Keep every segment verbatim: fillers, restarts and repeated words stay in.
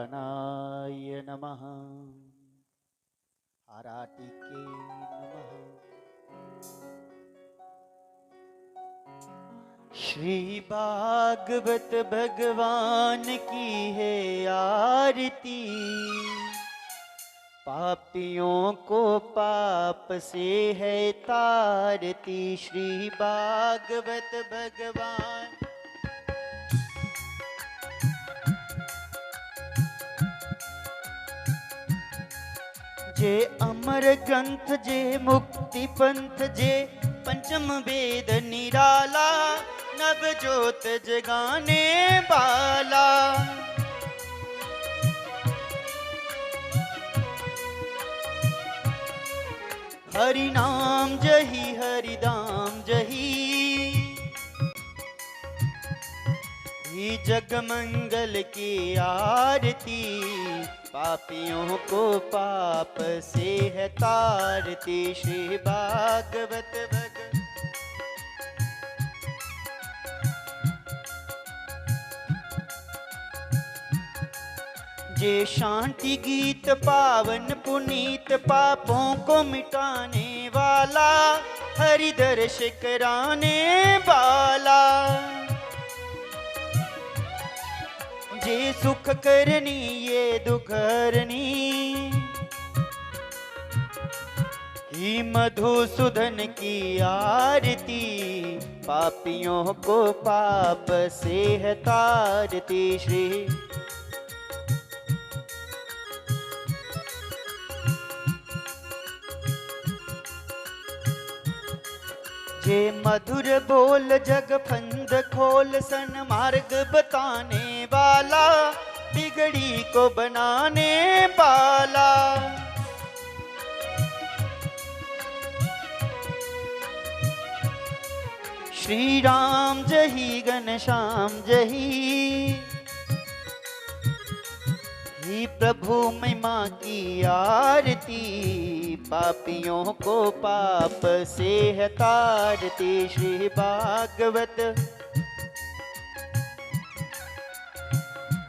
नारायणाय नमः। आराटिके नमः। श्री भागवत भगवान की है आरती, पापियों को पाप से है तारती। श्री भागवत भगवान जे अमर ग्रंथ, जे मुक्ति पंथ, जे पंचम वेद निराला, नव जोत जगाने वाला। हरि नाम जही, हरि धाम जही, ही जग मंगल की आरती। पापियों को पाप से है तारती। श्री भागवत भग जे शांति गीत पावन पुनीत, पापों को मिटाने वाला, हरि दर्श कराने वाला। जे सुख करनी, ये दुख हरनी, ही मधुसूदन की आरती। पापियों को पाप से है तारती। श्री जे मधुर बोल जग फंद खोल, सन्मार्ग बताने वाला, बिगड़ी को बनाने वाला। श्री राम जही, घनश्याम जही, ही प्रभु महिमा की आरती। पापियों को पाप से है तारती। श्री भागवत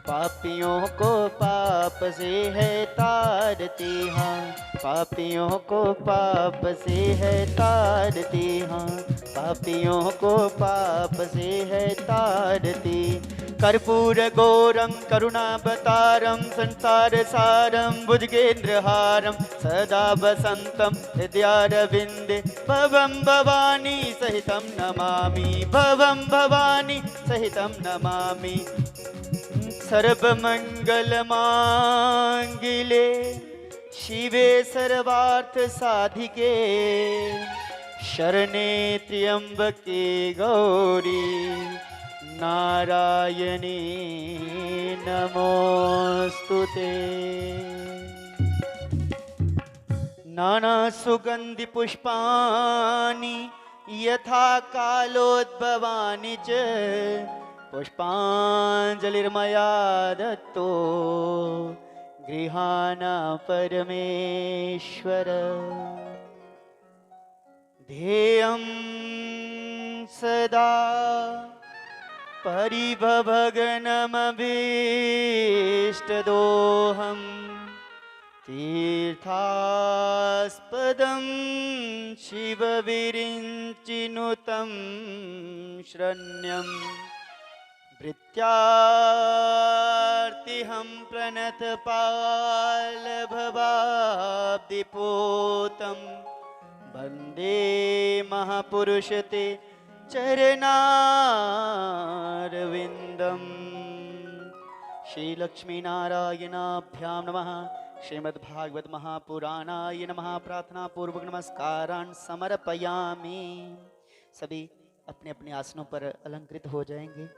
पापियों को पाप से है तारती, हाँ, पापियों को पाप से है तारती, हाँ, पापियों को पाप से है तारती। कर्पूर गौरम करुणावतारम संसार सारम भुजगेंद्र हारम सदा वसंतम हृदयारविंदे भवम भवानी सहितम नमामि, भवम भवानी सहितम नमामि। सर्वमंगल मांगल्ये शिवे सर्वार्थ साधिके शरणे त्र्यंबके गौरी नारायणी नमोस्तुते। नाना सुगंधि पुष्पाणि यथा कालोद्भवानि च पुष्पांजलिर्मया दत्तो गृहाण परमेश्वर। ध्येयं सदा परिभवघनमभीष्टदोहम्। तीर्थास्पदं शिवविरिञ्चिनुतं श्रण्यं भृत्यार्तिहं प्रणतपालभवाब्धिपूतं वन्दे महापुरुष ते चरणारविन्दम्। श्री लक्ष्मी नारायणाभ्याम नमः। श्रीमद् भागवत महापुराणाय नमः। प्रार्थना पूर्वक नमस्कारान् समर्पयामि। सभी अपने अपने आसनों पर अलंकृत हो जाएंगे।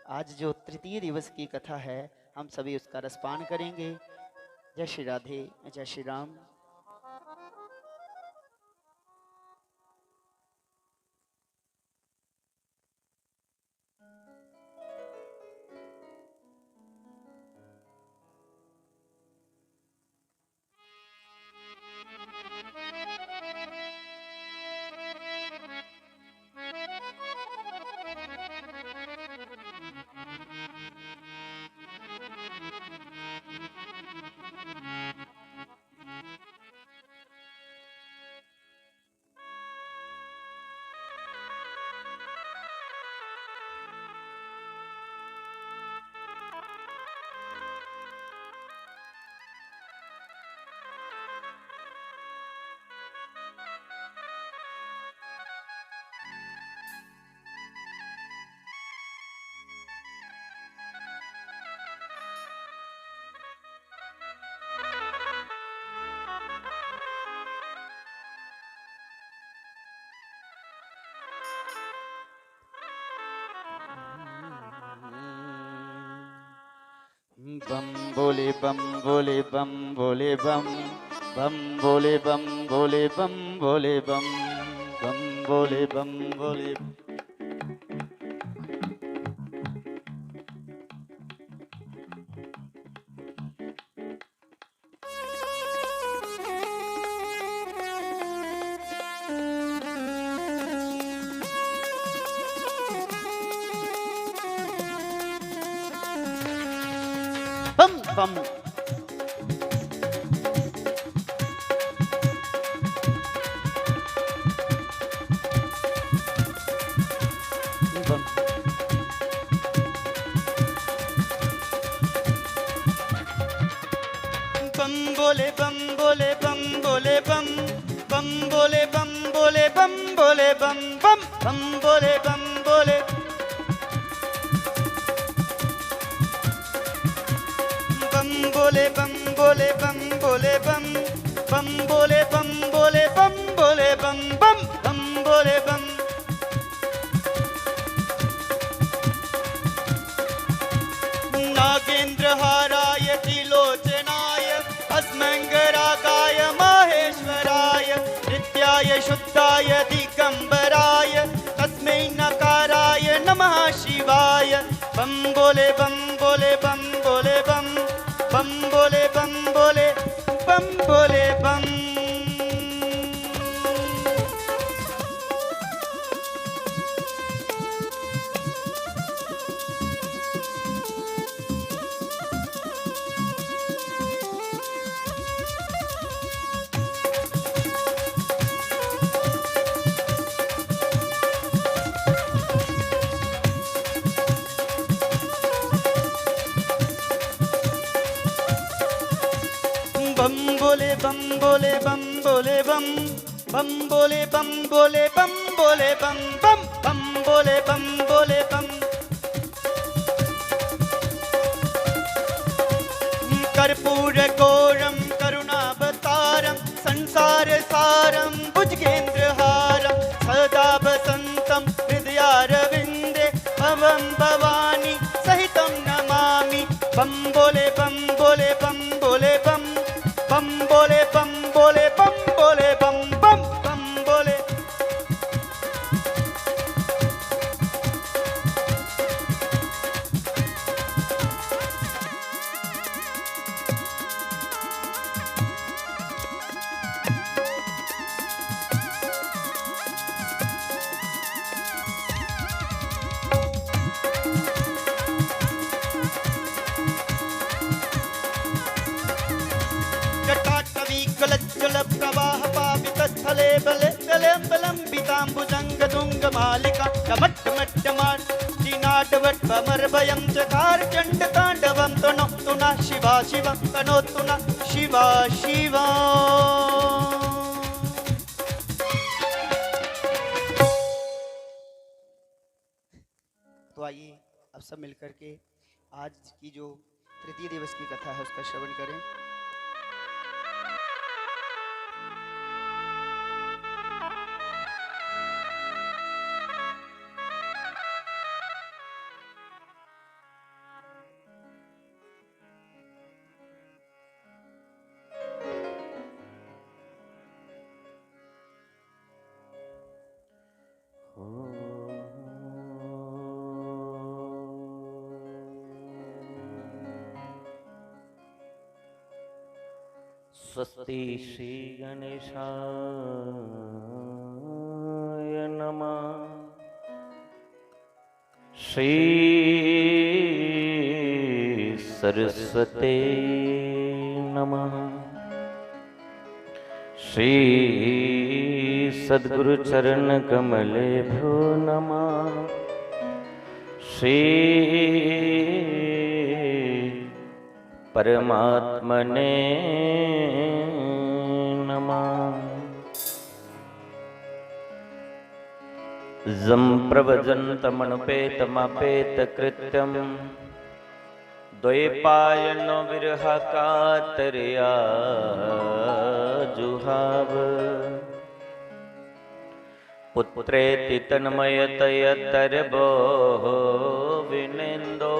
आज जो तृतीय दिवस की कथा है, हम सभी उसका रसपान करेंगे। जय श्री राधे, जय श्री राम। बम बोले बम बोले बम बोले बम। बम बोले बम बोले बम बोले बम। बम बोले बम बोले। बम बम। बम। बम बोले बम बोले बम बोले बम। बम बोले बम बोले बम बोले बम। बम बम बोले बम बोले। बम बोले बम बोले बम बोले बम। बम बोले बम बोले बम बोले बम। बम बम बोले बम। नागेंद्रहाराय त्रिलोचनाय भस्मंगरागाय माहेश्वराय नित्याय शुद्धाय दिगंबराय तस्मै नकाराय नमः शिवाय। बम बोले बम बोले बम बोले बम। बम बोले बम बोले बम बोले बम। बम बोले बम बोले बम बोले बम। बम बोले बम बोले बम बोले बम बम। बम बोले बम बोले बम। कर्पूर गौरम करुणावतारम संसार सारम भुजगेंद्रहारम सदा वसंतम हृदयारविंदे भवम भवानी सहितम नमामि। बम बोले बम बोले बम बोले बम। बम बोले बम बोले बम बोले बम बम। बम बोले। जटाटवीगलज्जलप्रवाहपावितस्थले बले बले बलम्बिताम्बुजङ्गतुङ्गमालिका डमट्टमट्टमार्दिनाटवट्टमर्भयं चकार चण्डताण्डवं तनोतु नः शिवा शिवा तनोतु नः शिवा शिवा। तो आइए, अब सब मिलकर के आज की जो तृतीय दिवस की कथा है, उसका श्रवण करें। स्वस्ति श्री गणेशाय नमः। श्री सरस्वते नमः। श्री सद्गुरु चरण कमलेभ्यो नमः। श्री परमात्मने नमः। जं प्रव्रजन्तमनुपेतमापेतकृत्यं द्वैपायनो विरहकातरया जुहाव। पुत्रेति तन्मयतयतरबो विनेन्दो।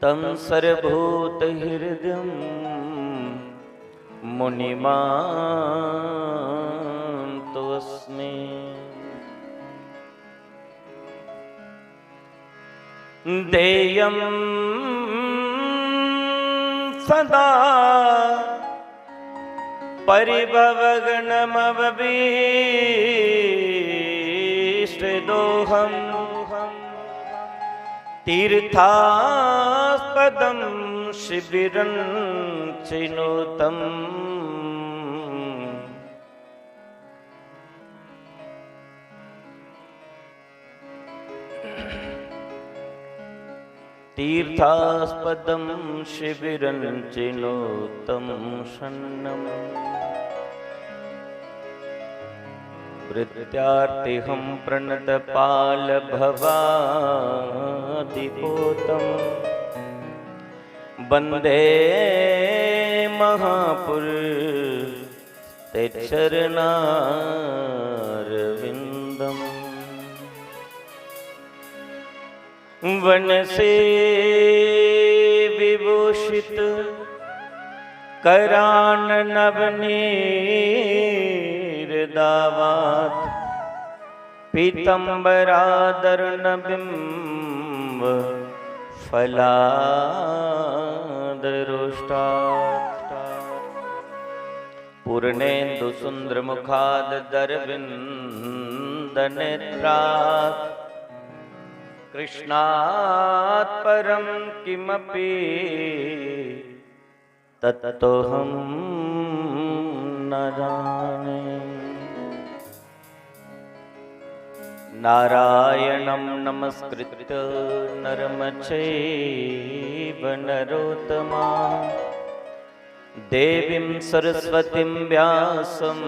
तं सर्वभूतहृदयं मुनिमानतोऽस्मि। देयं सदा परिभवघ्नमववीष्टदोहम्। तीर्थास्पदं शिबिरं चिनोतम्। तीर्थास्पदं शिबिरं चिनोतं शन्नम्। वृत्त्यार्थिहं प्रणतपालभवादिपोतम्। वन्दे महापुरुष ते चरणारविन्दम्। वनसे विभूषित कराननवनीरदावात् पीतम्बरादरुणबिम्ब फलादरोष्टात्। पूर्णेन्दुसुन्दरमुखादरविन्दनेत्रात् कृष्णात् परं किमपि तत्त्वहं न जाने। नारायणं नमस्कृत्य नरं चैव नरोत्तमम्। देवीं सरस्वतीं व्यासं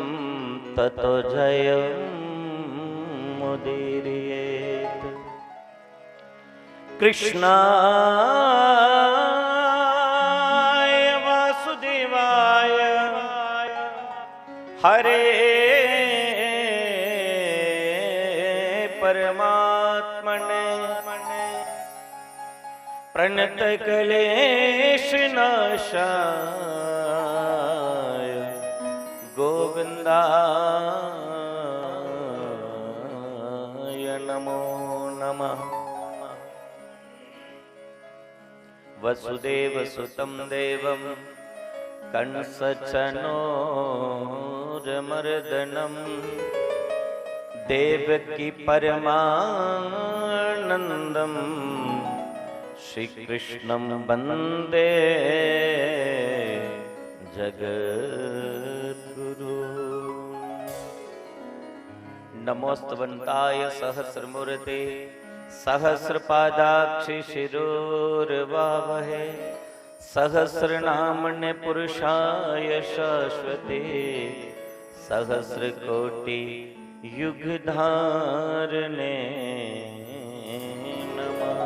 ततो जयमुदीरयेत्। कृष्णाय वासुदेवाय हरे परमात्मने प्रणतक्लेशनाशाय गोविन्दाय नमो नमः। वसुदेवसुतं देवं कंसचनोरमर्दनम्। देवकी परमानन्दं श्रीकृष्णं वन्दे जगद्गुरु। नमोस्तवन्ताय सहस्रमूर्ते सहस्रपादाक्षि शिरोर्वावहे। सहस्रनामने पुरुषाय शाश्वते सहस्रकोटि युगधारणे नमः।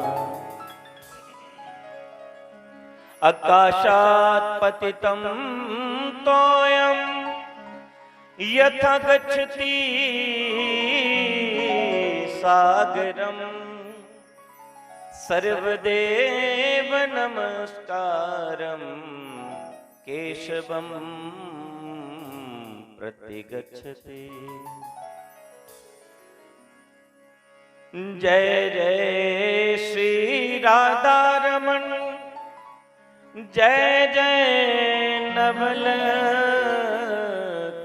आकाशात् पतितं तोयं यथा गच्छति सागरम्। सर्वदेव नमस्कारं केशवं प्रतिगच्छति। जय जय श्री राधारमण, जय जय नवल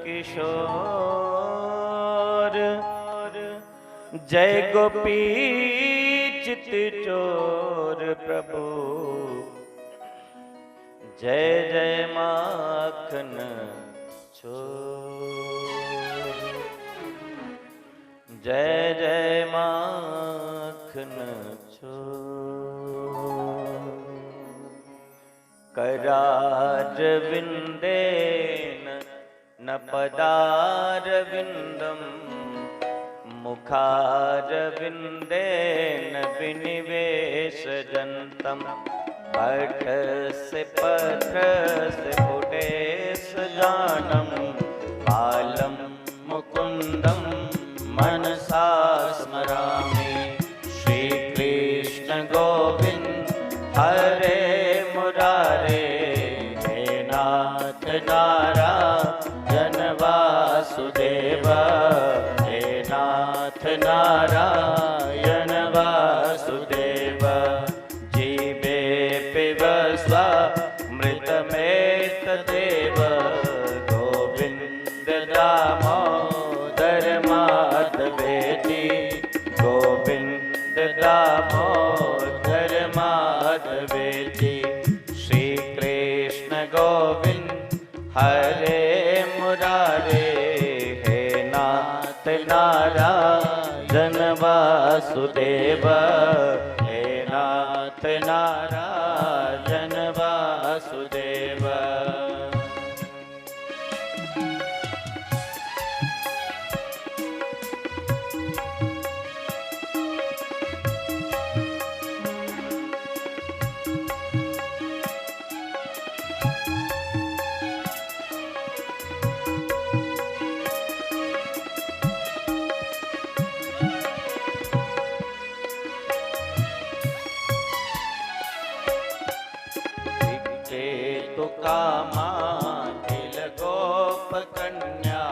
किशोर, जय गोपी चित चोर प्रभु, जय जय माखन चोर, जय जय माखन चोर। करारविन्देन न पदारविन्दं, मुखारविन्देन विनिवेशयन्तं। पत्रस्य पत्रस्य पुटेश जानं, बालं मुकुन्दं मनसा स्मरामि। श्रीकृष्ण गोविन्द हरे स्वामृतमेतदेव। गोविन्द दामोदर माधवेति। गोविन्द दामोदर माधवेति। श्रीकृष्ण गोविन्द हरे मुरारे। हे नाथ नारायण वासुदेव। हे नाथ नारायण वासुदेव। विक्रेतुकामाखिलगोपकन्या।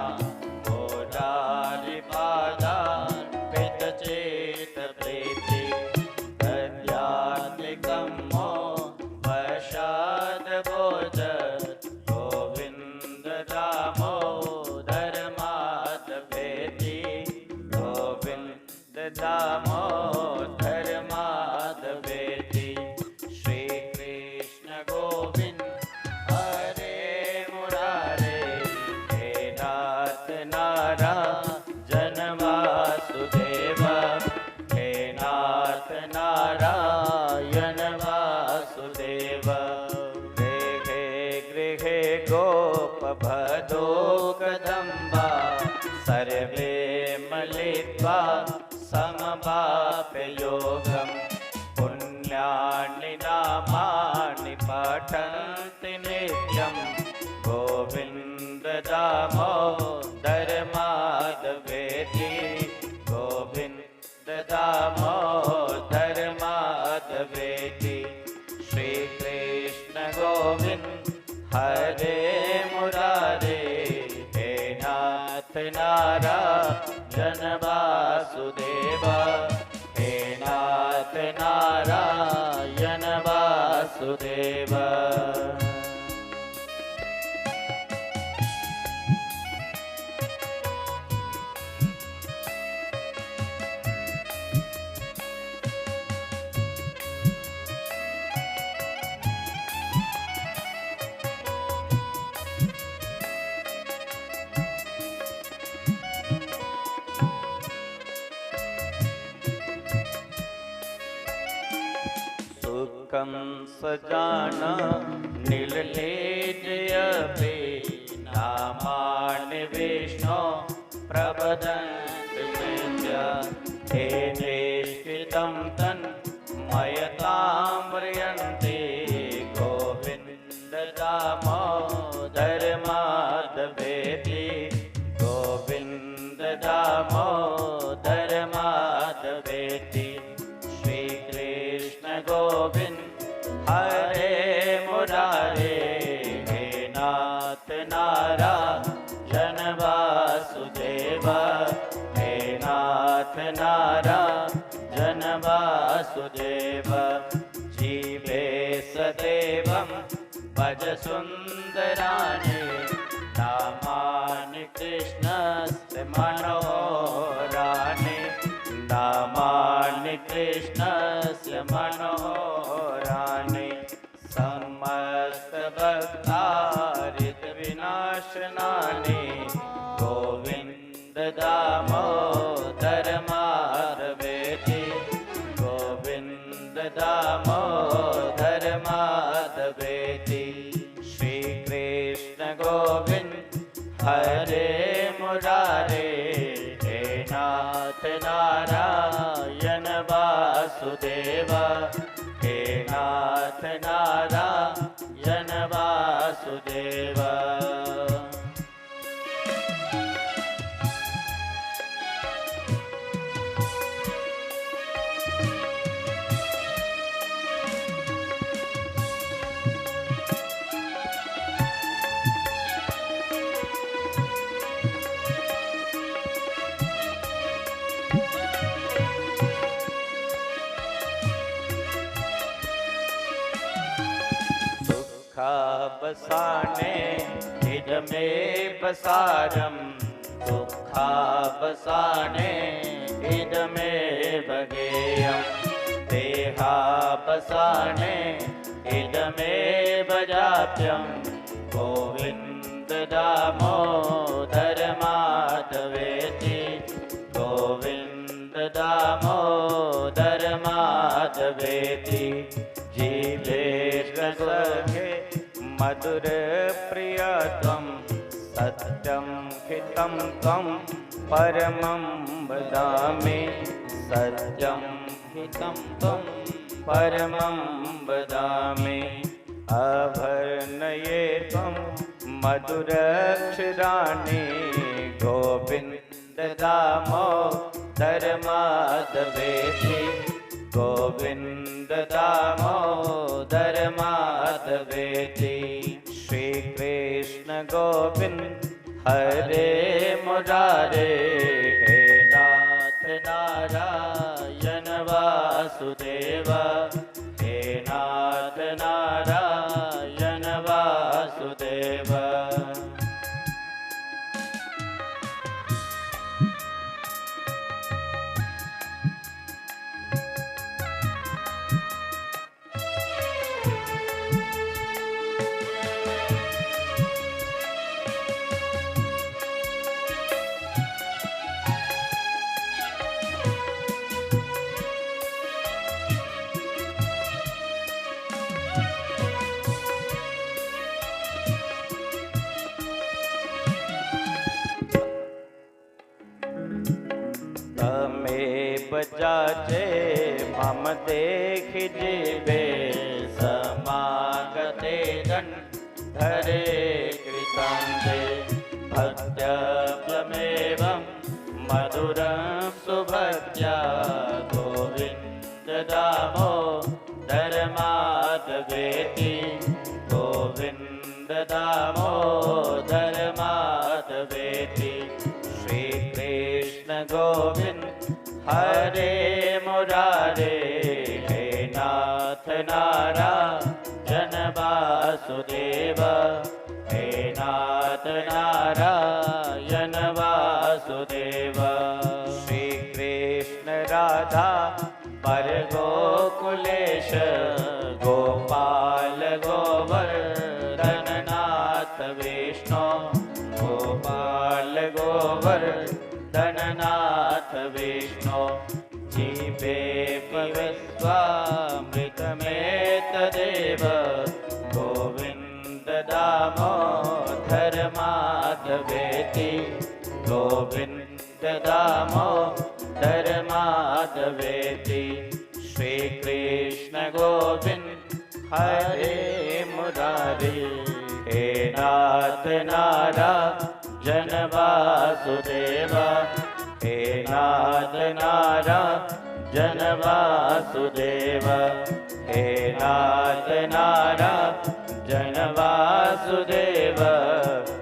मोरारिपादार्पित चेत प्रीति। प्रज्ञातिकम्मो वशाद भोज। गोविन्द दामोदर माधवेति। गोविन्द दामोदर माधवेति। श्रीकृष्ण गोविन्द हरे मुरारे। हे नाथ नारायण वासुदेव। हे नाथ नारायण वासुदेव। गृहे गृहे गोपवधू कदम्बा। सर्वे मिलित्वा समवाप्य योगम्। पुण्यानि नामानि पठन्ति नित्यम्। गोविन्द दामोदर माधवेति। गोविन्द दामोदर माधवेति। श्रीकृष्ण गोविन्द हरे मुरारे। हे नाथ नारायण वासुदेव। हे नाथ नारायण वासुदेव। सुखं सजान नीललीजयपि नामानि विष्णो प्रवदन्ति मिथ्या। ते निष्ठितं तन्मयतां व्रियन्ति। गोविन्द दामोदर माधवेति। गोविन्द दामोदर माधवेति। श्रीकृष्ण गोविन्द हरे मुरारे। हे नाथ नारायण वासुदेव। हे नाथ नारायण वासुदेव। जीवे सदेवं भज सुन्दराणि। नामानि कृष्णस्य मनोहराणि। नामानि कृष्णस्य मनोहराणि। समस्तभक्तारित विनाशनानि। गोविन्द दामोदर माधवेति। गोविन्द दामोदर माधवेति। श्रीकृष्ण गोविन्द हरे मुरारे। हे नाथ नारायण वासुदेव। हे नाथ नारायण वासुदेव। सुखावसाने इदमेव सारम्। सुखावसाने इदमेव गेयम्। देहावसाने इदमेव जाप्यम्। गोविन्द दामोदर माधवेति। गोविन्द दामोदर माधवेति। जीवेश सखे मधुर प्रिय त्वं। सत्यं हितं त्वं परमं वदामि। सत्यं हितं त्वं परमं वदामि। आभरणये त्वं मधुरक्षराणि। गोविन्द दामोदर माधवेति। गोविन्द दामोदर माधवेति। श्रीकृष्ण गोविन्द हरे मुरारे। हे नाथ नारायण वासुदेव। हे नाथ नारायण वासुदेव। तमेव जाचे मम देखि जीवे, समागते जन धरे कृतान्ते। भक्त्या त्वमेवं मधुरं सुभक्त्या गोविन्द दामोदर माधवेति। गोविन्द दामोदर माधवेति। श्रीकृष्ण गोविन्द हरे मुरारे। हे नाथ नारायण वासुदेव। हे नाथ नारायण वासुदेव। श्रीकृष्ण राधा वर गोकुलेश। गोपाल गोवर्धन नाथ विष्णु। गोपाल गोवर्धन नाथ विष्णु। जीवेऽपि विश्वामित्रमेतदेव। गोविन्द दामोदर माधवेति। गोविन्द दामोदर माधवेति। श्रीकृष्ण गोविन्द हरे मुरारी। हे नाथ नारायण वासुदेव। हे नाथ नारायण वासुदेव। हे नाथ नारायण वासुदेव।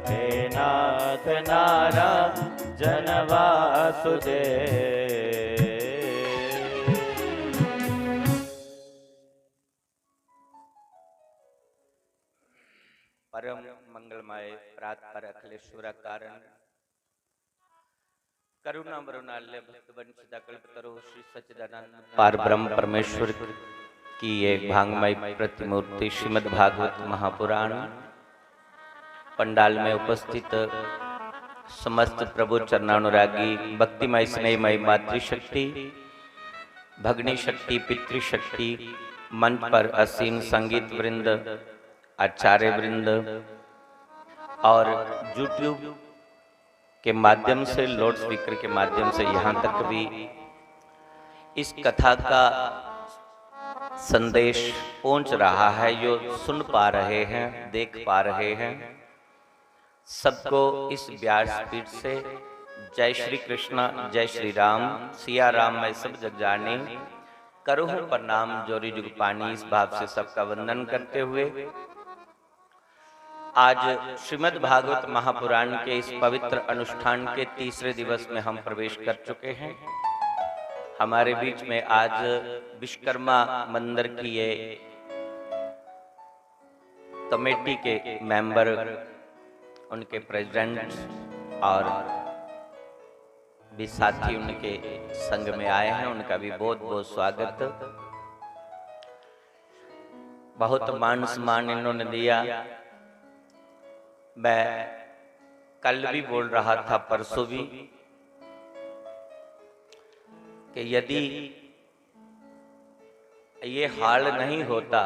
हे नाथ नारायण वासुदेव। परम मंगलमय प्रात पर अखिलेश्वर कारण करुणा वरुणालय भक्त वंचित कल्प तरु श्री सच्चिदानंद पार ब्रह्म परमेश्वर की ये भांगमय प्रतिमूर्ति श्रीमद् भागवत महापुराण पंडाल में उपस्थित समस्त प्रभु चरणानुरागी भक्तिमय स्नेहमय मातृशक्ति, भगनी शक्ति, पितृशक्ति, मंच पर आसीन संगीत वृंद, आचार्य वृंद और YouTube के माध्यम से, लाउड स्पीकर के माध्यम से यहाँ तक भी इस कथा का संदेश पहुँच रहा है, जो सुन पा रहे हैं, देख पा रहे हैं, सबको इस व्यासपीठ से जय श्री कृष्णा, जय श्री राम, सिया राम मैं सब जग जानी। करूँ प्रणाम जोरी जुग पानी, इस भाव से सबका वंदन करते हुए आज श्रीमद् भागवत महापुराण के इस पवित्र अनुष्ठान के तीसरे दिवस में हम प्रवेश कर चुके हैं। हमारे बीच में आज विश्वकर्मा मंदिर की ये कमेटी के मेंबर, उनके प्रेसिडेंट और भी साथी उनके संग में आए हैं, उनका भी बहुत बहुत स्वागत। बहुत मान सम्मान इन्होंने दिया। मैं कल भी बोल रहा था, परसों भी, कि यदि ये हाल नहीं होता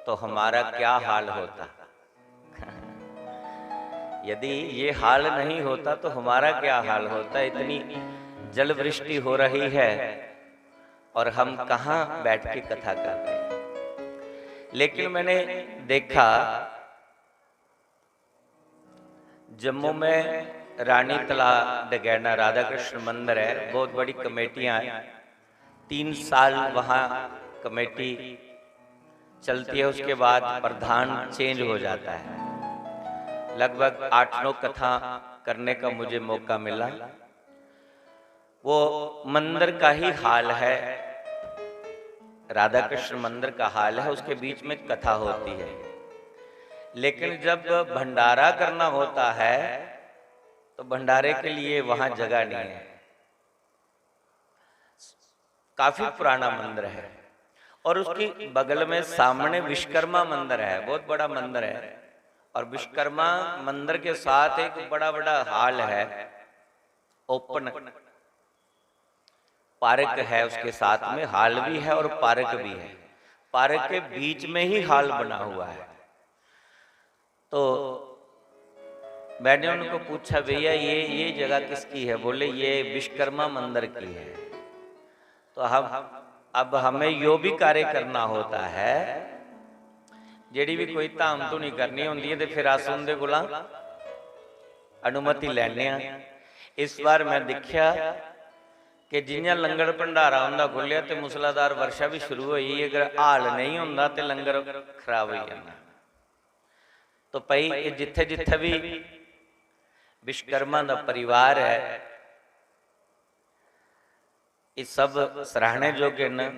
तो हमारा क्या हाल होता? यदि ये हाल नहीं होता तो हमारा क्या हाल होता? इतनी जल वृष्टि हो रही है और हम कहाँ बैठ के कथा करते हैं। लेकिन मैंने देखा, जम्मू में रानी तला डगैना राधा कृष्ण मंदिर है, बहुत बड़ी कमेटियां हैं। तीन साल वहाँ कमेटी चलती है, उसके बाद प्रधान चेंज हो जाता है। लगभग आठ नौ कथा करने का मुझे मौका मिला। वो मंदिर का ही हाल है, राधा कृष्ण मंदिर का हाल है, उसके बीच में कथा होती है। लेकिन जब भंडारा करना होता है तो भंडारे के लिए वहां जगह नहीं है। काफी पुराना मंदिर है और उसकी बगल में सामने विश्वकर्मा मंदिर है, बहुत बड़ा मंदिर है। और विश्वकर्मा मंदिर के साथ एक बड़ा बड़ा हाल है, ओपन पार्क है, उसके साथ में हाल भी है और पार्क भी है। पार्क के बीच में ही हाल बना हुआ है। तो मैंने उनको पूछा, "भैया, ये ये जगह किसकी है?" बोले, "ये विश्वकर्मा मंदिर की है।" तो हम, अब हमें यो भी कार्य करना होता है, जेड़ी भी कोई धाम धुनी करनी होंदी है ते फिर अस उंदे कोला अनुमति लैने आं। इस बार मैं दिक्खेआ कि जियां लंगर भंडारा उंदा खुल्लेआ ते मूसलाधार वर्षा भी शुरू होई, अगर हाल नहीं होंदा ते लंगर खराब होई जाना। तो भाई, ये जिथे जिथे भी विश्वकर्मा दा परिवार है, ये सब सराहने योग्य न,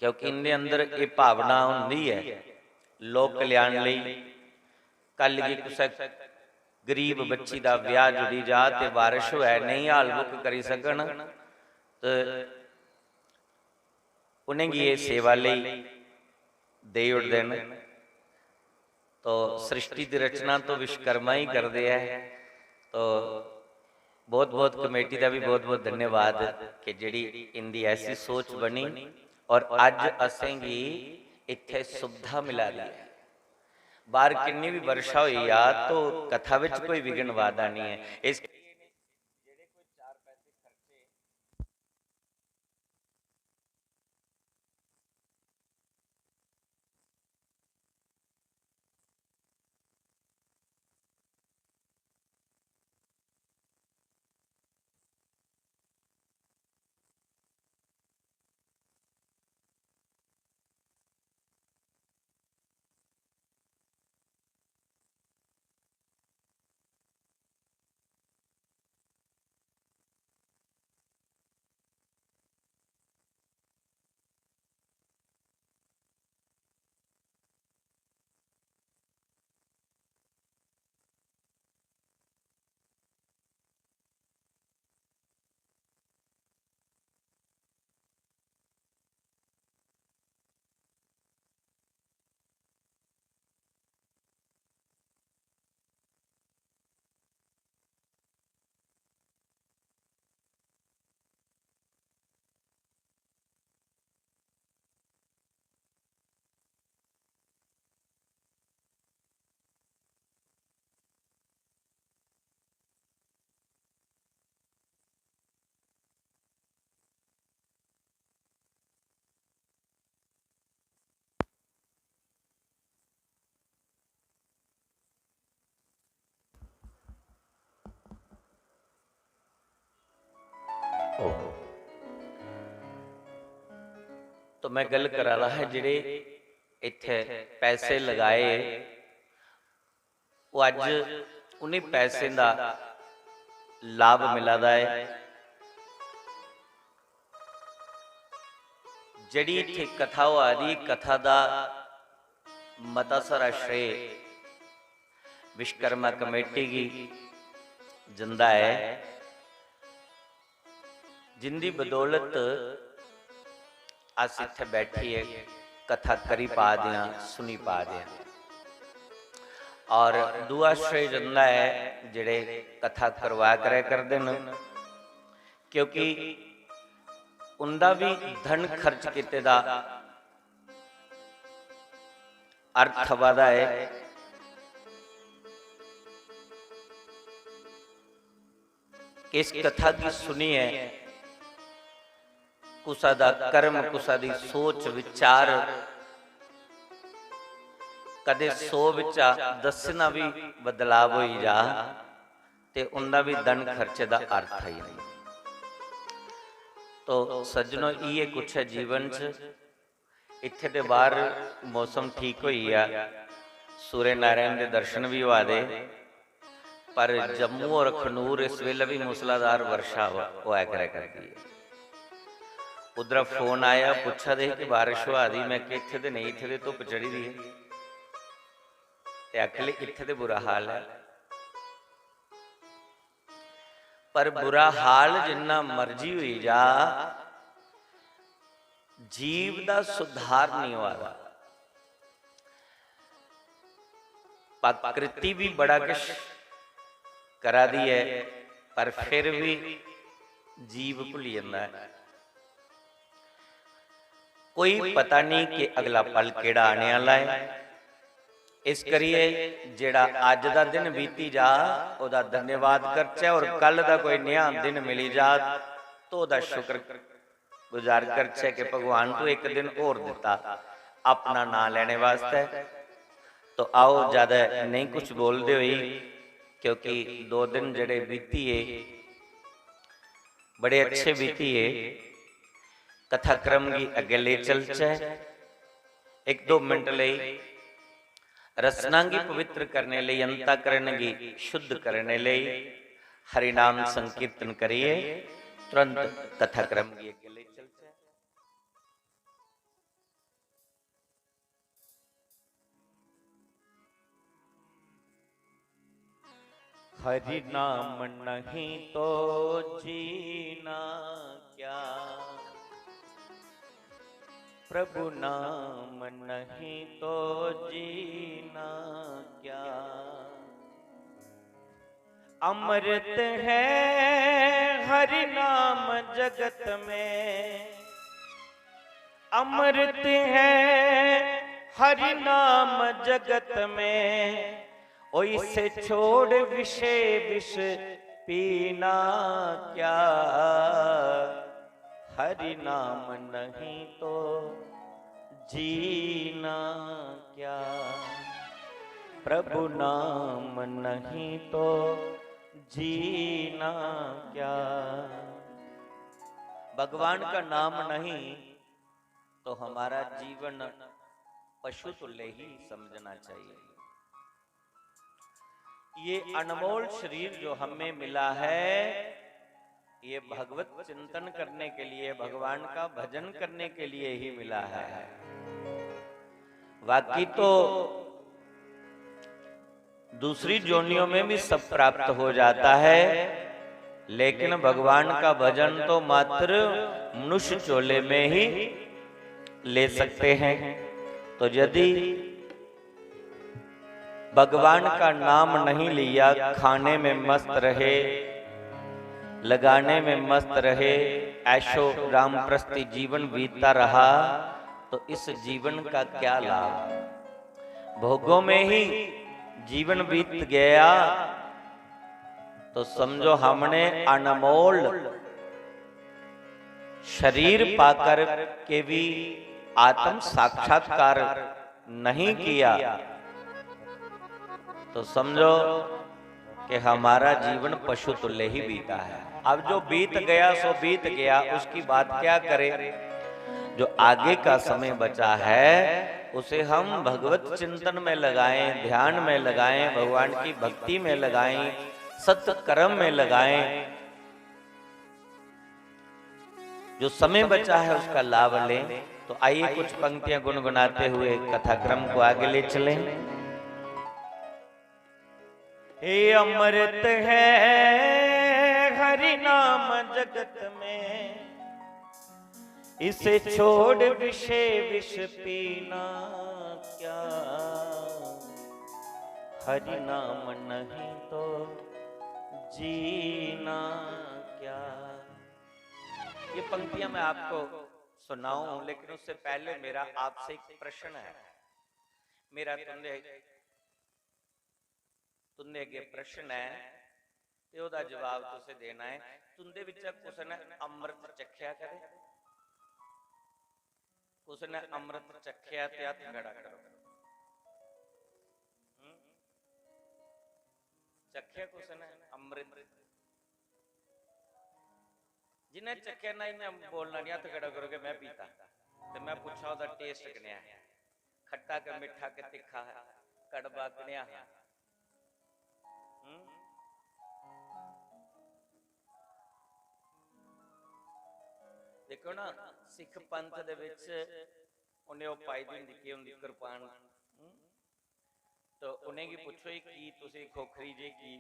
क्योंकि इनके अंदर ये भावना होंदी है लोक कल्याण लई। कल गी कुसै गरीब बच्ची दा ब्याह जुड़ी जा ते बारिश होऐ, नहीं हाल बुक करी सकन, ते उनेंगी ये सेवा लेई देई ओड़दे न। तो सृष्टि दी रचना तो विश्वकर्मा ही करदे ऐ। तो बहुत बहुत कमेटी दा भी बहुत बहुत धन्यवाद कि जेह्ड़ी इंदी ऐसी सोच बनी और अज्ज असेंगी इत्थै सुविधा मिला दी ऐ। बाहर किन्नी भी वर्षा होई जा तो कथा विच कोई विघ्न बाधा नहीं है। इस तो मैं गल करा दा हा, जेह्ड़े इत्थै पैसे लगाए, ओह् अज्ज उ'नें पैसें दा लाभ मिला दा ऐ। जेह्ड़ी इत्थै कथा होआ दी, कथा दा मता सारा श्रेय विश्वकर्मा कमेटी गी जंदा ऐ, जिंदी बदौलत अस इत्थै बैठियै कथा करी पा दे आं, सुनी पा दे आं। और दूआ श्रेय जंदा ऐ जेह्ड़े कथा करवा करै करदे न, क्योंकि उंदा बी धन खर्च कीते दा अर्थ आवा दा ऐ। इस कथा गी सुनियै कुसा दा कर्म, कुसा दी सोच विचार कदे सौ बिच्चा दस ना भी बदलाव होई जा ते उंदा भी धन खर्चे दा अर्थ आई जंदा। तो सज्जनो, इयै कुछ है जीवन च। इत्थे दे बाहर मौसम ठीक होई गेआ, सूर्य नारायण दे दर्शन भी होआ दे, पर जम्मू और अखनूर इस वेले भी मूसलाधार वर्षा हो-, होआ करै करदी है। उद्धरा फोन आया, पुच्छा दे कि बारिश होआ दी, मैं कि इत्थे ते नहीं, इत्थे ते धुप्प चढ़ी दी है। ते आखले इत्थे ते बुरा हाल है। पर बुरा हाल जिन्ना मर्जी होई जा, जीव दा सुधार नहीं होआ दा। प्रकृति भी बड़ा किश करा दी है, पर फिर भी जीव भुल्ली जंदा है। कोई पता नहीं कि अगला पल केड़ा आने आह्ला ऐ। इस करियै जेड़ा अज्ज दा दिन बीती जा, ओह्दा धन्यवाद करचै, और कल दा कोई नया दिन मिली जा, तो ओह्दा शुक्र गुजार करचै कि भगवान तू इक दिन होर दित्ता अपना नांऽ लैने वास्तै। तो आओ, ज्यादा नेईं कुछ बोलदे होई, क्योंकि दो दिन जेड़े बीतिये, बड़े अच्छे बीतिये। कथाक्रम गी अग्गें लेई चलचै। इक दो मिनट लेई रसना गी पवित्र करने लेई, अंतःकरण गी शुद्ध करने लेई हरिनाम संकीर्तन करिए तुरंत कथाक्रम गी अग्गें लेई चलचै। हरि नाम नहीं तो जीना क्या, प्रभु नाम नहीं तो जीना क्या। अमृत है हरि नाम जगत में, अमृत है हरि नाम जगत में, ओ इसे छोड़ विषय विष पीना क्या। हरि नाम नहीं तो जीना क्या, प्रभु नाम नहीं तो जीना क्या। भगवान का नाम नहीं तो हमारा जीवन पशु तुल्य ही समझना चाहिए। ये अनमोल शरीर जो हमें मिला है, ये भगवत चिंतन करने के लिए, भगवान का भजन करने के लिए ही मिला है। बाकी तो दूसरी जोनियों में भी सब प्राप्त हो जाता है, लेकिन भगवान का भजन तो मात्र मनुष्य चोले में ही ले सकते हैं। तो यदि भगवान का नाम नहीं लिया, खाने में मस्त रहे, लगाने में मस्त रहे, ऐशो राम प्रस्ती जीवन बीतता रहा, तो इस जीवन का क्या लाभ? भोगों में ही जीवन बीत गया, तो समझो हमने अनमोल शरीर पाकर के भी आत्म साक्षात्कार नहीं किया, तो समझो कि हमारा जीवन पशु तुल्य ही बीता है। अब जो बीत गया सो बीत गया, उसकी बात क्या करें। जो आगे का समय बचा है, उसे हम भगवत चिंतन में लगाएं, ध्यान में लगाएं, भगवान की भक्ति में लगाएं, सत्कर्म में लगाएं। जो समय बचा है, उसका लाभ लें, तो आइए, कुछ पंक्तियां गुनगुनाते हुए कथाक्रम को आगे ले चलें। हे अमृत है हरि नाम जगत में, इसे छोड़ विषय विष पीना क्या? हरि नाम नहीं तो जीना क्या? ये पंक्तियां मैं आपको सुनाऊं, लेकिन उससे पहले मेरा आपसे एक प्रश्न है। मेरा तुंदे, तुंदे अगे प्रश्न है, ते ओहदा जवाब तुसे देना है। तुंदे बिच्चा कुसै ने अमृत चख्या कदे? कुसै ने अमृत चख्या ते हत्थ खड़ा करो। हम्म? चख्या कुसै ने अमृत? जिन्हें चख्या ना, इन्हें बोलना नहीं, हत्थ खड़ा करो कि मैं पीता। ते मैं पूछा, ओहदा टेस्ट कनेहा है? खट्टा के मिठा के तिखा है? कड़वा कनेहा है? हम्म? देखो ना, सिख पंथ दे विच उन्हें ओह पाई दी हुंदी, केह् हुंदी, किरपान। हम्म? तो उ'नेंगी पुच्छो, "एह् की तुसें खोखरी जे की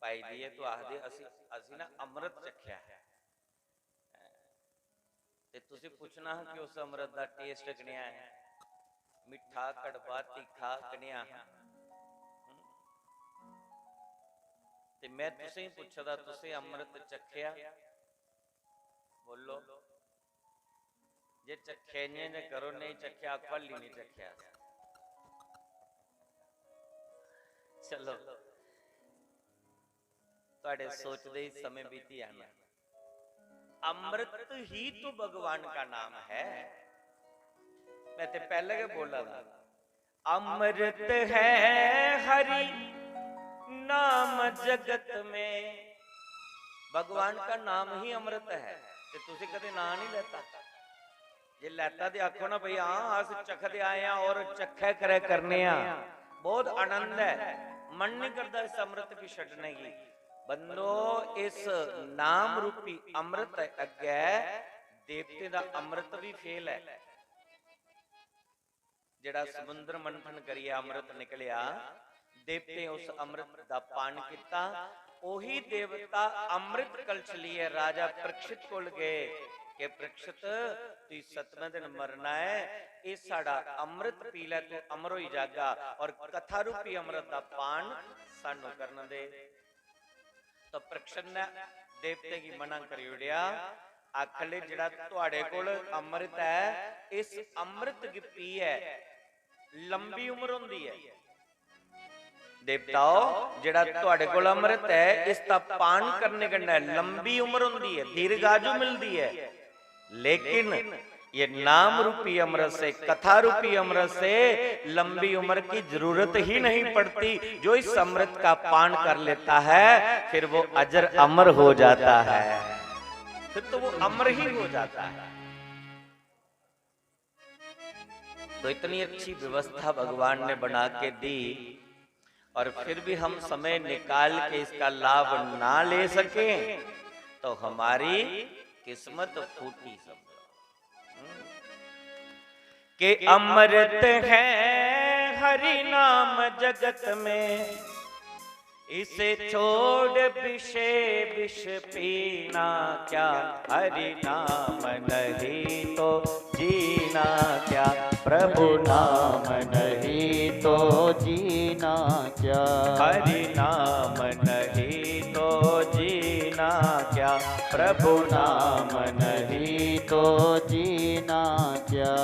पाई दी ऐ?" तो आखदे, "असी, असी ना अमृत चक्खेआ ऐ।" ते तुसें पुच्छना हा कि उस अमृत दा टेस्ट कनेहा ऐ, मिट्ठा, कड़वा, तीखा कनेहा हा? हम्म? ते मैं तुसें पुच्छा दा, तुसें अमृत चक्खेआ? बोलो। जे चक्खेआ इ'यां ते करो, नेईं चक्खेआ, आखो, "हल्ली नेईं चक्खेआ।" चलो, तुआढ़े सोचदे ही समें बीती जाना। अमृत ही तो भगवान का नाम है। मैं ते पैह्ले गै बोला दा, अमृत है हरि नाम जगत में। भगवान का नाम ही अमृत है। ते तुसें कदे नां नहीं लेता? जे लैता ते आखो ना भई, "हां, अस चखदे आए आं और चक्खै करै करने आं।" बहुत आनंद है, मन नहीं करदा इस अमृत की छड्डने की। बंदो, इस नाम रूपी अमृत अग्गै देवतें दा अमृत भी फेल है। जेड़ा समुद्र मंथन करियै अमृत निकलिया, देवतें उस अमृत दा पान किता। ओही देवता अमृत कलश लिए राजा परीक्षित कोल गए कि परीक्षित, तू सतवें दिन मरना है, ये साड़ा अमृत पी लै, तू अमर होई जागा और कथा रूपी अमृत दा पान सानू करन दे। तो परीक्षित ने देवते की मना करी ओड़िया, आखले, "जेड़ा तुआड़े कोल अमृत है, इस अमृत की पीए लंबी उम्र होंदी है।" देवताओ, जेड़ा तुआड़े कोल अमृत है, इसदा पान करने कन्नै लंबी उम्र होंदी है, दीर्घ आयु मिलदी है, लेकिन ये नाम रूपी अमृत से, कथा रूपी अमृत से लंबी उम्र की जरूरत ही नहीं पड़ती। जो इस अमृत का पान कर लेता है, फिर वो अजर अमर हो जाता है, फिर तो वो अमर ही हो जाता है। तो इतनी अच्छी व्यवस्था भगवान ने बना के दी, और फिर भी हम समय निकाल के इसका लाभ ना ले सकें, तो हमारी किस्मत फूटी, समझो। हम्म? कि अमृत है हरि नाम जगत में, इसे छोड़ विषय विष पीना क्या? हरि नाम नहीं तो जीना क्या? प्रभु नाम नहीं तो जीना क्या? हरि नाम नहीं तो जीना क्या? प्रभु नाम नहीं तो जीना क्या?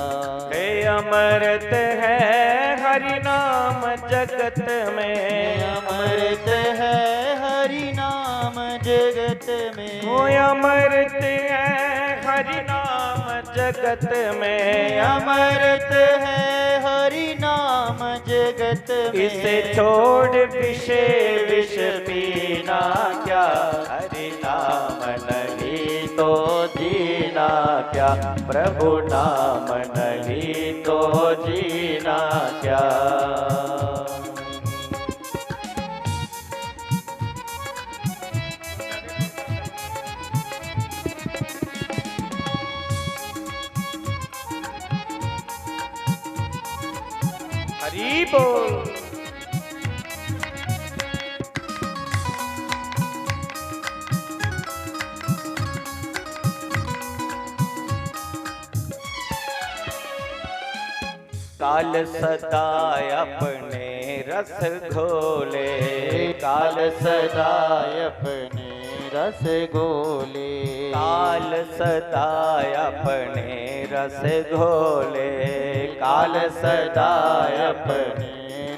हे अमृत है हरि नाम जगत में। अमृत है हरि नाम जगत में। वो अमृत है हरि नाम जगत में। अमृत है हरि नाम जगत में। इसे छोड़ विषय विष पीना क्या? हरि नाम नहीं तो जीना क्या? प्रभु नाम नहीं तो जीना क्या? जी बोल। काल सदा अपने रस घोले, काल सदा अपने रस घोले। काल सदा अपने रस घोले, काल सदा अपने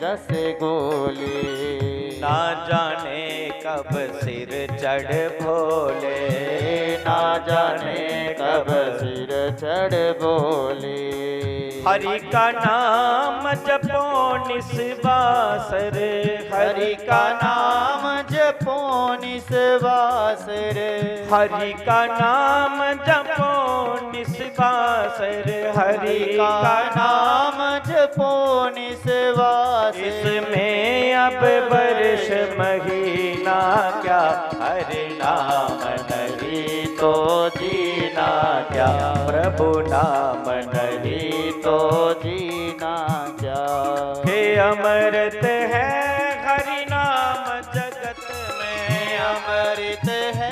रस घोले। ना जाने कब सिर चढ़ भोले, ना जाने कब सिर चढ़ भोले। हरि का नाम जपो निस्वास रे, हरि का नाम जपो निस्वास रे। हरि का नाम जपो निस्वास रे, हरि का नाम जपो निस्वास रे। इसमें अब वर्ष महीना क्या, हरि नाम नहीं तो जीना क्या, प्रभु नाम नहीं तो जीना क्या। हे अमृत है हरि नाम जगत में, अमृत है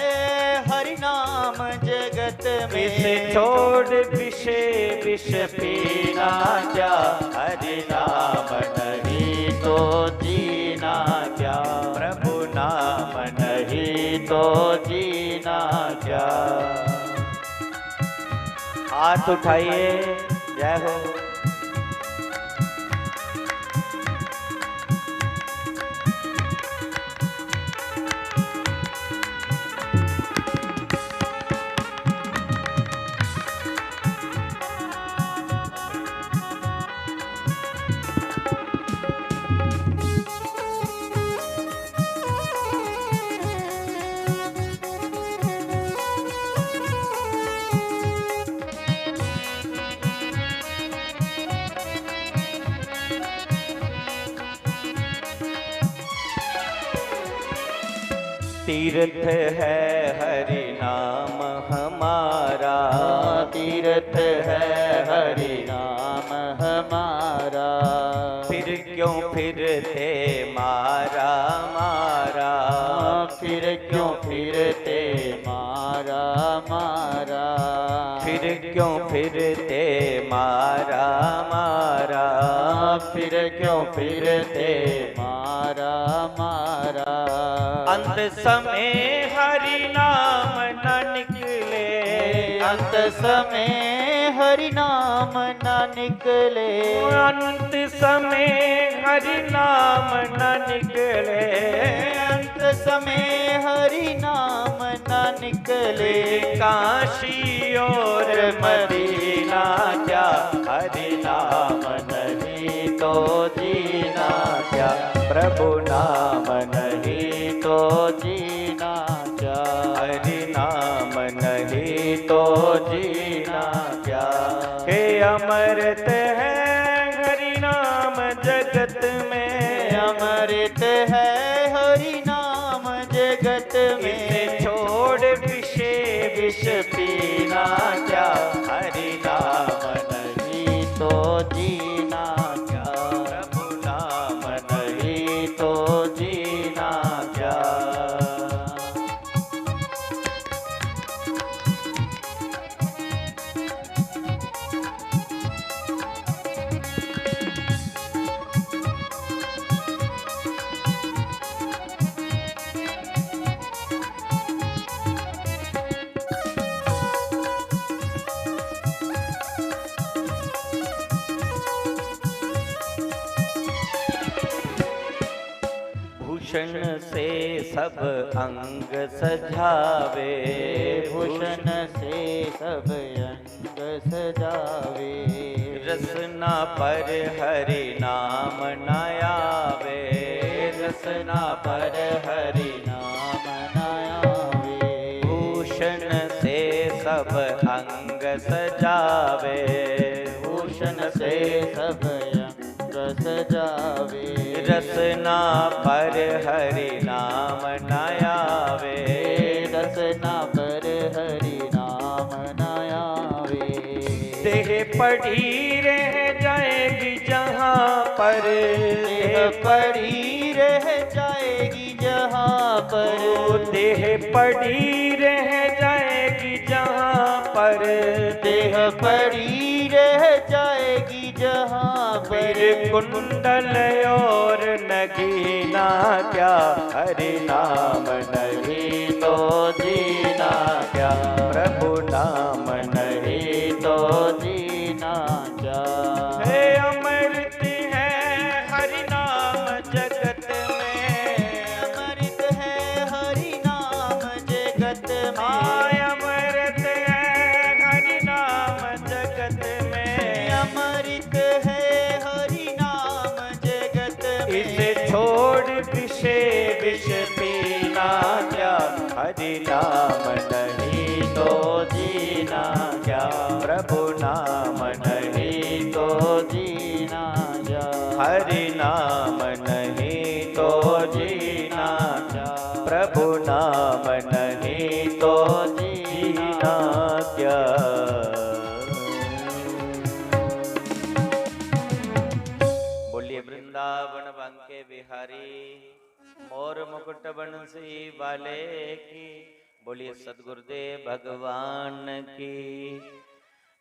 हरि नाम जगत में। इसे छोड़ विषे विष पीना क्या, हरि नाम नहीं तो जीना क्या, प्रभु नाम नहीं तो जीना क्या। हाथ उठाइए, जय हो। तीर्थ है हरि नाम हमारा, तीर्थ है हरि नाम हमारा। फिर क्यों फिरते मारा मारा, फिर क्यों फिरते मारा मारा, फिर क्यों फिरते मारा मारा, फिर क्यों फिरते मारा मारा। अंत समय हरि नाम न निकले, अंत समय हरि नाम न निकले, अंत समय हरि नाम न निकले, अंत समय हरि नाम न निकले। काशी और मदीना क्या, हरि नाम नहीं तो जीना क्या, प्रभु नाम नहीं तो जीना क्या, हरि नाम नहीं तो जीना क्या। हे अमृत है हरि नाम जगत में, अमृत है हरि नाम जगत में। इसे छोड़ विषे विष पीना क्या, हरि नाम नहीं तो जीना क्या, प्रभु नाम नहीं तो जीना क्या। भूषण से सब अंग सजावे, भूषण से सब अंग सजावे। रसना पर हरि नाम न आवे, रसना पर हरि नाम न आवे। भूषण से सब अंग सजावे, भूषण से सब अंग सजावे। रसना पर हरि नाम न आवे, रसना पर हरि नाम न आवे। देह पड़ी रह जाएगी जहाँ पर, पड़ी रह जाएगी जहाँ पर। ओ देह पड़ी रह जाएगी जहाँ पर। देह पड़ी रह जाएगी जहाँ पर। फिर कुंडल और नगीना क्या, हरि नाम नहीं तो जीना क्या, प्रभु नाम नहीं तो जीना क्या। हे अमृत है हरि नाम जगत में। अमृत है हरि नाम जगत में। हाँ, अमृत है हरि नाम जगत में। अमृत है हरि नाम जगत में। इसे छोड़ विषे विष पीना क्या, हरि नाम नहीं तो जीना क्या, प्रभु नाम नहीं तो जीना क्या। हरि नाम नहीं तो जीना क्या, प्रभु नाम नहीं तो जीना क्या। बोलिए वृंदावन बांके बिहारी मोर मुकुट बंसी वाले की। बोलिए सतगुरुदेव भगवान की।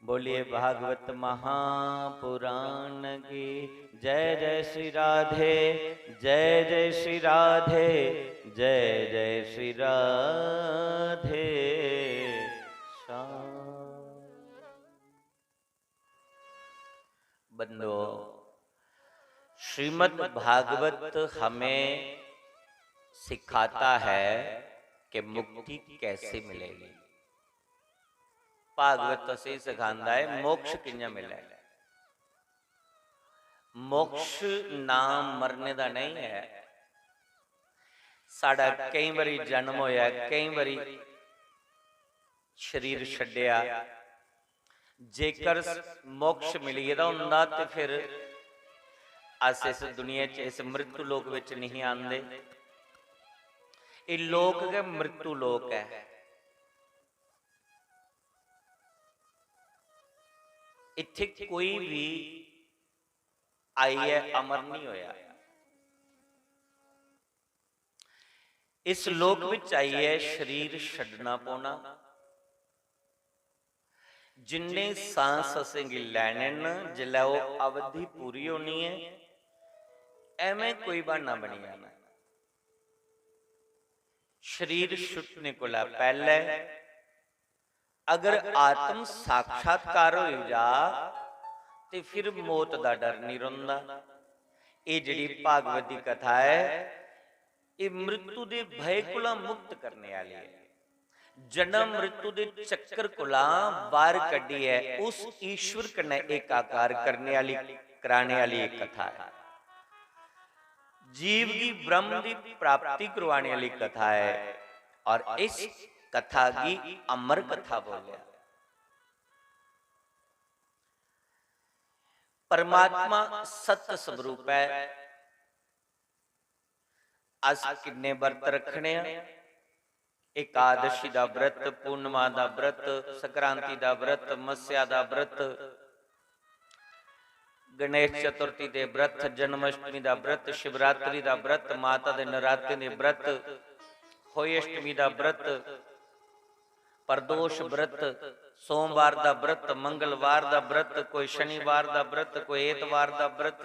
बोलिए भागवत महापुराण की। जय जय श्री राधे, जय जय श्री राधे, जय जय श्री राधे श्याम। बंधुओं, श्रीमद् भागवत हमें सिखाता है कि मुक्ति कैसे मिलेगी। भागवत असें सिखांदा है मोक्ष कि'यां मिलै। मोक्ष नाम मरने दा नहीं है। साढ़ा केईं बारी जन्म होया, केईं बारी शरीर छड्डेआ। जेकर मोक्ष मिली गेदा होंदा ते फिर अस इस दुनिया च, इस मृत्यु लोक विच नहीं आंदे। एह् लोक गै मृत्यु लोक ऐ। इत्थै कोई भी आइयै अमर नहीं होया। इस लोक विच आइयै शरीर छड्डना पौना। जिन्ने सांस असेंगी लैने न, जिसलै ओह् अवधि पूरी होनी ऐ, एवें कोई ब्हाना बनी जाना। शरीर छुट्टने कोला पैह्लै अगर आत्म साक्षात्कार होई जा ते फिर मौत दा डर नहीं रौंह्दा। एह् जेह्ड़ी भागवत दी कथा ऐ, एह् मृत्यु दे भय कोला मुक्त करने आह्ली ऐ। जन्म मृत्यु दे चक्कर कोला बाहर कड्ढियै उस ईश्वर कन्नै एकाकार करने आह्ली, कराने आह्ली एह् कथा ऐ। जीव गी ब्रह्म दी प्राप्ति करवाने आह्ली कथा ऐ और इस कथा गी अमर कथा बोलेआ। परमात्मा सत्य स्वरूप ऐ। अस किन्ने व्रत रक्खने आं? एकादशी दा व्रत, पूर्णिमा दा व्रत, संक्रांति दा व्रत, मस्सेआ दा व्रत, गणेश चतुर्थी दे व्रत, जन्माष्टमी दा व्रत, शिवरात्रि दा व्रत, माता दे नरातें दे व्रत, होई अष्टमी दा व्रत, प्रदोष व्रत, सोमवार दा व्रत, मंगलवार दा व्रत, कोई शनिवार दा व्रत, कोई ऐतवार दा व्रत,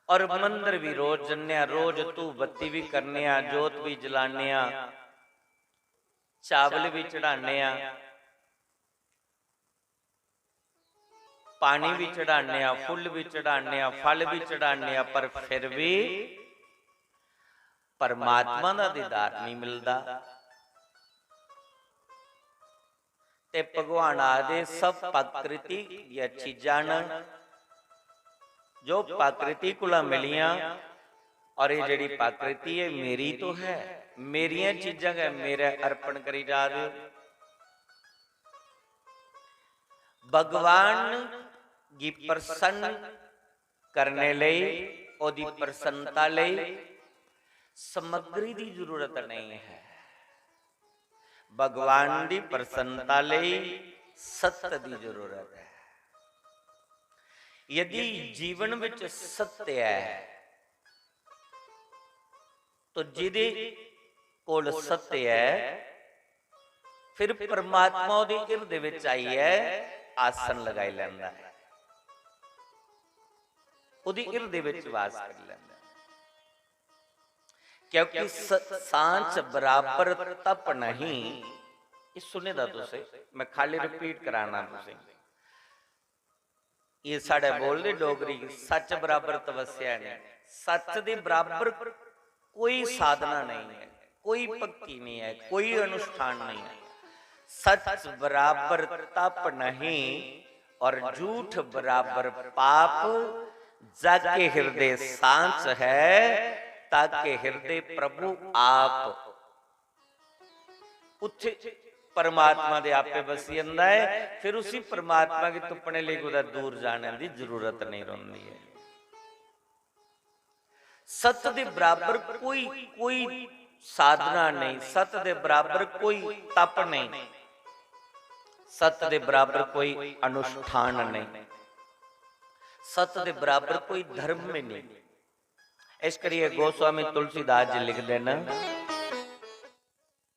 और मंदर भी रोज जन्ने आं, रोज धूफ बत्ती भी करने आं, जोत भी जलाने आं, चावल भी चढ़ाने आं, पानी भी चढ़ाने आं, फुल्ल भी चढ़ाने आं, फल भी चढ़ाने आं, पर फिर भी परमात्मा दा दीदार नहीं मिलदा। ते भगवान आखदे, "सब प्रकृति दियां चीजां न, जो प्रकृति कोला मिलियां, और ये जेह्ड़ी प्रकृति है, मेरी तो है, मेरियां चीजां गै मेरे अर्पण करी जा दे ओ।" भगवान गी प्रसन्न करने लेई, ओह्दी प्रसन्नता लेई समग्री दी जरूरत नहीं है। भगवान दी प्रसन्नता लेई सत्य दी जरूरत है। यदि जीवन विच सत्य है, तो जिदे कोल सत्य है, फिर परमात्मा ओहदे हिरदे विच आइयै आसन लगाई लैंदा है, ओहदे हिरदे विच वास करी लैंदा है। क्योंकि स-, सांच बराबर तप नहीं, ये सुने दा तुसें, मैं खाली रिपीट कराना तुसें। ये साढ़े बोलदे डोगरी, सच बराबर तपस्या नहीं, सच दे बराबर कोई साधना नहीं है, कोई भक्ति नहीं है, कोई अनुष्ठान नहीं है। सच बराबर तप नहीं और झूठ बराबर पाप। जाके हृदय सांच है, ताके हृदय प्रभु आप। उत्थे परमात्मा दे आपे बसी जंदा है, फिर उसी परमात्मा गी तुप्पने लेई कुतै दूर जाने दी जरूरत नहीं रौंदी है। सत दे बराबर कोई, कोई साधना नहीं, सत दे बराबर कोई तप नहीं, सत दे बराबर कोई अनुष्ठान नहीं, सत दे बराबर कोई धर्म भी नहीं। इस करिए गोस्वामी तुलसीदास जी लिखदे न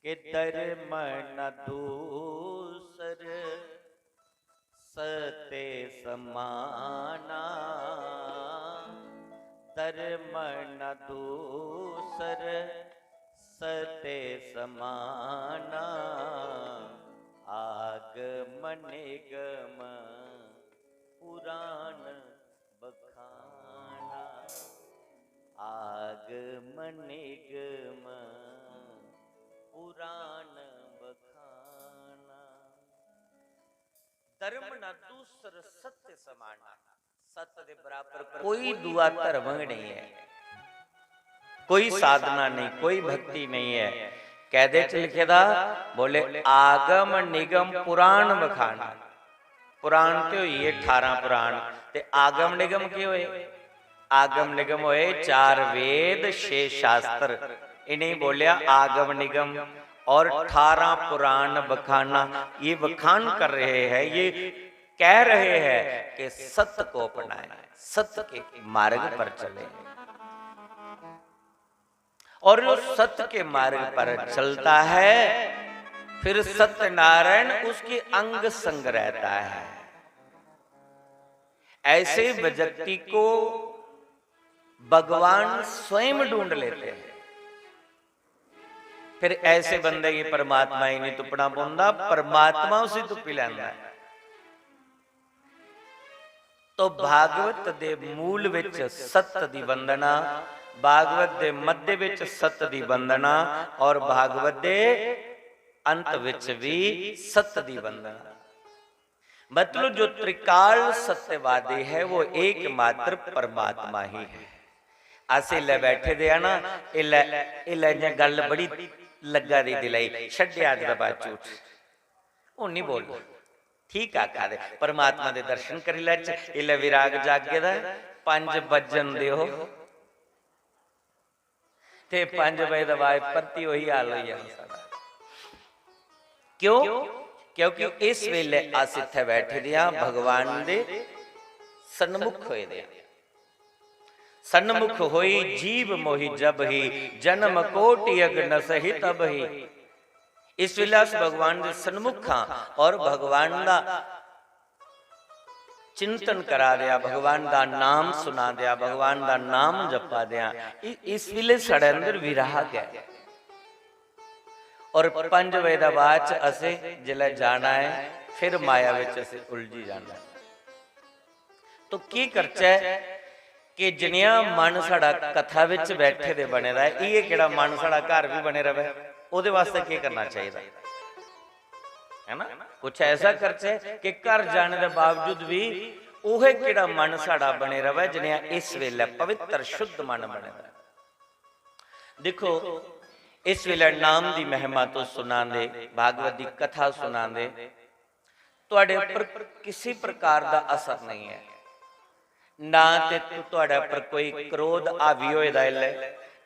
कि धर्म न दूसर सते समाना, धर्म न दूसर सते समाना, आगम निगम पुराण बखाना, आगम निगम पुराण बखाना। धर्म न दूसर सत्य समाना। सत्य दे बराबर कोई दूआ धर्म गै नहीं है, कोई साधना नहीं, कोई भक्ति नहीं है। कैदे च लिखे दा? बोले, आगम निगम पुराण बखाना। पुराण ते होई गे ठारां पुराण, ते आगम निगम केह् होए? आगम निगम होए चार वेद, छे शास्त्र। इन्हें बोलिया आगम निगम। और ठारां पुराण बखाना, ये बखान कर रहे हैं, ये कह रहे हैं कि सत्य को अपनाएं, सत्य के मार्ग पर चलें। और जो सत्य के मार्ग पर चलता है, फिर सत्यनारायण उसके अंग संग रहता है। ऐसे व्यक्ति को भगवान स्वयं ढूंढ लेते हैं। फिर ऐसे बंदे गी परमात्मा ही नहीं तुप्पना पौंदा, परमात्मा उसी तुप्पी लैंदा है। तो भागवत दे मूल विच सत्य दी वंदना, भागवत दे मध्य विच सत्य दी वंदना और भागवत दे अंत विच भी सत्य दी वंदना। मतलब, जो त्रिकाल सत्यवादी है, वो एकमात्र परमात्मा ही है। अस इल्लै बैठे दे आ ना, इल्लै, इल्लै इ'यां गल्ल बड़ी लग्गा दी दिलै गी, छड्डेआ अज्ज दे बाद झूठ, हून निं बोलना। ठीक आखा दे, परमात्मा दे दर्शन करी लैचे। इल्लै विराग जागे दा ऐ, पंज बज्जन देओ, ते पंज बजे दे बाद परतियै ओही हाल होई जाना साढ़ा। क्यों? क्योंकि इस वेले अस इत्थै बैठे दे आं, भगवान दे सन्मुख होए दे आं। सन्मुख होई जीव मोहि जब ही, जन्म कोटि अग नसहि तब ही। इस वेले अस भगवान दे सन्मुख हां और भगवान दा चिंतन करा दे आ, भगवान दा नाम सुना दे आ, भगवान दा नाम जपा दे आ। इ-, इस वेले साढ़े अंदर विराग ऐ। और पंज बजे दे बाद च असें जिसलै जाना ऐ, फिर माया बिच असें उलझी जाना ऐ। तो की करचै कि जनेहा मन साढ़ा कथा बिच बैठे दे बने दा ऐ, इ'यै केह्ड़ा मन साढ़ा घर बी बने रवै, ओह्दे वास्तै केह् करना चाहिदा? है ना? कुछ ऐसा करचै कि घर जाने दे बावजूद बी ओहे केह्ड़ा मन साढ़ा बने रवै, जनेहा इस वेले पवित्र शुद्ध मन बने दा ऐ। दिक्खो, इस वेले नाम दी महिमा तुस सुना दे, भागवत दी कथा सुना दे, तुआढ़े उप्पर किसी प्रकार दा असर नहीं ऐ। ना ते तु-, तुआढ़े उप्पर कोई क्रोध हावी होए दा ऐ,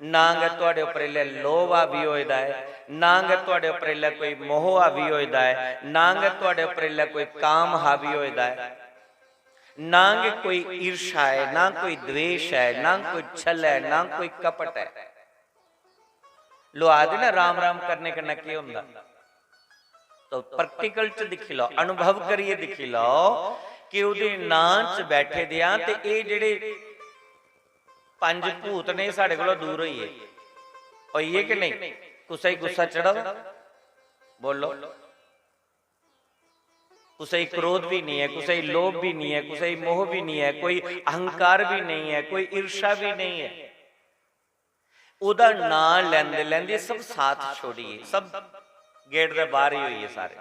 ना गै तुआढ़े उप्पर इसलै लोभ हावी होए दा ऐ, ना गै तुआढ़े उप्पर इसलै कोई मोह हावी होए दा ऐ, ना गै तुआढ़े उप्पर इसलै कोई काम हावी होए दा ऐ। ना गै कोई ईर्षा ऐ, ना कोई द्वेष ऐ, ना कोई छल ऐ, ना कोई कपट ऐ। लोक आखदे ना, राम राम करने कन्नै केह् होंदा? तो practical च दिक्खी लैओ, अनुभव करियै दिक्खी लैओ कि ओह्दे नां च बैठे दे आं ते एह् जेह्ड़े पंज भूत ने, साढ़े कोला दूर होई गे। होई गे कि नेईं? कुसै गी गुस्सा चढ़ा दा? बोलो। कुसै गी क्रोध बी निं ऐ, कुसै गी लोभ बी निं ऐ, कुसै गी मोह बी निं ऐ, कोई अहंकार बी नेईं ऐ, कोई ईर्षा बी नेईं ऐ। ओह्दा नां लैंदे लैंदे सब साथ छोड़ियै, सब गेट दे बाह्र ही होई गे सारे।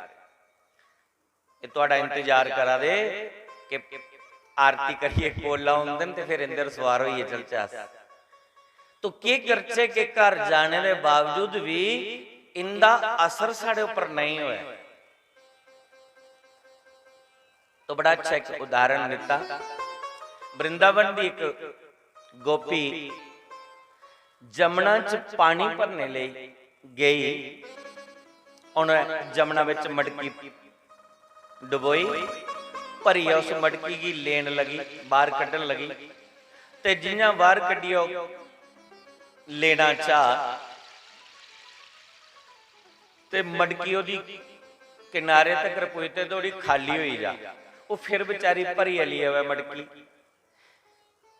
एह् तुआढ़ा इंतजार करा दे कि आरती करियै कोल औंदे न ते फिर इंदे पर सुआर होइयै चलचै अस। तो केह् करचै कि घर जाने दे बावजूद बी इंदा असर साढ़े उप्पर नेईं होऐ। तो बड़ा अच्छा इक उदाहरण दित्ता। वृंदावन दी इक गोपी जमुना च पानी भरने लेई गेई। उ'नें जमुना बिच मटकी डबोई, भरियै उस मटकी गी लेन लगी, बाहर कड्ढन लगी। ते जि'यां बाहर कड्ढियै ओह् लेना चाह्, ते मटकी ओह्दी किनारे तगर पुजदे धोड़ी खाल्ली होई जा। ओह् फिर बेचारी भरियै लेई आवै मटकी,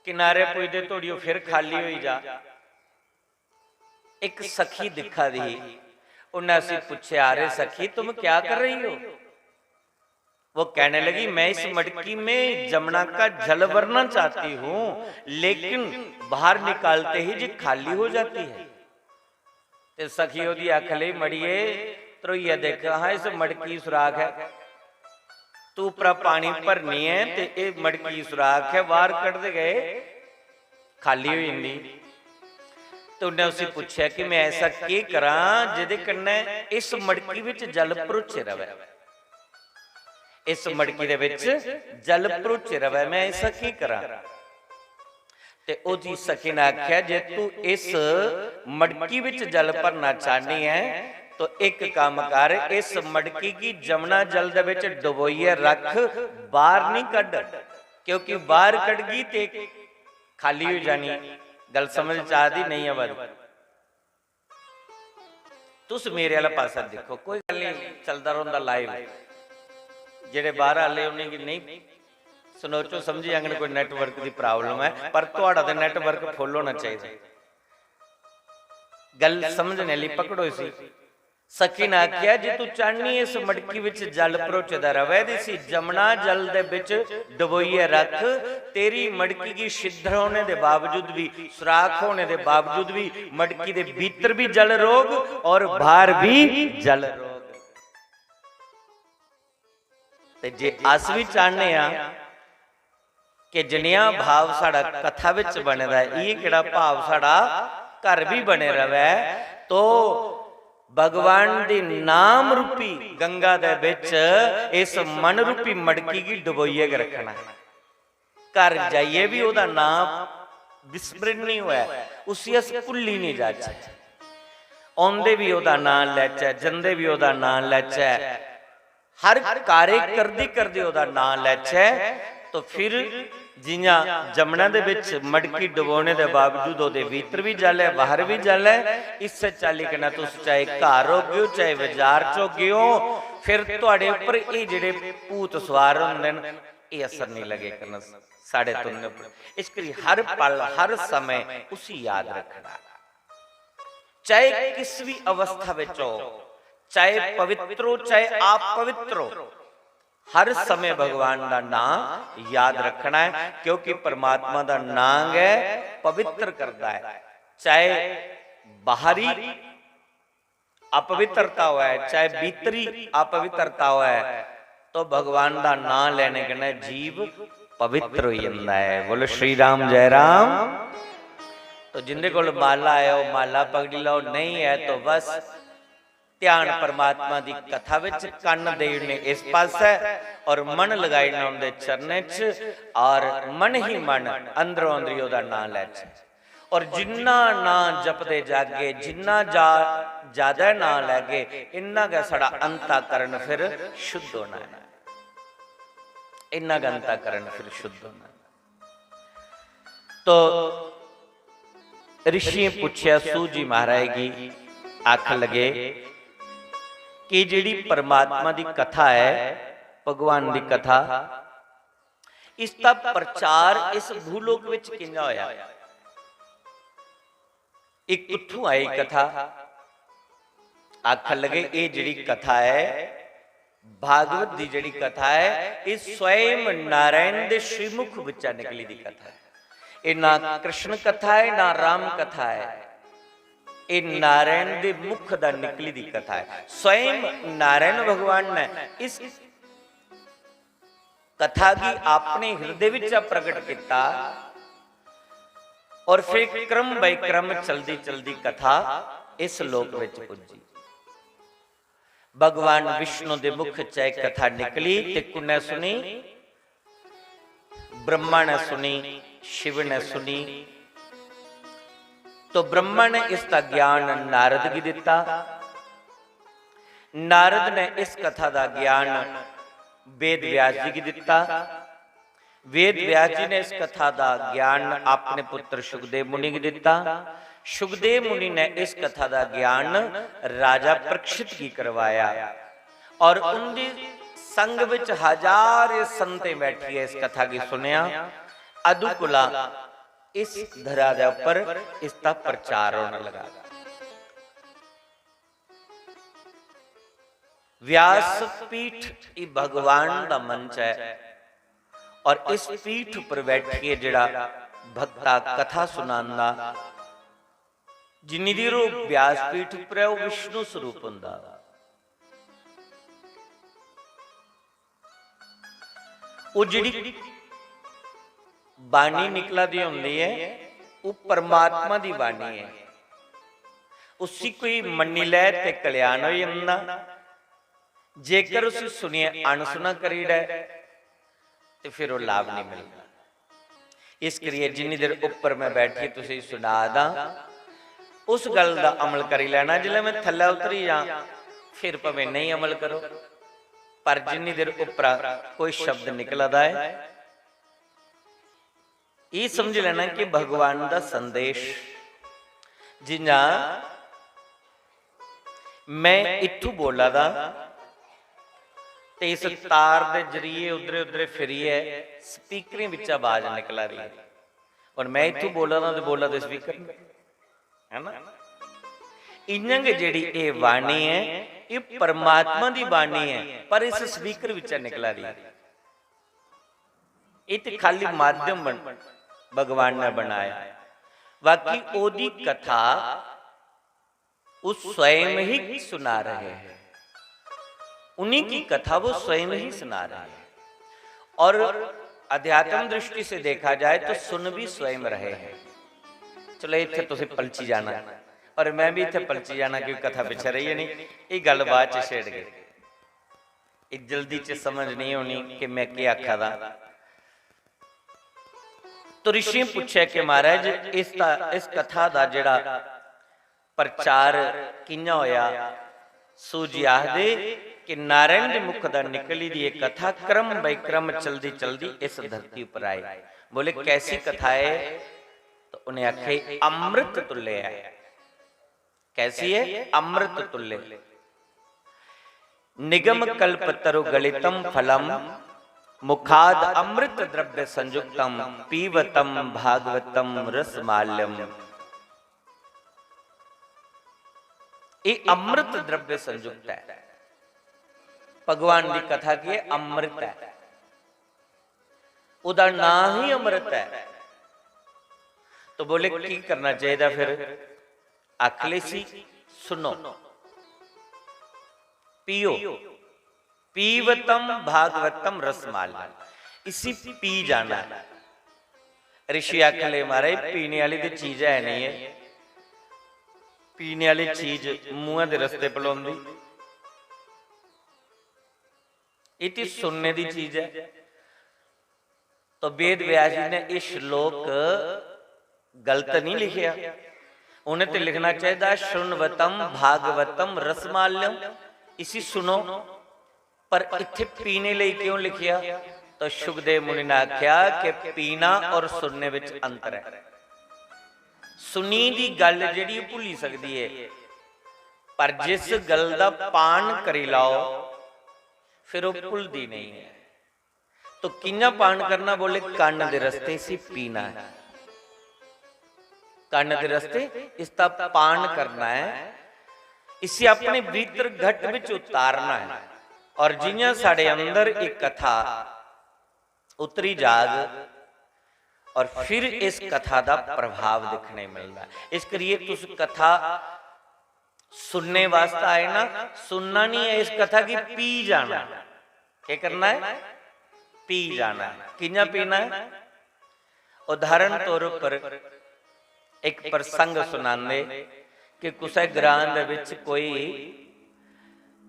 किनारे पुजदे धोड़ी ओह् फिर खाल्ली होई जा। इक सखी दिक्खा दी ही, उन्नै उसी पुच्छेआ, "अरे सखी, तुम क्या कर रही हो?" वो कहने लगी, "मैं इस मटकी में जमुना का जल भरना चाहती हूँ, लेकिन बाहर निकालते ही जी खाली हो जाती है।" ते सखी ओह्दी आखन लगी, "मड़िये, ध्रोइयै दिक्ख हां, इस मटकी सुराख ऐ। तू उप्परा पानी भरनी ऐ ते एह् मटकी सुराख ऐ, बाहर कड्ढदे गै खाल्ली होई जंदी।" ते उन्नै उसी पुच्छेआ कि "मैं ऐसा केह् करां जेह्दे कन्नै इस मटकी बिच जल भरोचे रवै, इस मटकी दे बिच जल भरोचे रवै, मैं ऐसा केह् करां?" ते ओह्दी सखी ने आखेआ, "जे तू इस मटकी बिच जल भरना चाहनी ऐ, तो इक कम्म कर, इस मटकी गी जमुना जल दे बिच डबोइयै रख, बाहर निं कड्ढ, क्योंकि बाहर कड्ढगी ते खाल्ली होई जानी।" गल्ल समझ च आ दी, नेईं आवा दी? तुस मेरे आह्ला पासा दिक्खो, कोई गल्ल निं, चलदा रौंह्दा live। जेह्ड़े बाह्र आह्ले, उ'नेंगी नेईं सनोचो, समझी जाङन कोई network दी problem ऐ, पर थुआढ़ा ते network full होना चाहिदा। गल्ल समझने आह्ली पकड़ो इसी। सखी ने आखेआ, "जे तू चाह्न्नी इस मटकी बिच जल भरोचे दा रवै ते इसी जमुना जल दे बिच डबोइयै रख, तेरी मटकी गी छिद्र होने दे बावजूद बी, सुराख होने दे बावजूद बी मटकी दे भीतर बी जल रौह्ग और बाहर बी जल रौह्ग।" ते जे अस बी चाह्न्ने आं कि जनेहा भाव साढ़ा कथा बिच बने दा ऐ, इ'यै केह्ड़ा भाव साढ़ा घर बी बने रवै, तो भगवान दे नाम रूपी गंगा दे बिच इस मन रूपी मटकी गी डबोइयै गै रक्खना ऐ। घर जाइयै बी ओह्दा नां विस्मरण निं होऐ, उसी अस भुल्ली निं जाचै। औंदे बी ओह्दा नां लैचै, जंदे बी ओह्दा नां लैचै, हर कार्य करदे करदे ओह्दा नां लैचै, तो फिर जि'यां जमुना दे बिच मटकी डबोने दे बावजूद ओह्दे भीतर बी जल ऐ, बाहर बी जल ऐ, इस्सै चाल्ली कन्नै तुस चाहे घर होगे ओ, चाहे बाजार च होगे ओ, फिर थुआढ़े उप्पर एह् जेह्ड़े भूत सुआर होंदे न, एह् असर निं लगे करन साढ़े तुं'दे उप्पर। इस करी हर पल, हर समें उसी याद रखना। चाहे किस भी अवस्था बिच हो, चाहे पवित्र हो, चाहे अपवित्र हो, हर समें भगवान दा नां याद रखना ऐ, क्योंकि परमात्मा दा नां गै पवित्र करदा ऐ। चाहे बाहरी अपवित्रता होऐ, चाहे भीतरी अपवित्रता होऐ, तो भगवान दा नां लैने कन्नै जीव पवित्र होई जंदा ऐ। बोलो श्री राम, जय राम। तो जिंदे कोल माला है, ओह् माला पकड़ी लैओ, नेईं है तो बस ध्यान परमात्मा दी कथा विच, कन्न देई ओड़ने इस पासै और मन लगाई ओड़ना उंदे चरणें च, और मन ही मन अंदरों अंदरी ओह्दा नां लैचै। और जिन्ना नां जपदे जागे, जिन्ना जा-, ज्यादा नां लैगे, इन्ना गै साढ़ा अंतःकरण फिर शुद्ध होना ऐ। इन्ना गै अंतःकरण फिर शुद्ध होना। तो ऋषियें पुच्छेआ सूत जी महाराज गी, आखन लगे कि जेह्ड़ी परमात्मा दी कथा ऐ, भगवान दी कथा, इसदा प्रचार इस भूलोक विच कि'यां होया? एह् कुत्थों आई कथा? आखन लगे, एह् जेह्ड़ी कथा ऐ, भागवत दी जेह्ड़ी कथा ऐ, एह् स्वयं नारायण दे श्रीमुख बिच्चा निकली दी कथा ऐ। एह् ना कृष्ण कथा ऐ, ना राम कथा ऐ, एह् नारायण दे मुख दा निकली दी कथा ऐ। स्वयं नारायण भगवान ने इस कथा गी अपने हृदय विच प्रगट किता और फिर क्रम by क्रम चलदी चलदी कथा इस लोक विच पुज्जी। भगवान विष्णु दे मुख च एह् कथा निकली ते कुन्नै सुनी? ब्रह्मा ने सुनी, शिव ने सुनी। तो ब्रह्मा ने इसका ज्ञान नारद गी दिता, नारद ने इस कथा का ज्ञान वेद व्यास जी गी दिता, वेद व्यास जी ने इस कथा का ज्ञान अपने पुत्र सुखदेव मुनि गी दिता। सुखदेव मुनि ने इस कथा का ज्ञान राजा परीक्षित गी करवाया और उनकी संग विच हजार संतें बैठिए इस कथा की सुनिया। अदु कोला इस धरा दे उपर इसका प्रचार होने लगा। व्यास पीठ ही भगवान का मंच है और इस पीठ पर बैठिए जेड़ा भक्ता कथा सुनांदा, जिन्नी देर वो व्यास पीठ पर है, वो विष्णु स्वरूप हुंदा। वो जेड़ी बाणी निकला दी होंदी है, वो परमात्मा दी बाणी है। उसी कोई मन्नी लै ते कल्याण हो जांदा, जेकर उसी सुनिए अनसुना करी ओड़ै ते फिर वो लाभ नहीं मिलदा। इस करिए जिन्नी देर उप्पर मैं बैठिए तुसें सुना दा, उस गल दा अमल करी लैना। जिसलै मैं थल्लै उतरी जां, फिर भावें नहीं अमल करो, पर जिन्नी देर उप्परा कोई शब्द निकला दा है, ये समझ लेना कि भगवान दा संदेश, जियां मैं इत्थू बोला दा ते इस तार दे जरिए उधरे उधरे फिरिए स्पीकरें बिच आवाज निकला रही है। और मैं इत्थू बोला दा ते बोला दे स्पीकर न, है ना? इयां गै जेड़ी एह् वाणी है, एह् परमात्मा दी वाणी है, पर इस स्पीकर बिच्चा निकला दी। एह् ते खाली माध्यम बन-, भगवान ने बनाया, बाकी ओदी कथा वो स्वयं ही सुना रहे हैं, उन्हीं की कथा वो स्वयं ही सुना रहे हैं। और अध्यात्म दृष्टि से देखा जाए तो सुन भी स्वयं रहे हैं। चलो, इत्थे तुसें पलची जाना और मैं भी इत्थे पलची जाना, क्योंकि कथा पिच्छे रही है नहीं, ये गल बाद च छेड़ गए। ये जल्दी च समझ नहीं होनी कि मैं केह् आखा दा। तो ऋषियें पूछेआ कि महाराज, इस दा, इस कथा दा जेड़ा प्रचार कि'यां होया? सूत जी आखदे कि नारायण दे मुख दा निकली दी एह् कथा क्रम by क्रम चलदी चलदी इस धरती पर आई। बोले, "कैसी कथा है?" तो उन्हें आखे, "अमृत तुल्य है।" कैसी है? अमृत तुल्य। "निगम कल्प तरु गलितम फलम, मुखाद अमृत द्रव्य संयुक्तम, पीवतम भागवतम रसमाल्यम।" ये अमृत द्रव्य संयुक्त है। भगवान की कथा की अमृत है, उदा नाम ही अमृत है। तो बोले, की करना चाहिए फिर? आखले सी, सुनो, पियो, पीवतम भागवतम रसमाला, इसी पी जाना है। ऋषि आखन लगे, "महाराज, पीने आह्ली ते चीज है नहीं है, पीने आह्ली चीज मुंहै दे रस्ते पलोंदी, इति सुनने दी चीज है।" तो वेद व्यास जी ने यह श्लोक गलत नहीं लिखिया, उन्हें तो लिखना चाहिए, "शृण्वतम भागवतम रसमाल्यम", इसी सुनो। पर इत्थे पीने लेई क्यों लिखिया? तो शुकदेव मुनि ने आख्या कि पीना और सुनने विच अंतर है। सुनी दी गल जेह्ड़ी भुल्ली सकदी है, पर जिस गल दा पान करी लाओ, फिर वो भुलदी नहीं है। तो कि'यां पान करना? बोले, कन्न दे रस्ते इसी पीना है। कन्न दे रस्ते इसदा पान करना है, इसी अपने भीतर घट विच उतारना है। और जि'यां साढ़े अंदर एक कथा उतरी जाग और फिर इस कथा दा प्रभाव दिक्खने मिलदा। इस करिए तुस कथा सुनने वास्तै आए ना, सुनना नहीं है इस कथा गी, पी जाना। क्या करना है? पी जाना है। कि'यां पीना है? उदाहरण तौर पर एक प्रसंग सुनांदे कि कुसै ग्रां दे विच कोई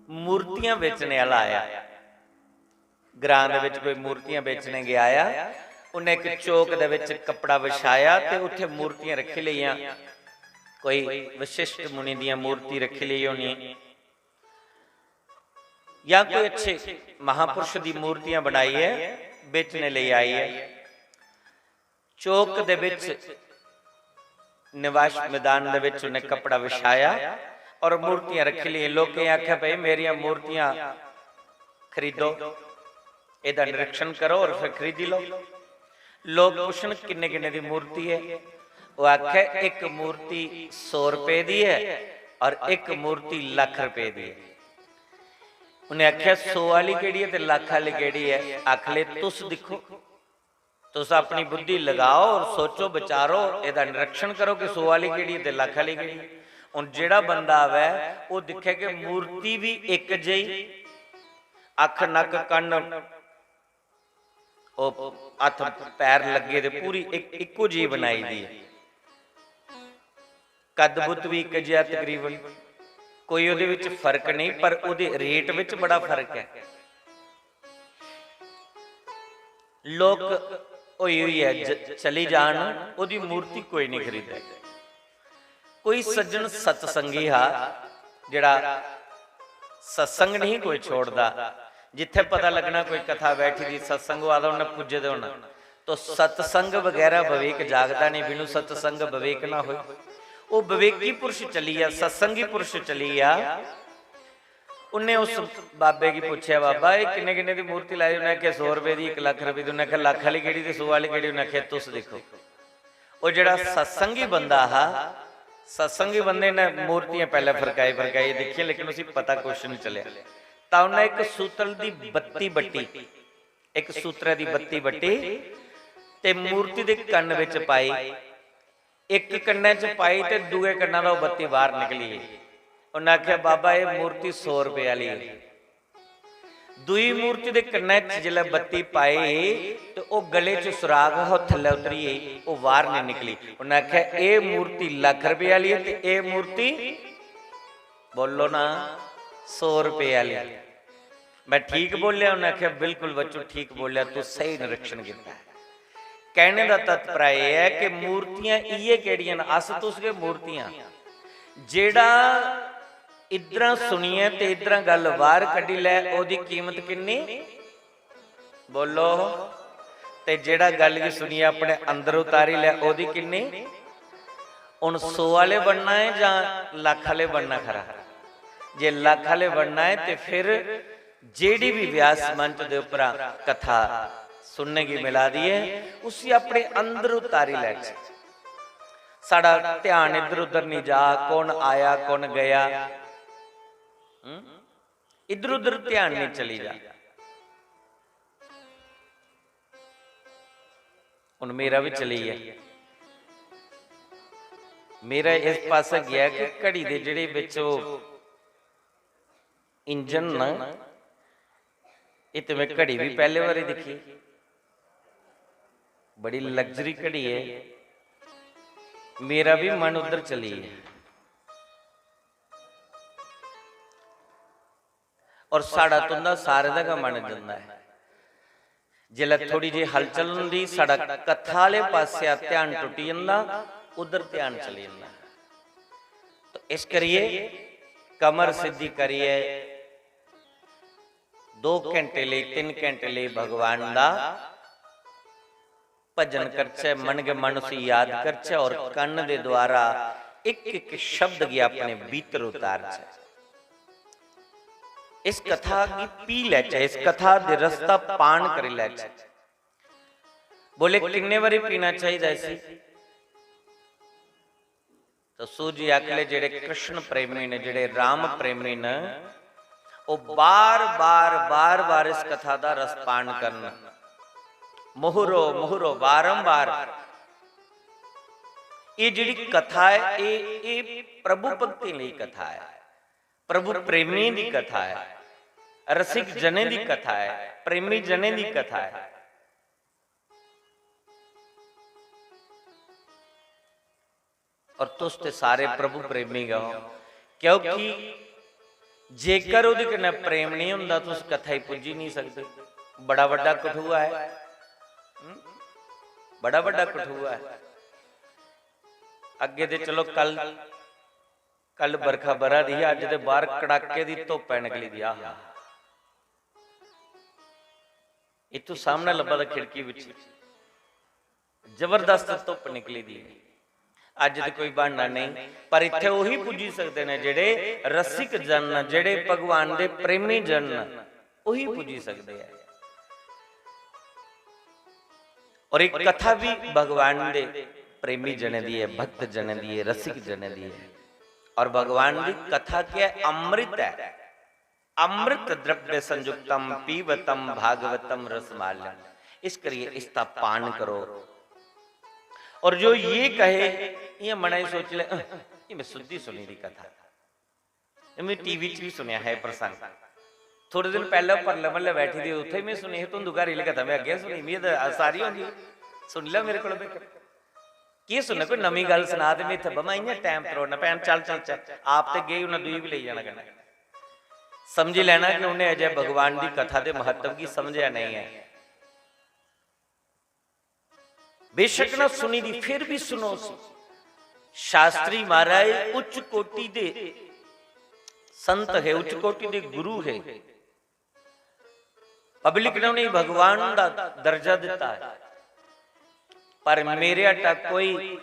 मूर्तियां बेचने आह्ला आया। ग्रां दे विच कोई मूर्तियां बेचने गी आया। उन्नै इक चौक दे विच कपड़ा विछाया ते उत्थे मूर्तियां रखी लेइयां। कोई विशिष्ट मुनि दियां मूर्ति रखी लेई होनी, या कोई अच्छे महापुरुष दी मूर्तियां बनाई है, बेचने लेई आई है। चौक दे विच निवास मैदान दे विच उन्हें कपड़ा विछाया और मूर्तियां रखी ली। लोकें आख्या, "भाई, मेरियां मूर्तियां खरीदो, एदा निरीक्षण करो और फिर खरीदी लो।" लोग पुछन, "किन्ने किन्ने दी मूर्ति है?" वो आखे, "एक मूर्ति सौ रुपए दी है और एक मूर्ति लख रुपए दी है।" उन्हें आख्या, "सौ वाली केड़ी है ते लख वाली केड़ी है?" आख ले, "तुस दिखो, तुस अपनी बुद्धि लगाओ और सोचो, विचारो, एदा निरीक्षण करो कि सौ वाली केड़ी है ते लख वाली केड़ी है।" हुन जेड़ा बंदा आवे, वो दिखे कि मूर्ति भी इक जेही, अख, नक, कन्न, ओ हत्थ पैर लग्गे दे, पूरी इक, इक्को जेही बनाई दी है। कद बुत भी इक जेहा तकरीबन, कोई ओहदे विच फर्क नहीं, पर ओहदे रेट विच बड़ा फर्क है। लोक होई होई है ज-, चली जान, ओहदी मूर्ति कोई नहीं खरीदे। कोई सज्जन सत्संगी हा, जेड़ा सत्संग नहीं कोई छोड़दा। जिथे पता लगना कोई कथा बैठी दी, सत्संग होआ दा, उन्हें पुज्जे दे होना। तो सत्संग वगैरह विवेक जागदा नहीं, बिनु सत्संग विवेक ना होए। वो विवेकी पुरुष चली गया, सत्संगी पुरुष चली गया। उन्हें उस बाबे की पूछया, "बाबा, ये किन्ने किन्ने दी मूर्ति लाई?" उन्हें आख्या, "सौ रुपए दी, एक लख रुपए दी।" उन्हें आख्या, "लख वाली केड़ी ते सौ वाली केड़ी?" उन्हें आख्या, "तुस दिखो।" वो जेड़ा सत्संगी बंदा हा, सत्संगी बंदे ने मूर्तियां पहले फरकाई फरकाई दिखियां, लेकिन उसी पता कुछ नहीं चलिया। तां उन्हें एक सूतल दी बत्ती बट्टी, एक सूत्रै दी बत्ती बट्टी ते मूर्ति दे कन्न विच पाई। एक कन्नै च पाई ते दूए कन्नै दा ओह् बत्ती बाहर निकली गेई। उन्नै आखेआ, "बाबा, एह् मूर्ति सौ रपेऽ आह्ली ऐ।" दूई मूर्ति दे कन्नै च जिसलै बत्ती पाई ते ओह् गले च सुराख हा, ओह् थल्लै उतरी गेई, ओह् बाहर निं निकली। उन्नै आखेआ, "एह् मूर्ति लक्ख रपेऽ आह्ली ऐ ते एह् मूर्ति, बोलो ना, सौ रपेऽ आह्ली।" मैं ठीक बोलेआ? उन्नै आखेआ, "बिल्कुल बच्चू, ठीक बोलेआ, तू स्हेई निरीक्षण कीता ऐ।" कहने दा तत्पर्य एह् ऐ कि मूर्तियां इ'यै केह्ड़ियां न, अस तुस गै मूर्तियां। जेह्ड़ा इद्धरा सुनियै ते इद्धरा गल्ल बाहर कड्ढी लै, ओह्दी कीमत किन्नी? बोलो। ते जेह्ड़ा गल्ल गी सुनियै अपने अंदर उतारी लै, ओह्दी किन्नी? हुन सौ आह्ले बनना ऐ जां लक्ख आह्ले बनना खरा? जे लक्ख आह्ले बनना ऐ ते फिर जेह्ड़ी बी व्यास मंच दे उप्परा कथा सुनने गी मिला दी ऐ, उसी अपने अंदर उतारी लैचे। साढ़ा ध्यान इद्धर उद्धर निं जा, कौन आया, कौन गया। हम्म? इद्धर उद्धर ध्यान निं चली जा। हुन मेरा बी चली गेआ। मेरा इस पासै गेआ कि घड़ी दे जेह्ड़े बिच ओह् इंजन न, एह् ते में घड़ी बी पैह्ले बारी दिक्खी, बड़ी luxury घड़ी ऐ। मेरा बी मन उद्धर चली गेआ। और साढ़ा तुं'दा सारें दा गै मन जंदा ऐ। जिसलै थोड़ी जेही हलचल होंदी, साढ़ा कथा आह्ले पासेआ ध्यान टुट्टी जंदा, उद्धर ध्यान चली जंदा। तो इस करियै कमर सिद्धी करियै दो घंटे लेई, तिन्न घंटे लेई भगवान दा भजन करचै, मन गै मन उसी याद करचै और कन्न दे द्वारा इक इक शब्द गी अपने भीतर उतारचै। इस कथा गी पी लैचै, इस कथा दे रस दा पान करी लैचै। बोले, किन्ने बारी पीना चाहिदा इसी? तो सूत जी आखले, जेड़े कृष्ण प्रेमी ने, जेड़े राम प्रेमी ने, वो बार बार बार बार इस कथा दा रसपान करन, मोहरो मोहरो, बारंबार। ये जेड़ी कथा है, ये ये प्रभु भक्ति दी कथा है, प्रभु प्रेमी दी कथा है, रसिक जने दी कथा है, प्रेमी जने दी कथा है। और तुस ते सारे प्रभु प्रेमी गै हो, क्योंकि जेकर ओह्दे कन्नै प्रेम नहीं होंदा, तुस कथा ही पुज्जी नहीं सकदे। बड़ा बड्डा कठुआ है, हम्म? बड़ा बड्डा कठुआ है। अग्गे ते चलो, कल, कल बरखा बरा दी ही, अज्ज ते बाहर कड़ाके दी धुप्प ऐ निकली दी। आहा, इत्थों सामने लब्भा दा खिड़की बिच जबरदस्त धुप्प निकली दी। अज्ज ते कोई बहाना नहीं, पर इत्थै ओही पुज्जी सकदे न जेह्ड़े रसिक जन न, जेह्ड़े भगवान दे प्रेमी जन न, ओही पुज्जी सकदे ऐ। और एक कथा भी भगवान दे प्रेमी जने दी है, भक्त जने दी है, रसिक जने दी है। और भगवान दी कथा क्या है? अमृत है। अमृत द्रव्य संयुक्तम पीवतम भागवतम रसमालम। इस करिए इसका पान करो। और जो ये कहे, ये मना ही सोच ले, "अह, ये मैं सुद्धी सुनी दी कथा, ये मैं टीवी च भी सुनया है प्रसंग।" थोड़े दिन पहले परले म्हल्ले बैठी दी, उत्थे मैं सुनी ही धुंधुकारी आह्ली कथा, मैं अग्गें सुनी, मैं तो सारी होंदी, सुन लै मेरे कोल बेकर। की सुनना, कोई नमीं गल्ल सना ते मैं इत्थै बमा, इ'यां टैम त्रोड़ना। भैन, चल चलचै। आप ते गेई, उ'नें दूई बी लेई जाना कन्नै। समझी लैना कि उ'नें अजें भगवान दी कथा दे म्हत्तव गी समझेआ नेईं ऐ। बेशक ना सुनी दी, फिर भी सुनो उसी। शास्त्री महाराज उच्च कोटि दे संत हे, उच्च कोटि दे गुरु हे। पब्लिक ने उ'नेंगी भगवान दा दर्जा दित्ता ऐ, पर मेरे आटा कोई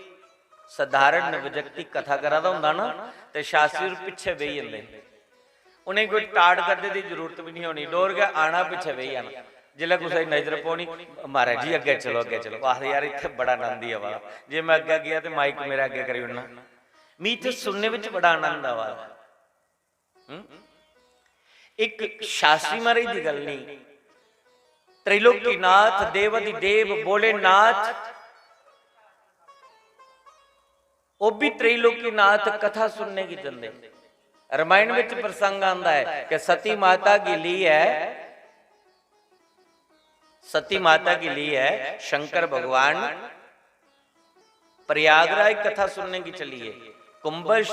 सधारण व्यक्ति कथा करा दा होंदा ना, ते शास्त्री होर पिच्छे बेही जंदे। उ'नेंगी कोई टाट करदे दी जरूरत बी निं होनी, डोर गै आना, पिच्छे बेही जाना। जिसलै कुसै दी नजर पौनी, "महाराज जी, अग्गें चलो, अग्गें चलो।" आखदे, "यार, इत्थै बड़ा आनंद ही आवा दा। जे में अग्गें गेआ ते माइक मेरे अग्गें करी ओड़ना। मी इत्थै सुनने बिच बड़ा आनंद आवा दा।" हम्म? एक शास्त्री महाराज दी गल्ल नहीं, त्रिलोकीनाथ, देवाधिदेव भोलेनाथ, वो भी त्रिलोकीनाथ कथा सुनने की जंदे। रामायण विच प्रसंग आंदा है कि सती माता गी लेइयै, सती माता गी लेइयै शंकर भगवान प्रयागराज कथा सुनने की चलिए, कुंभज,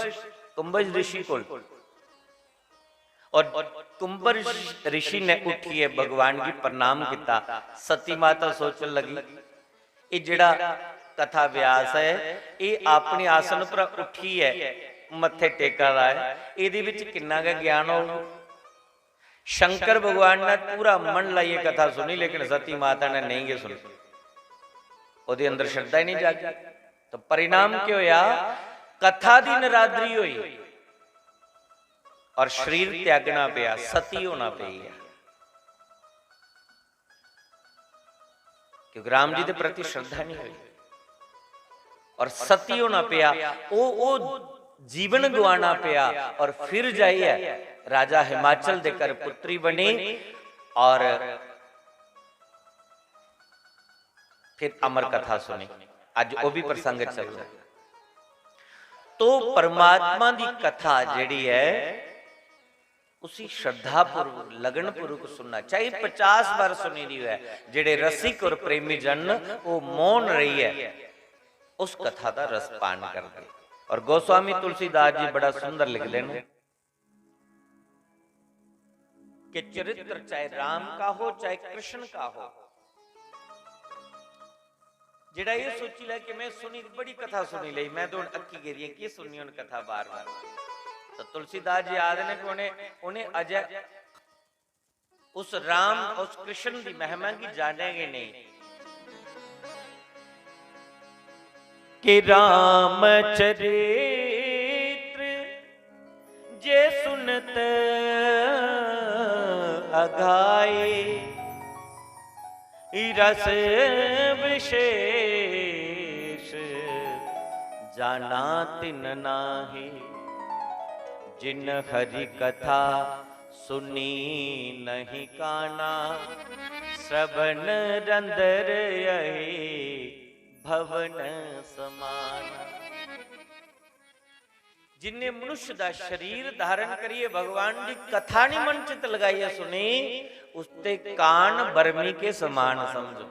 कुंभज ऋषि कोल। और कुंभज ऋषि ने उठिए भगवान की प्रणाम किता। सती माता सोचन लगी, "ये जेड़ा कथा व्यास है, ये अपने आसन पर उठिए मत्थे टेका दा है, एदे विच किन्ना गै ज्ञान होग।" शंकर भगवान ने पूरा मन लाइए कथा सुनी, लेकिन सती माता ने नेईं गै सुनी। ओदे अंदर श्रद्धा ही नहीं जागी। तो परिणाम क्या होया? कथा दी नरादरी होई और शरीर त्यागना पेआ, सती होना पेआ। क्योंकि राम जी दे प्रति श्रद्धा नहीं हुई और सती होना पेआ। ओ, ओ जीवन गवाना पेआ और फिर जाइयै राजा हिमाचल दे घर पुत्री बनी और फिर अमर कथा सुनी। अज ओ भी प्रसंग चल रहा है। तो परमात्मा दी कथा जेड़ी है, उसी श्रद्धापूर्वक, लगनपूर्वक सुनना, चाहे पचास बार सुनी दी होऐ। जेड़े रसिक और प्रेमी जन न, ओह मौन रहियै उस कथा दा रसपान करदे। और गोस्वामी तुलसीदास जी बड़ा सुंदर लिखदे न कि चरित्र चाहे राम का हो, चाहे कृष्ण का हो, जेड़ा ये सोची लै कि मैं सुनी, बड़ी कथा सुनी लेई, मैं तो हुन अक्की गेदी आं, की सुननी हुन कथा बार-बार। तो तुलसीदास जी आखदे ने कि उ'नें, उ'नें अजय, उस राम, उस कृष्ण दी महिमा गी जाने गै नेईं। कि रामचरित्र जे सुनत अघाए, रस विशेष जाना तिन नाही। जिन हरि कथा सुनी नहीं काना, श्रवण रंदर यही भवन समाना। जिन्हें मनुष्य दा शरीर धारण करिए भगवान दी कथा नहीं मन चित लगाइए सुनी, उसते कान बर्मी के समान समझो,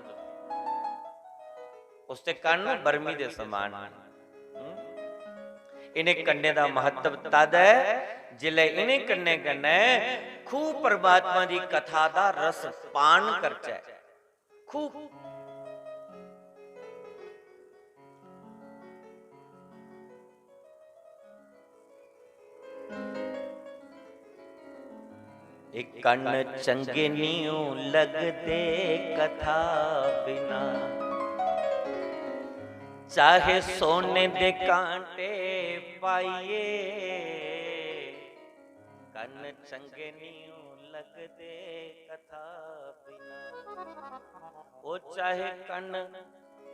उसते कान बर्मी दे समान। हम्म? इन्हें कन्ने दा महत्व तद है, जिले इन्हें कन्ने कन्ने खूब परमात्मा दी कथा दा रस पान करचै। खूब। एक कन चंगे नियो लगदे कथा बिना, चाहे सोने दे कांटे पाइए। कन चंगे नियो लगदे कथा बिना, ओ चाहे कन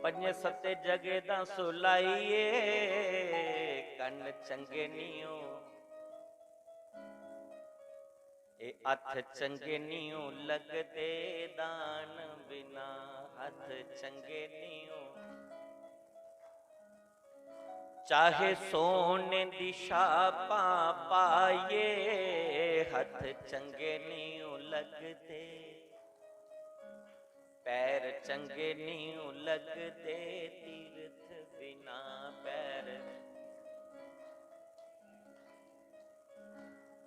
पंजे सत्ते जगे दा सुलाइए। कन चंगे नियो, ए हथ चंगे नियो लगदे दान बिना, हथ चंगे नियो। चाहे सोने दी छापां पाइए, हथ चंगे नियो लगदे, पैर चंगे नियो लगदे तीरथ बिना, पैर।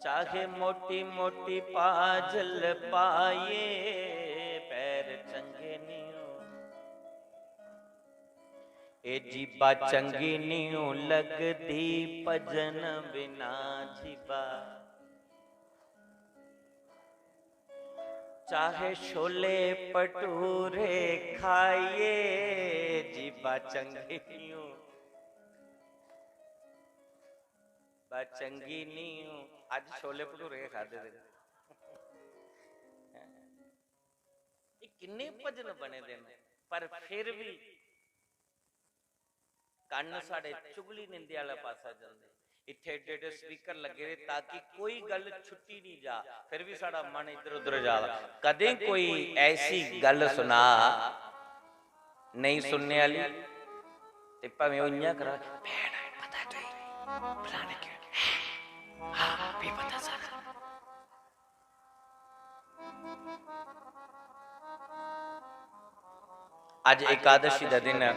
चाहे मोटी मोटी पाजल पाइए, पैर चंगे नियो। ए जीबा चंगी नियो लगदी भजन बिना जीबा। चाहे छोले भटूरे खाइए, जीबा चंगी नियो। बा चंगी नियो। अज छोले भटूरे खादे दे। एह् किन्ने भजन बने दे न, पर फिर भी कन्न साढ़े चुगली निंदे आह्ला पासा जंदे। इत्थै एड्डे एड्डे स्पीकर लग्गे दे ताकि कोई गल्ल छुट्टी निं जा, फिर भी साढ़ा मन इद्धर उद्धर जा दा। कदें कोई ऐसी गल्ल सुना नेईं सुनने आह्ली, ते भामें ओह् इ'यां करा, "भैन, पता तुगी, फलाने केह् होई गेआ?" "हां, भी पता सारा।" अज्ज एकादशी दा दिन ऐ,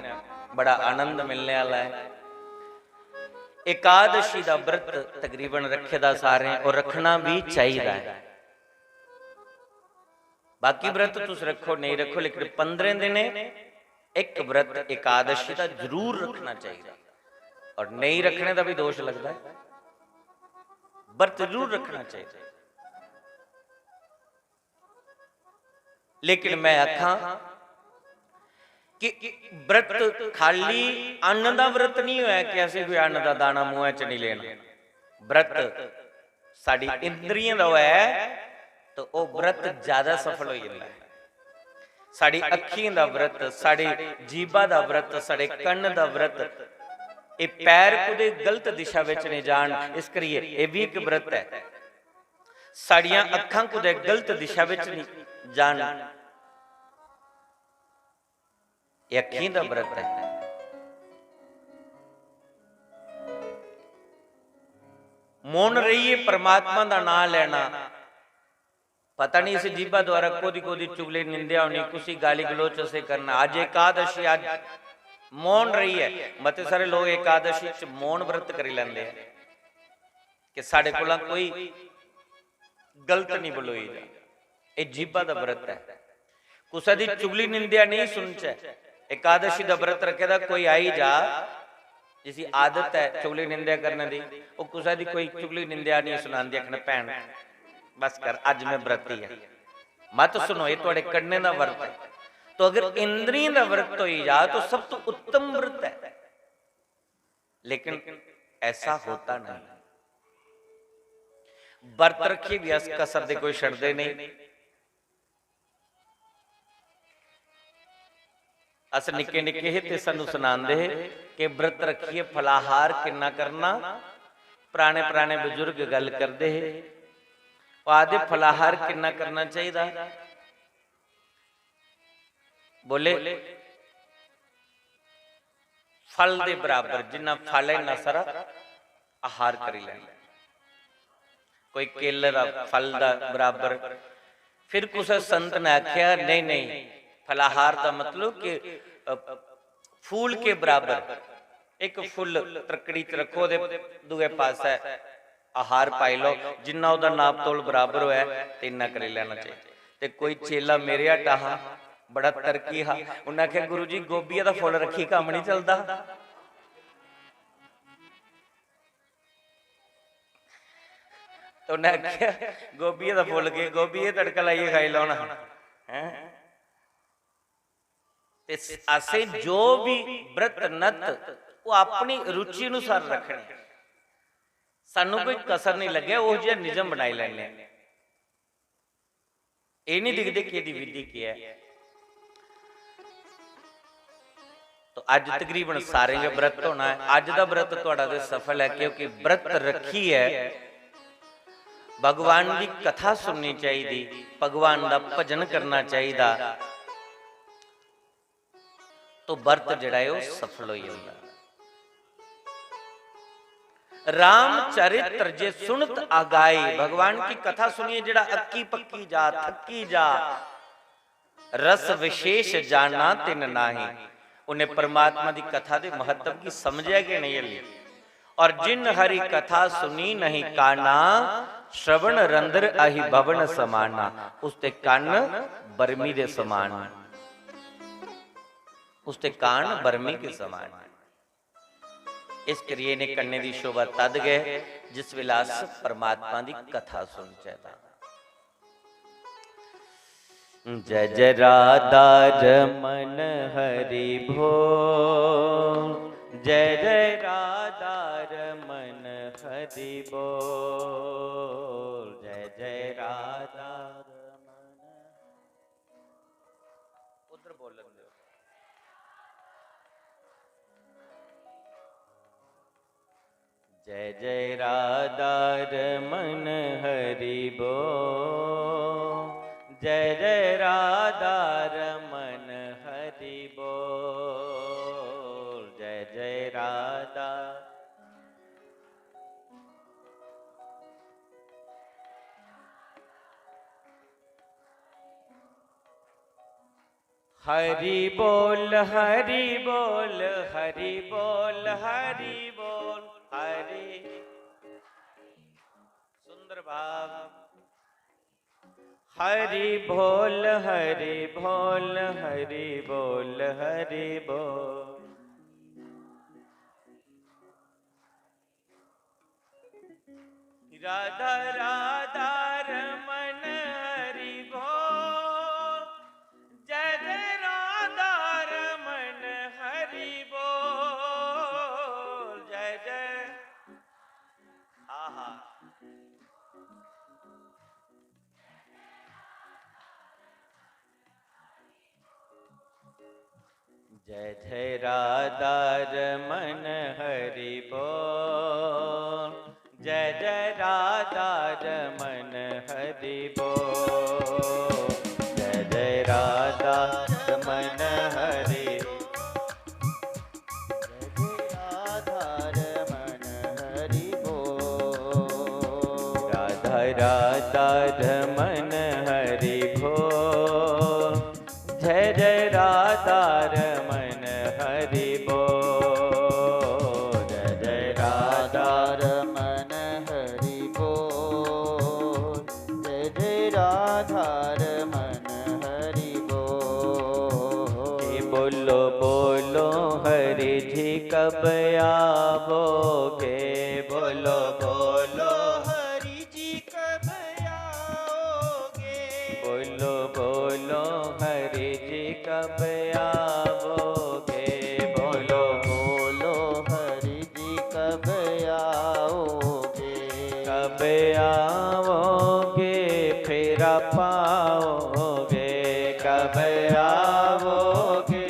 बड़ा आनंद मिलने आह्ला ऐ। एकादशी दा व्रत तकरीबन रक्खे दा सारें, और रक्खना भी चाहिदा ऐ। बाकी व्रत तुस रक्खो, नेईं रक्खो, लेकिन पंदरें दिनें इक व्रत एकादशी दा जरूर रक्खना चाहिदा, और नेईं रक्खने दा भी दोष लगदा ऐ। व्रत जरूर रक्खना चाहिदा। लेकिन मैं आखां कि व्रत खाली अन्न दा व्रत नहीं होया कि असें कोई अन्न दा दाना मुंहै च नहीं लेना। व्रत साढ़ी इंद्रियें दा होऐ, तो ओह् व्रत ज्यादा सफल होई जंदा ऐ। साढ़ी अक्खियें दा व्रत, साढ़ी जीभा दा व्रत, साढ़े कन्न दा व्रत, एह् पैर कुतै गलत दिशा बिच नेईं जान, इस करियै एह् बी इक व्रत ऐ। साढ़ियां अक्खां कुतै गलत दिशा बिच नेईं जान। एह् अक्खीं दा व्रत ऐ। मौन रेहियै परमात्मा दा नां लैना। पता नहीं इस जीभा द्वारा कोदी कोदी चुगली निंदेआ होनी, कुसी गाली गलोच असें करना। अज्ज एकादशी, अज्ज मौन रेहियै, मते सारे लोक एकादशी च मौन व्रत करी लैंदे ऐ कि साढ़े कोला कोई गलत नहीं बलोई जा। एह् जीभा दा व्रत ऐ। कुसै दी चुगली निंदेआ नेईं सुनचै। एकादशी दा व्रत रक्खे दा कोई आई जा, जिसी आदत ऐ चुगली निंदेआ करने दी, ओह् कुसै दी कोई चुगली निंदेआ नेईं सुनांदी, आखना, "भैन, बस कर, अज्ज में व्रती ऐ।" मत सुनो, ये थुआड़े कन्नें दा व्रत है। तो अगर इंद्रियें दा व्रत होई जा तो सब तो उत्तम व्रत है, लेकिन ऐसा होता नहीं। व्रत रखिए भी अस कसर दे कोई छड़दे नहीं। अस निक्के निक्के हे ते सानू सनांदे हे कि व्रत रखिए फलाहार किन्ना करना। पुराने पुराने बजुर्ग गल करदे हे, ओह् आखदे, "फलाहार किन्ना करना चाहिदा?" बोले, "फल दे बराबर, जिन्ना फल है, इन्ना सारा आहार करी लैना।" कोई केले दा फल दा बराबर। फिर कुसै संत ने आखेआ, "नहीं, नहीं, फलाहार दा मतलब कि, अ, फूल के बराबर, इक फुल्ल त्रक्कड़ी च रक्खो ते दूए पासै आहार पाई लैओ, जिन्ना ओह्दा नाप तोल बराबर होऐ ते इन्ना करी लैना चाहिए।" ते कोई चेला मेरे हटा हा, बड़ा तर्की हा, उन्नै आखेआ, "गुरु जी, गोभिया दा फुल्ल रक्खी कम्म नहीं चलदा।" तो उन्नै आखेआ, "गोभिये दा फुल्ल के, गोभिये तड़का लाइयै खाई लैना।" हैं? ते असें जो भी व्रत नत, ओह् अपनी रुचि अनुसार रखने। सानू कोई कसर नहीं लग्गे, ओह् जिहा निजम बनाई लैने। एह् नहीं दिखदे कि एह्दी विधि केह् ऐ। तो अज्ज तकरीबन सारें गै व्रत होना ऐ। अज्ज दा व्रत तुहाडा ते सफल ऐ, क्योंकि व्रत रक्खियै भगवान दी कथा सुननी चाहिदी, भगवान दा भजन करना चाहिदा। तो व्रत जेह्ड़ा ऐ ओह् सफल होई जंदा। राम चरित्र जे सुनत आगाए, भगवान की कथा सुनिए जेह्ड़ा अक्की पक्की जा, थक्की जा, रस विशेष जाना तिन नाही। उन्हें परमात्मा दी कथा दे महत्व की समझेआ गै नहीं हल्ली। और जिन हरि कथा सुनी नहीं काना, श्रवण रंध्र अहि भवन समाना। उसते कन्न बर्मी दे समान। उसते कान बर्मी के समान। इस करियै इ'नें कन्नें दी शोभा तद गै जिस बेल्लै अस परमात्मा दी कथा सुनचै तां। जय जय राधा रमन हरि बोल, जय जय राधा रमन हरि बोल, जय जय राधा रमन। उधर बोलन दो। जय जय राधा रमन हरि बोल, जय जय राधा रमन हरि बोल, जय जय राधा। हरि बोल, हरि बोल, हरि बोल, हरि बोल, हरि। सुंदर भाव। हरि बोल, हरि बोल, हरि बोल, हरि बोल। राधा राधा रमन हरि बोल, जय जय राधा रमन हरि बोल, जय जय। आहा। जय जय राधा रमन हरि बोल, जय जय राधा रमन हरि बोल, जय जय राधा रमन हरि, जय जय राधा रमन हरि बोल, राधा राधा रमन हरि बोल। जय जय राधा रमन हरि बोल, जय जय राधा रमन हरि बोल, जय जय राधा रमन हरि बोल। के बोलो बोलो हरि जी कब आवोगे, बोलो बोलो हरि जी कब आओगे? बोलो आओगे, कब आओगे, फिर पाओगे, कब आओगे,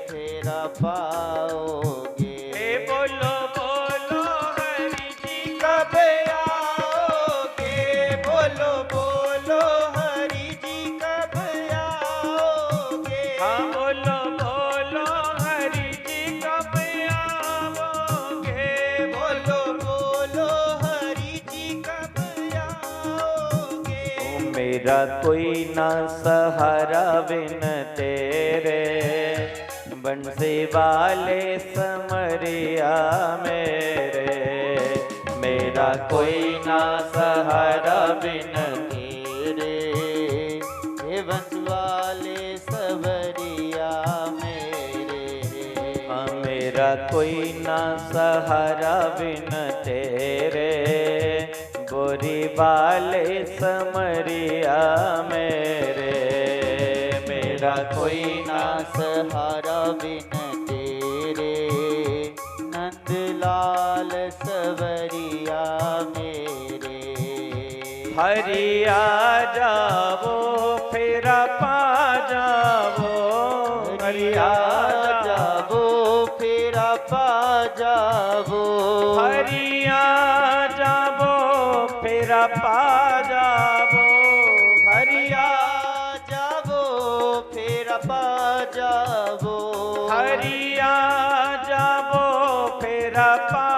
फिर पाओगे। हे बोलो, बोलो हरि जी, कब आओगे? बोलो, बोलो हरि जी, कब आओगे? हाँ, बोलो, बोलो हरि जी, कब आओगे? बोलो, बोलो हरि जी, कब आओगे? ओ मेरा कोई ना सहारा बिन तेरे, बंसी वाले समरिया मेरे, मेरा कोई ना सहारा बिन तेरे, हे बंसी वाले सवरिया मेरे। हाँ, मेरा कोई ना सहारा बिन तेरे, बोरी वाले समरिया मेरे, मेरा कोई ना सहारा बिन तेरे, नंदलाल सवरिया मेरे। हरि आ जावो, फिर पा जावो, हरि आ जावो, फिर पा जावो। हरि आ जावो, फिर पा जावो। हरि आ जावो, फिर पा जावो। हरि आ जावो, फिर पा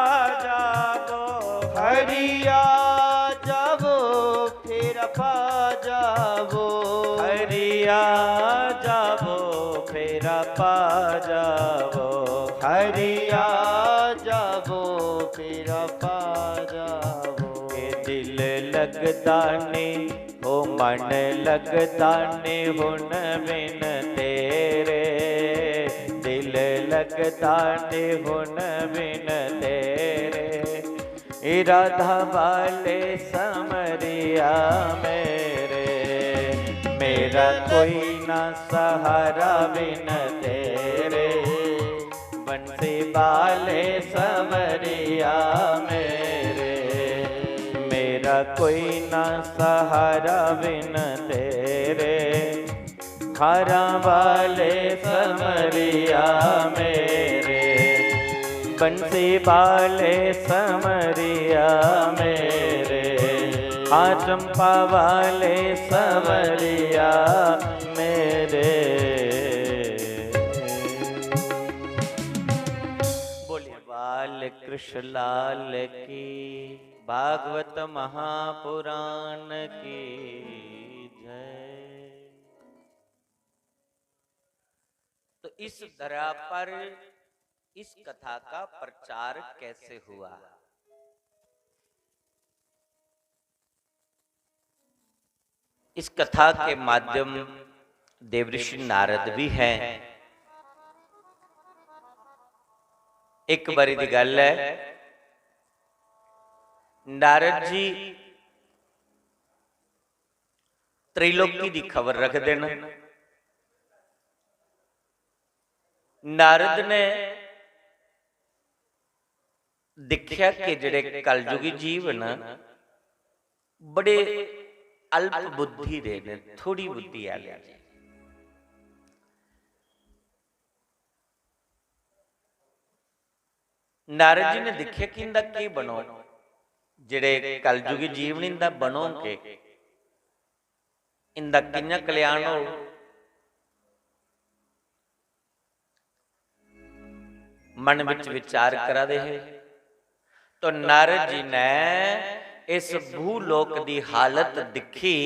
जावो। हरि आ जावो, फिर पा जावो। हरि आ जावो, फिर पा जावो। हरि आ जावो, फिर पा जावो। ए दिल लगदा नी, ओ मन लगदा नी हुन बिन तेरे। दिल लगदा नी हुन बिन तेरे। ए राधा वाले समरिया मेरे, मेरा कोई ना सहारा बिन तेरे। बंसी वाले समरिया मेरे, मेरा कोई ना सहारा बिन तेरे। हारां वाले समरिया मेरे, बंसी वाले समरिया मेरे, हाँ चंपा वाले समरिया मेरे। बोलिए बाल कृष्ण लाल की, भागवत महापुराण की जय। तो इस धरा पर इस कथा का प्रचार कैसे हुआ? इस कथा के माध्यम देवऋषि नारद भी हैं। एक बारी दी गल है, नारद जी त्रैलोकी दी खबर रखदे न। नारद ने दिक्खेआ कि जेह्ड़े कलयुगी जीव न, बड़े अल्प बुद्धि दे न, थोड़ी बुद्धि आह्ले जी। नारद जी ने दिक्खेआ कि इंदा केह् बनोग, जेह्ड़े कलयुगी जीव न, इंदा बनोग केह्, इंदा कि'यां कल्याण होग? मन विच विचार करा दे हे, तो नारद जी ने इस भूलोक दी हालत दिक्खी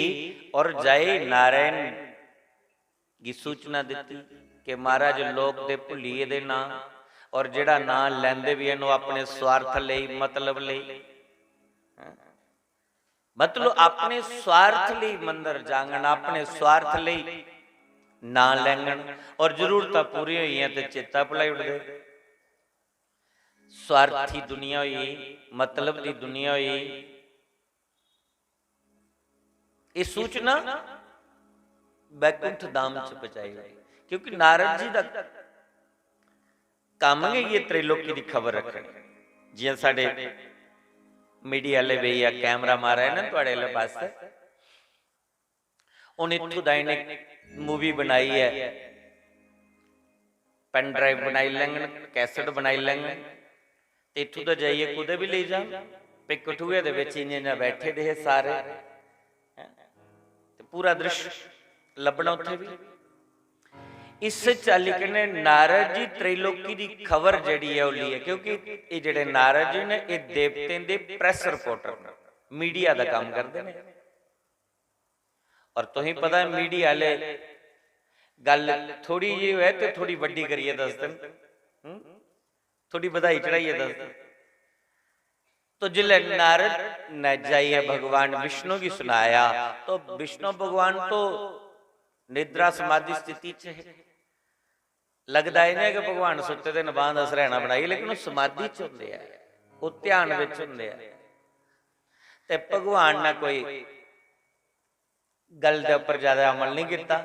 और जाई नारायण गी सूचना दित्ती कि महाराज, लोक ते भुल्ली गेदे नां, और जेह्ड़ा नां लैंदे बी हैन, ओह् अपने स्वार्थ लेई, मतलब लेई, हैं? मतलब, अपने स्वार्थ लेई मंदर जांगन, अपने स्वार्थ लेई नां लैंगन, और जरूरतां पूरियां होई गेइयां ते चेता भुलाई ओड़दे। स्वार्थी दुनिया होई, मतलब दी दुनिया होई। एह् सूचना बैकुंठ धाम च पजाई ओड़ी, क्योंकि नारद जी दा कम्म गै इ'यै त्रैलोकी दी खबर रक्खनी। जियां साढ़े मीडिया आह्ले भैया कैमरा मारा दे ना थुआढ़े आह्ले पासै, उ'नें इत्थूं दा इ'नें मूवी बनाई ऐ, पेन ड्राइव बनाई लैङन, कैसेट बनाई लैङन, ते इत्थूं दा जाइयै कुतै बी लेई जान। ते कठुए दे बिच इ'यां इ'यां बैठे दे हे सारे, हैं? ते पूरा दृश्य लब्भना उत्थै बी। इस चाल्ली कन्नै नारद जी त्रैलोकी दी खबर जेह्ड़ी ऐ, ओह् लेइयै, क्योंकि एह् जेह्ड़े नारद जी न, एह् देवतें दे प्रेस रिपोर्टर न, मीडिया दा कम्म करदे न। और तुसें पता ऐ, मीडिया आह्ले गल्ल थोड़ी जेही होऐ ते थोड़ी बड्डी करियै दसदे न, हूं? थोड़ी बधाई चढ़ाइयै दसदे न। तो जिसलै नारद ने जाइयै भगवान विष्णु गी सनाया, तो विष्णु भगवान तो निद्रा समाधि स्थिति च हे। लगदा इ'यां कि भगवान सुत्ते दे न, बांह दा सरैना बनाई, लेकिन ओह् समाधि च होंदे ऐ, ओह् ध्यान बिच होंदे ऐ। ते भगवान ने कोई गल्ल दे उप्पर ज्यादा अमल नहीं कीता।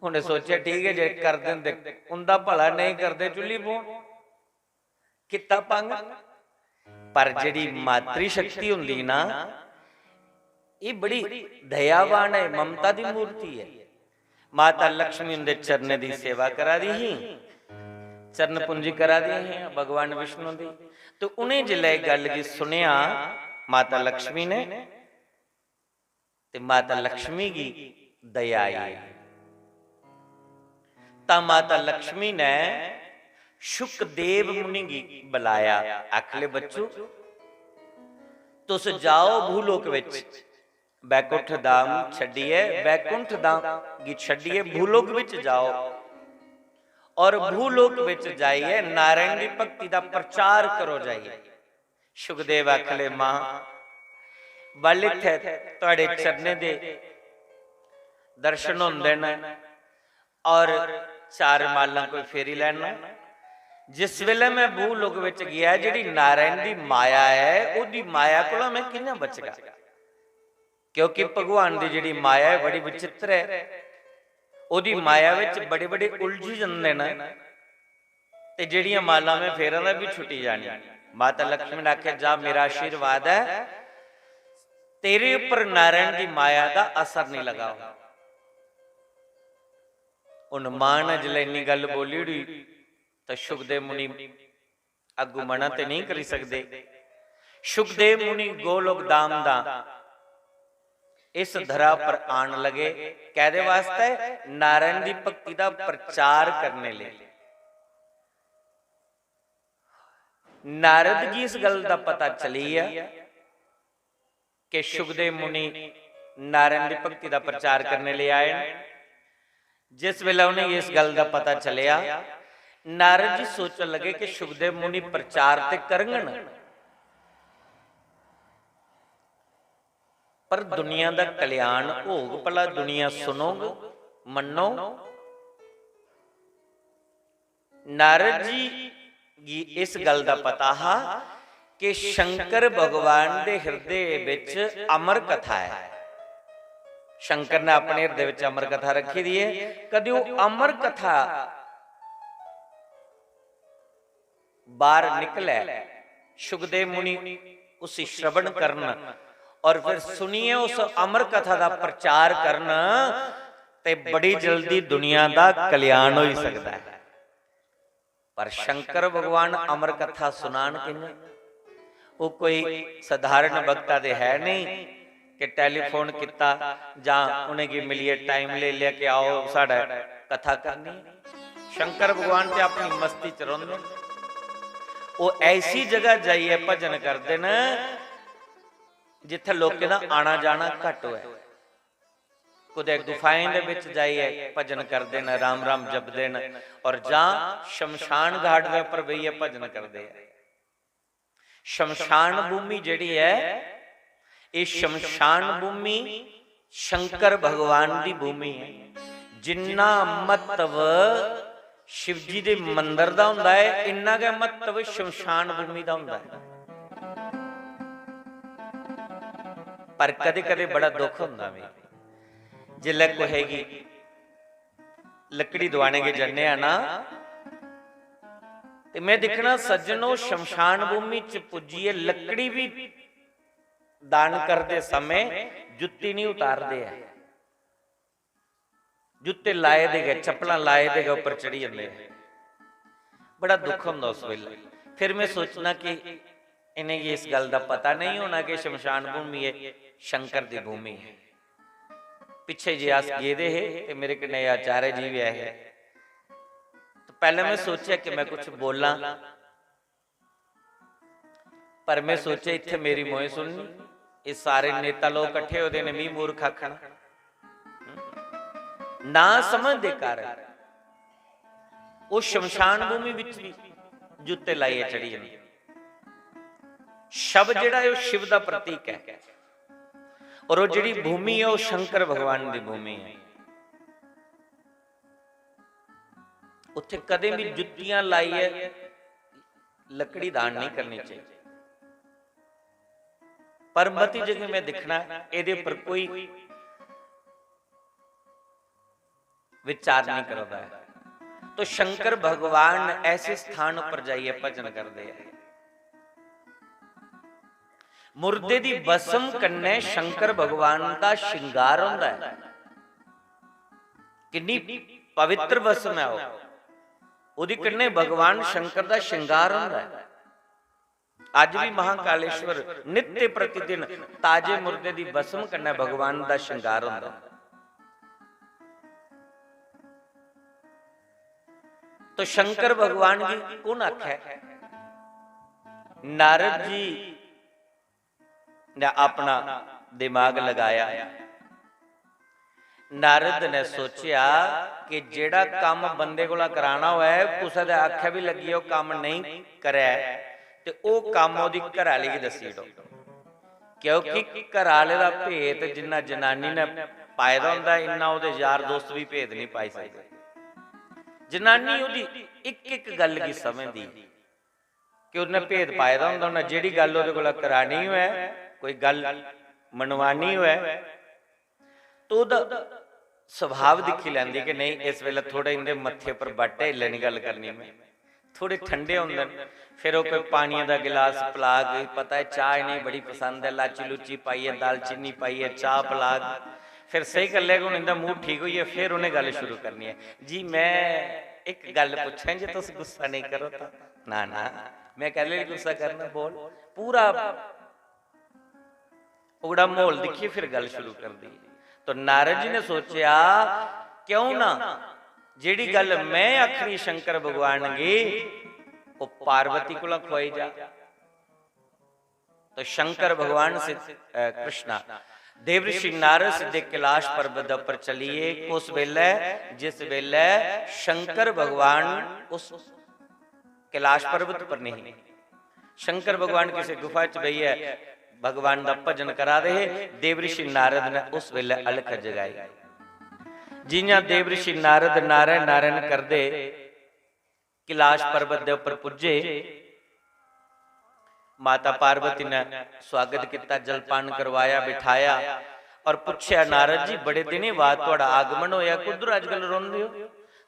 उ'नें सोचेआ, "ठीक ऐ, जे करदे न ते उं'दा भला, नहीं करदे चुल्ली पौन।" कीता भंग। पर जेह्ड़ी मातृ शक्ति होंदी ना, एह् बड़ी दयावान ऐ, ममता दी मूर्ति ऐ। माता लक्ष्मी उं'दे चरणें दी सेवा करा दी ही, चरण पूंजी करा दी ही भगवान विष्णु दी। ते उ'नें जिसलै एह् गल्ल गी सुनेआ माता लक्ष्मी ने, ते माता लक्ष्मी गी दया आई। तां माता लक्ष्मी ने शुकदेव मुनि गी बुलाया, आखले, "बच्चू, तुस जाओ भूलोक विच, बैकुंठ धाम छड्डियै, बैकुंठ धाम गी छड्डियै भूलोक विच जाओ और भूलोक विच जाइयै नारायण दी भक्ति दा प्रचार करो जाइयै।" शुकदेव आखले, "मां, बल इत्थै थुआड़े चरणें दे दर्शन होंदे न और चार मालां कोई फेरी लैना। जिस वेले मैं भूलोक विच गेआ, जेह्ड़ी नारायण दी माया ऐ, ओह्दी माया कोला मैं कि'यां बचगा? क्योंकि भगवान दी जेह्ड़ी माया ऐ, बड़ी विचित्र ऐ। ओह्दी माया विच बड़े-बड़े उलझी जंदे न।" ते जेह्ड़ियां मालां में फेरां तां बी छुट्टी जानियां। माता लक्ष्मी ने आखेआ, "जा, मेरा आशीर्वाद ऐ, तेरे उप्पर नारायण दी माया दा असर नहीं लगा।" हुन मां ने जिसलै इन्नी गल्ल बोली ओड़ी, तां शुकदेव मुनि अग्गू मना ते नहीं करी सकदे। शुकदेव मुनि गोलोक धाम दा इस धरा पर आन लगे। कैदे वास्तै? नारायण दी भक्ति दा प्रचार करने लेई। नारद गी इस गल्ल दा पता चली गेआ कि शुकदेव मुनि नारायण दी भक्ति दा प्रचार करने लेई आए न। जिस वेले उ'नेंगी इस गल्ल दा पता चलेआ, नारद जी सोचन लगे कि शुकदेव मुनि प्रचार ते करङन, पर दुनिया दा कल्याण होग, भला दुनिया सुनोग, मन्नोग? नारद जी गी इस गल्ल दा पता हा कि शंकर भगवान दे हिरदे बिच अमर कथा ऐ। शंकर ने अपने हिरदे बिच अमर कथा रखी दी ऐ। कदे ओह् अमर कथा बाहर निकले, शुकदेव मुनि उसी श्रवण करन और फिर सुनिए उस अमर कथा दा प्रचार करन, ते बड़ी जल्दी दुनिया दा कल्याण होई सकदा है। पर शंकर भगवान अमर कथा सुनान कि'यां? ओह् कोई साधारण वक्ता ते है नहीं कि टेलीफोन कित्ता जां उ'नेंगी मिलियै टाइम लेई लेआ कि आओ साढ़े कथा करनी ऐ। शंकर भगवान ते अपनी मस्ती च रौंह्दे न। ओह् ऐसी जगह जाइयै भजन करदे न जित्थै लोकें दा आना जाना घट्ट होऐ। कुतै गुफाएं दे बिच जाइयै भजन करदे न, राम राम जपदे न, और जां शमशान घाट दे उप्पर बेहियै भजन करदे ऐ। शमशान भूमि जेह्ड़ी ऐ, एह् शमशान भूमि शंकर भगवान दी भूमि ऐ। जिन्ना म्हत्तव शिवजी दे मंदर दा होंदा ऐ, इन्ना गै म्हत्तव शमशान भूमि दा होंदा ऐ। पर कदें-कदें बड़ा दुख होंदा मिगी, जिसलै कुसै गी लकड़ी दुआने गी जन्ने आं ना, ते में दिक्खना सज्जनो, शमशान भूमि च पुज्जियै लकड़ी बी दान करदे समें जुत्ती नहीं उतारदे ऐ। जुत्ते लाए दे गै, चप्पलां लाए दे गै उप्पर चढ़ी जंदे। बड़ा दुख होंदा उस बेल्लै। फिर में सोचना कि इ'नेंगी इस गल्ल दा पता नहीं होना कि शमशान भूमि ऐ, शंकर दी भूमि ऐ। पिच्छे जे अस गेदे हे ते मेरे कन्नै एह् आचार्य जी बी ऐ हे। तो पैह्लें में सोचेआ कि में कुछ बोलां, पर में सोचेआ इत्थै मेरी मोए सुननी, एह् सारे नेता लोक कट्ठे होए दे न, मी मूर्ख आखना। ना समझ दे कारण ओह् शमशान भूमि बिच बी जुत्ते लाइयै चढ़ी जंदे। शव जेह्ड़ा ऐ, ओह् शिव दा प्रतीक ऐ, और ओह् जेह्ड़ी भूमि ऐ, ओह् शंकर भगवान दी भूमि ऐ। उत्थे कदें भी जुत्तियां लाइयै लकड़ी दान नहीं करनी चाहिए। पर मती जगह में दिखना, एदे पर कोई विचार नहीं करता है। तो शंकर भगवान ऐसे स्थान पर जाइए भजन करते हैं। मुर्दे दी भस्म कन्नै शंकर भगवान दा श्रृंगार होंदा है। किन्नी पवित्र भस्म है ओह्। ओह्दे कन्नै भगवान शंकर दा श्रृंगार होंदा है। अज्ज भी महाकालेश्वर नित्य प्रतिदिन ताजे मुर्दे दी भस्म कन्नै भगवान दा श्रृंगार होंदा है। तो शंकर भगवान गी कु'न आखै? नारद जी ने अपना दिमाग लगाया। नारद ने सोचेआ कि जेह्ड़ा कम्म बंदे कोला कराना होऐ, कुसै दे आखै बी लग्गियै ओह् कम्म नेईं करै, ते ओह् कम्म ओह्दी घरै आह्ली गी दस्सी ओड़ो, क्योंकि घरै आह्ले दा भेत जिन्ना जनानी ने पाए दा होंदा, इन्ना ओह्दे यार दोस्त बी भेत निं पाई सकदे। जनानी ओह्दी इक इक गल्ल गी समझदी कि उन्नै भेत पाए दा होंदा, उन्नै जेह्ड़ी गल्ल ओह्दे कोला करानी होऐ, कोई गल्ल मनवानी होऐ, तो ओह्दा सुभाव दिक्खी लैंदी कि नेईं, इस बेल्लै थोह्ड़े इं'दे मत्थे पर बट्ट ऐ, इसलै निं गल्ल करनी में, थोह्ड़े ठंडे होंदे न। फिर ओह् कोई पानियै दा गिलास पलाग, पता ऐ चाह् इ'नेंगी बड़ी पसंद ऐ, लाची लूची पाइयै, दालचीनी पाइयै चाह् पलाग। फिर सेही करी लैग हून इं'दा मूड ठीक होई गेआ, फिर उ'नें गल्ल शुरू करनी ऐ। "जी, में इक गल्ल पुच्छां, जे तुस गुस्सा नेईं करो तां।" "ना, ना, में कैह्दे लेई गुस्सा करना, बोल।" पूरा ओह्कड़ा म्हौल दिक्खियै फिर गल्ल शुरू करदी। तो नारद जी ने सोचेआ, क्यों ना जेह्ड़ी गल्ल में आखनी शंकर भगवान गी, ओह् पार्वती कोला खुआई जा। तो शंकर भगवान सिद्ध, अ, कृष्णा, देवऋषि नारद सिद्धे कैलाश पर्वत दे उप्पर चलिए। उस बेल्लै, जिस बेल्लै शंकर भगवान उस कैलाश पर्वत पर नहीं, शंकर भगवान किसी गुफा च बेहियै भगवान दा भजन करा दे हे। देवऋषि नारद ने उस बेल्लै अलख जगाई। जियां देवऋषि नारद नारायण नारायण करदे कैलाश पर्वत दे उप्पर पुज्जे, माता पार्वती ने स्वागत किया, जलपान करवाया, बिठाया और पुच्छेआ, "नारद जी, बड़े दिनें बाद थुआड़ा आगमन होया, कुद्धर अजकल रौंह्दे ओ?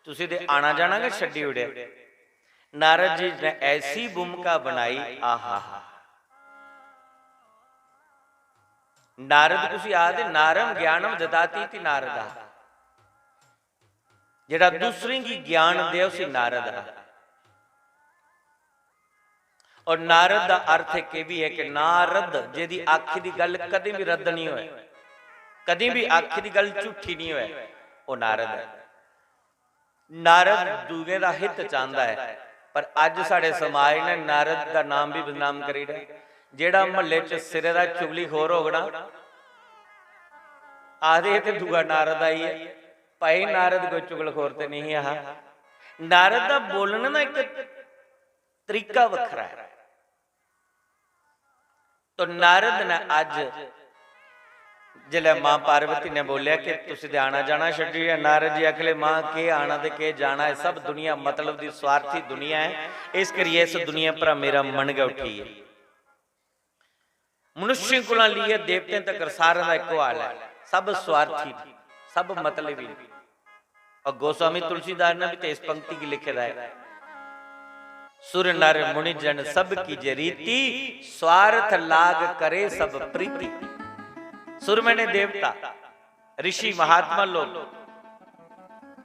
तुसी ते आना जाना गै छड्डी ओड़ेआ।" नारद जी ने ऐसी भूमिका बनाई, आहा हा। नारद कुसी आखदे? नारम ज्ञानम ददाति इति नारदा। जेह्ड़ा दूसरें गी ज्ञान दे, उसी नारद आखदे। और नारद दा अर्थ इक एह् बी ऐ कि नारद, जेह्दी आखी दी गल्ल कदें बी रद्द निं होऐ, कदें बी आखी दी गल्ल झूठी निं होऐ, ओह् नारद ऐ। नारद दूएं दा हित चांह्दा ऐ, पर अज्ज साढ़े समाज ने नारद दा नाम बी बदनाम करी ओड़ेआ। जेह्ड़ा म्हल्ले च सिरे दा चुगलीखोर होग ना, आखदे, "एह् ते दूआ नारद आई गेआ।" भाई, नारद कोई चुगलखोर ते नेईं हा। नारद दा बोलने दा इक तरीका बक्खरा ऐ। तो नारद ने अज्ज जिसलै मां पार्वती ने बोलेआ कि तुसी ते आना जाना छड्डी ओड़ेआ, नारद जी आखले, "मां, केह् आना ते केह् जाना, एह् सब दुनिया मतलब दी, स्वार्थी दुनिया ऐ, इस करियै इस दुनिया परा मेरा मन गै उठी गेआ।" मनुष्यें कोला लेइयै देवतें तकर सारें दा इक्को हाल ऐ, सब स्वार्थी न, सब मतलबी न। और गोस्वामी तुलसीदास ने भी ते इस पंक्ति गी लिखे दा ऐ। सुर नर मुनि जन सब की जे रीति, स्वार्थ लाग करे सब प्रीति। सुर माने देवता, ऋषि, महात्मा लोग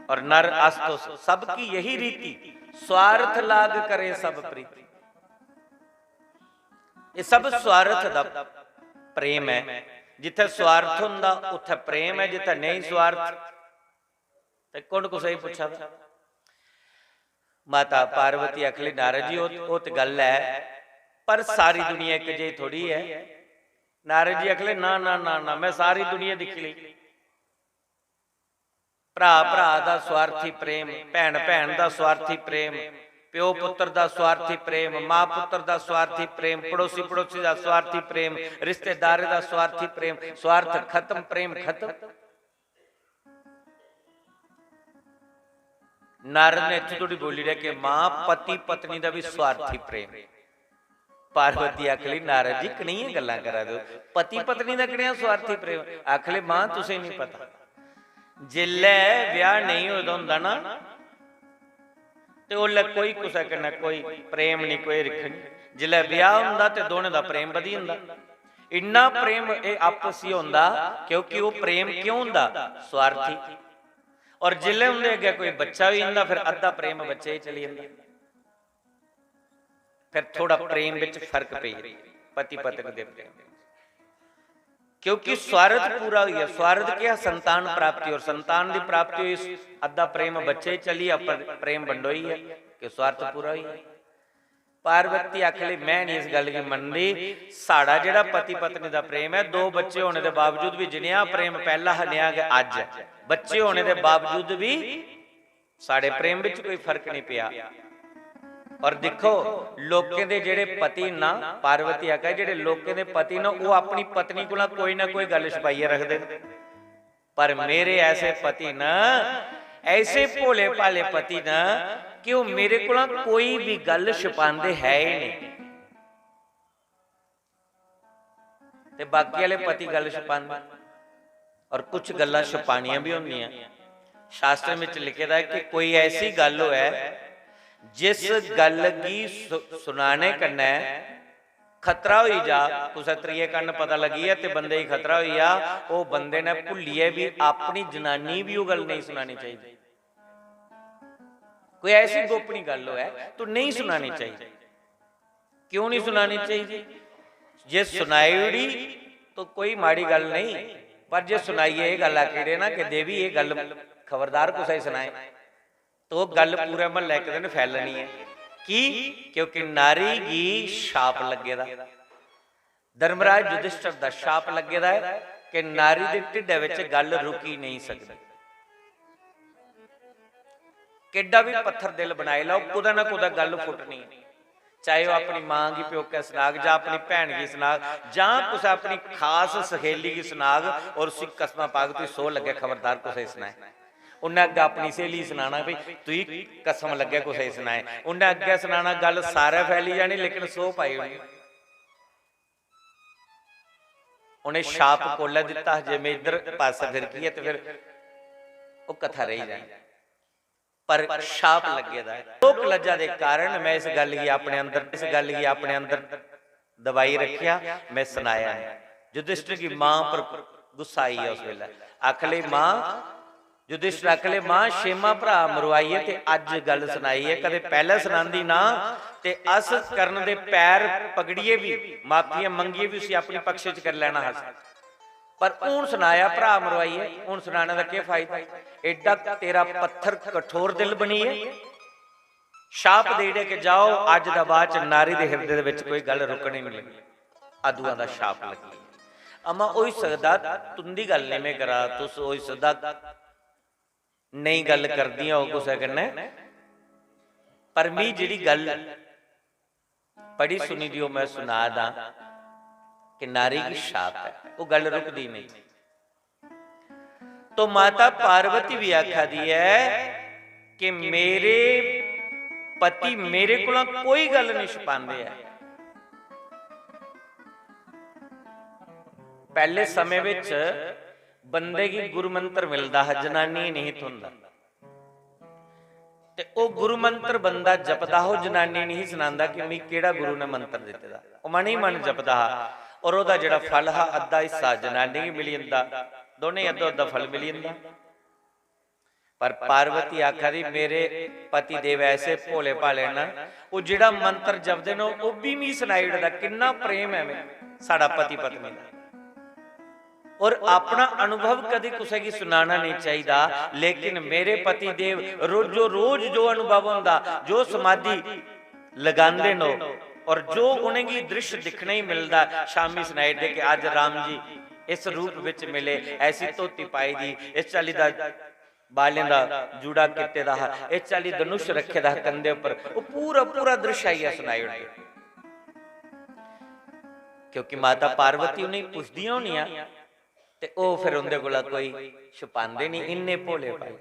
और नर अस तुस, सबकी यही रीति, स्वार्थ लाग करे सब प्रीति। ये सब स्वार्थ दा प्रेम है। जिथे स्वार्थ हुंदा, उथे प्रेम है, जिथे नहीं स्वार्थ, ते कुण कुसै गी पुच्छा दा? माता पार्वती आखली, नारद जी, ओह्, ओह् ते गल्ल ऐ, पर सारी दुनिया इक जेही थोड़ी ऐ। नारद जी आखले, ना, ना, ना, ना, मैं सारी दुनिया दिक्खी लेई। भ्रा, भ्रा दा स्वार्थी प्रेम, भैन, भैन दा स्वार्थी प्रेम, प्यो, पुत्र दा स्वार्थी प्रेम, मां, पुत्र दा स्वार्थी प्रेम, पड़ोसी, पड़ोसी दा स्वार्थी प्रेम, रिश्तेदार दा स्वार्थी प्रेम, स्वार्थ खत्म, प्रेम खत्म। नारद ने इत्थों थोड़ी बोली रहा कि मां, पति पत्नी दा भी स्वार्थी प्रेम। पार्वती आखली, नारद जी, कनेहियां गल्लां करा दे ओ? पति पत्नी दा कनेहा स्वार्थी प्रेम? आखले, मां, तुसें नहीं पता, जिल्लै ब्याह नेईं होए दा होंदा ना, ते ओल्लै कोई कुसै कन्नै कोई प्रेम नहीं, कोई रिख नहीं। जिल्लै ब्याह होंदा ते दोनें दा प्रेम बधी जंदा। इन्ना प्रेम एह् आपसी होंदा, क्योंकि ओह् प्रेम क्यों होंदा? स्वार्थी। और जिल्लै उंदे अग्गै कोई बच्चा होई जंदा, फिर अद्धा प्रेम बच्चे च चली जंदा। फिर थोड़ा प्रेम विच फर्क पेई जंदा, पति पत्नी दे प्रेम विच। क्योंकि स्वार्थ पूरा होई गया। स्वार्थ क्या? संतान प्राप्ति। और संतान दी प्राप्ति होई, अद्धा प्रेम बच्चे च चली, अपर प्रेम बंडोई है, कि स्वार्थ पूरा होई गया। पार्वती आखली, मैं नहीं इस गल्ल गी मनदी, साढ़ा जेह्ड़ा पति पत्नी दा प्रेम है, दो बच्चे होने दे बावजूद भी जिनेहा प्रेम पैह्ला हा, नेहा गै अज्ज ऐ। बच्चे होने दे बावजूद भी साढ़े प्रेम विच कोई फर्क नहीं पिया। और दिक्खो, लोकें दे जेह्ड़े पति न, पार्वती आखै, जेह्ड़े लोकें दे पति न, ओह् अपनी पत्नी कोला कोई ना कोई गल्ल छपाइयै रखदे न। पर मेरे ऐसे पति न, ऐसे भोले भाले पति न कि ओह् मेरे कोला कोई भी गल्ल छपांदे है ही नहीं। ते बाकी आह्ले पति गल्ल छपांदे। और कुछ गल्लां छपानियां भी होंदियां। शास्त्र विच लिखे दा ऐ कि कोई ऐसी गल्ल होऐ, जिस गल्ल गी सु-, सुनाने कन्नै खतरा होई जा, कुसै त्रिये कन्न पता लग्गी जा ते बंदे गी खतरा होई जा, ओह् बंदे ने भुल्लियै बी अपनी जनानी गी बी ओह् गल्ल नेईं सुनानी चाहिदी। कोई ऐसी गोपनीय गल्ल होऐ, तो नेईं सुनानी चाहिदी। क्यों नहीं सुनानी चाहिदी? जे सुनाई ओड़ी तो कोई माड़ी गल्ल नहीं, पर जे सुनाइयै एह् गल्ल आखी ओड़े ना कि देवी, एह् गल्ल खबरदार कुसै गी सनाए, तो ओह् गल्ल पूरे म्हल्लै इक दिन फैलनी ऐ। की? क्योंकि नारी गी शाप लग्गे दा। धर्मराज युधिष्ठिर दा शाप लग्गे दा ऐ कि नारी दे ढिड्डै विच गल्ल रुकी नेईं सकदी। केड्डा बी पत्थर दिल बनाई लैओ, कुतै ना कुतै गल्ल फुटनी ऐ। चाहे ओह् अपनी मां गी प्योकै सनाग, जां अपनी भैन गी सनाग, जां कुसै अपनी खास सहेली गी सनाग और उसी कसमां पाग, "तुगी सोह् लग्गै, खबरदार कुसै गी सनाए।" उन्नै अग्गें अपनी स्हेली गी सनाना, "भई, तुगी कसम लग्गै, कुसै गी सनाए।" उन्नै अग्गें सनाना, गल्ल सारै फैली जानी, लेकिन सोह् पाई ओड़नी। उ'नें शाप कोल्लै दित्ता, जे में इद्धर पासै फिरकी ऐ ते फिर ओह् कथा रेही जानी। पर शाप लग्गे दा ऐ। लोक लज्जा दे कारण मैं इस गल्ल गी अपने अंदर, इस गल्ल गी अपने अंदर दबाई रखेआ, मैं सनाया नहीं। युधिष्ठिर गी मां पर गुस्सा आई गेआ उस बेल्लै। आखले, "मां," युधिष्ठिर आखले, "मां, छेमा भ्रा मरवाइयै ते अज्ज गल्ल सनाई ऐ, कदें पैह्लें सनांदी ना ते अस कर्ण दे पैर पकड़ियै बी, माफियां मंगियै बी उसी अपने पक्ष च करी लैना हा।" पर हून सनाया भ्रा मरोआइयै, हून सनाने दा केह् फायदा? एड्डा तेरा पत्थर कठोर दिल बनियै शाप देई ओड़े कि जाओ, अज्ज दा बाद च नारी दे हिरदे दे बिच कोई गल्ल रुकनी निं लगी। अदुआं दा शाप लग्गी। अमा होई सकदा तुंदी गल्ल निं में करा, तुस होई सकदा नेईं गल्ल करदियां ओ कुसै कन्नै, पर मी जेह्ड़ी गल्ल पढ़ी सुनी दी ओह् मैं सुना दा कि नारी गी शाप ऐ, ओह् गल्ल रुकदी नेईं। तो माता पार्वती भी आखा दी ऐ कि मेरे पति मेरे कोला कोई गल्ल नहीं छुपांदे ऐ। पैह्ले समें विच बंदे गी गुरु मंत्र मिलदा हा, जनानी गी नहीं थ्होंदा। ते ओह् गुरु मंत्र बंदा जपदा हा, ओह् जनानी नहीं सनांदा कि मिगी केह्ड़ा गुरु ने मंत्र दित्ते दा। ओह् मन ही मन जपदा हा। और ओह्दा जेह्ड़ा फल हा, अद्धा हिस्सा जनानी गी मिली जंदा, दोनें गी अद्धो अद्धा फल मिली जंदा। पर पार्वती आखा दी, "मेरे पति देव ऐसे भोले भाले न, ओह् जेह्ड़ा मंत्र जपदे न, ओह् बी मिगी सनाई ओड़दा, किन्ना प्रेम ऐ में, साढ़ा पति पत्नी दा।" और अपना अनुभव कदी कुसै गी सुनाना नहीं चाहिदा, लेकिन मेरे पति देव रोजो रोज जो अनुभव होंदा, जो समाधि लगांदे न ओह्, और जो उ'नेंगी दृश्य दिक्खने ही मिलदा, शामी सनाई ओड़दे कि अज्ज राम जी इस रूप विच मिले, ऐसी धोती पाई दी, इस चाल्ली दा बालें दा जूड़ा कीते दा हा, इस चाल्ली धनुष रखे दा हा कंधे उप्पर, ओह् पूरा पूरा दृश्य आइयै सनाई ओड़दे। क्योंकि माता पार्वती उ'नेंगी पुछदियां होनियां, ते ओह् फिर उं'दे कोला कोई छुपांदे नहीं, इन्ने भोले भाले।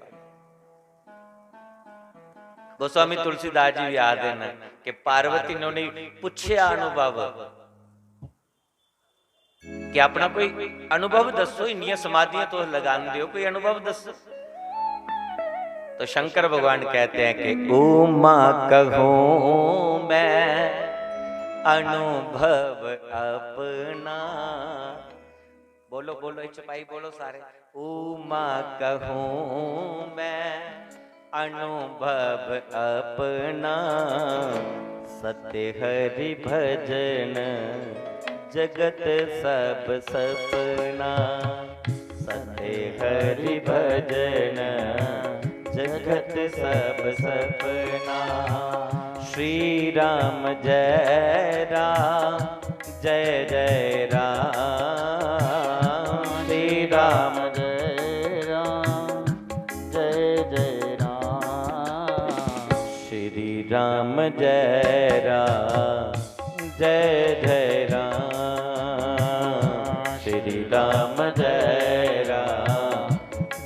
गोस्वामी तुलसीदास जी भी आखदे न कि पार्वती ने उ'नेंगी पुच्छेआ अनुभव कि अपना कोई अनुभव दस्सो, इन्नियां समाधियां तुस लगांदे हो, कोई अनुभव दस्सो। तो शंकर भगवान कहते हैं कि "उमा कहूँ मैं अनुभव अपना।" बोलो, बोलो, चपाई बोलो सारे। "उमा कहूँ मैं अनुभव अपना, सत्य हरि भजन जगत सब सपना। सत्य हरि भजन जगत सब सपना। श्री राम जय राम, जय जय राम।" श्री राम जय राम, जय जय राम। श्री राम जय राम, जय जय राम। श्री राम जय राम,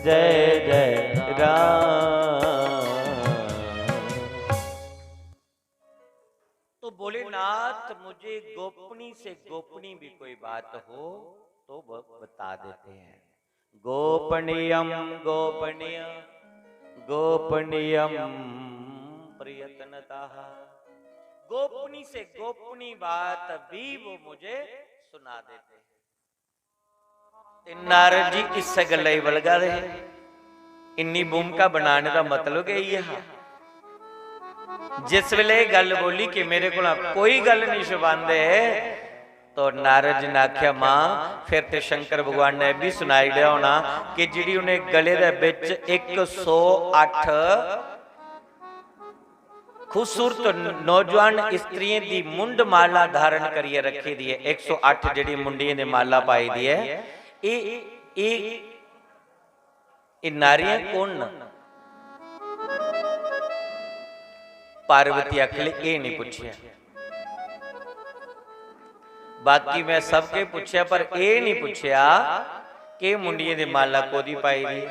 जय जय राम। तो बोले, "नाथ, मुझे गोपनी से गोपनी भी कोई बात हो तो ब-, बता देते हैं।" गोपनीयम गोपनीय, गोपनीयम प्रयत्नतः। गोपनी से गोपनी बात भी वो मुझे सुना देते हैं। ते नारद जी इस्सै गल्लै गी बलगा दे हे। इन्नी भूमिका बनाने दा मतलब गै इ'यै हा। जिस वेले एह् गल्ल बोली कि मेरे कोला कोई गल्ल नहीं छुपांदे, तो नारद जी ने आखेआ, "मां, फिर ते शंकर भगवान ने एह् बी सनाई ओड़ेआ होना कि जेह्ड़ी उ'नें गले दे बिच इक सौ अट्ठ खूबसूरत नौजवान स्त्रियें दी मुंड माला धारण करियै रखी दी ऐ, इक सौ अट्ठ जेह्ड़ी मुंडियें दी माला पाई दी ऐ, एह्, एह्, एह् नारियां कौन न?" पार्वती आखन लगी, "एह् नहीं पुच्छेआ।" बाकी मैं सब किश पुच्छेआ, पर एह् नहीं पुच्छेआ कि मुंडियें दी माला कोदी पाई दी।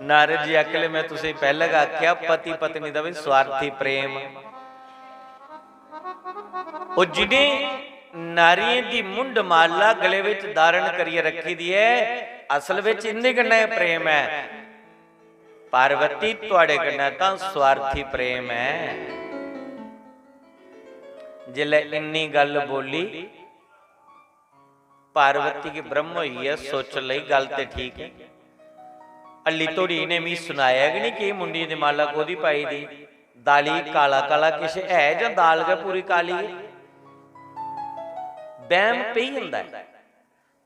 नारद जी आखन लगे, "मैं तुसें पैह्लें गै आखेआ, पति पत्नी दा बी स्वार्थी प्रेम।" ओह् जिनें नारियें दी मुंड माला गले विच धारण करियै रखी दी ऐ, असल विच इंदे कन्नै प्रेम ऐ। पार्वती, तुआड़े कन्नै तां स्वार्थी प्रेम ऐ। जिसलै इन्नी गल्ल बोली, पार्वती गी ब्रह्म होई गेआ, सोचन लगी, "गल्ल ते ठीक ऐ, हल्ली धोड़ी इ'नें मिगी सनाया गै निं कि एह् मुंडियें दी माला कोह्दी पाई दी, दाली काला काला किश है जां दाल गै पूरी काली ऐ?" बैह्म पेई जंदा ऐ।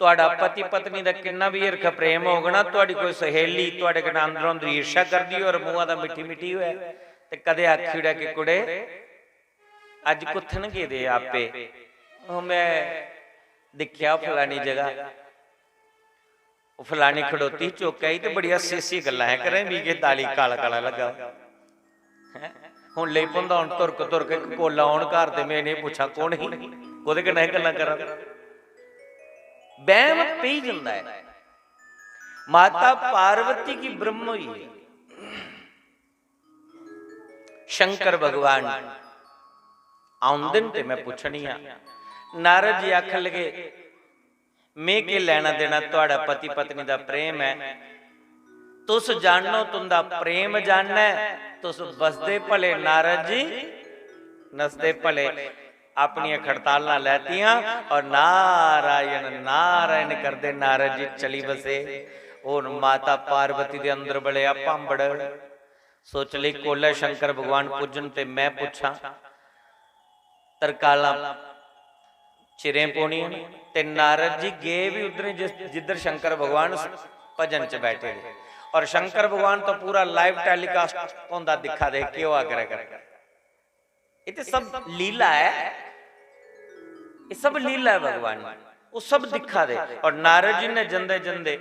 तुआढ़ा पति पत्नी दा किन्ना बी हिरख प्रेम होग ना, तुआढ़ी कोई सहेली तुआढ़े कन्नै अंदरों अंदर ईर्ष्या करदी होऐ और मूंहा दा मिट्ठी मिट्ठी होऐ ते कदें आखी ओड़ै कि, "कुड़े, अज्ज कुत्थन गेदे आपे?" "ओह्, मैं दिक्खेआ फलानी जगह, ओह् फलानी खड़ोती चौकै गी ते बड़ी हस्सी हस्सी गल्लां है करै, मिगी दाली काला काला लग्गा।" हैं? हुन लेई पौंदा हुन धुरक धुरक, इक कोला औन घर ते मैं इ'नेंगी पुच्छां, कौन ही? कोह्दे कन्नै एह् गल्लां करा दा? बैह्म पेई जंदा ऐ। माता पार्वती गी ब्रह्म होई गे। शंकर भगवान औंदे न ते मैं पुच्छनी आं। नारद जी आखन लगे, "में केह् लैना देना, थुआढ़ा पति पत्नी दा प्रेम ऐ, तुस जानो तुंदा प्रेम जानै, तुस बसदे भले नारद जी, नसदे भले। अपनियां खड़तालां लैतियां और नारायण नारायण करदे नारद जी चली बसे। हुन माता पार्वती दे अंदर बड़े भांबड़। सोच लई, कोलै शंकर भगवान पुज्जन ते मैं पुच्छां। तरकालां चिरें पौनियां न। ते नारद जी गे बी उद्धरें जिस, जिद्धर शंकर भगवान भजन च बैठे दे। और शंकर भगवान तो पूरा live telecast होंदा दिक्खा दे, केह् होआ करै करै। ये तो सब लीला है, ये सब लीला है भगवान, वो सब दिक्खा दे। और नारद जी ने जंदे जंदे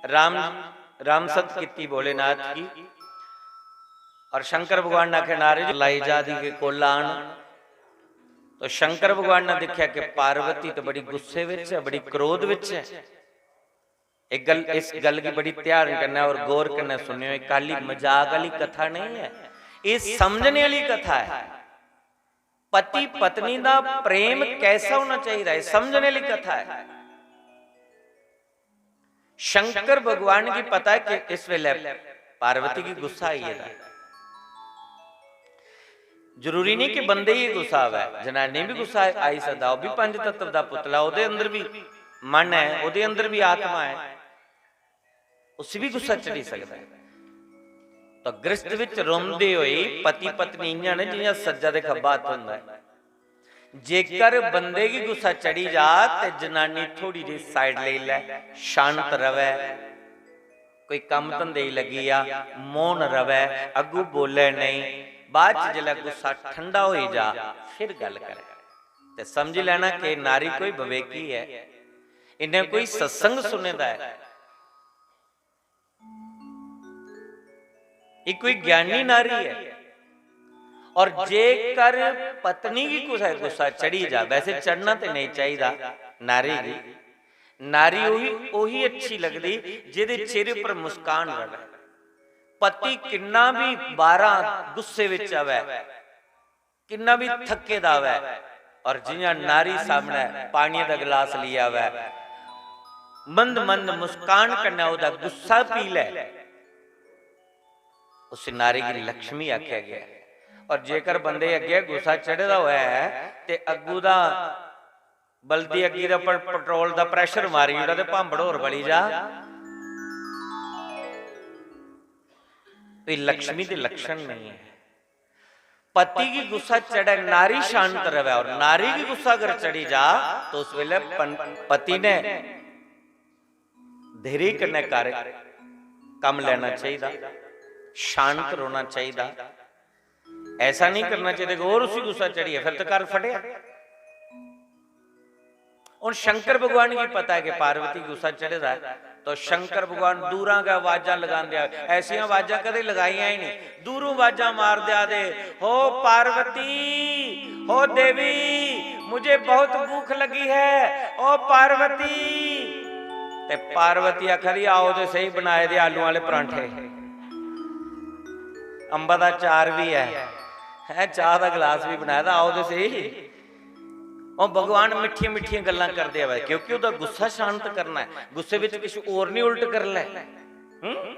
राम, राम सत कीती भोलेनाथ की। और शंकर भगवान ने आखे, "नारद जी, लाई जा दी के कोला आन।" तो शंकर भगवान ने देखा कि पार्वती तो बड़ी गुस्से विच है, बड़ी क्रोध विच है। एक गल, इस गल की बड़ी ध्यान कन्नै और गौर कन्नै सुनियो, ये खाली मजाक वाली कथा नहीं है, ये समझने वाली कथा है। पति पत्नी दा प्रेम कैसा होना चाहिए, ये समझने वाली कथा है। शंकर भगवान की पता है कि इस वेले पार्वती की गुस्सा आई है। जरूरी नहीं कि बंदे ही गुस्सा आवे, जनानी भी गुस्सा आई सकदा। वो भी पंज तत्व दा पुतला, ओदे अंदर भी मन है, ओदे अंदर भी आत्मा है, उसी भी गुस्सा चढ़ी सकदा है। तो गृहस्थ विच रोंदे होए पति पत्नी इयां ने जियां सज्जा ते खब्बा हत्थ हुंदा है। जेकर बंदे गी गुस्सा चढ़ी जा ते जनानी थोड़ी जेही side लेई लै, शांत रवै, कोई कम्म धंधे गी लग्गी जा, मौन रवै, अग्गू बोलै नेईं, बाद च जिसलै गुस्सा ठंडा होई जा, फिर गल्ल करै। ते समझी लैना कि नारी कोई विवेकी ऐ, इन्नै कोई सत्संग सुने दा ऐ। ये कोई ज्ञानी नारी है। और जेकर पत्नी गी कुसै गुस्सा चढ़ी जा, वैसे चढ़ना ते नेईं चाहिदा नारी गी, नारी ओही, ओही अच्छी लगदी जेदे चेहरे पर मुस्कान रहे। पति किन्ना भी बाहरा गुस्से विच आवै, किन्ना भी थके दा आवै, और जियां नारी सामने पानी दा गिलास लेई आवै, मंद मंद मुस्कान कन्नै ओदा गुस्सा पी लै, उस नारी गी लक्ष्मी आखेआ गया है। और जेकर बंदे अग्गें गुस्सा चढ़े दा होऐ ते अग्गू दा बलदी अग्गी दे उप्पर पेट्रोल दा pressure मारी ओड़ा ते भांबड़ होर बली जा, तो ये लक्ष्मी दे लक्षण नहीं है। पति गी गुस्सा चढ़े, नारी शांत रवै, और नारी गी गुस्सा अगर चढ़ी जा, तो उस वेले पन-, पति ने धैर्य कन्नै कार्य, कम्म लैना चाहिदा, शांत रौह्ना चाहिदा। ऐसा नहीं करना चाहिदा कि होर उसी गुस्सा चढ़ियै फिर तो घर फटेआ। हुन शंकर भगवान गी पता है कि पार्वती गी गुस्सा चढ़े दा है, तो शंकर भगवान दूरां गै आवाजां लगांदे आ, ऐसियां आवाजां कदें लगाइयां ही नहीं, दूरों आवाजां मारदे आदे, "हो पार्वती, हो देवी, मुझे बहुत भूख लगी है, ओ पार्वती।" ते पार्वती आखा दी, "आओ ते सही बनाए दे आलू आह्ले परांठे, अंबा दा चार भी है, है चाह दा गलास भी बनाए दा, आओ ते सही।" ओह् भगवान मिट्ठियां मिट्ठियां गल्लां करदे आवै, क्योंकि ओह्दा गुस्सा शांत करना है, गुस्से विच किश होर नहीं उल्ट कर लै। हम्म?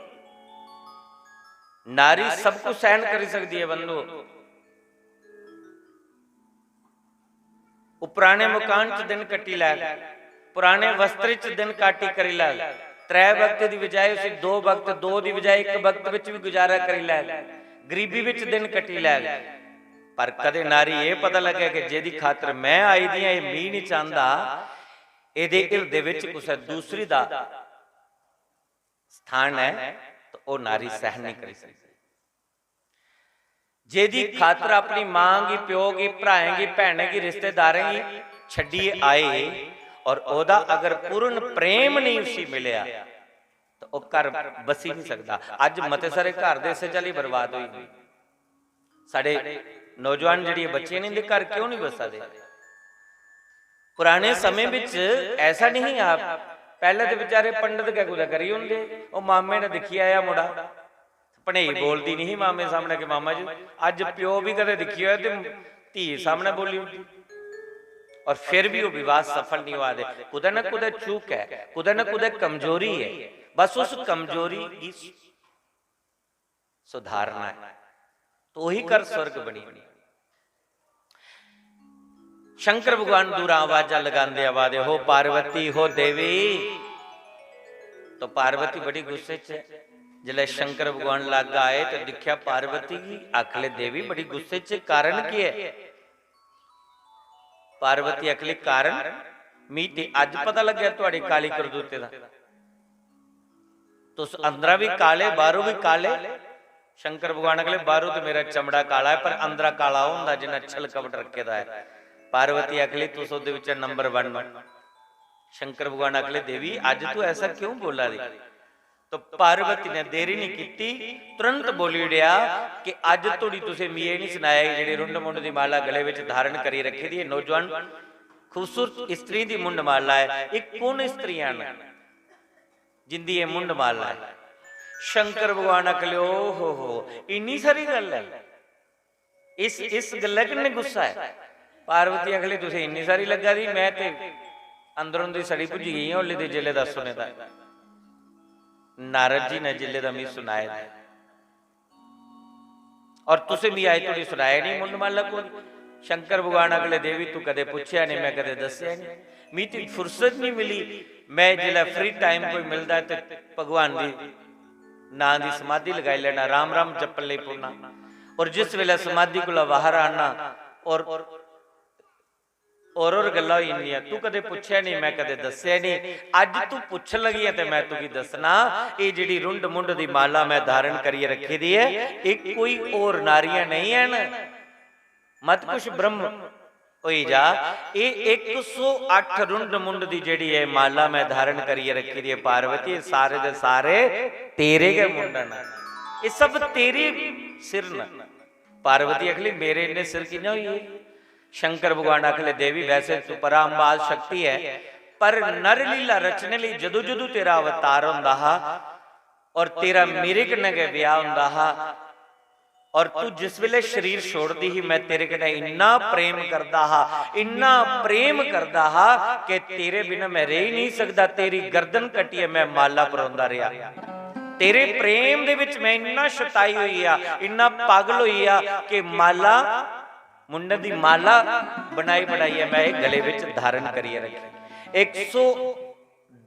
नारी सब कुछ सहन करी सकदी है बंधु। ओह् पुराने मकान च दिन कट्टी लैग, पुराने वस्त्र च दिन काटी करी लैग, त्रै वक्त दी बजाय उसी दो वक्त, दो दी बजाय इक वक्त विच भी गुजारा करी लैग, गरीबी विच दिन कट्टी लैग। पर कदे नारी एह् पता लग्गै कि जेह्दी खातर मैं आई दी आं, एह् मी निं चांह्दा, एह्दे हिरदे विच कुसै दूसरी दा स्थान ऐ, तो ओह् नारी सहन नहीं करी सकदी। जेह्दी खातर अपनी मां गी, प्यो गी, भ्राएं गी, भैनें गी, रिश्तेदारें गी छड्डियै आए और ओह्दा अगर पूर्ण प्रेम नहीं उसी मिलेआ, तो ओह् घर बसी नहीं सकदा। अज्ज मते सारे घर दे इस्सै चाल्ली बर्बाद होई गे। साढ़े नौजवान जेह्ड़ियां बच्चियां ने, इंदे घर क्यों नहीं बसा दे? पुराने समें बिच ऐसा नहीं हा। पैह्ले ते बेचारे पंडित गै कुतै करी होंदे, ओह् मामे ने दिक्खी आया मुड़ा, भनेई बोलदी नहीं ही मामे सामने कि, "मामा जी, अज्ज प्यो भी कदें दिक्खी होऐ ते धी सामने बोली उठदी।" और फिर भी ओह् विवाह सफल नहीं होआ दे। कुतै ना कुतै चूक ऐ, कुतै ना कुतै कमजोरी ऐ। बस उस कमजोरी गी सु-, सुधारना है, तो वही घर स्वर्ग बनी। शंकर भगवान दूरा आवाजां लगांदे आवा दे, "हो पार्वती, हो देवी।" तो पार्वती बड़ी गुस्से च है। जिसलै शंकर भगवान लाग्गा आए तो दिक्खेआ पार्वती गी, आखले, "देवी बड़ी गुस्से च, कारण केह् ऐ?" पार्वती आखली, "कारण मी ते अज्ज पता लग्गेआ थुआड़ी काली करतूते दा। तुस अंदरा भी काले, बाहरों भी काले।" शंकर भगवान आखले, "बाहरों ते मेरा चमड़ा काला है, पर अंदरा काला ओह् होंदा जिन्ना छल कपट रखे दा है।" पार्वती आखली, "तुस ओह्दे बिच्चा नंबर वन हो।" शंकर भगवान आखले, "देवी, अज्ज तू ऐसा क्यों बोला दी?" तो पार्वती ने देरी नहीं कीती, तुरंत बोली उड़ेआ कि अज्ज तोड़ी तुसें मिगी एह् नहीं सनाया कि जेह्ड़ी रुंड मुंड दी माला गले विच धारण करी रखी दी है, नौजवान खूबसूरत स्त्री दी मुंड माला है, एह् कौन स्त्रियां न जिंदी एह् मुंड माला है? शंकर भगवान आखले, "ओ हो हो, इन्नी सारी गल्ल है?" इस, इस गल्लै कन्नै गुस्सा ऐ। पार्वती आखली, "तुसें इन्नी सारी लग्गा दी, मैं ते अंदरों दी सड़ी भुज्जी गेई आं, ओल्ले दे जिल्ले दा सुने दा।" नारद जी ने जिल्ले दा मिगी सुनाए दा ऐ। और तुसें मिगी अज्ज धोड़ी सुनाया नहीं मुंडमाला कोई। शंकर भगवान आखले, "देवी, तू कदे पुच्छेआ नहीं, मैं कदे दस्सेआ नहीं, मिगी ते फुर्सत नहीं मिली। मैं जिल्लै फ्री टाइम कोई मिलदा ऐ ते भगवान दी नां दी समाधि लगाई लैना, राम राम जप्पन लगी पौना। और जिस वेले समाधि कोला बाहर आना और, और, और गल्लां होई जंदियां, तू कदे पुच्छेआ नहीं, मैं कदे दस्सेआ नहीं। अज्ज तू पुच्छन लगी ऐ ते मैं तुगी दस्सना, एह् जेह्ड़ी रुंड मुंड दी माला मैं धारण करियै रखी दी ऐ, एह् कोई होर नारियां नहीं हैन, मत पुच्छ ब्रह्म होई जा। एह् इक सौ अट्ठ रुंड मुंड दी जेह्ड़ी ऐ माला मैं धारण करियै रखी दी ऐ पार्वती, एह् सारे दे सारे तेरे गै मुंड न, एह् सब तेरे सिर न।" पार्वती आखली, "मेरे इन्ने सिर कि'यां होई गे?" शंकर भगवान आखले, "देवी, वैसे तू परांबाल शक्ति ऐ, पर नर लीला रचने लेई जदू जदू तेरा अवतार होंदा हा और तेरा मेरे कन्नै गै ब्याह होंदा हा, और तू जिस वेले शरीर छोड़दी ही, मैं तेरे कन्नै इन्ना प्रेम करदा हा, इन्ना प्रेम करदा हा कि तेरे बिना मैं रेही नहीं सकदा। तेरी गर्दन कट्टियै मैं माला परोंदा रेहा। तेरे प्रेम दे विच मैं इन्ना शताई होई गेआ, इन्ना पागल होई गेआ कि माला, मुंडन दी माला बनाई बनाइयै मैं एह् गले विच धारण करियै रखी।" एक सौ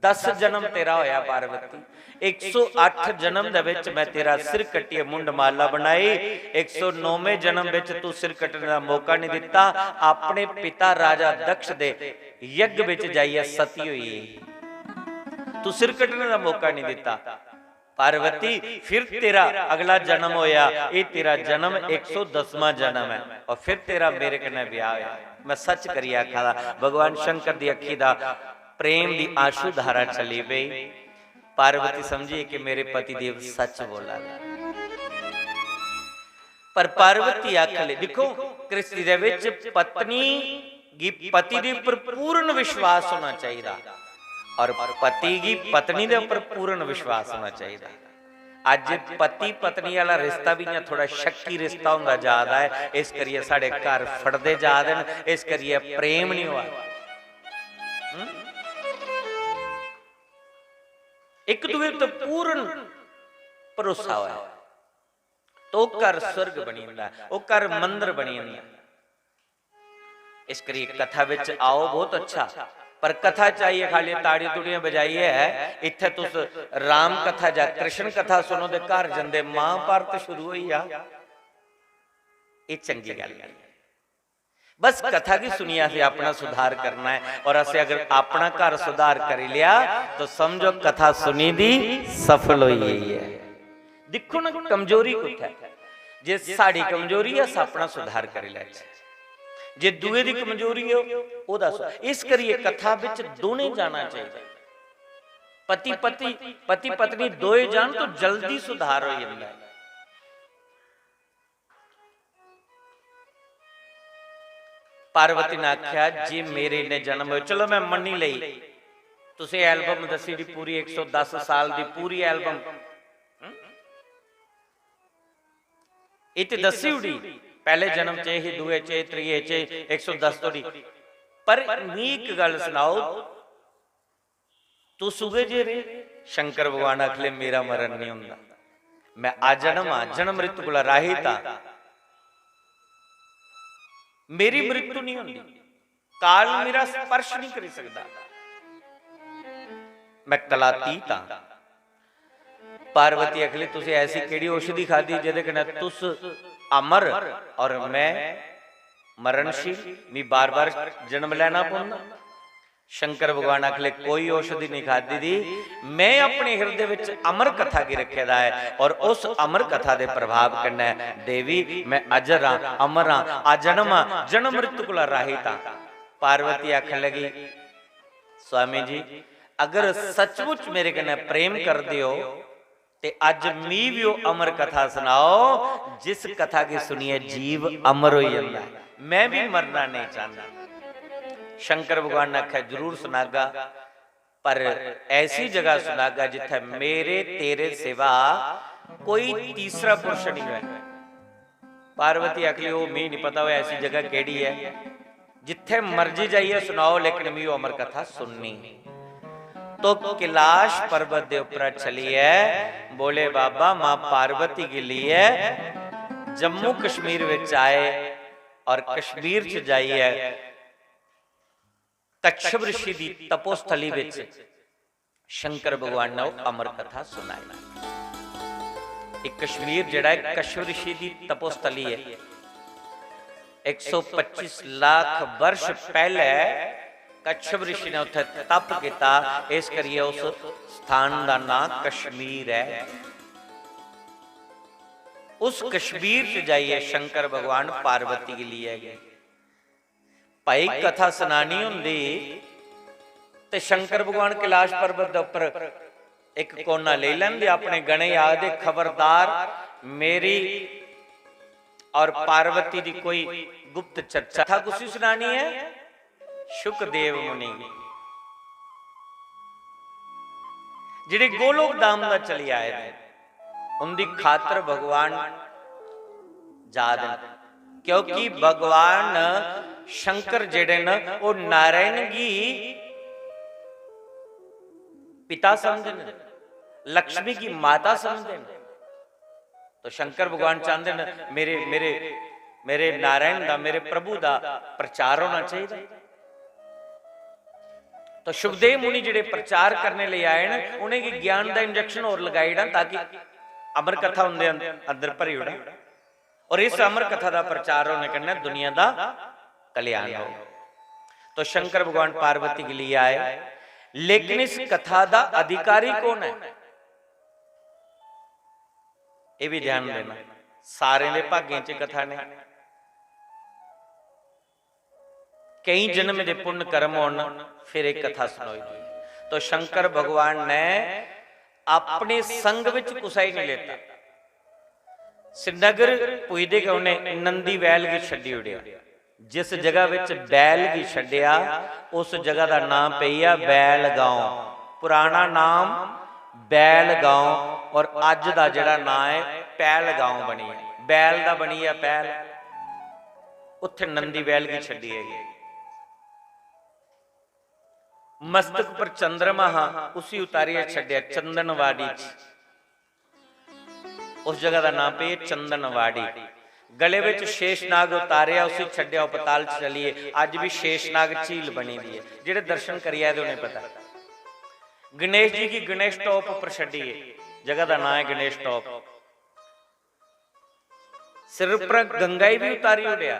दस जन्म तेरा होया पार्वती, एक सौ अट्ठ जन्म दे विच मैं तेरा सिर कट्टियै मुंड माला बनाई, एक सौ नौवें जन्म विच तू सिर कट्टने दा मौका नहीं दिता, अपने पिता राजा दक्ष दे यज्ञ विच जाइयै सती होई गेई, तू सिर कट्टने दा मौका नहीं दिता। पार्वती, फिर तेरा अगला जन्म होया, ये तेरा जन्म एक सौ दसवां जन्म है, और फिर तेरा मेरे कन्नै ब्याह होया। मैं सच करियै आखा दा, भगवान शंकर दी अक्खी दा प्रेम दी आंशु धारा चली पई। पार्वती समझी कि मेरे पति देव सच बोला दे। पर पार्वती आखले, देखो, कृष्ण दे विच पत्नी गी पति दे उपर पूर्ण विश्वास होना चाहिदा और पति गी पत्नी दे उपर पूर्ण विश्वास होना चाहिदा। अज्ज पति पत्नी वाला रिश्ता भी इ'यां थोड़ा शक्की रिश्ता होंदा जा दा ऐ, इस करियै साढ़े घर फटदे जा दे न, इस करियै प्रेम नहीं होआ। हम्म? एक दूए ते पूर्ण भरोसा होऐ, तो घर स्वर्ग बनी जंदा, ओह् घर मंदर बनी जंदा। इस करी कथा विच आओ, बहुत अच्छा, पर कथा च आइयै खाली ताड़ी तुड़ियां बजाइयै, इत्थै तुस राम कथा जां कृष्ण कथा सुनो ते घर जंदे महाभारत शुरू होई जा, एह् चंगी गल्ल नहीं। बस कथा गी सुनियै असें अपना सुधार करना है, और असें अगर अपना घर सुधार करी लिया तो समझो कथा सुनी दी सफल होई गई है। दिक्खो ना कमजोरी कुत्थै, जे साढ़ी कमजोरी है, अस अपना सुधार करी लैचे, जे दुए दी कमजोरी हो, ओह्दा सु-, इस करियै कथा बिच दोनें जाना चाहिदा। पति पति, पति पत्नी दोए जान तो जल्दी सुधार हो जाता है। पार्वती ने आख्या, "जे मेरे इन्ने जन्म होए, चलो मैं मन्नी लेई, तुसें एल्बम दस्सी दी पूरी एक सौ दस साल दी पूरी एल्बम, हं? एह् ते दस्सी ओड़ी, पैह्ले जन्म च एह् ही, दुए च एह्, त्रिये च एह्, एक सौ दस धोड़ी। पर मी इक गल्ल सनाओ, तुस उ'ऐ जे रेह्। शंकर भगवान आखले, मेरा मरण नहीं होंदा, मैं अजन्म हां, जन्म मृत्यु कोला राहित हां, मेरी मृत्यु नहीं होंदी, काल मेरा स्पर्श नहीं करी सकदा, मैं कलातीत हां। पार्वती आखली, तुसें ऐसी केड़ी औषधि खादी जेदे कन्नै तुस अमर और मैं मरणशील, मी बार-बार जन्म लैना पौंदा? शंकर भगवान आखले, कोई औषधि नहीं खादी दी, मैं अपने हृदय विच अमर कथा गी रखे दा है और उस अमर कथा दे प्रभाव कन्नै देवी मैं अजर हां, अमर हां, अजन्म हां, जन्म मृत्यु कोला राहित हां। पार्वती आखन लगी, स्वामी जी, अगर सचमुच मेरे कन्नै प्रेम करदे हो ते अज्ज मी भी ओह् अमर कथा सनाओ जिस कथा गी सुनियै जीव अमर होई जंदा है। मैं भी मरना नहीं चाहता। शंकर भगवान ने आख्या, जरूर सुनागा, पर ऐसी जगह सुनागा जित्थै मेरे तेरे सिवा कोई तीसरा पुरुष नहीं होए। पार्वती आखली, ओह् मी नहीं पता, ओह् ऐसी जगह केड़ी है, जित्थै मर्जी जाइयै सुनाओ, लेकिन मी ओह् अमर कथा सुननी। तो कैलाश पर्वत दे उप्पर चलियै बोले, बाबा, मां पार्वती के लिए जम्मू कश्मीर विच आए और कश्मीर च जाइयै कच्छप ऋषि दी तपोस्थली विच शंकर भगवान ने ओह् अमर कथा सुनाई। ये कश्मीर जेह्ड़ा ऐ, कच्छप ऋषि दी तपोस्थली ऐ। एक सौ पच्चीस लाख वर्ष पैह्ले कच्छप ऋषि ने उत्थै तप कीता, इस करियै उस स्थान दा नां कश्मीर ऐ। उस कश्मीर च जाइयै शंकर भगवान पार्वती गी लेइयै गए। भाई, कथा सनानी होंदी ते शंकर भगवान कैलाश पर्वत दे उप्पर इक कोना लेई लैंदे, अपने गणे गी आखदे, खबरदार, मेरी और पार्वती दी कोई गुप्त चर्चा। कथा कुसी सुनानी है? शुकदेव मुनि गी, जेह्ड़े गोलोक धाम दा चली आए दे, उंदी खातर भगवान जा दे न, क्योंकि भगवान शंकर जेह्ड़े न, ओह् नारायण गी पिता समझदे न, लक्ष्मी गी माता समझदे न। तो शंकर भगवान चांहदे न, मेरे, मेरे, मेरे नारायण दा, मेरे प्रभु दा प्रचार होना चाहिए। तो शुकदेव मुनि जेह्ड़े प्रचार करने लेई आए न, उ'नेंगी ज्ञान दा इंजेक्शन होर लगाई ओड़ां, ताकि अमर कथा उं'दे अं-, अंदर भरी ओड़ां। और इस अमर कथा दा प्रचार होने कन्नै दुनिया दा कल्याण हो। तो शंकर भगवान पार्वती के लिए आए, लेकिन इस कथा दा अधिकारी कौन है, ये भी ध्यान देना। सारें दे भागें च कथा नहीं। केई जन्म दे पुण्य कर्म होन, फिर एक कथा सुनोई दी। तो शंकर भगवान ने अपने संग विच कुसै ही नहीं लेता। श्रीनगर पुजदे गै उन्हें नंदी बैल गी छड्डी ओड़ेआ। जिस जगह विच बैल गी छड्डेआ, उस जगह दा नां पेई गेआ बैल गांव। पुराना नाम बैल गांव और अज्ज दा जेह्ड़ा नां ऐ, पैहल गांव बनी गेआ। बैल दा बनी गेआ पैहल। उत्थे नंदी बैल गी छड्डी आई। मस्तक पर चंद्रमा हा, उसी उतारियै छड्डेआ चंदनवाड़ी च। उस जगह दा नां पेई चंदनवाड़ी। गले विच शेषनाग उतारेआ, उसी छड्डेआ, ओह् पताल च चली गे। अज्ज भी शेषनाग झील बनी दी ऐ, जेह्ड़े दर्शन करी आए दे उ'नें पता। गणेश जी गी गणेश टॉप उप्पर छड्डी गे, जगह दा नां ऐ गणेश टॉप। सिर उप्पर गंगा गी भी उतारी ओड़ेआ,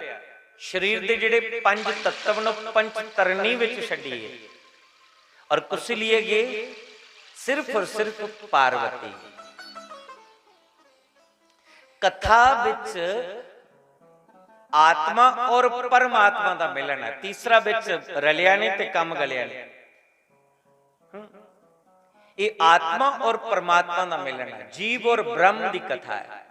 शरीर दे जेह्ड़े पंज तत्व न, पंच तरनी विच छड्डी गे। और कुसी लिए गे? सिर्फ और सिर्फ पार्वती। कथा विच आत्मा और परमात्मा दा मिलन है, तीसरा विच रलिया नहीं ते कम्म गलिया नहीं। हम्म। ये आत्मा और परमात्मा दा मिलन है, जीव और ब्रह्म दी कथा है।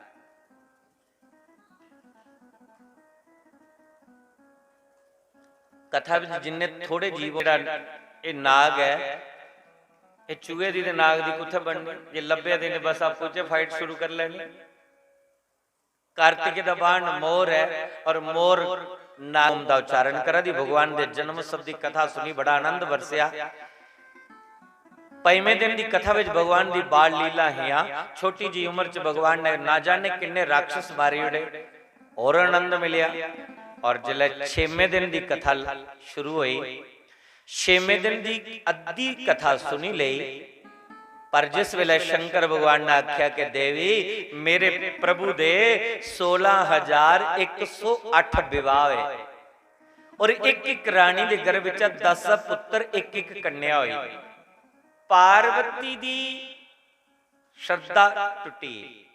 कथा विच जिन्ने थोड़े जीव, जेह्ड़ा एह् नाग ऐ, एह् चूहे दी ते नाग दी कुत्थै बननी? जे लब्भे ते इ'नें बस आपूं च फाइट शुरू करी लैनी। कार्तिक दा बाण मोर ऐ और मोर नाम दा उच्चारण करा दी। भगवान दे जन्म उत्सव दी कथा सुनी, बड़ा आनंद बरसेआ। पंजवें दिन दी कथा विच भगवान दी बाल लीला हियां। छोटी जी उम्र च भगवान ने ना जाने किन्ने राक्षस मारी उड़े, और आनंद मिलेआ। और जिसलै छेमें दिन दी कथा शुरू होई, छेमें दिन दी अद्धी कथा सुनी लेई, पर जिस वेले शंकर भगवान ने आख्या कि देवी, मेरे प्रभु दे सोलां हजार इक सौ अट्ठ विवाह होए और इक इक रानी दे गर्भ च दस पुत्र, इक इक कन्या होई, पार्वती दी श्रद्धा टुट्टी।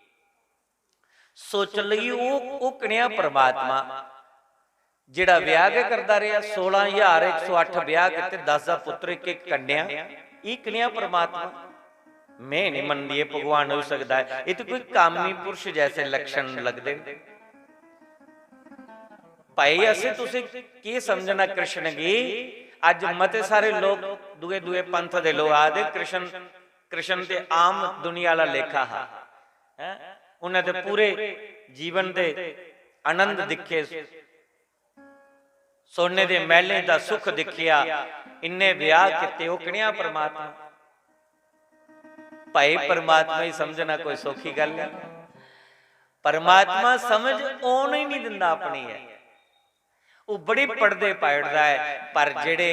सोचन लगी, ओह् ओह् कनेहा परमात्मा जेड़ा ब्याह गै करदा रेहा, सोलां हजार इक सौ अट्ठ ब्याह कीते, दस दा पुत्र, इक इक कन्या, एह् कनेहा परमात्मा? में नहीं मनदी एह् भगवान होई सकदा ऐ, एह् ते कोई कामी पुरुष जैसे लक्षण लगदे न। भाई, असें तुसें केह् समझना कृष्ण गी? अज्ज मते सारे लोक, दुए दुए पंथ दे लोक आखदे कृष्ण, कृष्ण ते आम दुनिया आह्ला लेखा हा, हैं? उन्हें ते पूरे जीवन दे आनंद दिक्खे, सोने दे महलें दा सुख दिक्खेआ, इन्ने ब्याह कीते, ओह् कनेहा परमात्मा? भाई, परमात्मा गी समझना कोई सौखी गल्ल है? परमात्मा समझ औन ही नहीं दिंदा अपनी ऐ। ओह् बड़ी पड़दे पाई ओड़दा ऐ, पर जेह्ड़े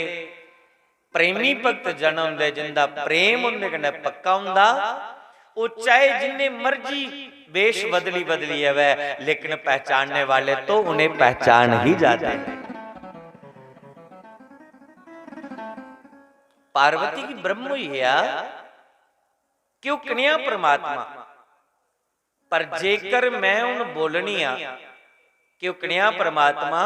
प्रेमी भक्त जन होंदे, जिंदा प्रेम उंदे कन्नै पक्का होंदा, ओह् चाहे जिन्ने मर्जी वेश बदली बदली आवै, लेकिन पहचानने वाले तो उन्हें पहचान ही जाते हैं। पार्वती गी ब्रह्म होई गेआ कि ओह् कनेहा परमात्मा। पर जेकर मैं हुन बोलनी आं कि ओह् कनेहा परमात्मा,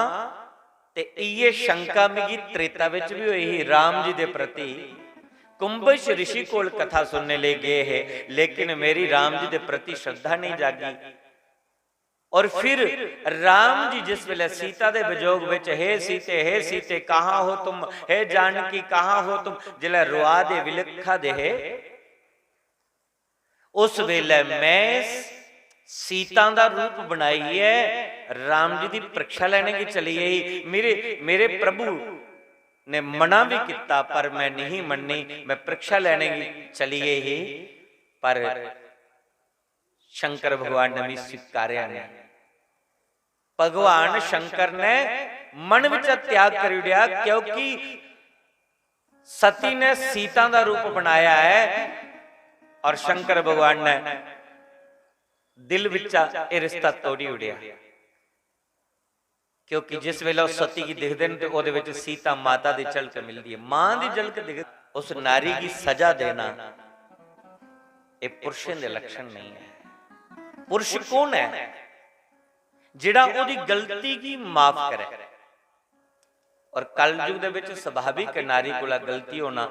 ते इयै शंका मिगी त्रेता बिच भी होई ही राम जी दे प्रति। कुंभश ऋषि कोल कथा सुनने लेई गे हे, लेकिन मेरी राम जी दे प्रति श्रद्धा नहीं जागी। और फिर राम जी जिस वेले सीता दे विजोग विच, "हे सीते, हे सीते, कहाँ हो तुम? हे जानकी, कहाँ हो तुम?" जिसले रोआ दे, विलखा दे हे, उस वेले मैं सीता दा रूप बनाइयै राम जी दी परीक्षा लैने गी चली गई। मेरे, मेरे प्रभु ने मना भी किता, पर मैं नहीं मन्नी, मैं परीक्षा लैने गी चली गई ही, पर शंकर भगवान ने भी स्वीकार्या नहीं। भगवान शंकर ने मन विच त्याग करी ओड़ेआ, क्योंकि सती ने सीता दा रूप बनाया है और शंकर भगवान ने दिल विचा एह् रिश्ता तोड़ी ओड़ेआ। क्योंकि जिस वेले ओह् सती गी दिखदे न ते ओह्दे विच सीता माता दी झलक मिलदी है, मां दी झलक दिखदे। उस नारी गी सजा देना, एह् पुरुषें दे लक्षण नहीं है। पुरुष कौन है? जेह्ड़ा ओह्दी गलती गी माफ करे। और कलयुग दे विच स्वाभाविक है नारी कोला गलती होना,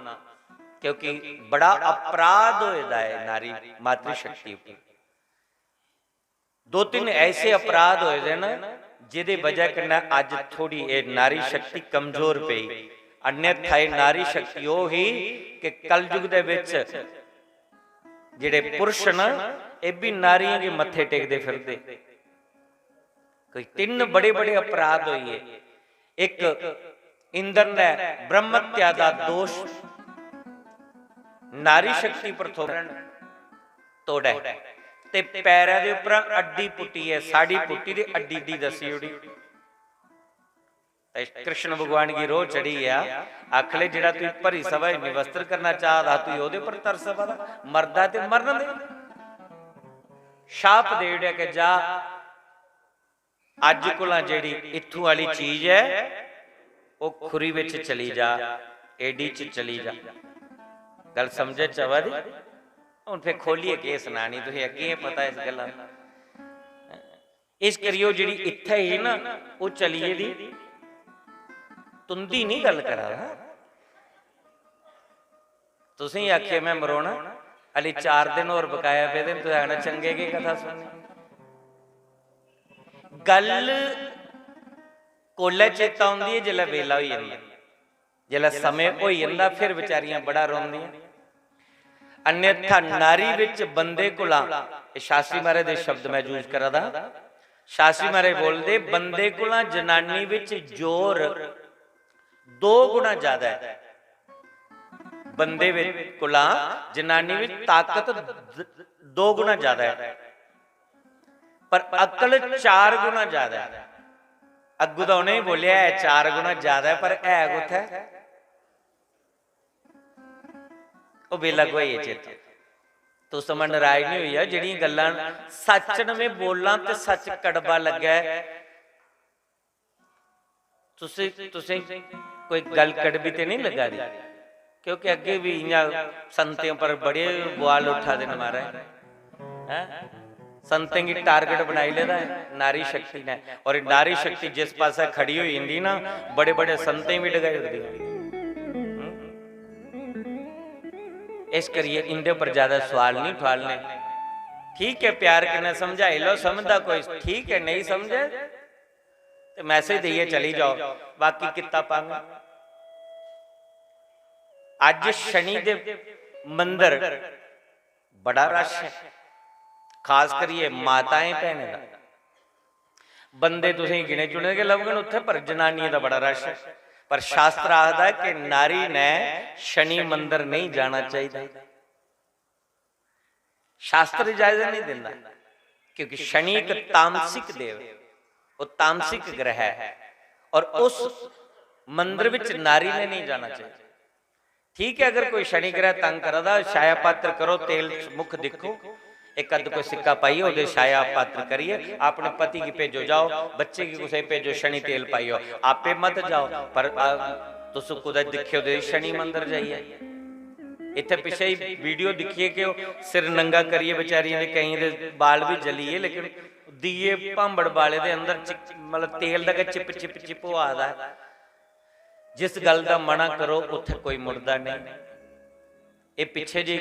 क्योंकि बड़ा अपराध होए दा है नारी मातृशक्ति उप्पर। दो तिन्न ऐसे अपराध होए दे न, जेह्दे वजह कन्नै अज्ज थोड़ी एह् नारी शक्ति कमजोर पेई। अन्यथा एह् नारी शक्ति ओह् ही कि कलयुग दे विच जेह्ड़े पुरुष न, एह् भी नारियें गी मत्थे टेकदे फिरदे। कोई तिन्न बड़े-बड़े अपराध होई गे। इक, इंद्र ने ब्रह्मत्या दा दोष नारी शक्ति पर थोपन तोड़े ते पैरै दे उप्परा अड्डी पुट्टियै, साड़ी पुट्टी ते अड्डी दी दस्सी ओड़ी। ते कृष्ण भगवान गी रोह चढ़ी गया, आखले, "जेड़ा तुई भरी सभा च निवस्त्र करना चाह दा, तुई ओदे पर तरस आवा दा, मरदा ते मरन दे।" शाप दे ओड़ेआ कि जा, अज्ज कोला जेड़ी इत्थूं आली चीज ऐ, ओह खुरी विच चली जा, एडी च चली जा। गल्ल समझ च आवा दी? हुन फिर खोलियै केह सनानी, तुसें अग्गें गै पता इस गल्ला दा। इस करियै ओह जेड़ी इत्थै ही ना, ओह चली गेदी, तुंदी नहीं गल्ल करा दा। तुसें आखिया, "मैं मरोना, अली चार दिन होर बकाया पेदे न, तुसें आखना चंगे की कथा सुननी।" गल्ल कोल्लै चेता औंदी ऐ? जिसलै बेला होई जंदा, जिसलै समें होई जंदा, फिर बेचारियां बड़ा रोंदियां। अन्यथा नारी विच बंदे कोला, एह शास्त्री महाराज दे शब्द मैं use करा दा, शास्त्री महाराज बोलदे, बंदे कोला जनानी विच जोर दो गुणा ज्यादा ऐ। बंदे विच कोला जनानी विच ताकत द-, दो गुणा ज्यादा ऐ, पर अकल चार गुणा ज्यादा ऐ। अग्गू तां उ'नें बोलेआ ऐ चार गुणा ज्यादा ऐ, पर है कुत्थै? ओह् बेला गुआइयै चेता। तुस समां नराज निं होई जाओ, जेह्ड़ियां गल्लां न, सच्च न, में बोलां ते सच्च कड़वा लग्गै, तुसें, तुसें कोई गल्ल कड़वी ते निं लग्गा दी? क्योंकि अग्गें बी इ'यां संतें पर बड़े बुआल उट्ठा दे न, महाराज। हैं? संतें गी टारगेट बनाई लेदा ऐ नारी शक्ति ने, और नारी शक्ति जिस पासै खड़ी होई जंदी ना, बड़े-बड़े संतें गी बी डगाई ओड़दी। हम्म? इस करियै इं'दे पर ज्यादा सोआल निं ठोआलने। ठीक ऐ, प्यार कन्नै समझाई लैओ, समझदा कोई ठीक ऐ, नेईं समझे ते मैसेज देइयै चली जाओ, बाकी कित्ता पंग। अज्ज शनि दे मंदर बड़ा रश ऐ, खास करियै माताएं भैनें दा। बंदे तुसेंगी गिने चुने गै लभगन उत्थै, पर जनानियें दा बड़ा रश ऐ। पर शास्त्र आखदा ऐ कि नारी ने शनि मंदर नेईं जाना चाहिदा। शास्त्र इजाजत नहीं देता, क्योंकि शनि एक तामसिक देव है, वो तामसिक ग्रह है, और उस मंदिर विच नारी ने नहीं जाना चाहिए। ठीक है, अगर कोई शनि ग्रह तंग करा दा, छाया पात्र करो, तेल मुख दिक्खो, एक अद्ध कोई सिक्का पाइयै ओह्दे छाया पात्र करियै अपने पति गी भेजो, जाओ, बच्चे गी कुसै गी भेजो, शनि तेल पाइयो, आपे मत जाओ, पर, आ, तुस कुतै दिक्खेओ ते शनि मंदर जाइयै। इत्थै पिच्छे ही वीडियो दिक्खियै कि ओह् सिर नंगा करियै बेचारियें दे केइयें दे बाल बी जली गे, लेकिन दीए भांबड़ बाले दे अंदर चिप-, मतलब तेल दा गै चिप चिप चिप होआ दा ऐ। जिस गल्ल दा मना करो, उत्थै कोई मुड़दा नेईं। एह् पिच्छे जे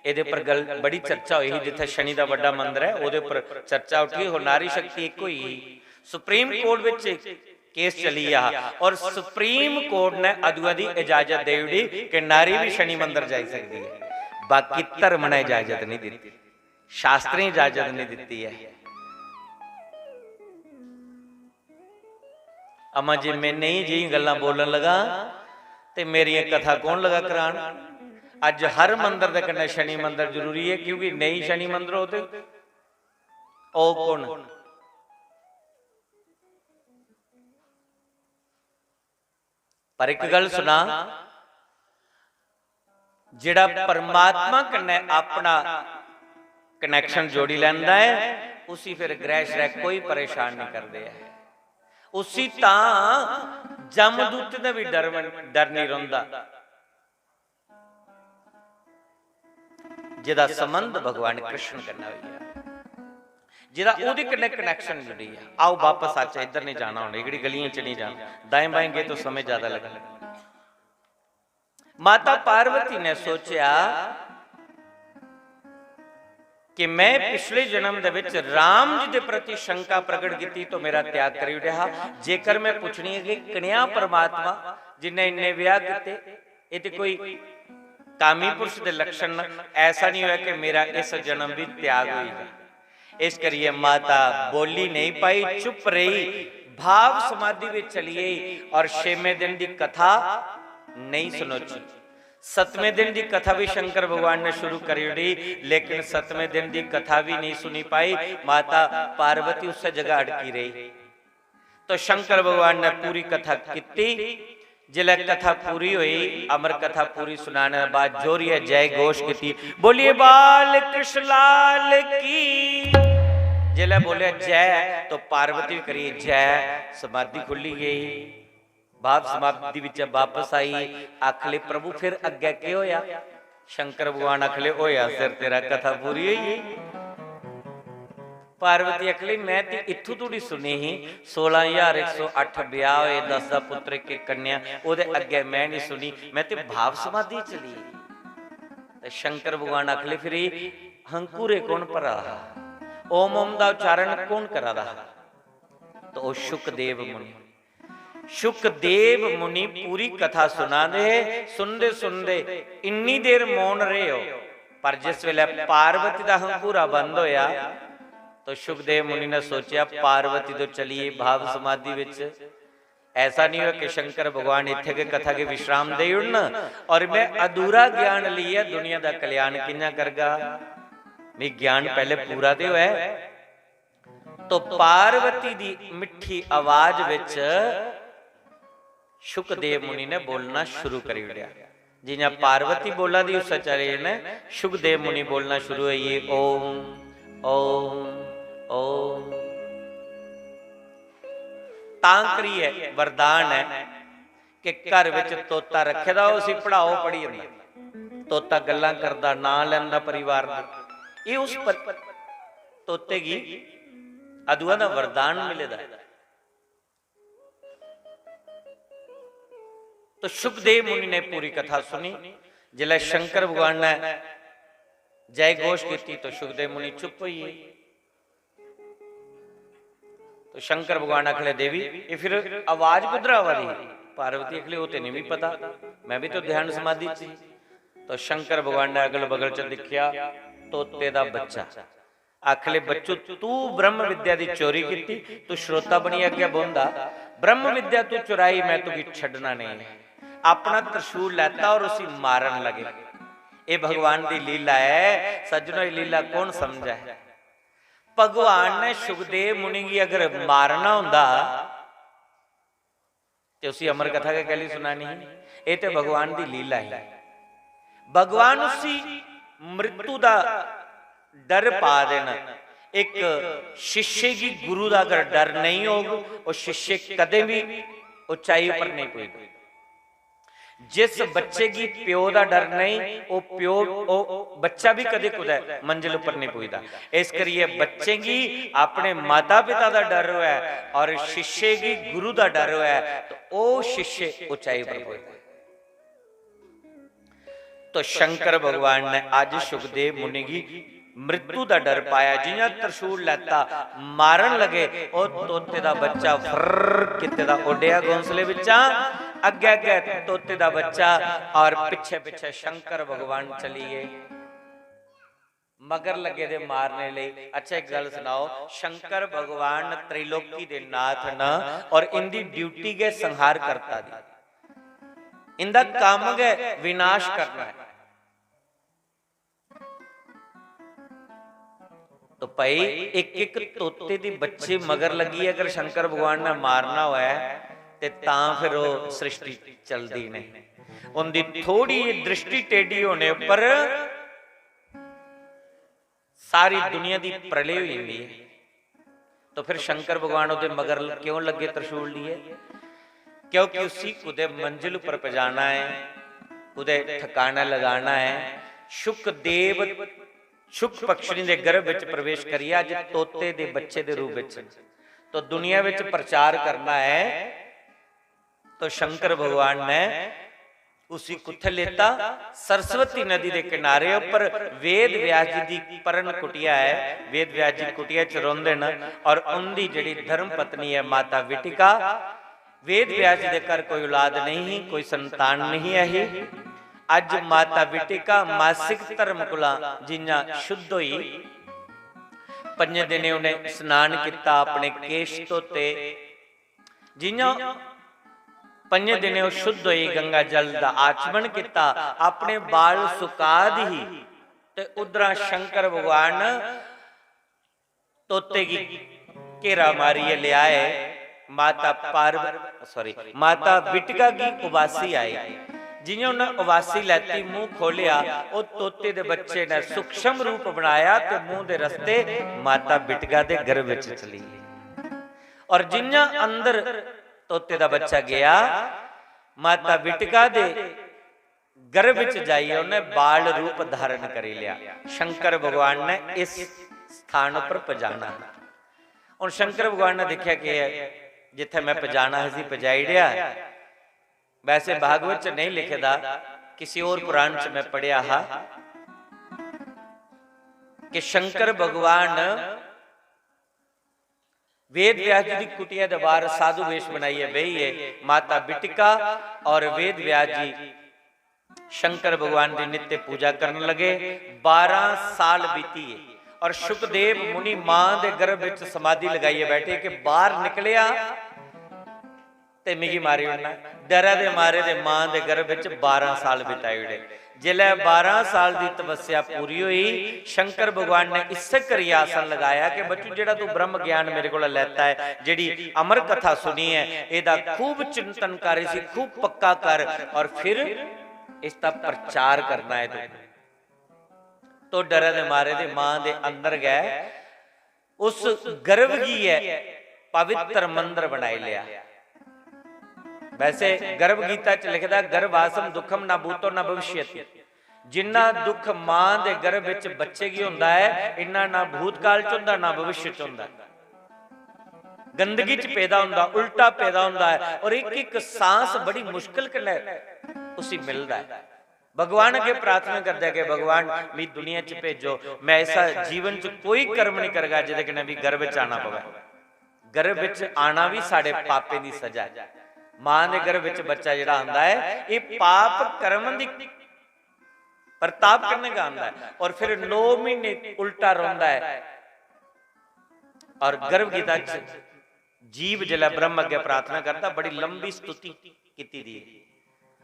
एह्दे पर गल्ल, बड़ी चर्चा होई ही, जित्थै शनि दा बड्डा मंदर ऐ, ओह्दे पर चर्चा उठी, ओह् नारी शक्ति इक होई ही। सुप्रीम कोर्ट बिच केस चली गेआ हा और सुप्रीम कोर्ट ने अदुआ दी इजाजत देई ओड़ी कि नारी भी शनि मंदर जाई सकदी ऐ, बाकी धर्म ने इजाजत नहीं दित्ती, शास्त्रें इजाजत नहीं दित्ती ऐ। अमा जे मैं नेही जेही गल्लां बोलन लगा ते मेरियां कथा कौन लगा करान? अज्ज हर मंदर दे कन्नै शनि मंदर जरूरी है, क्योंकि नेईं शनि मंदर हो ते ओ कौन? पर इक गल्ल सुना, जेड़ा परमात्मा कन्नै अपना कनैक्शन जोड़ी लैंदा ऐ, उसी फिर ग्रह श्रह कोई परेशान नहीं करदे ऐ। उसी तां जमदूत दा भी डर, डर नहीं रौंह्दा, जेदा संबंध भगवान कृष्ण कन्नै होई गेआ, जेदा ओह्दे कन्नै कनैक्शन जुड़ी गेआ। आओ बापस आचै, इद्धर नहीं जाना, हून एह्कड़ी गलियें च नहीं जाना, दाएं बाएं गे तो समय ज्यादा लगना। माता पार्वती ने सोचेआ कि मैं पिछले जन्म दे विच राम जी दे प्रति शंका प्रगट कीती तो मेरा त्याग करी ओड़ेआ हा। जेकर मैं पुछनी है कि कनेहा परमात्मा जिन्ने इन्ने ब्याह कीते, ये ते कोई कामी पुरुष दे लक्षण न, ऐसा नहीं होया कि मेरा इस जन्म भी त्याग होई जाए। इस करियै माता बोली नहीं पाई, चुप रही, भाव समाधि विच चली गई और छेमें दिन दी कथा नहीं सुनोची। सतवें दिन दी कथा भी शंकर भगवान ने शुरू करी ओड़ी, लेकिन सतवें दिन दी कथा भी नहीं सुनी पाई। माता पार्वती उस जगह अटकी रही। तो शंकर भगवान ने पूरी कथा कीती। जिसलै कथा पूरी होई, अमर कथा पूरी सुनाने दे बाद जोरियै जय घोष कीती, "बोलिए बाल कृष्ण लाल की।" जिसलै बोलेआ जय, तो पार्वती भी करियै जय, समाधि खुल्ली गई, भाव समाधि विच वापस आई। आखले, "प्रभु, फिर अग्गै केह् होया?" शंकर भगवान आखले, "होया सिर तेरा, कथा पूरी होई गेई।" पार्वती आखली, "मैं ते इत्थूं धोड़ी सुनी ही, सोलां ज्हार इक सौ अट्ठ ब्याह होए, दस दा पुत्र, इक इक कन्या, ओह्दे अग्गें मैं नहीं सुनी, मैं ते भाव समाधि चली।" ते शंकर भगवान आखले, "फिर एह् हंकूरे कौन भरा दा हा? ओम ओम दा उच्चारण कौन करा दा हा?" तो ओह् शुकदेव मुनि। शुकदेव मुनि पूरी कथा सुना दे हे। सुनदे सुनदे इन्नी देर मौन रेह् ओ, पर जिस वेले पार्वती दा हंकूरा बंद होया, तो शुकदेव मुनि ने सोचेआ, "पार्वती तो चली गेई भाव समाधि विच, ऐसा नहीं हो कि शंकर भगवान इत्थे गै कथा गी विश्राम दे उड़न और मैं अधूरा ज्ञान लेइयै दुनिया दा कल्याण कि'यां करगा। नहीं, ज्ञान पहले पूरा ते होए। तो पार्वती दी मिट्ठी आवाज विच शुकदेव मुनि ने बोलना शुरू करी ओड़ेआ। जियां पार्वती बोला दी, उस्सै चाल्ली ने शुकदेव मुनि बोलना शुरू होई गे, "ओम, ओम, ओम।" तां करियै वरदान ऐ कि घर विच तोता रखे दा, उसी पढ़ाओ, पढ़ी जंदा। तोता गल्लां करदा, नां लैंदा परिवार दे। एह् उस पर, तोते गी अदुआ दा वरदान मिले दा ऐ। तो शुकदेव मुनि ने पूरी कथा सुनी। जिसलै शंकर भगवान ने जय घोष की, तो शुकदेव मुनि चुप होई गे। तो शंकर भगवान आखले, "देवी, ये फिर आवाज कुद्धर आवा दी?" पार्वती आखले, "वो ते नहीं भी पता, मैं भी तो ध्यान समाधि च ही।" तो शंकर भगवान ने अगल बगल च दिखया, तोते दा बच्चा। आखले, "बच्चू, तू ब्रह्म विद्या दी चोरी कीती, तू श्रोता बनी अग्गै बौंहदा, ब्रह्म विद्या तू चुराई, मैं तुगी छड्डना नहीं।" अपना त्रिशूल लैता और उसी मारन लगे। ये भगवान दी लीला है सज्जनो, ये लीला कौन समझै? भगवान ने शुकदेव मुनि गी अगर मारना होंदा ते उसी अमर कथा गै कैली सुनानी ही? एह् ते भगवान दी लीला ही। भगवान उसी मृत्यु दा डर पा देन। एक शिष्य गी गुरु दा अगर डर नहीं होग, ओह् शिष्य कदें भी उचाई उप्पर नहीं पुजदा। जिस बच्चे गी प्यो दा डर नहीं, ओह् प्यो, ओह् बच्चा भी कदें कुतै मंजिल उप्पर नहीं पुजदा। इस करियै बच्चें गी अपने माता पिता दा डर होऐ और शिष्य गी गुरु दा डर होऐ, तो ओह् शिष्य उचाई पर पुजदा। तो शंकर भगवान ने अज शुकदेव मुनि गी मृत्यु दा डर पाया। जियां त्रिशूल लैता, मारन लगे, ओह् तोते दा बच्चा फर्र कीते दा उड्डेआ घोंसले बिच्चा। अग्गै अग्गै तोते दा बच्चा और पिच्छे पिच्छे शंकर भगवान चली गए मगर लगे दे मारने लेई। अच्छा, एक गल सुनाओ, शंकर भगवान त्रिलोकी दे नाथ न और इंदी ड्यूटी गै संहार करता दी, इंदा कम्म गै विनाश करना है। तो भाई, एक एक तोते दी बच्चे मगर लगी, अगर शंकर भगवान ने मारना होऐ ते तां फिर ओह् सृष्टि चलदी नहीं। उंदी थोड़ी जेही दृष्टि टेढ़ी होने पर सारी दुनिया दी प्रलय होई जंदी है। तो फिर शंकर भगवान ओह्दे मगर क्यों लगे त्रिशूल लिए? क्योंकि उसी कुदे मंजिल पर पजाना है, कुदे ठिकाना लगाना है। शुकदेव शुक पक्षिणी दे गर्भ विच प्रवेश करियै अज तोते दे बच्चे दे रूप विच तो दुनिया विच प्रचार करना है। तो शंकर भगवान ने उसी कुत्थे लेता? सरस्वती नदी दे किनारे उप्पर। वेद व्यास जी दी परन कुटिया है, वेद व्यास जी कुटिया च रौंदे न और उंदी जेह्ड़ी धर्म पत्नी है माता विटिका, वेद व्यास जी दे घर कोई औलाद नहीं ही, कोई संतान नहीं ऐ ही। अज माता विटिका मासिक धर्म कोला जियां शुद्ध होई, पंजे दिनें उन्हें स्नान किता, अपने केश धोते, जियां पंजे दिनें ओह् शुद्ध होई, गंगा जल दा आचमन किता, अपने बाल सुका दी ही ते उद्धरा शंकर भगवान तोते गी घेरा मारियै लेआए। माता पार्व-, sorry, माता विटका गी उबासी आई। जियां उन्हें उबासी लैती, मुंह खोलिया, ओह् तोते दे बच्चे ने सूक्ष्म रूप बनाया ते मुंह दे रस्ते माता विटका दे गर्भ विच चली गई। और जियां अंदर तोते दा बच्चा गया, माता विटका दे गर्भ च जाइयै उन्हें बाल रूप धारण करी लिया। शंकर भगवान ने इस स्थान पर पजाना। हुन शंकर भगवान ने दिक्खेआ कि जित्थै मैं पजाना हा, इसी पजाई ओड़ेआ। वैसे भागवत च नहीं लिखे दा, किसी और पुराण च मैं पढ़ेआ हा कि शंकर भगवान वेद व्यास जी दी कुटिया दे बाहर साधु वेश बनाइयै बेहियै माता बिटिका और वेद व्यास जी शंकर भगवान दी नित्य पूजा करन लगे। बारह साल बीती है और शुकदेव मुनि मां दे गर्भ विच समाधि लगाइयै बैठे कि बाहर निकलिया ते मिगी मारी ओड़ना। डरै दे मारे दे मां दे गर्भ च बारां साल बिताई ओड़े। जिसलै बारां साल दी तपस्या पूरी होई, शंकर भगवान ने इस्सै करियै आसन लगाया कि बच्चू, जेह्ड़ा तू ब्रह्म ज्ञान मेरे कोला लैता ऐ, जेह्ड़ी अमर कथा सुनी ऐ, एह्दा खूब चिंतन कर, इसी खूब पक्का कर और फिर इसदा प्रचार करना ऐ तू। तो डरै दे मारे दे मां दे अंदर गै उस गर्भ गी ऐ पवित्र मंदर बनाई लेआ। वैसे गर्भ गीता च लिखदा, "गर्भासम दुखम ना भूतो ना भविष्यति।" जिन्ना दुख मां दे गर्भ विच बच्चे गी होंदा ऐ, इन्ना ना भूतकाल च होंदा, ना भविष्य च होंदा। गंदगी च पैदा होंदा, उल्टा पैदा होंदा ऐ, और इक इक सांस बड़ी मुश्किल कन्नै उसी मिलदा ऐ। भगवान अग्गें प्रार्थना करदा ऐ कि भगवान, मी दुनिया च भेजो, मैं ऐसा जीवन च कोई कर्म नहीं करगा जेह्दे कन्नै मी गर्भ च आना पवै। गर्भ च आना भी साढ़े पापें दी सजा ऐ। मां दे गर्भ च बच्चा जेह्ड़ा आंदा ऐ, एह् पाप कर्म दी परताप कन्नै गै आंदा ऐ, और फिर नौ महीने उल्टा रौंह्दा ऐ। और गर्भ गीता च जीव जिसलै ब्रह्म अग्गें प्रार्थना करदा, बड़ी लंबी स्तुति कीती दी ऐ।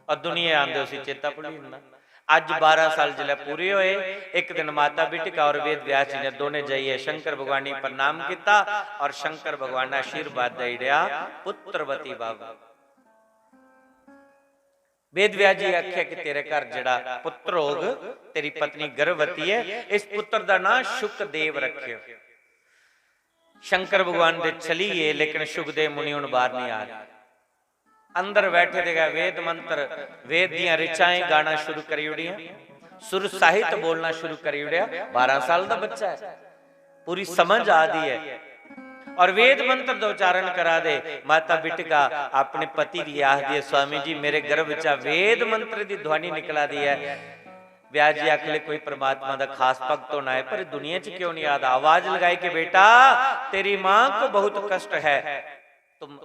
और दुनिया आंदे उसी चेता भुल्ली जंदा। अज्ज बारां साल जिसलै पूरे होए, इक दिन माता बिटिका और वेद व्यास जी ने दोने जाइयै शंकर भगवान गी प्रणाम किता और शंकर भगवान ने आशीर्वाद देई ओड़ेआ, "पुत्रवती भव।" वेद व्यास जी आखेआ कि तेरे घर जेह्ड़ा पुत्र होग, तेरी पत्नी गर्भवती ऐ, इस पुत्र दा नां शुकदेव रखेओ। शंकर भगवान दे चली गे, लेकिन शुकदेव मुनि हुन बाहर नहीं आ रहे। अंदर बैठे दे गै वेद मंत्र, वेद दियां ऋचाएं गाना शुरू करी ओड़ियां, सुर साहित्य बोलना शुरू करी ओड़िया। बारां साल दा बच्चा ऐ, पूरी समझ आ दी ऐ, और वेद मंत्र दा उच्चारण करा दे। माता बिटिका अपने पति गी आखदी ऐ, "स्वामी जी, मेरे गर्भ चा वेद मंत्र दी ध्वनि निकला दी ऐ।" व्यास जी आखले, "कोई परमात्मा दा खास भक्त होना है, पर दुनिया च क्यों नहीं आता?" आवाज लगाई कि, "बेटा, तेरी मां को बहुत कष्ट है, तुम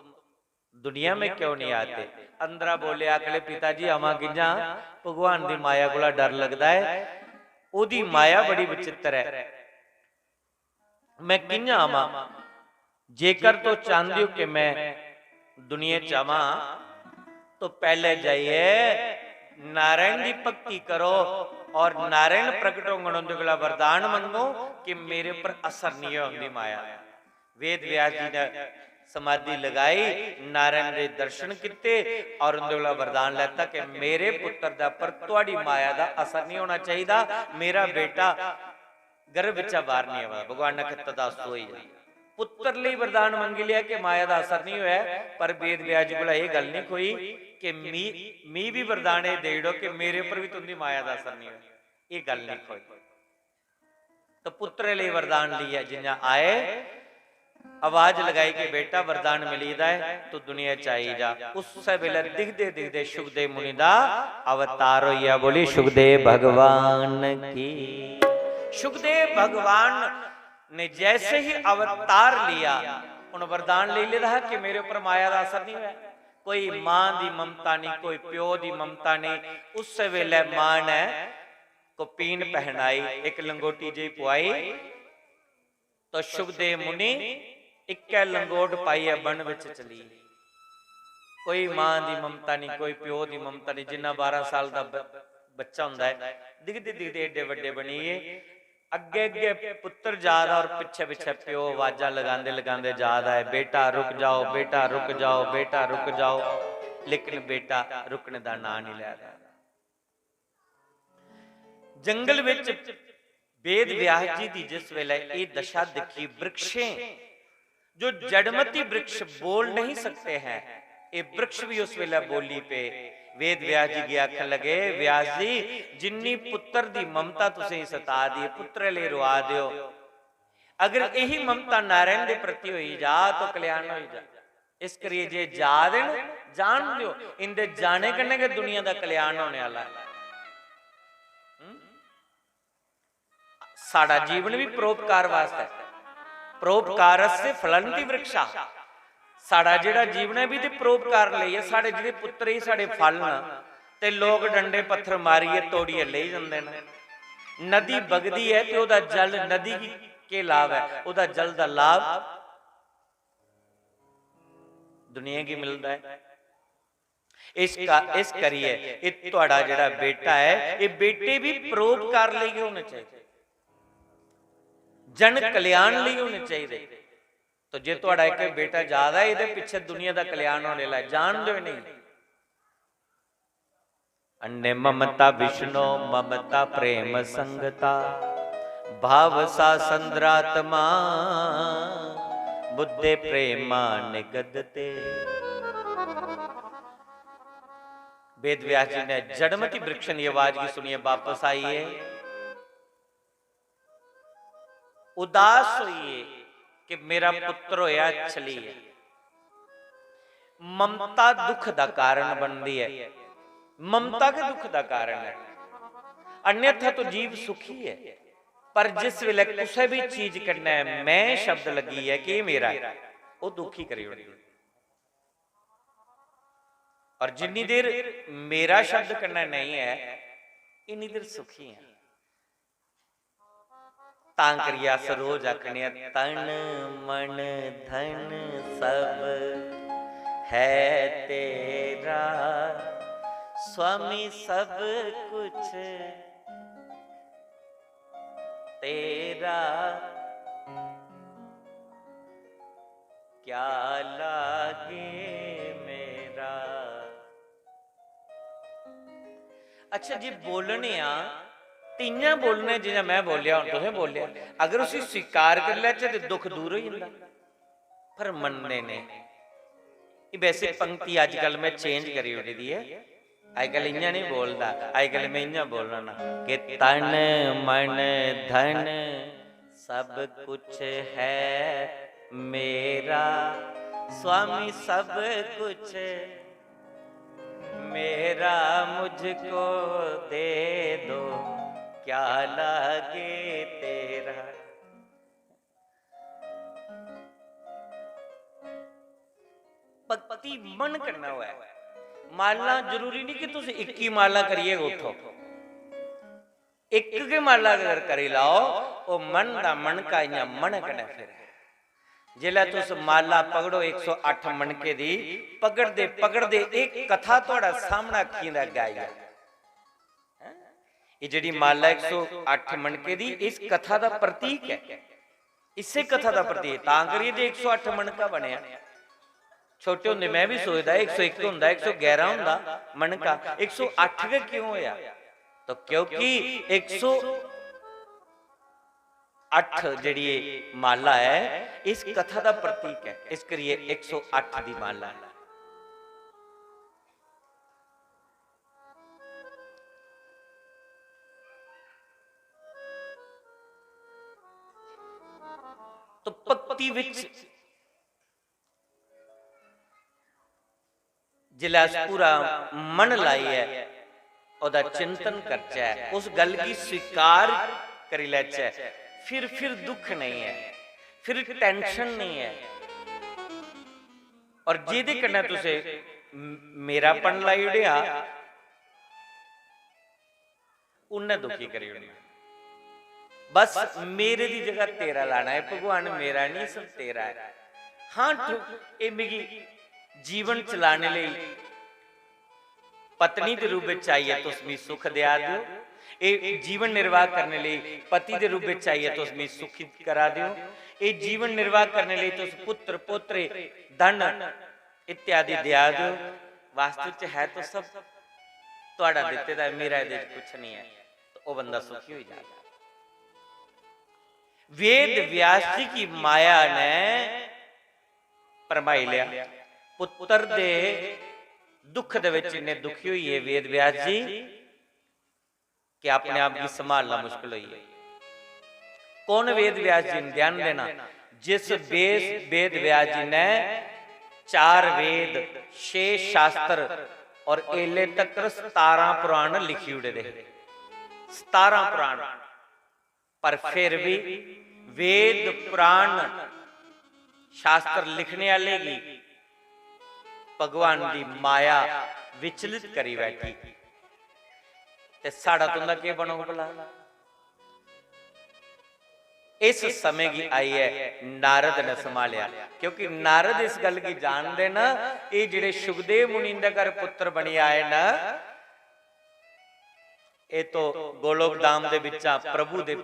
दुनिया में क्यों नहीं आते?" अंदरा बोले, आखले, "पिता जी, आवां कि'यां? भगवान दी माया कोला डर लगदा ऐ, ओदी माया बड़ी विचित्र ऐ, मैं कि'यां आवां? जेकर तुस चांहदे हो कि मैं दुनिया च आवां, तो पैहले जाइयै नारायण दी भक्ति करो और नारायण प्रकट होंगन, उंदे कोला वरदान मंगो कि मेरे पर असर नहीं होए उंदी माया।" वेद व्यास जी ने समाधि लगाई, नारायण दे दर्शन किते और उंदे कोला वरदान लेता कि मेरे पुत्र दे पर तुहाडी माया दा असर नहीं होना चाहिदा, मेरा बेटा गर्भ बिच्चा बाहर नहीं आवा। भगवान ने आखेआ, "तथास्तु होई जा।" पुत्र लेई वरदान मंगी लिया कि माया दा असर नहीं होया, पर वेद व्यास जी कोला एह गल्ल नहीं खोई कि मी, मी भी वरदान एह देई ओड़ो कि मेरे उप्पर भी तुंदी माया दा असर नहीं होया। एह गल्ल नहीं खोई। तो पुत्र लेई वरदान लिया जियां आए, आवाज लगाई कि बेटा, वरदान मिली दा है, तू दुनिया च आई जा। उस वेले दिखदे दिखदे शुकदेव मुनि दा अवतार होई गया। बोली शुकदेव भगवान की। शुकदेव भगवान ने जैसे ही अवतार लिया, उन वरदान ले लेदा है कि मेरे ऊपर माया दा असर नहीं होया। कोई मां दी ममता नहीं, कोई प्यो दी ममता नहीं। उस वेले मां ने कपीन पहनाई, एक लंगोटी जी पुआई, तो शुकदेव मुनि इक्कै लंगोट पाइयै वन विच चली गे। कोई मां दी ममता नहीं, कोई प्यो दी ममता नहीं। जिन्ना बारां साल दा ब-, बच्चा हुंदा है, दिखदे दिखदे एड्डे बड्डे बनी गे। अग्गे अग्गे पुत्र जा दा और पिच्छे पिच्छे प्यो आवाजां लगांदे लगांदे जा दा है, "बेटा रुक जाओ, बेटा रुक जाओ, बेटा रुक जाओ।" लेकिन बेटा रुकने दा नां नहीं लै रहा। जंगल विच वेद व्यास जी दी जिस वेले एह दशा दिखी, वृक्षें, जो जड़मती वृक्ष बोल नहीं सकते हैं, ये वृक्ष भी उस वेले बोली पे। वेद व्यास जी गी आखन लगे, "व्यास जी, जिन्नी पुत्र दी ममता तुसें सता दी है, पुत्र ले रोआ दे हो, अगर यही ममता नारायण दे प्रति होई जा तो कल्याण होई जा। इस करियै जे जा दे न, जान दियो, इंदे जाने कन्नै गै दुनिया दा कल्याण होने आह्ला है।" हम्म? साढ़ा जीवन भी परोपकार वास्तै, परोपकारस्य फलन्ति वृक्षा। साढ़ा जेह्ड़ा जीवन ऐ, भी ते परोपकार लेई ऐ। साढ़े जेह्ड़े पुत्तर ही साढ़े फल न, ते लोक डंडे पत्थर मारियै तोड़ियै लेई जंदे न। नदी बगदी ऐ ते ओह्दा जल, नदी गी केह् लाभ ऐ? ओह्दा जल दा लाभ दुनिया गी मिलदा ऐ। इस का-, इस करियै एह् थुआढ़ा जेह्ड़ा बेटा ऐ, एह् बेटे बी परोपकार लेई गै होने चाहिदे, जन कल्याण लेई होने चाहिदे। तो जे थुआढ़ा इक बेटा ज्यादा ऐ, एह्दे पिच्छे दुनिया दा कल्याण होने आह्ला ऐ, जान देओ इ'नेंगी। अन्य ममता विष्णु ममता प्रेम संगता, भाव सा संद्रात्मा, बुद्धे प्रेमा निगदते। वेद व्यास जी ने जड़मति वृक्षन दी आवाज गी सुनियै वापस आई है। उदास होइए कि मेरा पुत्र होया छली ऐ। ममता दुख दा कारण बनदी ऐ, ममता गै दुख दा कारण ऐ। अन्यथा तो जीव सुखी ऐ, पर जिस वेले कुसै भी चीज कन्नै मैं शब्द लगी ऐ कि एह् मेरा ऐ, ओह् दुखी करी ओड़दी। और जिन्नी देर मेरा शब्द कन्नै नहीं ऐ, इन्नी देर सुखी ऐ। तां करियै अस रोज आखने आं, "तन मन धन सब है तेरा, स्वामी सब कुछ तेरा, क्या लागे मेरा।" अच्छा जी, बोलने आं ते इ'यां बोलने जि'यां मैं बोलेआ, हून तुसें बोलेआ। अगर उसी स्वीकार करी लैचे ते दुख दूर होई जंदा, पर मनदे नेईं। एह् वैसे पंक्ति अजकल मैं change करी ओड़ी दी ऐ, अजकल इ'यां नहीं बोलदा, अजकल मैं इ'यां बोलना कि तन मन धन सब कुछ है मेरा, स्वामी सब कुछ मेरा, मुझको दे दो, क्या लागे तेरा। भक्ति मन कन्नै होऐ। माला जरूरी नहीं कि तुस इक्की माला करियै उठो, इक गै माला अगर करी लाओ, ओह् मन दा मनका इ'यां मन कन्नै फिरै। जिसलै तुस माला पकड़ो इक सौ अट्ठ मनके दी, पकड़दे पकड़दे एह् कथा थुआढ़ा सामना अक्खियें दे अग्गै आई जा। हैं? एह् जेह्ड़ी माला इक सौ अट्ठ मनके दी, इस कथा दा प्रतीक ऐ, इस्सै कथा दा प्रतीक। तां करियै ते इक सौ अट्ठ मनका बनेआ। छोटे होंदे मैं बी सोचदा, इक सौ इक होंदा, इक सौ ग्यारह होंदा मनका, इक सौ अट्ठ गै क्यों होया? तो क्योंकि इक सौ अट्ठ जेह्ड़ी एह् माला ऐ, इस कथा दा प्रतीक ऐ, इस करियै इक सौ अट्ठ दी माला ऐ। तो भक्ति विच जिसलै अस पूरा मन लाइयै ओह्दा चिंतन करचै, उस गल्ल गी स्वीकार करी लैचै, फिर, फिर दुख नेईं ऐ, फिर tension नेईं ऐ। और जेह्दे कन्नै तुसें म-, मेरापन लाई ओड़ेआ, उन्नै दुखी करी ओड़ना। बस मेरे दी जगह तेरा लाना है, भगवान मेरा नहीं, सब तेरा है। हाँ, ठु-, एह् मिगी जीवन चलाने लेई पत्नी दे रूप बिच आइयै तुस मिगी सुख देआ दे ओ, एह् जीवन निर्वाह करने लेई पति दे रूप बिच आइयै तुस मिगी सुखी करा दे ओ, एह् जीवन निर्वाह करने लेई तुस पुत्र, पोतरे, धन इत्यादि देआ दे ओ। वास्तव च है तो सब थुआढ़ा दित्ते दा ऐ, मेरा एह्दे च कुछ नहीं ऐ। तो ओह् बंदा सुखी होई जाएगा। वेद व्यास जी की माया ने भरमाई लेआ। पुत्र दे दुख दे विच इन्ने दुखी होई गे वेद व्यास जी कि अपने आप गी संभालना मुश्किल होई गेआ। कौन वेद व्यास जी ने? ध्यान देना, जिस बेस वेद व्यास जी ने चार वेद, छे शास्त्र और एले तकर सतारां पुराण लिखी ओड़े दे हे। सतारां पुराण। पर फिर भी वेद, पुराण, शास्त्र लिखने आह्ले गी भगवान दी माया विचलित करी बैठी। ते साढ़ा तुं'दा केह् बनग भला? इस समें गी आइयै नारद ने संभालेआ, क्योंकि नारद इस गल्ल गी जानदे न, एह् जेह्ड़े शुकदेव मुनि इंदे घर पुत्र बनी आए न, एह् तो गोलोक धाम दे बिच्चा प्रभु दे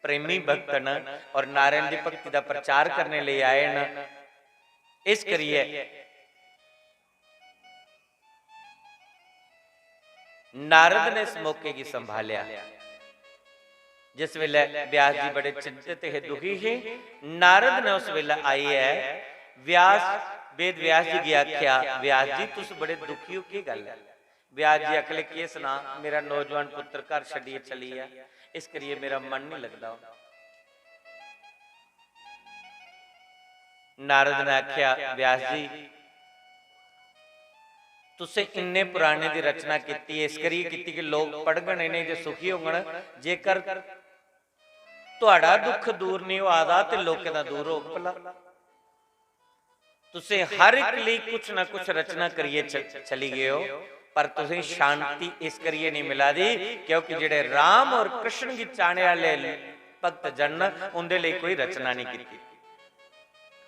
प्रेमी भक्त न और नारायण दी भक्ति दा प्रचार करने लेई आए न। इस करियै नारद ने इस मौके गी संभालेआ। जिस वेले व्यास जी बड़े चिंतित हे, दुखी हे, नारद ने उस वेले आइयै व्यास, वेद व्यास जी गी आख्या, "व्यास जी, तुस बड़े दुखी हो, केह् गल्ल ऐ?" व्यास जी आखले, "केह् सनां, मेरा नौजवान पुत्र घर छड्डियै चली गेआ, इस करियै मेरा मन निं लगदा।" नारद ने आखेआ, "व्यास जी, तुसें इन्ने पुराणे दी रचना कीती, इस करियै कीती कि लोक पढ़ङन इ'नें ते सुखी होङन। जेकर तुहाड़ा दुख दूर निं होआ दा ते लोकें दा दूर होग भला। तुसें हर इक लेई कुछ ना कुछ रचना करियै च-, चली गए हो, पर तुसें शांति इस करियै नहीं मिला दी, क्योंकि जेह्ड़े राम और कृष्ण गी चाहने आह्ले भक्त जन न, उं'दे लेई कोई रचना नहीं कीती।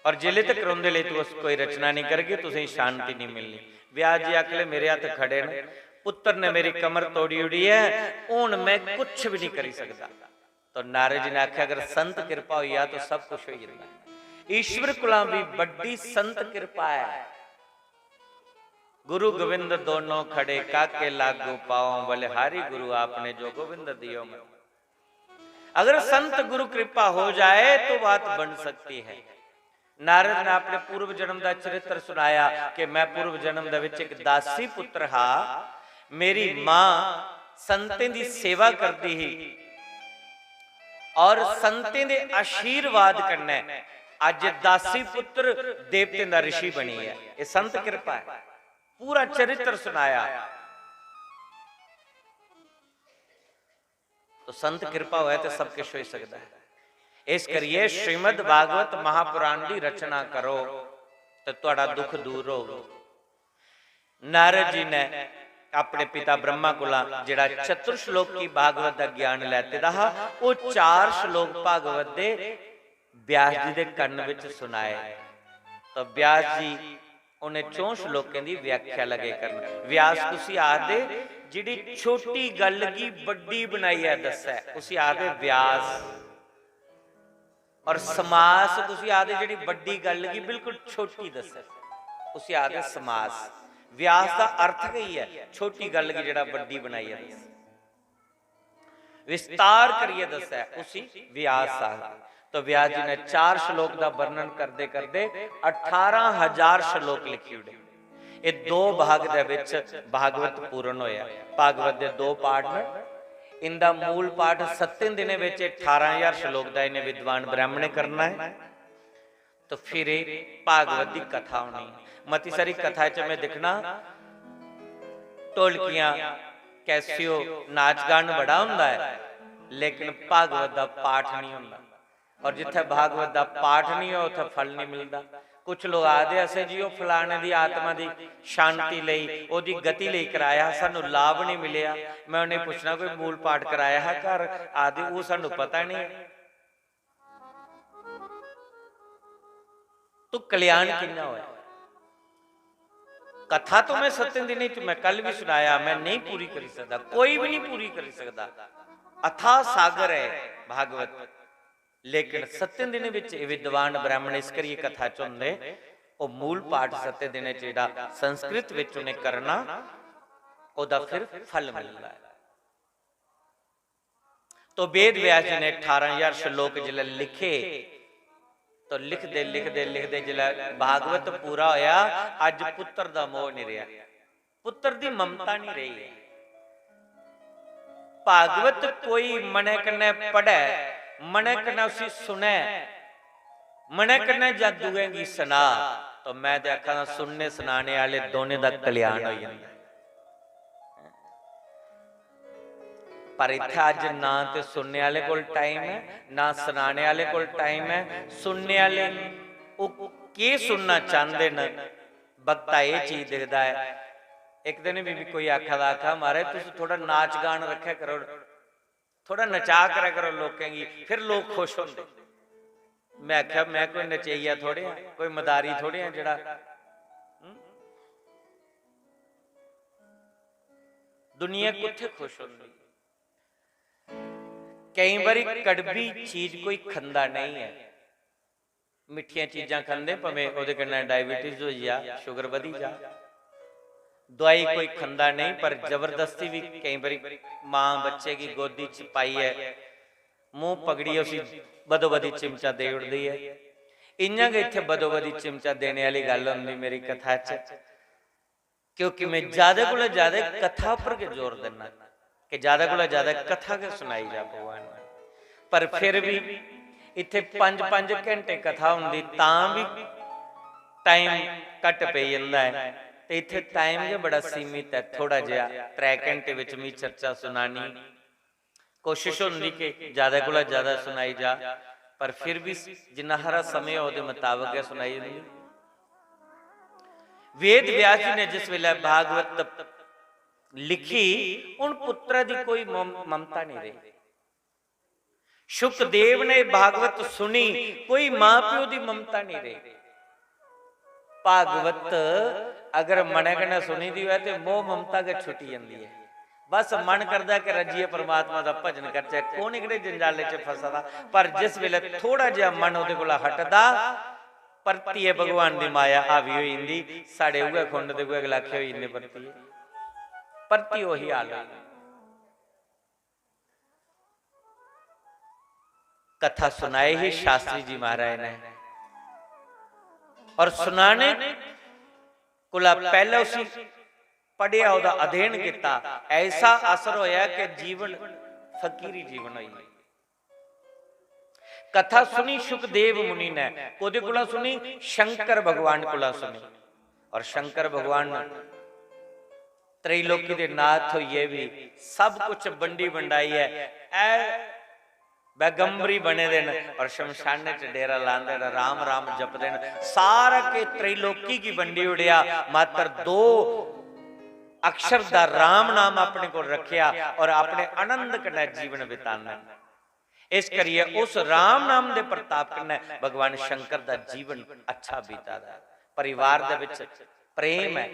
और जिल्ले तक उं'दे लेई तुस कोई रचना नहीं करगे, तुसें शांति नहीं मिलनी।" व्यास जी आखले, "मेरे हत्थ खड़े न, पुत्र ने मेरी कमर तोड़ी ओड़ी ऐ, हून मैं कुछ भी नहीं करी सकदा।" तो नारद जी ने आख्या, "अगर संत कृपा होई जा तो सब कुछ होई जंदा है। ईश्वर कोला भी बड्डी संत कृपा है।" "गुरु गोविंद दोनों खड़े, काके लागू पाओ, बलिहारी गुरु आपने जो गोविंद दियो मन।" अगर संत गुरु कृपा हो जाए तो बात बन सकती है। नारद ने अपने पूर्व जन्म का चरित्र सुनाया कि मैं पूर्व जन्म दे विच एक दासी पुत्र हा, मेरी मां संतें दी सेवा करदी ही और संतें दे आशीर्वाद कन्नै अज दासी पुत्र देवतें दा ऋषि बनी है। ये संत कृपा है। पूरा चरित्र सुनाया। तो संत कृपा होए तो सब कुछ हो सकता है। इस करिए श्रीमद् भागवत महापुराण दी रचना करो तो तुहाड़ा दुख दूर होग। नारद जी ने अपने पिता ब्रह्मा कोला जेड़ा चतुर श्लोक की भागवत दा ज्ञान लैते दा हा, वो चार श्लोक भागवत दे व्यास जी दे कन्न विच सुनाए। तो व्यास जी उन्हें चौं श्लोकें दी व्याख्या लगे करन। व्यास कुसी आखदे, जिहड़ी छोटी गल्ल गी बड्डी बनाइयै दस्सै, उसी आखदे व्यास। और समास कुसी आखदे, जिहड़ी बड्डी गल्ल गी बिल्कुल छोटी दस्सै, उसी आखदे समास। व्यास दा अर्थ गै इ'यै ऐ, छोटी गल्ल गी जेह्ड़ा बड्डी बनाइयै दस्सै। विस्तार करियै दस्सै, उसी व्यास आखदे। तो व्यास जी ने चार श्लोक दा वर्णन करदे करदे अठारह हजार श्लोक लिखी ओड़े। ये दो भाग दे विच भागवत पूर्ण होया। भागवत दे दो पाठ न। इंदा मूल पाठ सत्तें दिनें विच अठारह हजार श्लोक दा इन्हें विद्वान ब्राह्मणें करना है। तो फिर एह् भागवत दी कथा होनी। मती सारी कथा च में दिक्खना, ढोलकियां, कैसियो, नाच गान बड़ा होंदा है, लेकिन भागवत दा पाठ नहीं होंदा। और जिथे भागवत दा पाठ नहीं हो, उथे फल नहीं मिलदा। कुछ लोग आखदे, "असें जी ओह् फलाने दी आत्मा दी शांति लेई, ओह्दी गति लेई कराया, सानू लाभ नहीं मिलेआ।" मैं उन्हें पुछना, "कोई मूल पाठ कराया है घर?" आखदे, "ओह् सानू पता नहीं।" तो कल्याण किन्ना होया? कथा तो मैं सत्तें दिनें च, मैं कल भी सुनाया, मैं नहीं पूरी करी सकदा, कोई भी नहीं पूरी करी सकदा। अथाह सागर है भागवत, लेकिन सत्तें दिनें विच एह् विद्वान ब्राह्मण इस करियै कथा च होंदे, ओह् मूल पाठ सत्तें दिनें च जेह्ड़ा संस्कृत विच उ'नें करना, ओह्दा फिर फल मिलदा है। तो वेद व्यास जी ने अठारह हजार श्लोक जिसलै लिखे, तो लिखदे, लिखदे, लिखदे जिसलै भागवत पूरा होया, अज पुत्र दा मोह नहीं रहा, पुत्र दी ममता नहीं रही। भागवत कोई मनै कन्नै पढ़ै, मनै कन्नै उसी सुनै, मनै कन्नै जां दूएं गी सना, तो मैं ते आखां, सुनने सनाने आह्ले दोनें दा कल्याण होई जंदा। पर इत्थै अज्ज ना ते सुनने आह्ले कोल टाइम ऐ, ना सनाने आह्ले कोल टाइम ऐ। सुनने आह्ले ओह् केह् सुनना चांह्दे न, वक्ता एह् चीज दिखदा ऐ। इक दिन मिगी कोई आखा दा, आखा, "महाराज, तुस थोह्ड़ा नाच गान रक्खेआ करो, थोह्ड़ा नचा करै करो लोकें गी, फिर लोक खुश होंदे।" मैं आख्या, "मैं कोई नचेइया थोड़े आं, कोई मदारी थोड़े आं जेह्ड़ा, हं?" दुनिया कुत्थै खुश होंदी? केईं बारी कड़वी चीज कोई खंदा नहीं ऐ। मिट्ठियां चीजां खंदे, भामें ओह्दे कन्नै डायबिटीज होई जा, शुगर बधी जा, दवाई कोई खंदा नहीं, पर जबरदस्ती भी केईं बारी मां बच्चे गी गोदी च पाइयै, मूंह पकड़ियै उसी बदो बदी चिमचा देई ओड़दी ऐ। इ'यां गै इत्थै बदो बदी चिमचा देने आह्ली गल्ल होंदी मेरी कथा च, क्योंकि मैं ज्यादा कोला ज्यादा कथा पर गै जोर दिन्ना कि ज्यादा कोला ज्यादा कथा गै सुनाई जा भगवान ने। पर फिर भी इत्थै पंज पंज घंटे कथा होंदी, तां बी टाइम घट्ट पेई जंदा ऐ। ते इत्थै टाइम गै बड़ा सीमित ऐ, थोड़ा जेहा, त्रै घंटे बिच मी चर्चा सुनानी। कोशिश होंदी कि ज्यादा कोला ज्यादा सुनाई जा, पर फिर भी जिन्ना हारा समें ओह्दे मताबक गै सुनाई जंदी। वेद व्यास जी ने जिस वेले भागवत लिखी, उन पुत्रै दी कोई मम-, ममता नहीं रही। शुकदेव ने भागवत सुनी, कोई मां प्यो दी ममता नहीं रही। भागवत अगर मनै कन्नै सुनी दी होऐ ते मोह ममता गै छुट्टी जंदी ऐ। बस मन करदा कि रज्जियै परमात्मा दा भजन करचै, कौन एह्कड़े जंजाले च फसा दा। पर जिस वेले थोड़ा जेहा मन ओह्दे कोला हटदा, परतियै भगवान दी माया हावी होई जंदी। साढ़े उ'ऐ खुंड ते उ'ऐ गलाखे होई जंदे परतियै, परतियै ओही हाल होई जंदा। कथा सुनाई ही शास्त्री जी महाराज ने, और सुनाने कोला पैह्ले उसी पढ़ेआ, ओह्दा अध्ययन कीता, ऐसा असर होया कि जीवन फकीरी जीवन होई। कथा सुनी शुकदेव मुनि ने, कोह्दे कोला सुनी? शंकर भगवान कोला सुनी। और शंकर भगवान त्रैलोकी दे नाथ होइयै भी सब कुछ बंडी बंडाइयै ऐ बैगंबरी बने दे न और शमशाने च डेरा लांदे न, राम राम जपदे न। सारा के त्रैलोकी गी बंडी उड़ेआ, मात्र दो अक्षर दा राम नाम अपने कोल रखेआ और अपने आनंद कन्नै जीवन बितांदे न। इस करियै उस राम नाम दे प्रताप कन्नै भगवान शंकर दा जीवन अच्छा बीता दा ऐ। परिवार दे विच प्रेम ऐ।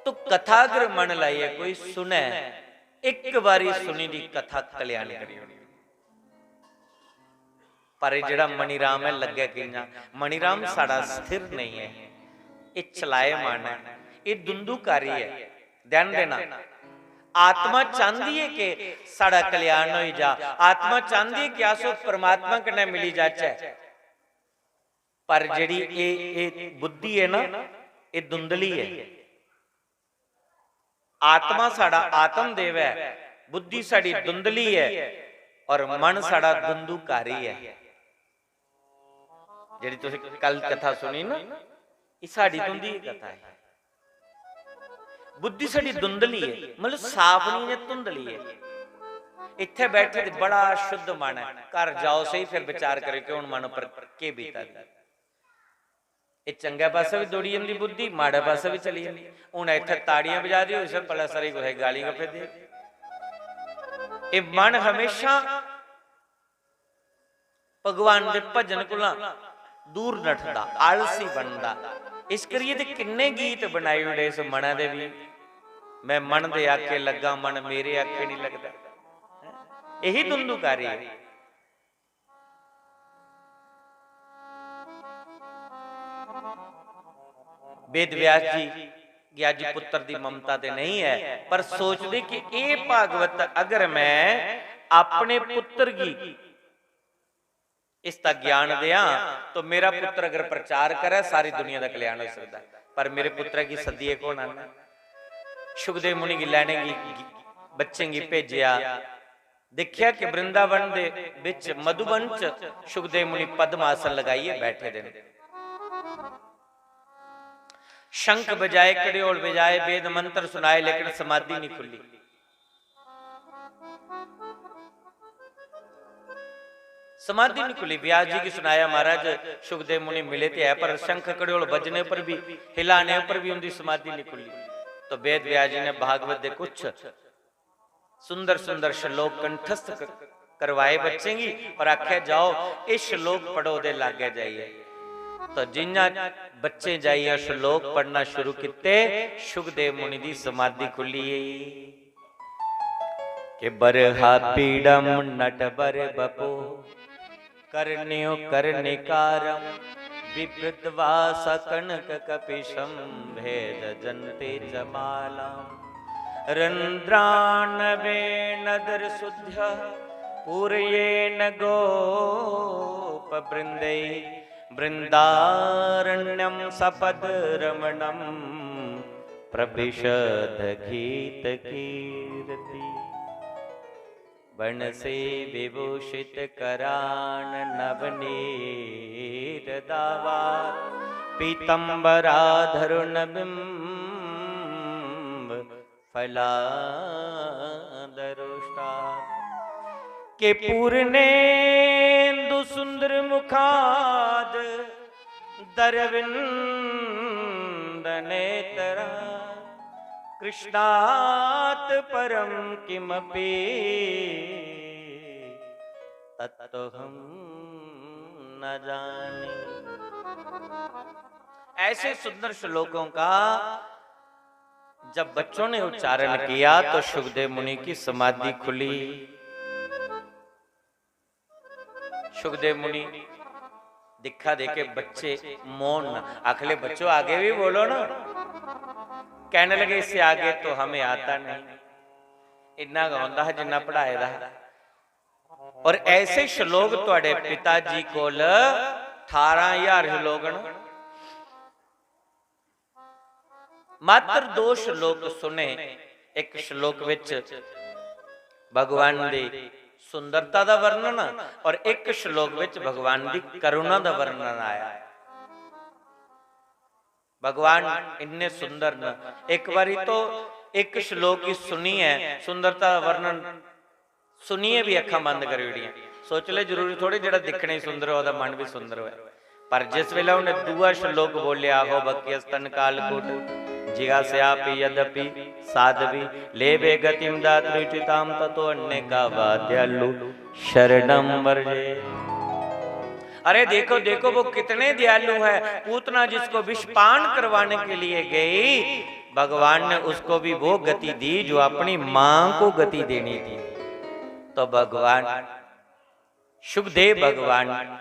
तो कथा अगर मन लाइयै कोई सुनै, इक बारी सुनी दी कथा कल्याण करी ओड़दी। पर एह् जेह्ड़ा मणिराम ऐ, लग्गै कि'यां? मणिराम साढ़ा स्थिर नेईं ऐ, एह् चलायमान ऐ, एह् दुंदुकारी ऐ। ध्यान देना, आत्मा चांह्दी ऐ कि साढ़ा कल्याण होई जा, आत्मा चांह्दी ऐ कि अस उस परमात्मा कन्नै मिली जाचै। पर जेह्ड़ी एह्, एह् बुद्धि ऐ ना, एह् धुंधली ऐ। आत्मा साढ़ा आत्म देव ऐ, बुद्धि साढ़ी धुंधली ऐ और मन साढ़ा धुंधुकारी ऐ। जेह्ड़ी तुसें कल कथा सुनी ना, एह् साढ़ी तुं'दी गै कथा ऐ। बुद्धि साढ़ी धुंधली ऐ, मतलब साफ निं ऐ, धुंधली ऐ। इत्थै बैठे ते बड़ा शुद्ध मन ऐ, घर जाओ सेही, फिर विचार करेओ कि हून मन उप्पर केह् बीता दी। एह् चंगे पासै बी दौड़ी जंदी बुद्धि, माड़े पासै बी चली जंदी। हून इत्थै ताड़ियां बजा दी होई, इस्सै पलै सारी कुसै गी गालीं गै फिरदी। एह् मन हमेशा भगवान दे भजन कोला दूर नठदा, आलसी बनदा। इस करियै ते किन्ने गीत बनाई ओड़े इस मनै दे बी, "मैं मन दे आखे लग्गा, मन मेरे आखे निं लगदा।" यही धुंधुकारी है। वेद व्यास जी गी अज्ज पुत्र दी ममता ते नहीं है, पर सोचदे कि एह् भागवत अगर मैं अपने पुत्र गी इसदा ज्ञान देआं, तो मेरा पुत्र अगर प्रचार करे, सारी दुनिया दा कल्याण होई सकदा। पर मेरे पुत्रै गी सद्दियै कौन आह्नै? शुकदेव मुनि गी लैने गी बच्चें गी भेजेआ। दिक्खेआ कि वृंदावन दे बिच मधुवन च शुकदेव मुनि पद्म आसन लगाइयै बैठे दे न। शंख बजाए, कड़ियोल बजाए, वेद मंत्र सुनाए, लेकिन समाधि नहीं खुली। समाधि नहीं खुली। व्यास जी गी सुनाया, "महाराज, शुकदेव मुनि मिले ते है, पर शंख कड़ियोल बजने पर भी, हिलाने पर भी उनकी समाधि नहीं खुली।" तो वेद व्यास जी ने भागवत दे कुछ सुंदर सुंदर श्लोक कंठस्थ क-, करवाए बच्चें गी और आखेआ, "जाओ, एह् श्लोक पढ़ो ओह्दे लागै जाइयै।" तो जि'यां बच्चें जाइयै श्लोक पढ़ना शुरू कीते, शुकदेव मुनि दी समाधि खु'ल्ली गेई। कि बरहा पीड़म नट बर बपो, कर्ण्यो कर्णिकारम, विवृद्वा सकनक कपिशम, भेद जंते च मालाम। रंद्रानवेनदर सुध्य पूरयेन गोप बृंदे, बृंदारण्यम सपद रमणम, प्रविशद गीत कीर्ति। बन से विभूषित करान नवनीर दावा, पीतंबराधरुण बिंब फलादरुष्टा। के पूर्णेन्दु सुंदर मुखाद दरविंद नेत्रा, कृष्णात परम किमपि तत्व हम न जाने। ऐसे सुंदर श्लोकों का जब बच्चों ने उच्चारण किया तो शुकदेव मुनि की समाधि खुली। शुकदेव मुनि दिखा दे के बच्चे मौन न, आखले, "बच्चों, आगे भी बोलो ना।" कहने लगे, "इससे आगे तो हमें आता नहीं।" इन्ना गै औंदा हा जिन्ना पढ़ाए दा हा। और ऐसे श्लोक तुहाडे पिता जी कोल अठारह हजार श्लोक न। मात्र दो श्लोक सुने, एक श्लोक विच भगवान दी सुंदरता दा वर्णन और एक श्लोक विच भगवान दी करुणा दा वर्णन आया। भगवान इन्ने सुंदर न। एक बारी तो एक श्लोक ही सुनियै, सुंदरता दा वर्णन सुनियै भी अक्खां बंद करी ओड़ियां। सोच ले, जरूरी थोड़े जेह्ड़ा दिक्खने गी सुंदर होऐ, ओह्दा मन भी सुंदर होऐ। पर जिस वेले उन्हें दूआ श्लोक बोलेआ, "अहो बक्य स्तन कालकूट, जिगास्यापि यद्यपि साध्वी, लेभे गतिम दातृचिताम, ततो अन्य का वा दयालु शरणम वर्जे।" अरे देखो, देखो, वो कितने दयालु हैं। पूतना जिसको विषपान करवाने के लिए गई, भगवान ने उसको भी वो गति दी जो अपनी मां को गति देनी थी। तो भगवान, शुकदेव भगवान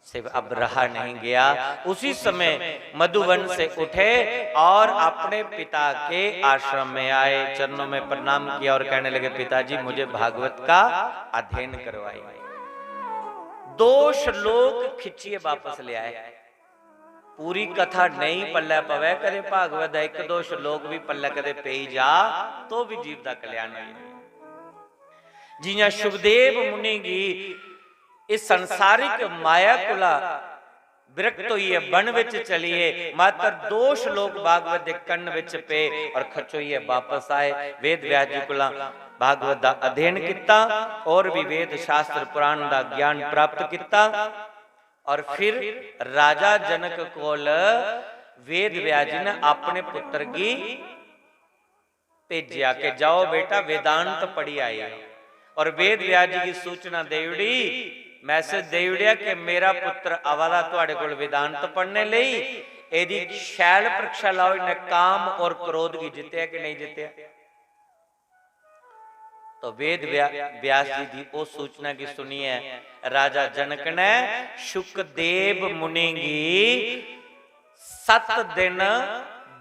से अब रहा नहीं गया। उसी समय मधुवन से उठे और अपने पिता के आश्रम में आए, चरणों में प्रणाम किया और कहने लगे, "पिताजी, मुझे भागवत का अध्ययन करवाइए।" दो श्लोक खिंचिए वापस ले आए। पूरी कथा नहीं पल्ले पवे, कदे भागवत दा इक दो श्लोक भी पल्ले कदे पेई जा, तो भी जीव दा कल्याण होई जाए। जियां शुकदेव मुनि गी इस संसारिक माया कोला विरक्त होइयै वन विच चलिए, मात्र दो श्लोक भागवत दे कन्न विच पे और खचोइयै वापस आए। वेद व्यास जी कोला भागवत दा अध्ययन किता और भी वेद शास्त्र पुराण दा ज्ञान प्राप्त किता और फिर राजा जनक कोल वेद व्यास जी ने अपने पुत्र गी भेजेआ कि जाओ बेटा, वेदांत पढ़ी आए। और वेद व्यास जी की सूचना देई ओड़ी, मैसेज देई ओड़ेआ कि मेरा पुत्र आवा दा थुआड़े कोल वेदांत पढ़ने लेई, एदी शैल परीक्षा लाओ, इन्हें काम और क्रोध गी जित्तेआ कि नहीं जित्तेआ। तो वेद व्या-, व्यास जी दी उस सूचना की सुनिए राजा जनक ने शुकदेव मुनि गी सत दिन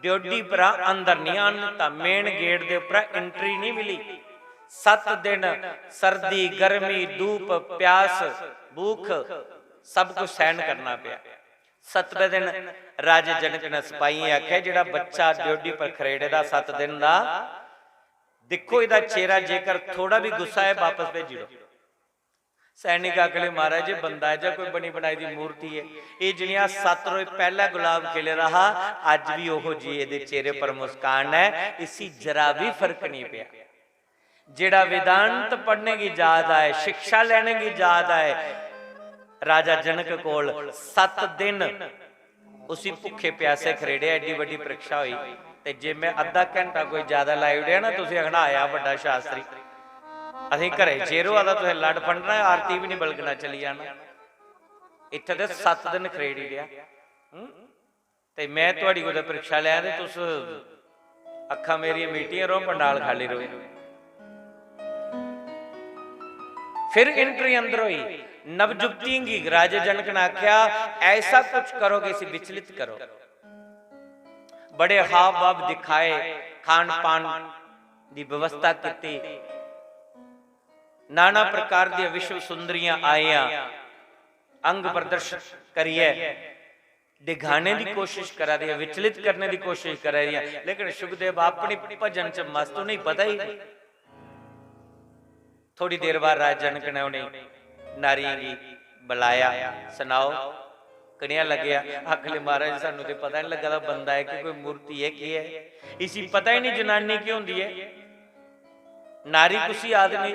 ड्योढ़ी परा अंदर नहीं आन दिता। मेन गेट दे उपरा एंट्री नहीं मिली। सत दिन सर्दी, गर्मी, धूप, प्यास, भूख, सब कुछ सहन करना पिया। सतवें दिन राजे जनक ने सिपाहियें आख्या, "जेड़ा बच्चा ड्योढ़ी पर खरेड़े दा सत दिन दा, दिक्खो इदा चेहरा, जेकर थोड़ा भी गुस्सा है, वापस भेजी ओड़ो।" सैनिक आखले, "महाराज, ये बंदा है जां कोई बनी बनाई दी मूर्ति है? ये जिनिया सत्त रोज पैह्ला गुलाब खिले दा हा, अज्ज भी ओहो जी एदे चेहरे पर मुस्कान है, इसी जरा भी फर्क नहीं पिया।" जेड़ा वेदांत पढ़ने की जा दा है, शिक्षा लेने की जा दा है, राजा जनक कोल सत्त दिन उसी भुक्खे प्यासे खरेड़े, एड्डी बड्डी परीक्षा होई। ते जे मैं अद्धा घंटा कोई ज्यादा लाई ओड़ेआ ना, तुसें आखना, "आया बड्डा शास्त्री।" असें घरै च चिर होआ दा, तुसें लड़ फंडना, आरती बी निं बलगना, चली जाना। इत्थै ते सत्त दिन खरेड़ी रेहा। हूं? ते में थुआड़ी कुतै परीक्षा लैं ते तुस अक्खां मेरियां मीटियां र'वो, पंडाल खाल्ली र'वै। फिर एंट्री अंदर होई। नवजुवतियें गी राजे जनक ने आख्या, "ऐसा कुछ करो कि इसी विचलित करो।" बड़े हाव भाव दिखाए, खान पान दी व्यवस्था कीती, नाना प्रकार दी विश्व सुंदरियां आईयां, अंग प्रदर्शन करियै डिघाने दी कोशिश करा दियां, विचलित करने दी कोशिश करा दियां, लेकिन सुखदेव अपनी भजन च मस्त, उ'नेंगी पता ही नहीं। थोड़ी देर बाद राज जनक ने उ'नें नारियें गी बुलाया, "सनाओ, कनेहा लग्गेआ?" आखले, "महाराज, सानू ते पता नहीं लग्गा दा, बंदा है कि कोई मूर्ति है, केह् है? इसी पता ही नहीं जनानी केह् होंदी है, नारी कुसी आदमी,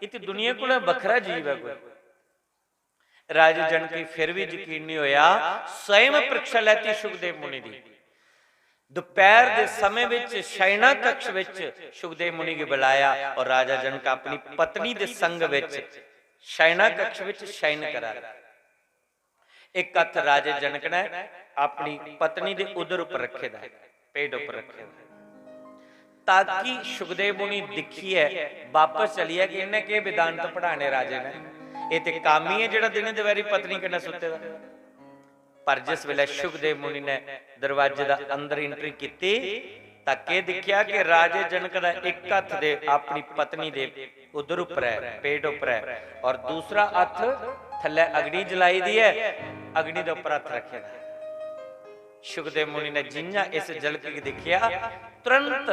इत्त दुनिया कोला बक्खरा जीव है कोई।" राजे जनक गी फिर भी यकीन नहीं होया। स्वयं परीक्षा लैती सुखदेव मुनि दी। दोपहर दे समय विच शयना कक्ष विच सुखदेव मुनि गी बुलाया और राजा जनक अपनी पत्नी दे संग विच शयना कक्ष विच शयन करा रहे। एक हत्थ राजे जनक ने अपनी पत्नी दे उदर उपर रखे दा है, पेट उपर रखे दा है, ताकि सुखदेव मुनि दिखियै बापस चली जाए कि इन्हें केह् वेदांत पढ़ाने राजे ने। एह् ते कामी है जेह्ड़ा दिनें दपैह्री पत्नी कन्नै सुत्ते दा। पर जिस वेले सुखदेव मुनि ने दरवाजे दा अंदर एंट्री कीती तां केह् दिक्खेआ कि राजे जनक दा इक हत्थ दे अपनी पत्नी दे उदर उप्पर ऐ, पेट उप्पर ऐ, और दूसरा हत्थ थल्लै अग्नि जलाई दी ऐ, अग्नि दे उप्पर हत्थ रखे दा ऐ। सुखदेव मुनि ने जियां इस झलक गी दिक्खेआ, तुरंत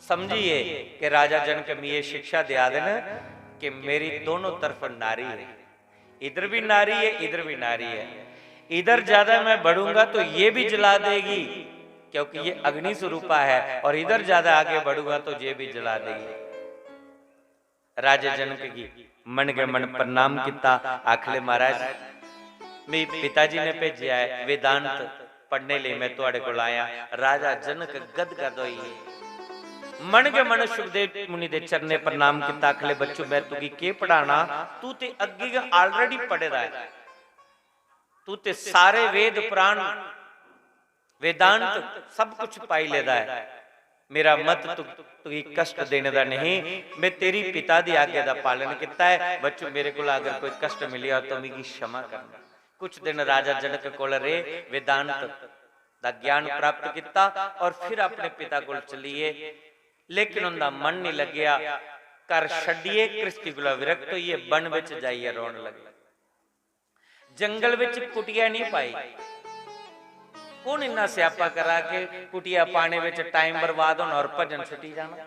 समझिए कि राजा जनक मिगी शिक्षा देआ दे न कि मेरी दोनों तरफ नारी है, इधर भी नारी है, इधर भी नारी है। इधर ज्यादा मैं बढ़ूंगा तो ये भी जला देगी, क्योंकि ये अग्नि स्वरूपा है, और इधर ज्यादा आगे बढ़ूंगा तो ये भी जला देगी। राजे जनक गी मन गै मन प्रणाम किता। आखले, महाराज, मेरे पिता जी ने भेजेआ है, वेदांत पढ़ने लेई मैं तुआड़े कोल आया। राजा जनक गदगद होई गे। मन गै मन सुखदेव मुनि दे चरणे प्रणाम किता। आखले, बच्चू, मैं तुगी केह् पढ़ाना, तू ते अग्गे गै already पढ़े दा ऐ, तू ते सारे वेद पुराण वेदांत सब कुछ पाई लेदा है। मेरा मत तु-, तुगी कष्ट देने दा नहीं, मैं तेरी पिता दी आज्ञा दा पालन किता है। बच्चू, मेरे कोला अगर कोई कष्ट मिलेआ तो मिगी क्षमा करना। कुछ दिन राजा जनक कोल रेह, वेदांत दा ज्ञान प्राप्त किता और फिर अपने पिता कोल चलिए, लेकिन उंदा मन नहीं लग्या। घर छड्डिए गृहस्थी कोला विरक्त होइए वन विच जाइए रौहन लगे। जंगल विच कुटिया नहीं पाई। कौन इन्ना स्यापा करा कि कुटिया पाने विच time बर्बाद होना और भजन छुट्टी जाना।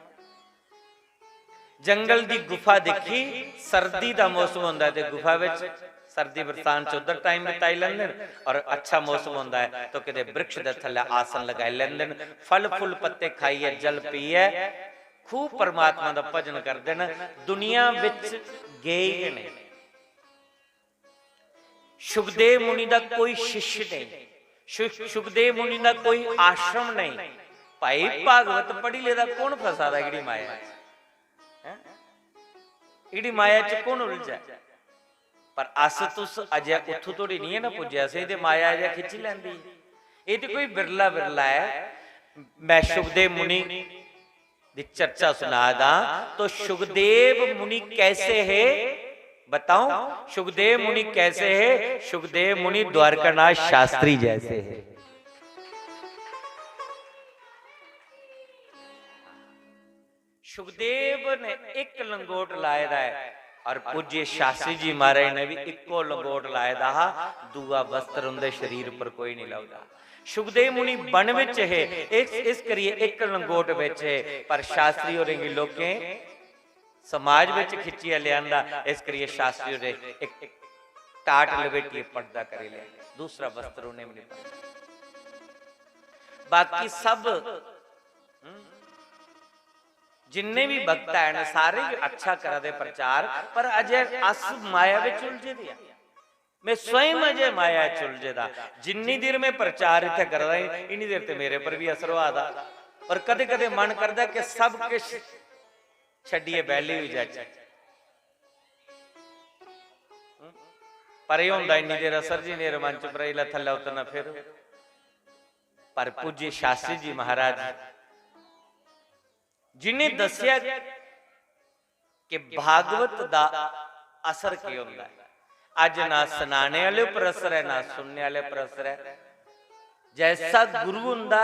जंगल दी गुफा दिखी, सर्दी दा मौसम होंदा है ते गुफा विच सर्दी बरसांत च उधर time बिताई लेंदे न, और अच्छा मौसम होंदा है तो किते वृक्ष दे थल्ले आसन लगाई लेंदे न, फल फुल पत्ते खाइयै, जल पीयै खूब परमात्मा दा भजन करदे न। दुनिया विच गे गै नहीं। सुखदेव मुनि दा कोई शिष्य नहीं, सु-, सुखदेव मुनि दा कोई आश्रम नहीं। भाई, भागवत पढ़ी लेदा, कौन फसा दा एह्ड़ी माया च? हैं? एह्ड़ी माया च कौन उलझा? पर अस तुस अजय उत्थू धोड़ी नहीं है ना पुज्जे, असें ते माया अजय खिच्ची लैंदी है। एह् ते कोई बिरला बिरला है। मैं सुखदेव मुनि दी चर्चा सुना दा, तो सुखदेव मुनि कैसे है? बताओ, सुखदेव मुनि कैसे है? सुखदेव मुनि द्वारकानाथ शास्त्री जैसे है। सुखदेव ने एक लंगोट लाए दा है और पूज्य शास्त्री जी महाराज ने भी इक्को लंगोट लाए दा हा, दूआ वस्त्र उंदे शरीर पर कोई नहीं लभदा। सुखदेव मुनि वन विच हे, इस, इस करियै इक लंगोट विच हे, पर शास्त्री होरें गी लोकें समाज विच खिच्चियै लेआंदा, इस करियै शास्त्री होरें इक टाट लपेटियै पर्दा करी लेआ, दूसरा वस्त्र उ'नें भी नहीं पाया। बाकी सब, हम्म, जिन्ने भी भक्त हैन, सारे भी अच्छा करा दे प्रचार, पर अजय अस माया विच उलझे दे आ। मैं स्वयं अजय माया च उलझे दा। जिन्नी देर मैं प्रचार इत्थै करा दा, इन्नी देर ते मेरे पर भी असर होआ दा। और कदे-कदे मन करदा कि सब किश छड्डियै बैह्ली होई जाचै। पर एह् होंदा इन्नी देर असर, जिन्नी देर मंच पर इसलै थल्लै उतरना फिर। पर पूज्य शास्त्री जी महाराज जिन्हें दस्सेआ कि भागवत दा असर केह् होंदा ऐ। अज्ज ना सनाने आह्ले उप्पर असर ऐ, ना सुनने आह्ले उप्पर असर ऐ। जैसा गुरु होंदा,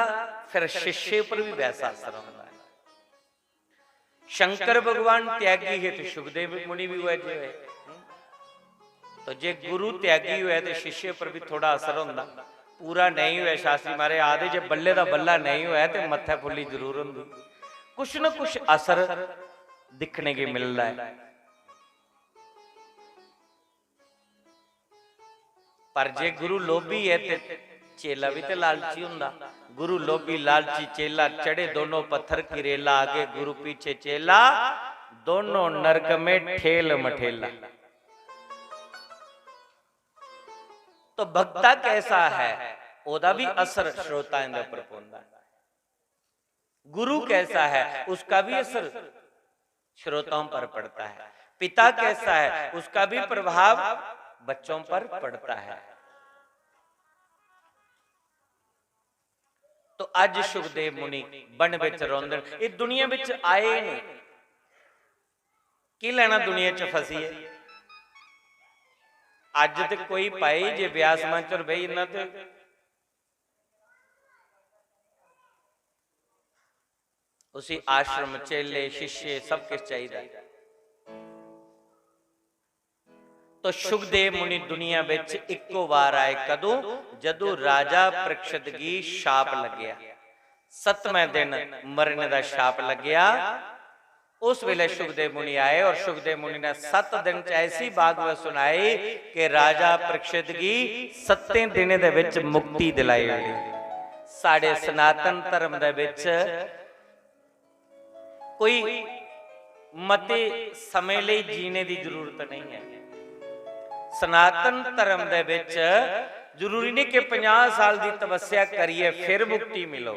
फिर शिष्य उप्पर भी वैसा असर होंदा ऐ। शंकर भगवान त्यागी हे तो सुखदेव मुनि भी वैसे हुए। तो जे गुरु त्यागी होऐ ते शिष्य पर भी थोड़ा असर होंदा। पूरा नहीं होऐ, शास्त्री महाराज आखदे जे बल्ले दा बल्ला नहीं होऐ ते मत्थै फुल्ली जरूर होंदी। कुछ न कुछ असर दिक्खने गी मिलदा ऐ। पर जे गुरु लोभी ऐ ते चेला भी ते लालची होंदा। गुरु लोभी लालची चेला, चढ़े दोनों पत्थर की रेला, आगे गुरु पीछे चेला, दोनों नरक में ठेल मठेला। तो भक्ता कैसा है, ओदा भी असर श्रोताएं दे उपर पौंदा है। गुरु कैसा है, उसका भी असर श्रोताओं पर पड़ता है। पिता कैसा है, उसका भी प्रभाव बच्चों पर पड़ता है। तो अज सुखदेव मुनि वन बिच रौंदे न, ये दुनिया बिच आए ने, की लेना दुनिया च फसिए? अज ते कोई भाई जे व्यास मंच पर बेही जंदा ते उसी आश्रम, चेले, शिष्य सब किश चाहिदा। तो सुखदेव मुनि दुनिया विच इक्को बार आए, कदों? जदों राजा परीक्षित गी शाप लग्या, सतवें दिन मरने दा शाप लग्या। उस वेले सुखदेव मुनि आए और सुखदेव मुनि ने सत दिन च ऐसी भागवत सुनाई कि राजा परीक्षित गी सत्तें दिनें दे विच मुक्ति दिलाई ओड़ी। साढ़े सनातन धर्म दे विच कोई मते समय लेई जीने दी जरूरत नहीं है। सनातन धर्म दे विच जरूरी नहीं कि पचास साल दी तपस्या करिए फिर मुक्ति मिलो।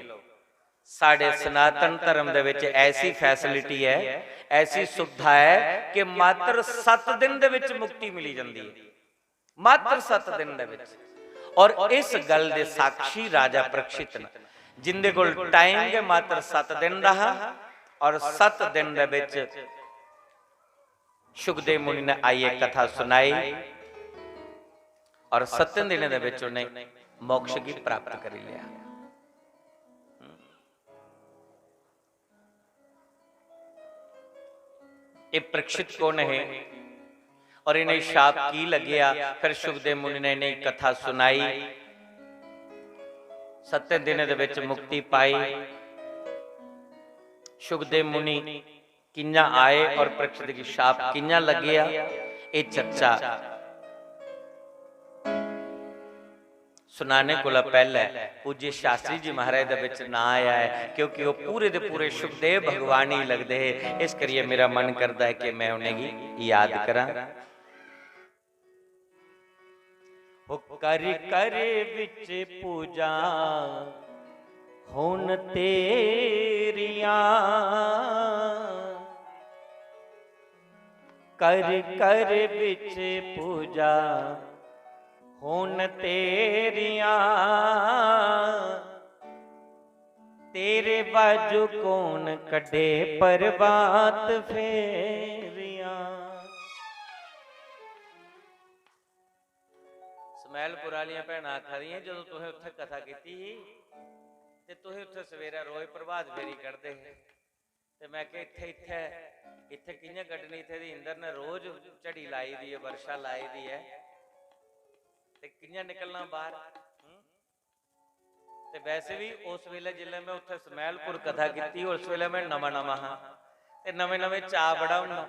साढ़े सनातन धर्म दे विच ऐसी facility है, ऐसी सुविधा है कि मात्र सत्त दिन दे विच मुक्ति मिली जांदी है, मात्र सत्त दिन दे विच। और इस गल दे साक्षी राजा परीक्षित ने, जिंदे कोल time गै मात्र सत्त दिन दा हा, और सत्त दिन दे विच सुखदेव मुनि ने आइए कथा सुनाई, और सत्तें दिनें दे विच उन्हें मोक्ष गी प्राप्त करी लिया। ये परीक्षित कौन है और इन्हें शाप की लग्या? फिर सुखदेव मुनि ने इन्हें कथा सुनाई, सत्तें दिनें दे विच मुक्ति पाई। सुखदेव मुनि कियां आए और परीक्षित गी शाप कियां लग्या, ये चर्चा सुनाने कोला पहले पूज्य शास्त्री जी महाराज दा विच नां आया है, क्योंकि वो पूरे दे पूरे सुखदेव भगवान ही लगदे हे। इस करियै मेरा मन करदा है कि मैं उ'नेंगी याद करां। हो कर कर विच पूजा हुन तेरियां, कर कर विच पूजा हुन तेरियां, तेरे बाजू कौन कड्ढे प्रभात फेरियां। समैलपुर आह्लियां भैनां आखा दियां, "जदूं तुसें उत्थै कथा कीती ही ते तुसें उत्थै सवेरै रोज प्रभात फेरी कड्ढदे हे।" ते मैं आखेआ, "इत्थै, इत्थै, इत्थै कि'यां कड्ढनी? इत्थै ते इंद्र ने रोज झड़ी लाई दी ऐ, वर्षा लाई दी ऐ, ते कि'यां निकलना बाहर?" हं? ते वैसे भी उस वेले जिसलै मैं उत्थै समैलपुर कथा कीती, उस वेले मैं नमां नमां हा, ते नमें नमें चाऽ बड़ा होंदा।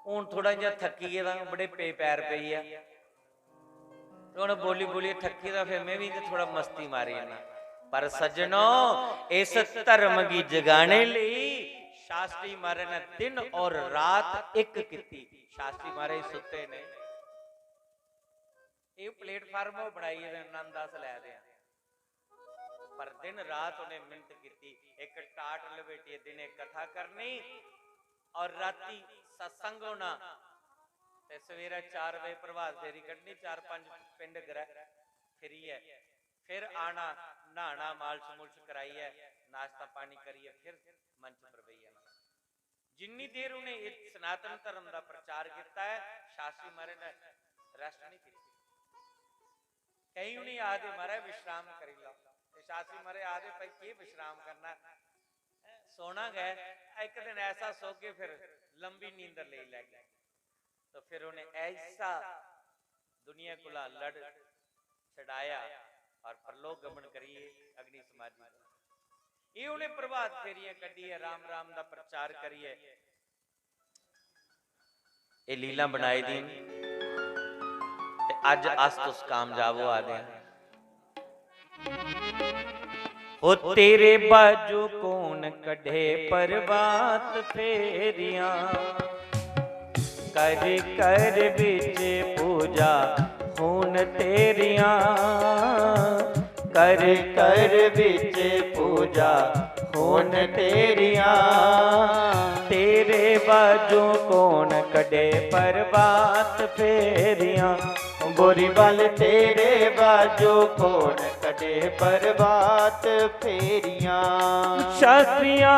हून थोड़ा जिहा थक्की गेदा, बड़े पे पैर पेई आ। ते हून बोली बोलियै थक्की दा, फिर मैं भी ते थोड़ा मस्ती मारी जन्ना। पर सज्जनो, इस धर्म गी जगाने लेई शास्त्री महाराज ने दिन और रात इक कीती। शास्त्री महाराज सुत्ते ने, एह् platform ओह् बनाई गेदे, आनंद अस लै दे आं। पर दिन रात उ'नें मेहनत कीती, इक टाट लपेटियै दिनें कथा करनी और राती सत्संग होना। ते सवेरै चार बजे प्रभात फेरी कड्ढनी, चार पंज पिंड ग्रह फिरियै फिर आना, न्हाना, मालश मुलश कराइयै, नाश्ता पानी करियै फिर मंच पर बेही जाना। जिन्नी देर उ'नें इस सनातन धर्म दा प्रचार कीता ऐ, शास्त्री महाराज ने रेस्ट नहीं कीती। केईं उ'नेंगी आखदे, "महाराज विश्राम करी लैओ।" ते शास्त्री महाराज आखदे, "भाई केह् विश्राम करना, सोना गै, इक दिन ऐसा सोगे फिर लंबी नींदर लेई लैगे।" तो फिर उ'नें ऐसा दुनिया कोला लड़ छड़ाया और परलोक गमन करियै अग्नि समाधि दा। एह् उ'नें प्रभात फेरियां कड्ढियै, राम राम दा प्रचार करियै एह् लीला बनाई दी न। ते अज्ज अस तुस कामयाब होआ दे आं। ओ तेरे बाजू कौन कढे प्रभात फेरियां, कर कर बिच पूजा हुन तेरियां, कर कर बिच पूजा हुन तेरियां। तेरे बाजू कौन कढे प्रभात फेरियां, बोरीवाल तेरे बाजू कौन कढे प्रभात फेरियां। शास्त्रिया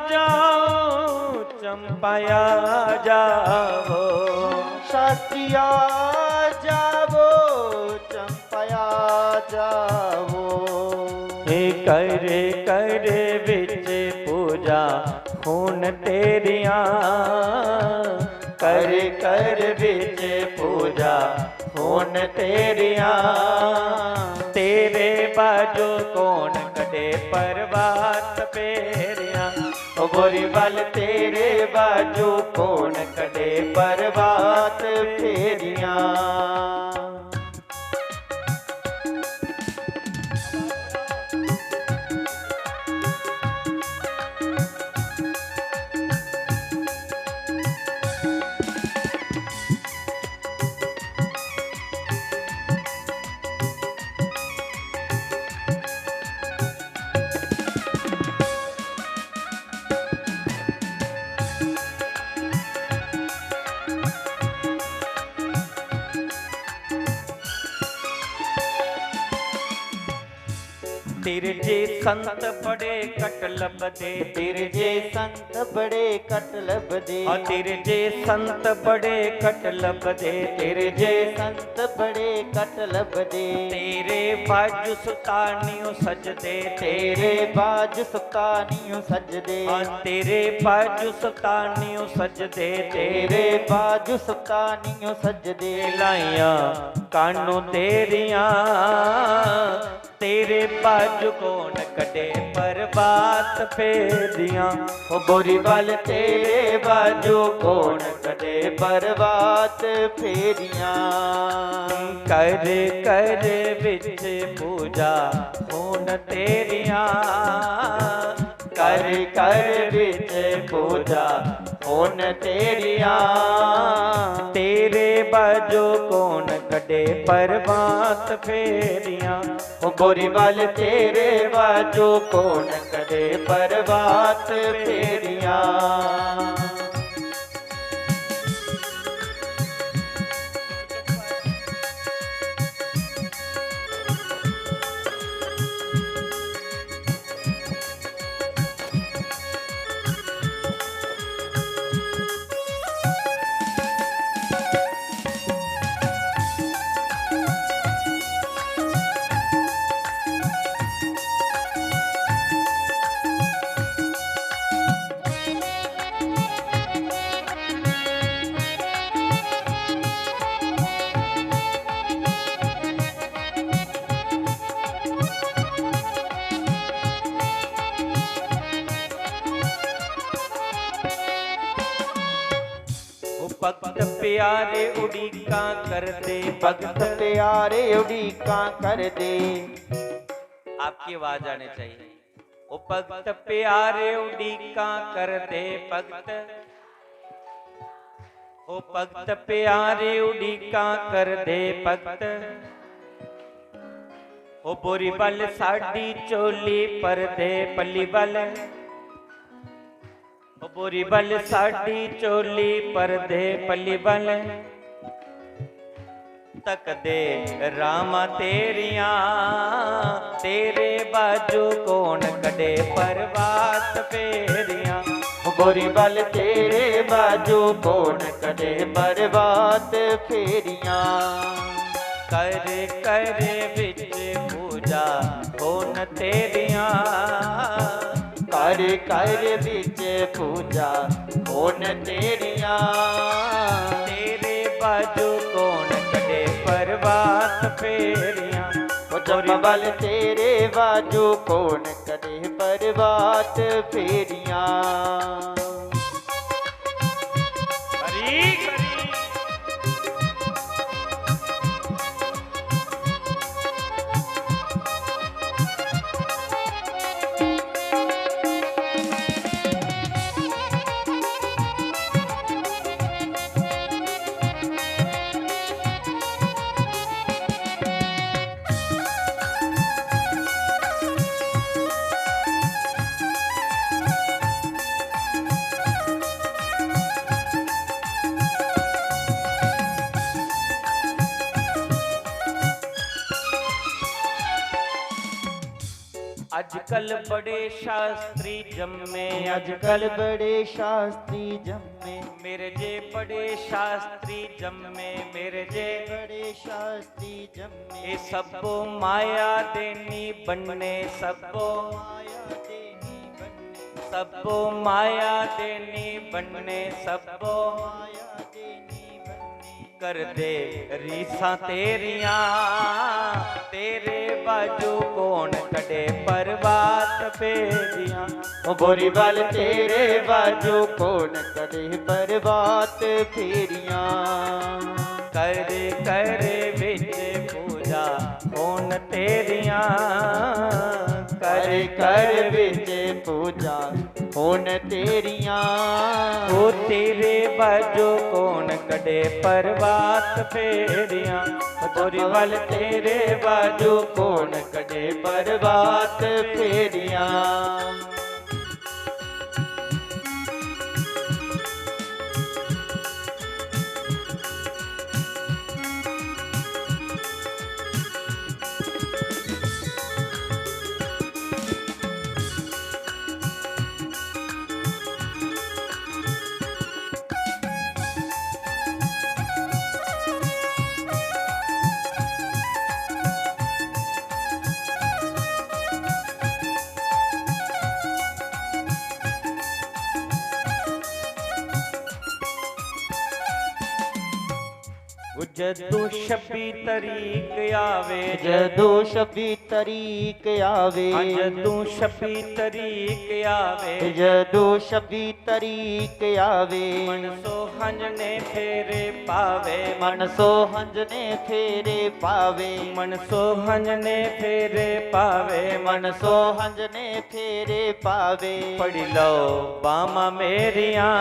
जाओ, चंपाया जाओ, शास्त्रिया जाओ, चंपाया जाओ। हे कर कर बिच पूजा हुन तेरियां, कर कर बिच पूजा हुन तेरियां। तेरे बाजू कौन कढे प्रभात फेरियां, ओ बोरीवाल तेरे बाजू कौन कढे प्रभात फेरियां। तेरे जे संत बड़े घट लभदे। तेरे जे संत बड़े घट लभदे। आ तेरे जे संत बड़े घट लभदे। तेरे जे संत बड़े घट लभदे। तेरे बाजू सुतानियों सजदे। तेरे बाजू सुतानियों सजदे। आ तेरे बाजू सुतानियों सजदे। तेरे बाजू सुतानियों सजदे। लाइयां कानों तेरियां, तेरे बाजू कौन कढे प्रभात फेरियां। ओ बोरीवाल तेरे बाजू कौन कढे प्रभात फेरियां। कर कर बिच पूजा हुन तेरियां, कर कर बिच पूजा हुन तेरियां। तेरे बाजू कौन कढे प्रभात फेरियां। ओ बोरीवाल तेरे बाजू कौन कढे प्रभात फेरियां। ओ भक्त प्यारे उड़ीकां करदे, भक्त प्यारे उड़ीकां करदे। आपकी आवाज आनी चाहिए। ओ भक्त प्यारे उड़ीकां करदे भक्त, ओ भक्त प्यारे उड़ीकां करदे भक्त। ओ बोरीवाल साडी झोली भरदे पल्लीवाल। बोरी बल साडी चोली परदे पली बल तकदे रामा तेरियां, तेरे बाजू कौन कढे परवात फेरियां। बोरी बल तेरे बाजू कौन कढे परवात फेरियां। कर कर विच पूजा कौन तेरियां। कर कर विच पूजा कौन तेरियां। तेरे बाजू कौन कढे परवात फेरियां। ओ चंपा बल तेरे बाजू कौन कढे परवात फेरियां। हरी हरी। अजकल बड़े शास्त्री जम्मे, अजकल बड़े शास्त्री जम्मे। मेरे जे बड़े शास्त्री जम्मे, मेरे जे बड़े शास्त्री जम्मे। ए सब्बो माया देनी बनने, सब्बो माया देनी बनने। सब्बो माया देनी बनने, सब्बो माया देनी बनने। करदे रीसां तेरियां, तेरे बाजू कौन कढे परवात फेरियां। ओ बोरी बल तेरे बाजू कौन कढे परवात फेरियां। कर कर विच पूजा कौन तेरियां। कर कर विच पूजा कौन तेरियां। ओ तेरे बाजू कौन कढे परवात फेरियां। ओ बोरी बल तेरे बाजू कौन कढे परवात फेरियां। जदू छब्बी तरीक आवे, जदू छब्बी तरीक आवे, हाँ, जदू छब्बी तरीक आवे, जदू छब्बी तरीक आवे। मन सो हंजने फेरे पावे, मन सो हंजने फेरे पावे, मन सो हंजने फेरे पावे, मन सो हंजने फेरे पावे। पड़ी लो बामा मेरियां,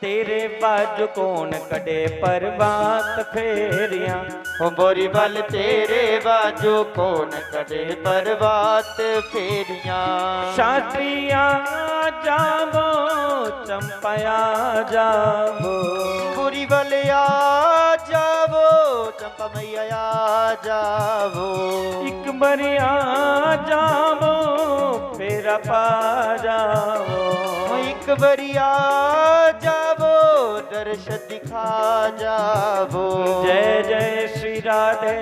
तेरे बाजू कौन कढे परवात फेरियां। ओ बोरी बल तेरे बाजू कौन कढे परवात फेरियां। शास्त्रिया जावो, चंपाया जावो। बोरी बल आ जावो, चंपा मैया आ जावो। एक बारी आ जावो, फेरा पा जावो। एक बारी आ जावो, दर्श दिखा जावो। जय जय श्री राधे,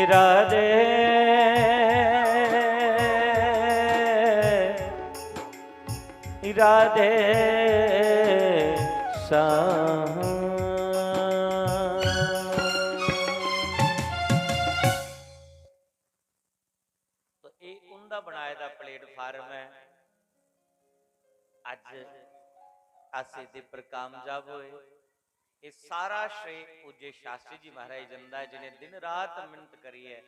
राधे, राधे श्याम। तो ये उंदा बनाए दा प्लेटफार्म है। अज अस एह्दे पर कामयाब होए। ये सारा श्रेय पूज्य शास्त्री जी महाराज जंदा है, जिन्हें दिन रात मिन्नत करियै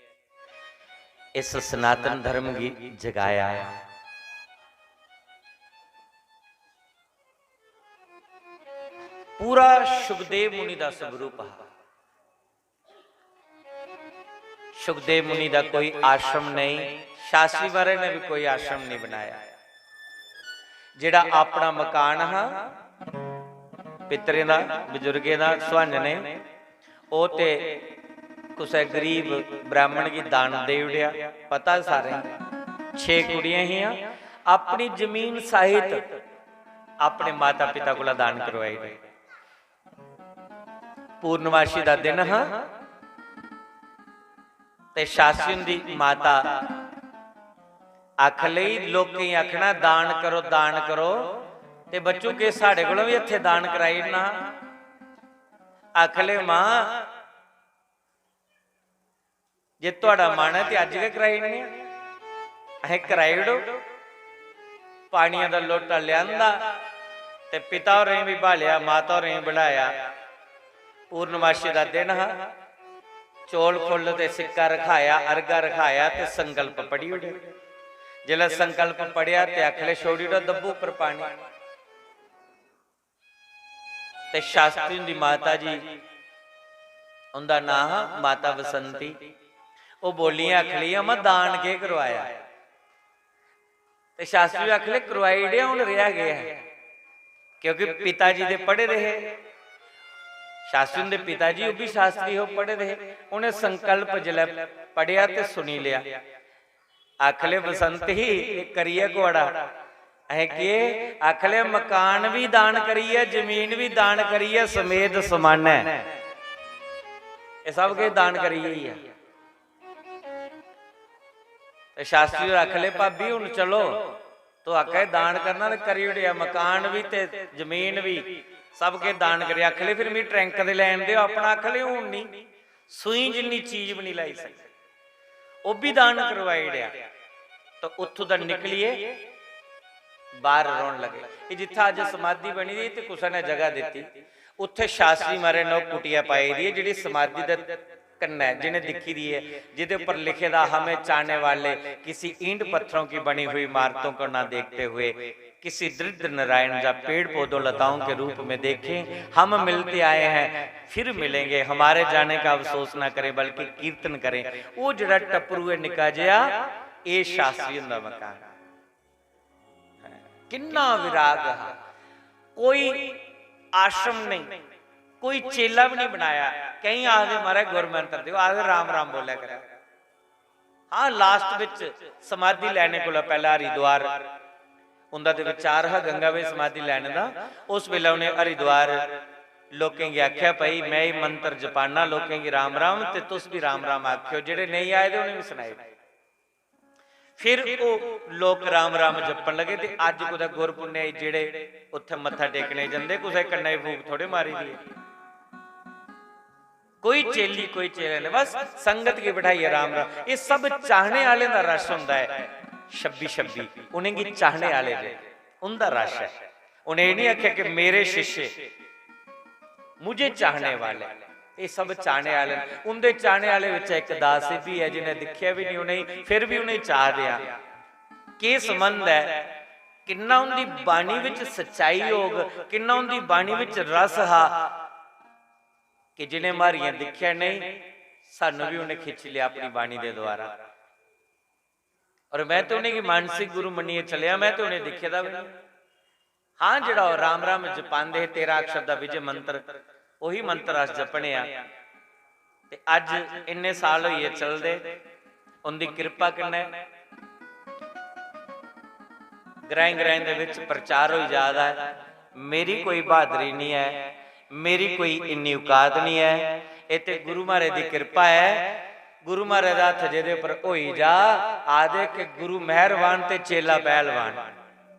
इस सनातन धर्म गी जगाया। पूरा सुखदेव मुनि दा स्वरूप हा। सुखदेव मुनि दा कोई आश्रम नहीं, शास्त्री महाराज ने भी कोई आश्रम नहीं बनाया। जेड़ा अपना मकान हा, पितरें दा, बजुर्गें दा, सुहाने ने, ओह ते कुसै गरीब ब्राह्मण गी दान देई ओड़ेआ। पता सारें गी, छे कुड़ियां हियां, अपनी जमीन सहित अपने माता पिता कोला दान करवाई ओड़े। पूर्णमाशी दा दिन हा ते शास्त्री हुंदी माता आख लई, लोकें गी आखना, "दान करो, दान करो।" ते बच्चू, के साढ़े कोलों भी हत्थे दान कराई ओड़ना? आख ले, "मां, जे थुआढ़ा मन ऐ ते अज्ज गै कराई ओड़ने आं, अहें कराई ओड़ो।" पानिया दा लोटा लेआंदा ते पिता होरें बी ब्हालेआ, माता होरें बी बठाया। पूर्णमाशी दा दिन हा। चौल फुल्ल ते सिक्का रखाया, अर्घा रखाया ते संकल्प पढ़ी ओड़ेआ। जिसलै संकल्प पढ़ेआ ते आखले, "छोड़ी ओड़ो दब्बू उप्पर पानी।" ते शास्त्री हुंदी माता जी, उंदा नांऽ हा माता बसंती, ओह बोलियां, आखलियां, "अम्मा, दान केह करवाया?" ते शास्त्री आखले, "करवाई ओड़ेआ, हुन रेहा केह ऐ?" क्योंकि पिता जी ते पढ़े दे हे, शास्त्री हुंदे पिता जी, ओह भी शास्त्री हो, पढ़े दे हे। उ'नें संकल्प जिसलै पढ़ेआ ते सुनी लेआ। आखले, "बसंत ही, एह करियै कुआड़ा?" अहें केह? आखले, "मकान भी दान करियै, जमीन भी दान करियै, समेत समान ऐ, एह सब किश दान करियै ही ऐ।" ते शास्त्री होर आखले, "भाभी, हुन चलो, तू आखै दान करना ते करी ओड़ेआ, मकान भी ते जमीन भी, सब किश दान करी।" आखले, "फिर मिगी टैंक दे लैन देओ अपना।" आखले, "हुन नहीं।" सूई जिन्नी चीज भी नहीं लाई सकदे, ओह भी दान करवाई ओड़ेआ। तो उत्थों दा निकलियै बाहर रौहन लगे। एह जित्थै अज्ज समाधि बनी दी ते कुसै ने जगह दित्ती, उत्थै शास्त्री महाराज ने ओह कुटिया पाई दी ऐ, जेहड़ी समाधि दे कन्नै जि'नें दिक्खी दी ऐ, जेहदे उप्पर लिखे दा, "हमें चाहने वाले किसी ईंट पत्थरों की बनी हुई इमारतों को ना देखते हुए किसी दृढ़ नारायण या पेड़ पौधों लताओं के रूप में देखें, हम मिलते आए हैं, फिर मिलेंगे, हमारे जाने का अफसोस ना करें, बल्कि कीर्तन करें।" ओह जेहड़ा टप्परू ऐ निक्का जेहा, एह शास्त्री हुंदा मकान। किन्ना विराग हा, कोई आश्रम नहीं, कोई चेला भी नहीं बनाया। केईं आखदे, "महाराज, गुरमंत्र देओ," आखदे, "राम राम बोलेआ करै।" हां, last बिच समाधि लैने कोला पैह्लें हरिद्वार उं'दा ते विचार हा गंगा बिच समाधि लैने दा। उस बेल्लै उ'नें हरिद्वार लोकें गी आखेआ, "भाई, में एह् मंत्र जपाना लोकें गी राम राम, ते तुस बी राम राम आखेओ, जेह्ड़े नेईं आए दे उ'नें बी सनाई ओड़ो।" फिर ओह् लोक राम राम जपन लगे, ते अज्ज कुतै गुरपुन्नेआ गी जेह्ड़े उत्थै मत्था टेकने गी जंदे, कुसै कन्नै गी फूक थोड़े मारी दी ऐ। कोई चेली, कोई चेला नेईं, बस संगत गी बठाइयै राम राम। एह् सब चाहने आह्लें दा रश होंदा ऐ। छब्बी छब्बी उ'नेंगी चाहने आह्ले जे, उं'दा रश ऐ। उ'नें एह् निं आखेआ कि मेरे शिष्य, मुझे चाहने वाले, एह् सब चाहने आह्ले न। उं'दे चाहने आह्ले बिच्चा इक दास एह् बी ऐ जि'नें दिक्खेआ बी निं उ'नेंगी, फिर बी उ'नेंगी चाह् दे आं। केह् संबंध ऐ? किन्ना उं'दी बाणी बिच सच्चाई होग, किन्ना उं'दी बाणी बिच रस हा। कि जि'नें म्हारियां दिक्खेआ नेईं, सानू बी उ'नें खिच्ची लेआ अपनी बाणी दे द्वारा। और में ते उ'नेंगी मानसिक गुरु मन्नियै चलेआ, में ते उ'नें दिक्खे दा बी नेईं। हां, जेह्ड़ा ओह् राम राम जपांदे हे, तेरां अक्षर दा विजय मंत्र, ओही मंत्र अस जपने आं। ते अज्ज इन्ने साल होई गे चलदे, उं'दी किरपा कन्नै ग्राएं ग्राएं दे बिच प्रचार होई जा दा ऐ। मेरी कोई बहादरी निं ऐ, मेरी कोई इन्नी औकात निं ऐ। एह् ते गुरु महाराज दी किरपा ऐ। गुरु महाराज दा हत्थ जेह्दे उप्पर होई जा, आखदे कि गुरु मेहरबान ते चेला पहलवान।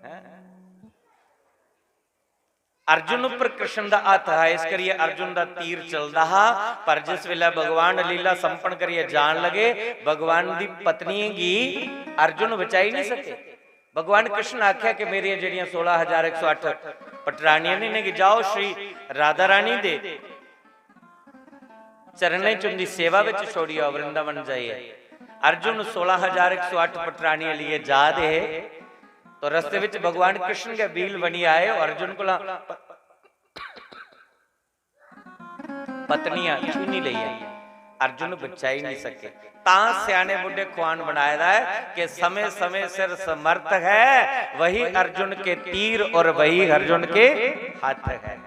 हैं? अर्जुन उप्पर कृष्ण दा हत्थ हा, इस करियै अर्जुन दा तीर चलदा हा। पर जिस बेल्लै भगवान लीला संपन्न करियै जान लगे, भगवान दी पत्नियें गी अर्जुन बचाई निं सके। भगवान कृष्ण आखेआ कि मेरियां जेह्ड़ियां सोलां हजार इक सौ अट्ठ पटरानियां न, इ'नेंगी जाओ श्री राधा रानी दे चरणें च उं'दी सेवा बिच छोड़ी आओ वृंदावन जाइयै। अर्जुन सोलां हजार इक सौ अट्ठ पटरानियां लेइयै जा दे हे, तो रस्ते बिच भगवान कृष्ण गै बील बनी आए और अर्जुन कोला प-, पत्नियां छीनी लेइयां। अर्जुन बचाई नहीं सके। तां स्याने बुड्ढे खुआन बनाए दा है कि समय समय सिर समर्थ है, वही अर्जुन के तीर और वही अर्जुन के हाथ है।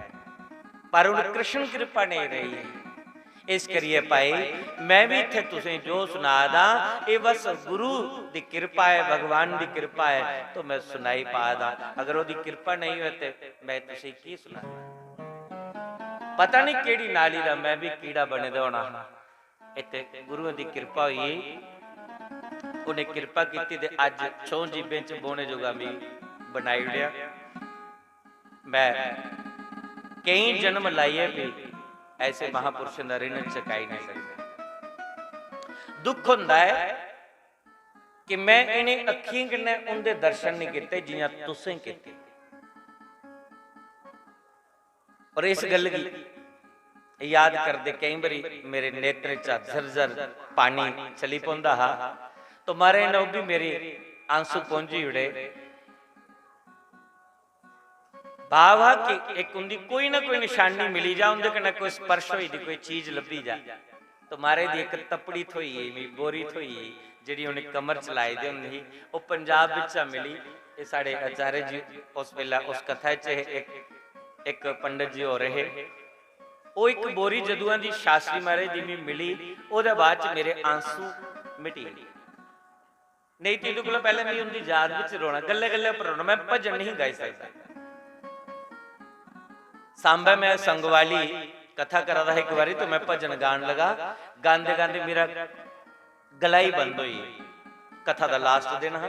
पर उन कृष्ण कृपा नहीं रही है। इस करिए भाई, मैं भी इत्थे तुसें जो सुना दा, ये बस गुरु दी कृपा है, भगवान दी कृपा है, तो मैं सुनाई पा दा। अगर ओदी कृपा नहीं होए ते मैं तुसें की सुना? पता नहीं केड़ी नाली दा मैं भी कीड़ा बने दा होना हा। इत्थे गुरुओं दी कृपा हुई, उन्हें कृपा की ते अज छो जीबें च बोने जोगा भी बनाई उड़िया। मैं कई जन्म लाइए भी ऐसे महापुरुषों का ऋण चुकाई नहीं सकता। दुख होंदा है कि मैं इन्हें अखियों कन्नै उंदे दर्शन नहीं कीते जियां तुसें कीते। और इस गल की याद करदे कई बारी मेरे नेत्र चा झरझर पानी चली पौंदा हा, तो महाराज ने ओह् भी मेरे आंसू पौंझी उड़े। भाव हा कि इक उंदी कोई ना कोई निशानी मिली जा, उंदे कन्नै कोई स्पर्श होई दी कोई चीज लब्भी जा, तो महाराज दी इक तपड़ी थ्होई गेई, मिगी बोरी थ्होई गेई, जेह्ड़ी उ'नें कमर च लाई दी होंदी ही। ओह् पंजाब बिच्चा मिली। एह् साढ़े आचार्य जी उस बेल्लै उस कथा च हे, इक, इक पंडित जी होर हे। ओह् इक बोरी जदुआं दी शास्त्री महाराज दी मिगी मिली, ओह्दे बाद च मेरे आंसू मिटी गे। नेईं ते एह्दे कोला पैह्लें मिगी उं'दी याद बिच रोना, गल्लै गल्लै पर रोना, में भजन नहीं गाई सकदा। सांबे में संगवाली कथा करा दा हा इक बारी, तो मैं भजन गान लगा, गांदे गांदे मेरा गला ही बंद होई गेआ। कथा दा लास्ट दिन हा।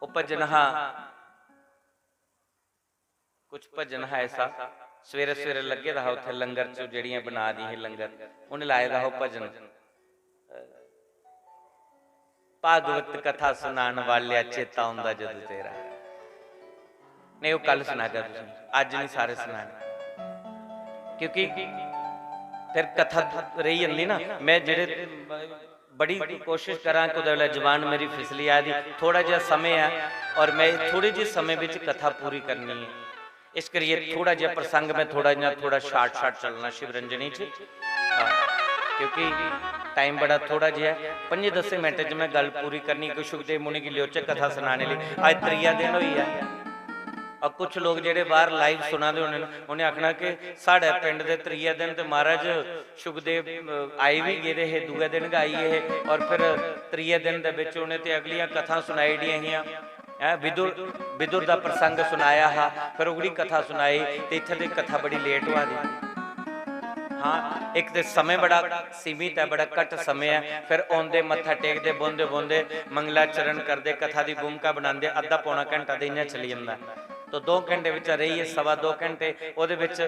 ओह् भजन हा, कुछ भजन हा ऐसा, सवेरे सवेरे लग्गे दा हा उत्थे लंगर च, जेह्ड़ियां बना दी ही लंगर, उ'नें लाए दा हा ओह् भजन, भागवत कथा सुनान वालेआ, चेता औंदा जदूं तेरा। नहीं, ओह् कल सनागा तुसें, अज्ज नहीं सारे सनाने, क्योंकि फिर कथा रेही जंदी ना। मैं जेह्ड़े बड़ी कोशिश करां, कुतै बेल्लै जबान मेरी फिसली जा दी, थोड़ा जेहा समें ऐ और मैं थोड़े जे समें बिच कथा पूरी करनी ऐ, इस करियै थोड़ा जेहा प्रसंग मैं थोड़ा इ'यां थोड़ा short short चलना शिवरंजनी च, हां, क्योंकि time बड़ा थोड़ा जेहा ऐ। पंजे दसें मिनटें च मैं गल्ल पूरी करनी, कोई सुखदेव मुनि गी ल्योचक कथा सनाने लेई। अज्ज त्रीया दिन होई गेआ। और कुछ लोग जेह्ड़े बाहर live सुना दे होने न, उ'नें आखना कि साढ़े पिंड दे त्रीया दिन ते महाराज सुखदेव, अ, आई बी गेदे हे, दूए दिन गै आई गे हे, और फिर त्रीए दिन दे बिच उ'नें ते अगलियां कथां सुनाई ओड़ियां हियां, हैं, विदुर, विदुर दा प्रसंग सुनाया हा, फिर ओह्कड़ी कथा सुनाई, ते इत्थें ते कथा बड़ी late होआ दी। हां, इक ते समें बड़ा सीमित ऐ, बड़ा घट्ट समें ऐ, फिर औंदे मत्था टेकदे, बौंह्दे बौंह्दे, मंगलाचरण करदे, कथा दी भूमिका बनांदे, अद्धा पौना घैंटा ते इ'यां चली जंदा ऐ। तो दो घैंटे बिच रेहियै सवा दो घैंटे, ओह्दे बिच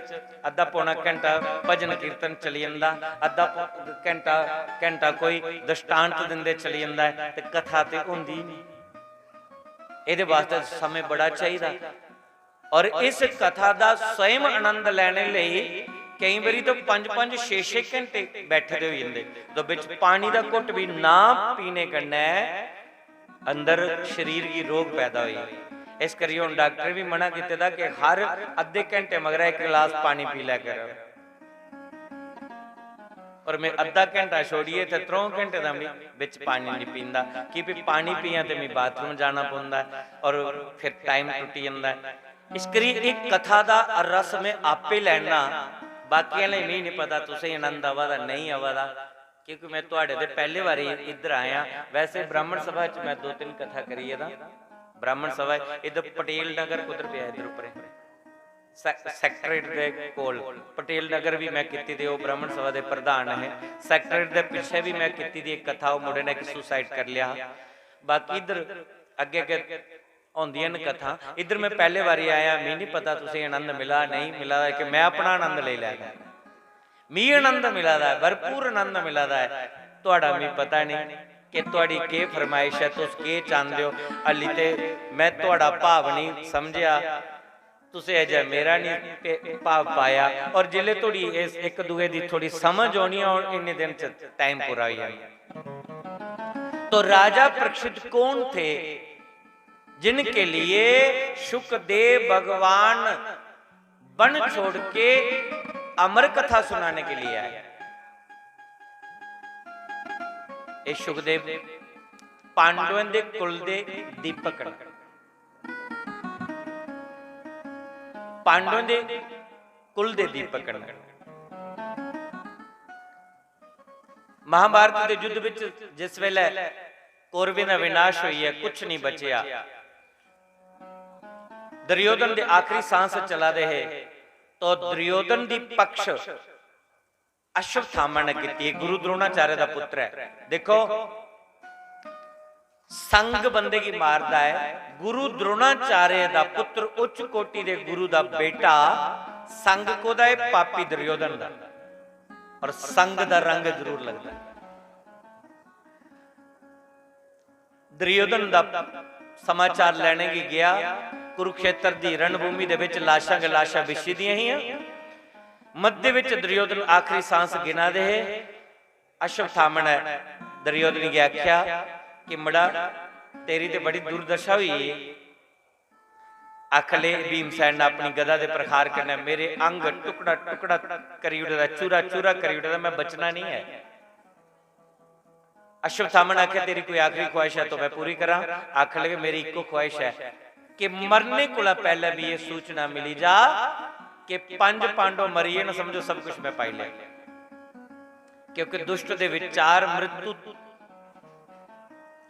अद्धा पौना घैंटा भजन कीर्तन चली जंदा, अद्धा पौ-, घैंटा, घैंटा कोई दृष्टांत दिंदे चली जंदा ऐ, ते कथा ते होंदी निं। एह्दे वास्तै समें बड़ा चाहिदा। और इस कथा दा स्वयं आनंद लैने लेई केईं बारी तो पंज पंज छे छे घैंटे बैठे दे होई जंदे, तो बिच पानी दा घुट्ट बी ना पीने कन्नै अंदर शरीर गी रोग पैदा होई। इस करियै हुन डाक्टर बी मना कीते दा कि हर अद्धे घैंटे मगरा इक गलास पानी पी लै कर। और मैं अद्धा घैंटा छोड़ियै इत्थै त्रौं घैंटे दा बी बिच पानी निं पींदा, की भी पानी पियां ते मी बाथरूम जाना पौंदा ऐ और फिर time टुट्टी जंदा ऐ। इस करी इक कथा दा रस मैं आपे लैना, बाकी आह्लें मी निं पता तुसें आनंद आवा दा नेईं आवा दा, क्योंकि मैं तुआढ़े ते पैह्ले बारी इद्धर आया। वैसे ब्राह्मण सभा च मैं दो तिन्न कथा करी गेदा। ब्राह्मण सभा इद्धर पटेल नगर कुद्धर पेआ इद्धर उप्परें? सै-, सैक्रेटेरिएट दे कोल पटेल नगर भी मैं कीती ते ओह् ब्राह्मण सभा दे प्रधान हे। सैक्रेटेरिएट दे पिच्छे भी मैं कीती दी इक कथा, ओह् मुंडे ने इक suicide करी लेआ हा। बाकी इद्धर अग्गें अग्गें होंदियां न कथां। इद्धर मैं पैह्ले बारी आया, मिगी निं पता तुसें आनंद मिला नेईं मिला दा, कि मैं अपना आनंद लेई लै दा। मिगी आनंद मिला दा ऐ, भरपूर आनंद मिला दा ऐ। तुआढ़ा मिगी पता नेईं कि तुआढ़ी केह् फरमाइश ऐ, तुस केह् चांह्दे ओ। हल्ली ते मैं तुआढ़ा भाव नेईं समझेआ, तुसें अजें मेरा नेईं पे-, भाव पाया। और जिसलै धोड़ी इस इक दूए दी थोड़ी समझ औनी ऐ, इन्ने दिन च time पूरा होई जाना। तो राजा परीक्षित कौन थे जिनके लिए शुकदेव भगवान वन छोड़ के अमर कथा सुनाने के लिए आए। ये शुकदेव पांडवें दे कुल दे दीपक न। पांडवें दे कुल दे दीपक न। महाभारत दे युद्ध विच जिस वेले कौरवें दा विनाश होई है, कुछ नहीं बचया, दुर्योधन दे आखिरी सांस चला दे हे, तो दुर्योधन दी पक्ष अश्वत्थामा ने कीती। गुरु द्रोणाचार्य दा पुत्र है। देखो, संग बंदे की मारदा है। गुरु द्रोणाचार्य दा पुत्र, उच्च कोटि दे गुरु दा बेटा, संग कोदा है? पापी दुर्योधन दा। और संग दा रंग जरूर लगदा है। दुर्योधन दा समाचार लैने गी गया। कुरुक्षेत्र दी रणभूमि दे विच लाशां गै लाशां बिछी दियां हियां। मध्य विच दुर्योधन आखिरी सांस गिना दे हे। अश्वत्थामा ने दुर्योधन गी आख्या कि "मड़ा, तेरी ते बड़ी दुर्दशा होई है।" आखले भीमसेन ने अपनी गदा दे प्रहार कन्नै मेरे अंग टुकड़ा टुकड़ा करी ओड़े दा, चूरा चूरा करी ओड़े दा, मैं बचना नहीं है। अश्वत्थामा ने आख्या, "तेरी कोई आखिरी ख्वाहिश है तो मैं पूरी करां।" आखन लगे, "मेरी इक्को ख्वाहिश है कि मरने कोला पहले भी ये सूचना मिली जा कि पंज पांडव मरिए ना, समझो सब कुछ मैं पाई लिया।" क्योंकि दुष्ट दे विचार मृत्यु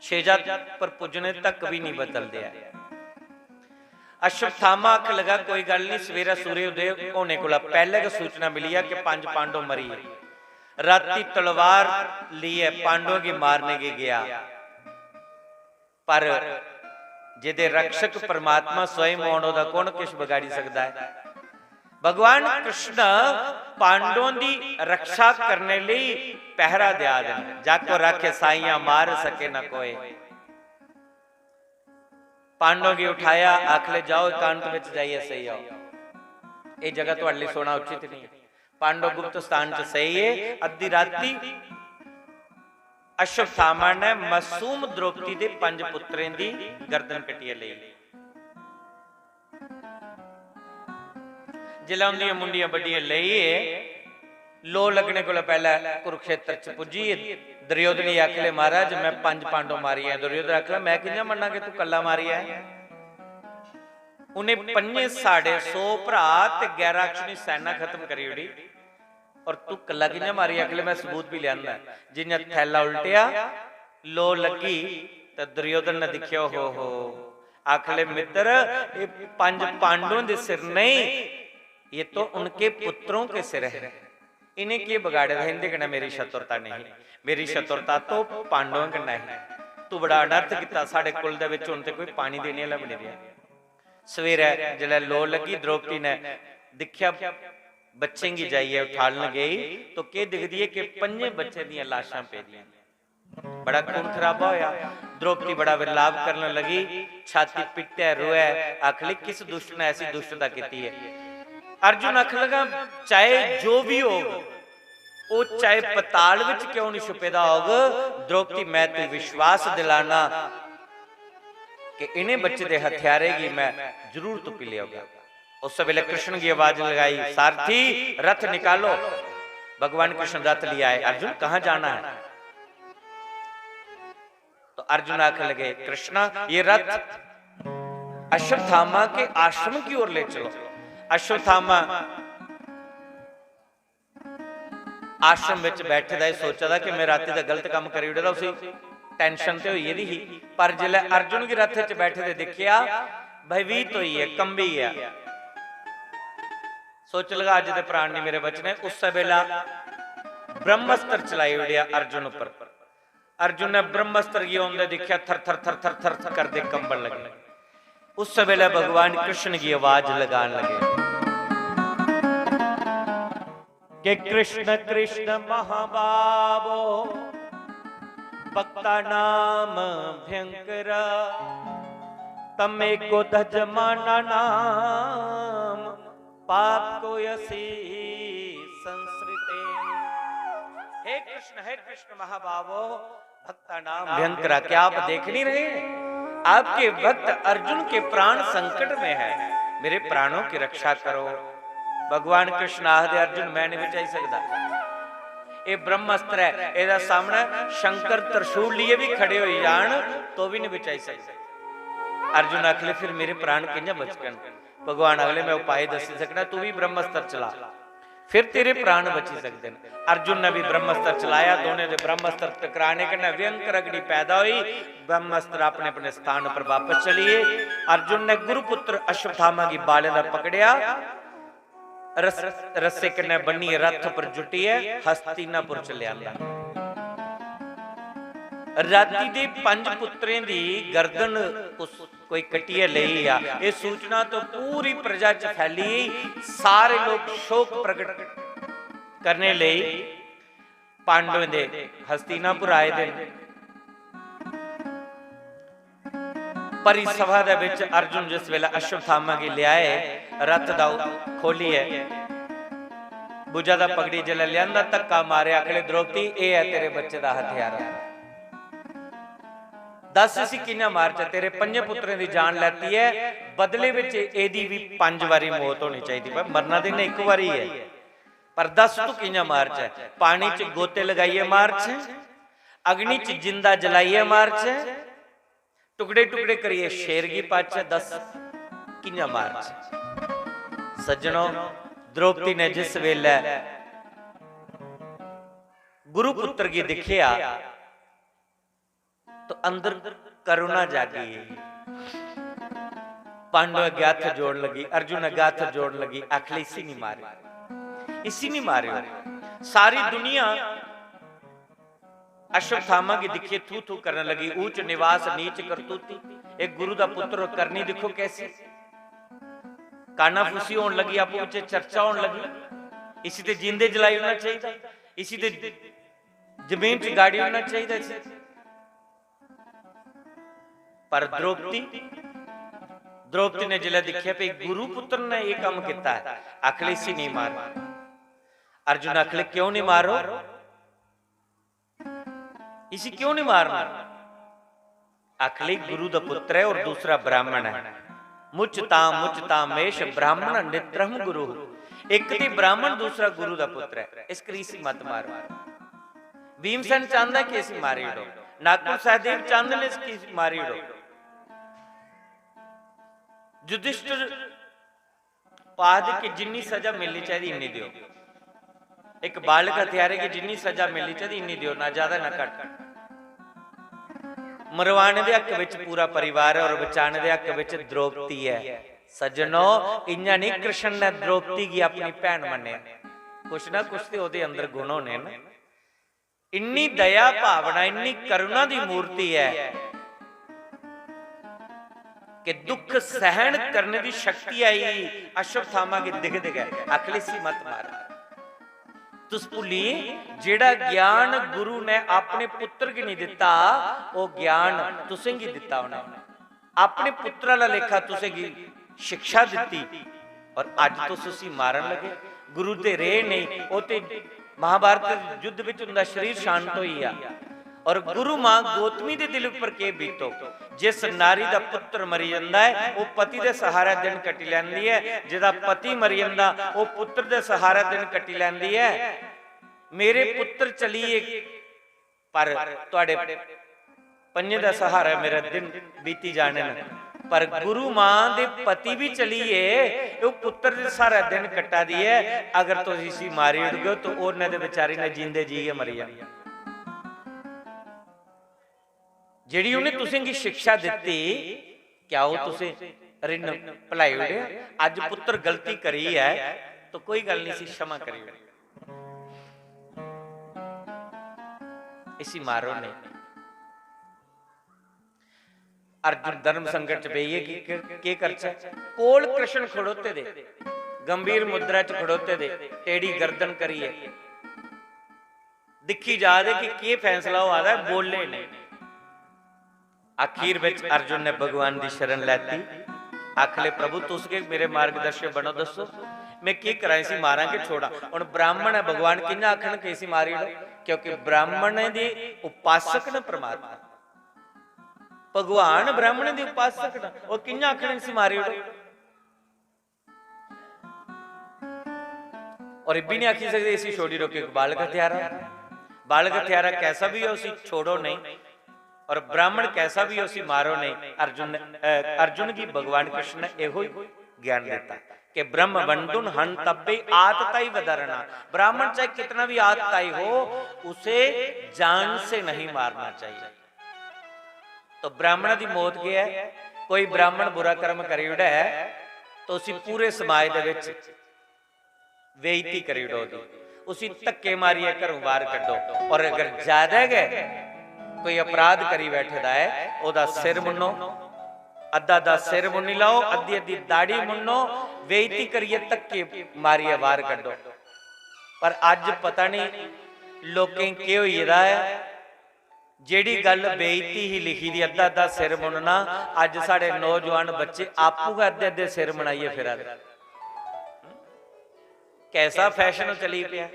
छेजा पर पुज्जने तक भी नहीं बदलदे ऐ। अश्वत्थामा आखन लगा, "कोई गल्ल नहीं, सवेरै सूर्य उदय होने कोला पैह्ले गै सूचना मिली ऐ कि पंज पांडव मरी गे।" राती तलवार लेइयै पांडवों गी मारने गी गया, पर जेदे रक्षक परमात्मा स्वयं होन, ओह्दा कौन किश बगाड़ी सकदा ऐ? भगवान कृष्ण पांडवों दी रक्षा करने लेई पहरा देआ दे न। "जाको राखे साइयां मार सके न कोई।" पांडवों गी उठाया, आखले, "जाओ, एकांत विच जाइयै सेई आओ, ये जगह तुहाड़े लेई सोना उचित नहीं है।" पांडव गुप्त स्थान च सेई गे। अद्धी राती अश्वत्थामा ने मासूम द्रौपदी दे पंज पुत्रें दी गर्दन कट्टियै लेई। जिसलै उंदियां मुंडियां बड्डियां लेइयै, लोऽ लग्गने कोला पैह्लै कुरुक्षेत्र च पुज्जी, दुर्योधन गी आखले, "महाराज, मैं पंज पांडव मारी आया।" दुर्योधन आखला, "मैं कि'यां मन्नां कि तू कल्ला मारी आया?" उ'नें पंजें साढ़े सौ भ्राऽ ते ग्यारह अक्षनी सैना खत्म करी ओड़ी, और तू कल्ला कि'यां मारी? आखले, "मैं सबूत भी लेआंदा।" जि'यां थैला उल्टेआ, लोऽ लग्गी, ते दुर्योधन ने दिक्खेआ, "हो हो।" आखले, "मित्तर, एह् पंज पांडवों दे सिर नहीं, ये तो उनके पुत्रों के सिर है। इ'नें केह् बगाड़े दा? इं'दे कन्नै मेरी शत्रुता नहीं, मेरी शत्रुता तो पांडवों कन्नै ही। तू बड़ा अनर्थ कीता, साढ़े कुल दे विच हुन ते कोई पानी देने आह्ला भी नहीं रेहा।" सवेरै जिसलै लोऽ लग्गी, द्रौपदी ने दिक्खेआ, बच्चें गी जाइयै उठालन गई, तो केह् दिखदी ऐ कि पंजें बच्चें दियां लाशां पेदियां। बड़ा खून खराबा होया। द्रौपदी बड़ा विलाप करन लगी, छाती पिट्टै रोऐ, आखली, "किस दुष्ट ने ऐसी दुष्टता कीती है?" अर्जुन आखन लगा, "चाहे जो भी होग, ओह् चाहे पताल विच क्यों नहीं छुपे दा होग, द्रौपदी, मैं तू विश्वास दिलाना कि इ'नें बच्चे दे हथियारे गी मैं जरूर तुप्पी लेगा।" उस वेले कृष्ण की आवाज लगाई, "सारथी, रथ निकालो।" भगवान कृष्ण रथ लिया आए। "अर्जुन, कहाँ जाना है?" तो अर्जुन आखने लगे, "कृष्णा, ये रथ अश्वत्थामा के आश्रम की ओर ले चलो।" अश्वत्थामा आश्रम विच बैठे दा एह् सोचा दा कि मैं राती दा गलत काम करी ओड़े दा, उसी tension ते होई गेदी ही, पर जिसलै अर्जुन गी रथ च बैठे दे दिक्खेआ, भयभीत होई गेआ, कंबी गेआ। सोच लगा, "अज्ज ते प्राण नहीं मेरे बचने।" उस्सै बेला ब्रह्मास्त्र चलाई ओड़ेआ अर्जुन उप्पर। अर्जुन ने ब्रह्मास्त्र गी औंदे दिक्खेआ, थर थर थर थर थर थर करदे कंबन लगे। उस वेले भगवान कृष्ण की आवाज लगान लगे कि "कृष्ण कृष्ण महाबाबो, भक्ता नाम भयंकर, तमेको तजमाना नाम, पाप को यसी संस्कृते।" हे कृष्ण, हे कृष्ण महाबाबो, भक्ता नाम भयंकरा, क्या आप देख नहीं रहे? आपके भक्त अर्जुन के प्राण संकट में है, मेरे प्राणों की रक्षा करो। भगवान कृष्ण आखदे, "अर्जुन, मैं नहीं बचाई सकदा। एह् ब्रह्मास्त्र ऐ, एह्दा सामना शंकर त्रिशूल लेइयै भी खड़े होई जान, तो भी नहीं बचाई सकदे।" अर्जुन आखले, "फिर मेरे प्राण कि'यां बचगन?" भगवान अगले, "मैं उपाय दस्सी सकना, तू भी ब्रह्मास्त्र चला, फिर तेरे प्राण बची सकदे न।" अर्जुन ने भी ब्रह्मास्त्र चलाया, दोनों दे ब्रह्मास्त्र टकराने कन्नै भयंकर अग्नि पैदा हुई, ब्रह्मास्त्र अपने अपने स्थान पर वापस चली गे। अर्जुन ने गुरुपुत्र अश्वत्थामा गी बालें दा पकड़ेआ, रस-, रस्से कन्नै बन्नियै रथ पर जुटियै हस्तिनापुर च लेआंदा। राती दे पंज पुत्रें दी गर्दन उस कोई कट्टियै लेई आ। एह् सूचना तो पूरी प्रजा च फैली, सारे लोग शोक प्रगट करने लेई पांडवें दे हस्तिनापुर आए दे न। भरी सभा दे बिच अर्जुन जिस वेले अश्वत्थामा गी ल्याए, रथ दा खोलियै, भुजा दा पगड़ी जिसलै लेआंदा, धक्का मारेआ, आखले, "द्रौपदी, एह् ऐ तेरे बच्चे दा हथियार। दस, इसी कि'यां मारचै? तेरे पंजे पुत्रें दी जान लैती ऐ, बदले बिच एह्दी बी पंज बारी मौत होनी चाहिदी, पर मरना ते इ'न्नै इक बारी ऐ, पर दस, तू कि'यां मारचै? पानी च गोते लगाइयै मारचै, अग्नि च जिंदा जलाइयै मारचै, टुकड़े टुकड़े करियै शेर गी पाचै, दस, कि'यां मारचै?" सज्जनो, द्रौपदी ने जिस वेले गुरुपुत्र गी दिक्खेआ, तो अंदर करुणा जागी। पांडव अग्गै हत्थ जोड़न लगी, अर्जुन अग्गै हत्थ जोड़न लगी, आखले, "इसी नहीं मारे, इसी नहीं मारे।" सारी दुनिया अश्वत्थामा गी दिक्खियै थू थू करन लगी, "ऊंच निवास नीच करतूती, एक गुरु दा पुत्र और करनी दिक्खो कैसी।" कानाफूसी होन लगी, आपूं बिच्चें चर्चा होन लगी, "इसी ते जींदे जलाई ओड़ना चाहिदा, इसी ते जमीन च गाड़ी ओड़ना चाहिदा इसी।" पर द्रौपदी, द्रौपदी ने जिसलै दिक्खेआ भई गुरु पुत्र ने एह् कम्म कीता ऐ, आखले, "इसी नहीं मारो।" अर्जुन आखले, "क्यों नहीं मारो? इसी क्यों नहीं मारना?" आखले, "गुरु दा पुत्र है और दूसरा ब्राह्मण है। मुचतां मुचतां मेष ब्राह्मण नित्रहम गुरु।" एक ते ब्राह्मण, दूसरा गुरु दा पुत्र है, इस करी इसी मत मारो। भीमसेन चांहदा कि इसी मारी ओड़ो, नाकुल सहदेव चांहदे ने इसी मारी ओड़ो। युधिष्ठिर आखदे कि जिन्नी सजा मिलनी चाहिदी इन्नी देओ, एक बालक हत्यारे गी जिन्नी सजा मिलनी चाहिदी इन्नी देओ, ना ज्यादा ना घट। मरवाने दे हक विच पूरा परिवार है और बचाने दे हक विच द्रौपदी है। सज्जनो, इयां नहीं कृष्ण ने द्रौपदी गी अपनी भैन मन्नेआ। कुछ ना कुछ ते ओदे अंदर गुण होने न। इन्नी दया भावना, इन्नी करुणा दी मूर्ति है कि दुख सहन करने दी शक्ति आई अश्वत्थामा गी दिखदे गै। आखले, "इसी मत मार।" तुस भुल्ली, जेड़ा ज्ञान गुरु ने अपने पुत्र गी नहीं दिता, ओह ज्ञान तुसेंगी दिता उन्हें। अपने पुत्रा दा लेखा तुसेंगी शिक्षा दिती और अज्ज तुस उसी मारन लगे। गुरु ते रेह नहीं, ओह ते महाभारत युद्ध विच उंदा शरीर शांत होई गेआ। और गुरु मां गौतमी दे दिल उपर केह बीतो, जिस नारी दा पुत्र मरी जंदा है, ओह पति दे सहारे दिन कट्टी लैंदी है, जेदा पति मरी जंदा, ओह पुत्र दे सहारे दिन कट्टी लैंदी है। मेरे पुत्र चलिए, पर तुहाड़े पंजे दा सहारा मेरा दिन बीती जाने न, पर गुरु मां दे पति भी चली गे, ओह पुत्र दे सहारा दिन कट्टा दी ऐ। अगर तुस इसी मारी ओड़गे तो ओह ने ते बेचारी ने जींदे जी गै मरी जाना। जेड़ी उन्हें तुसेंगी शिक्षा दिती, क्या ओह तुसें ऋण भुलाई ओड़ेआ? अज्ज पुत्र गलती करी है तो कोई गल्ल नहीं, इसी क्षमा करी ओड़ो। इसी मारो नहीं। अर्जुन धर्म संकट च पेई गे कि के-, केह् करचै? कोल कृष्ण खड़ोते दे, गंभीर मुद्रा च खड़ोते दे, टेढ़ी गर्दन करियै दिक्खी जा दे कि केह् फैसला होआ दा ऐ, बोले नेईं। आखिर बिच अर्जुन ने भगवान दी शरण लैती। आखले, "प्रभु, तुस गै मेरे मार्गदर्शक बनो, दस्सो, मैं केह् करां, इसी मारां के छोड़ां?" हुन ब्राह्मण ऐ, भगवान कि'यां आखन कि इसी मारी ओड़ो? क्योंकि ब्राह्मणें दे उपासक न परमात्मा, भगवान ब्राह्मणें दे उपासक न, ओह कि'यां आखन इसी मारी ओड़ो? और इब्बी नहीं आखी सकदे इसी छोड़ी रहो, क्योंकि बालक हत्यारा। बालक हत्यारा कैसा भी हो, उसी छोड़ो नहीं, और ब्राह्मण कैसा भी हो, उसी मारो नहीं। अर्जुन, अ, अर्जुन गी भगवान कृष्ण ने एहो ही ज्ञान देता कि ब्रह्म बंधुन हंतव्य आततायी वदारणा। ब्राह्मण चाहे कितना भी आतताई हो, उसे जान से नहीं मारना चाहिए। तो ब्राह्मण दी मौत केह् ऐ? कोई ब्राह्मण बुरा कर्म करी ओड़ै तो उसी पूरे समाज दे विच बेइज्जती करी ओड़ो दी, उसी धक्के मारियै घरों बाहर कड्ढो। और अगर ज्यादा गै कोई अपराध करी बैठे दा ऐ, ओह्दा सिर मुन्नो, अद्धा अद्धा सिर मुन्नी लाओ, अद्धी अद्धी दाढ़ी मुन्नो, बेइज्जती करियै धक्के मारियै बाहर कड्ढो। पर अज्ज पता नहीं लोकें गी केह् होई गेदा ऐ, जेह्ड़ी गल्ल बेइज्जती ही लिखी दी, अद्धा अद्धा सिर मुन्नना, अज्ज साढ़े नौजवान बच्चे आपूं गै अद्धे अद्धे सिर मुनाइयै फिरा दे। कैसा फैशन चली पेआ।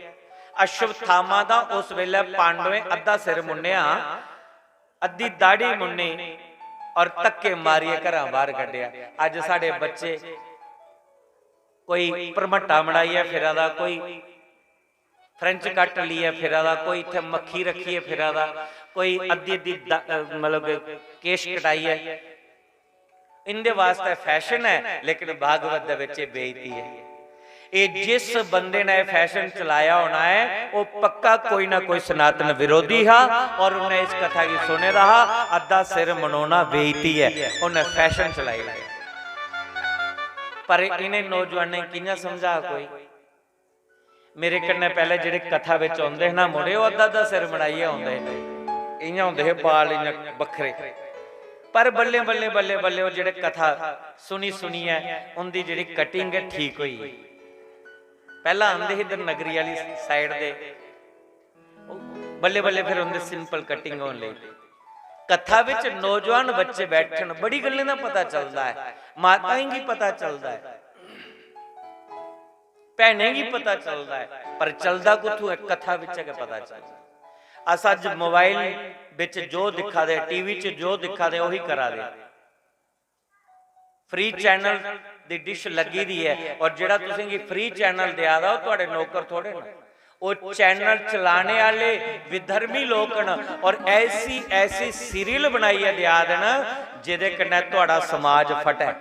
अश्वत्थामा दा उस वेले पांडवें अद्धा सिर मुन्नेआ, अद्धी दाढ़ी मुन्नी और धक्के मारियै घरा बाहर कड्ढेआ। अज्ज साढ़े बच्चे कोई भरमट्टा मड़ाइयै फिरा दा, कोई फ्रेंच कट लेइयै फिरा दा, कोई इत्थै मक्खी रक्खियै फिरा दा, कोई अद्धी अद्धी द-, अ, मतलब कि केश कटाइयै। इंदे वास्तै फैशन ऐ, लेकिन भागवत दे बिच एह् बेइज्जती ऐ। एह् जिस बंदे ने एह् फैशन चलाया होना ऐ, ओह् पक्का कोई ना कोई सनातन विरोधी हा और उन्नै इस कथा गी सुने दा हा, अद्धा सिर मनोना बेइज्जती ऐ, उन्नै फैशन चलाई ओड़ेआ। पर इ'नें नौजवानें गी कि'यां समझा कोई? मेरे कन्नै पैह्ले जेह्ड़े कथा बिच औंदे हे ना मुड़े, ओह् अद्धा अद्धा सिर मड़ाइयै औंदे हे, इ'यां होंदे हे बाल इ'यां बक्खरे। पर बल्लें बल्लें बल्लें बल्लें ओह् जेह्ड़े कथा सुनी सुनियै उं'दी जेह्ड़ी कटिंग ऐ ठीक होई। पैह्ला आंदे हे इद्धर नगरी आह्ली साइड दे, बल्लें बल्लें फिर उं'दी सिंपल कटिंग होन लगी। कथा बिच नौजवान बच्चे बैठन, बड़ी गल्लें दा पता चलदा ऐ, माताएं गी पता चलदा ऐ, भैनें गी पता चलदा ऐ, पर चलदा कुत्थूं ऐ? कथा बिच गै पता चलदा। अस अज्ज मोबाइल बिच जो दिक्खा दे, टीवी च जो दिक्खा दे, ओही करा दे। फ्री चैनल दी डिश लग्गी दी ऐ और जेह्ड़ा तुसें गी फ्री चैनल देआ दा, ओह् थुआढ़े नौकर थोड़े न। ओह् चैनल चलाने आह्ले विधर्मी लोक न और ऐसी ऐसी सीरियल बनाइयै देआ दे न जेह्दे कन्नै थुआढ़ा समाज फटै,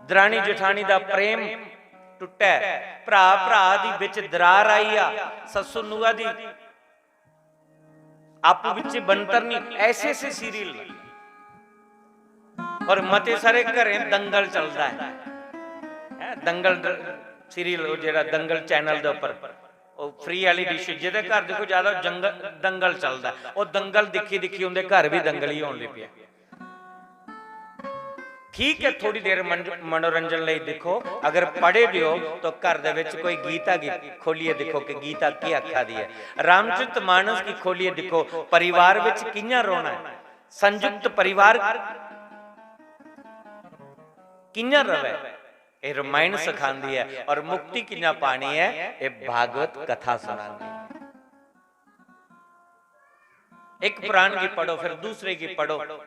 दरानी जठानी दा प्रेम टुट्टै, भ्रा भ्रा दी बिच दरार आई जा, सस्सू नुआ दी आपू बिच बनतर नहीं, ऐसे ऐसे सीरियल न। और मते सारे घरें दंगल चलदा ऐ, हैं, दंगल ड-, सीरियल, ओह् जेह्ड़ा दंगल चैनल दे उप्पर, ओह् फ्री आह्ली डिश, जेह्दे घर दिक्खो ज्यादा जंगल, दंगल चलदा ऐ। ओह् दंगल दिक्खी दिक्खी उं'दे घर बी दंगल ही होन लगी पेआ। ठीक ऐ, थोड़ी देर मन-, मनोरंजन लेई दिक्खो, अगर पढ़े दे ओ तो घर दे विच कोई गीता गी खोलियै दिक्खो कि गीता केह् आखा दी ऐ। रामचरित मानस गी खोलियै दिक्खो, परिवार विच कि'यां रौह्ना ऐ, संयुक्त परिवार कि'यां रवै, एह् रमायण सखांदी ऐ। और मुक्ति कि'यां पानी ऐ, एह् भागवत कथा सनांदी ऐ। इक पुराण गी पढ़ो, फिर दूसरे गी पढ़ो।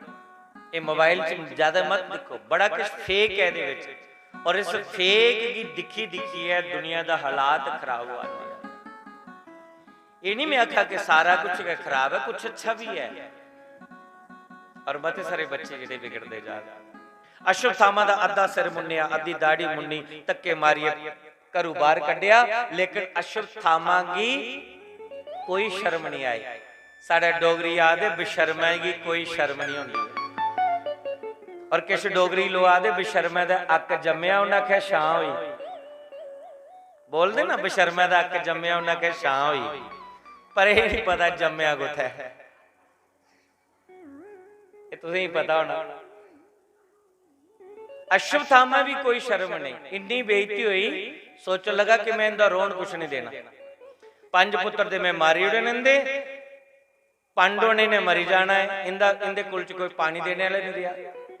एह् मोबाइल च ज्यादा मत दिक्खो, बड़ा किश फेक ऐ एह्दे विच। और इस फेक गी दिक्खी दिक्खियै दुनिया दा हालात खराब होआ दे। एह् निं में आखा कि सारा कुछ गै खराब ऐ, कुछ अच्छा बी ऐ। और मते सारे बच्चे जेह्ड़े बिगड़दे जा दे। अश्वत्थामा दा अद्धा सिर मुन्नेआ, अद्धी दाढ़ी मुन्नी, धक्के मारियै घरू बाहर कड्ढेआ, लेकिन अश्वत्थामा गी कोई शर्म निं आई। साढ़े डोगरी आखदे, "बशर्मै गी कोई शर्म निं होंदी।" और किश डोगरी लोक आखदे, "बशर्मै दा अक्क जम्मेआ, उन्नै आखेआ छां होई।" बोलदे ना, "बशर्मै दा अक्क जम्मेआ, उन्नै आखेआ छां होई।" पर एह् निं पता जम्मेआ कुत्थै। एह् तुसेंगी पता होना। अश्वत्थामा भी कोई शर्म नहीं, इन्नी बेइज्जती होई, सोचन लगा कि मैं इंदा रोन कुछ नहीं देना। पंज पुत्र ते मैं मारी ओड़े न इंदे, पांडव ने इन्हें मरी जाना है, इंदा, इंदे कुल च कोई पानी देने वाला नहीं रेहा।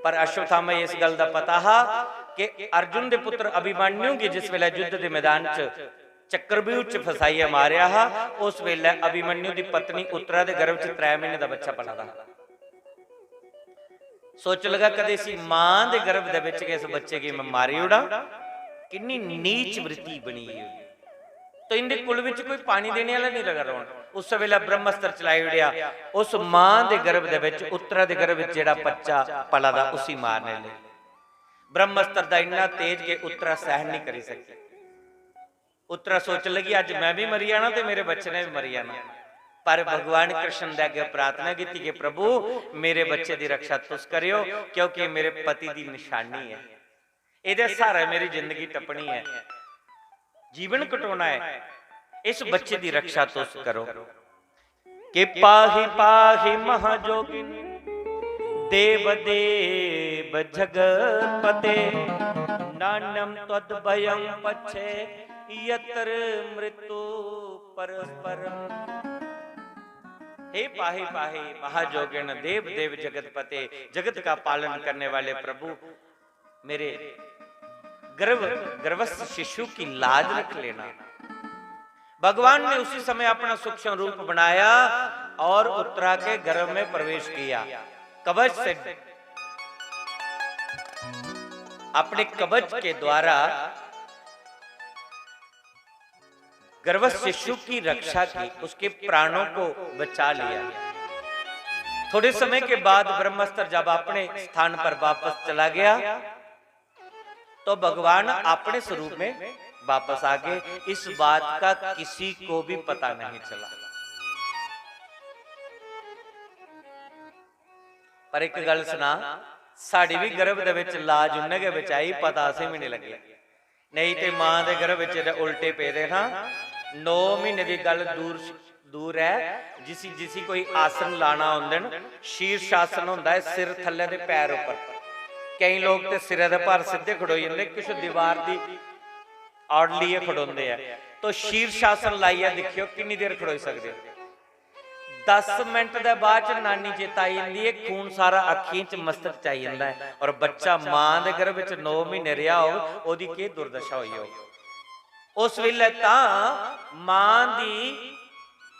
पर अश्वत्थामा गी इस गल दा पता हा कि अर्जुन दे पुत्र अभिमन्यु गी जिस वेले युद्ध दे मैदान च चक्रव्यूह च फसाइयै मारेआ हा, उस वेले अभिमन्यु दी पत्नी उत्तरा दे गर्भ च त्रै महीने दा बच्चा पला दा हा। सोच लगा, कदे इसी मां दे गर्भ दे विच गै इस बच्चे गी मैं मारी ओड़ां। किन्नी नीच वृत्ति बनी गेई। तो इंदे कुल विच कोई पानी देने वाला नहीं लगा रौन। उस वेले ब्रह्मास्त्र चलाई उड़ेआ। उस मां दे गर्भ दे विच, उत्तरा दे गर्भ विच जेड़ा बच्चा पला दा, उसी मारने लेई। ब्रह्मास्त्र दा इन्ना तेज कि उत्तरा सहन नहीं करी सकी। उत्तरा सोचन लगी, "अज मैं भी मरी जाना ते मेरे बच्चे ने भी मरी जाना।" पर भगवान कृष्ण दे अगे प्रार्थना की कि, "प्रभु, मेरे बच्चे की रक्षा तुस करियो, क्योंकि मेरे पति की निशानी है, एदे सहारे मेरी जिंदगी टपनी है, जीवन कटोना है, इस बच्चे की रक्षा तुस करो।" कि पाहि पाहि महाजोगिन देव देव जगतपते, नान्यम त्वद भयम पच्छे यत्र मृत्यु परस्पर। हे पाहि पाहि महाजोगिन देव देव जगतपते, जगत का पालन करने वाले प्रभु, मेरे गर्भ, गर्भस्थ शिशु की लाज रख लेना। भगवान ने उसी समय अपना सूक्ष्म रूप बनाया और उत्तरा के गर्भ में प्रवेश किया। कवच से, अपने कवच के द्वारा गर्भस्थ शिशु की रक्षा की, उसके प्राणों को बचा लिया। थोड़े समय के बाद ब्रह्मास्त्र जब अपने स्थान पर वापस चला गया, तो भगवान अपने स्वरूप में वापस आ गए। इस बात का किसी को भी पता नहीं चला। पर एक गल सुना, साड़ी भी गर्भ दे विच लाज उन्ने गै बचाई, पता असें भी नहीं लग्गेआ। नहीं ते मां दे गर्भ विच ते उल्टे पेदे ना। नौ महीने दी गल दूर, दूर है। जिसी, जिसी कोई आसन लाना होंदे न, शीर्ष आसन होंदा है, सिर थल्ले ते पैर उप्पर। कई लोग ते सिरै दे भार सिद्धे खड़ोई जंदे, किश दीवार दी आड़ लेइयै खड़ोंदे ऐ। तो शीर्ष आसन लाइयै दिक्खेओ, किन्नी देर खड़ोई सकदे ओ। दस मिनट दे बाद च नानी चेता आई जंदी है, खून सारा अक्खियें च, मस्तक च आई जंदा है, और बच्चा मां दे गर्भ च नौ महीने रेहा होग, ओदी केह् दुर्दशा होई होग। उस वेले तां मां दी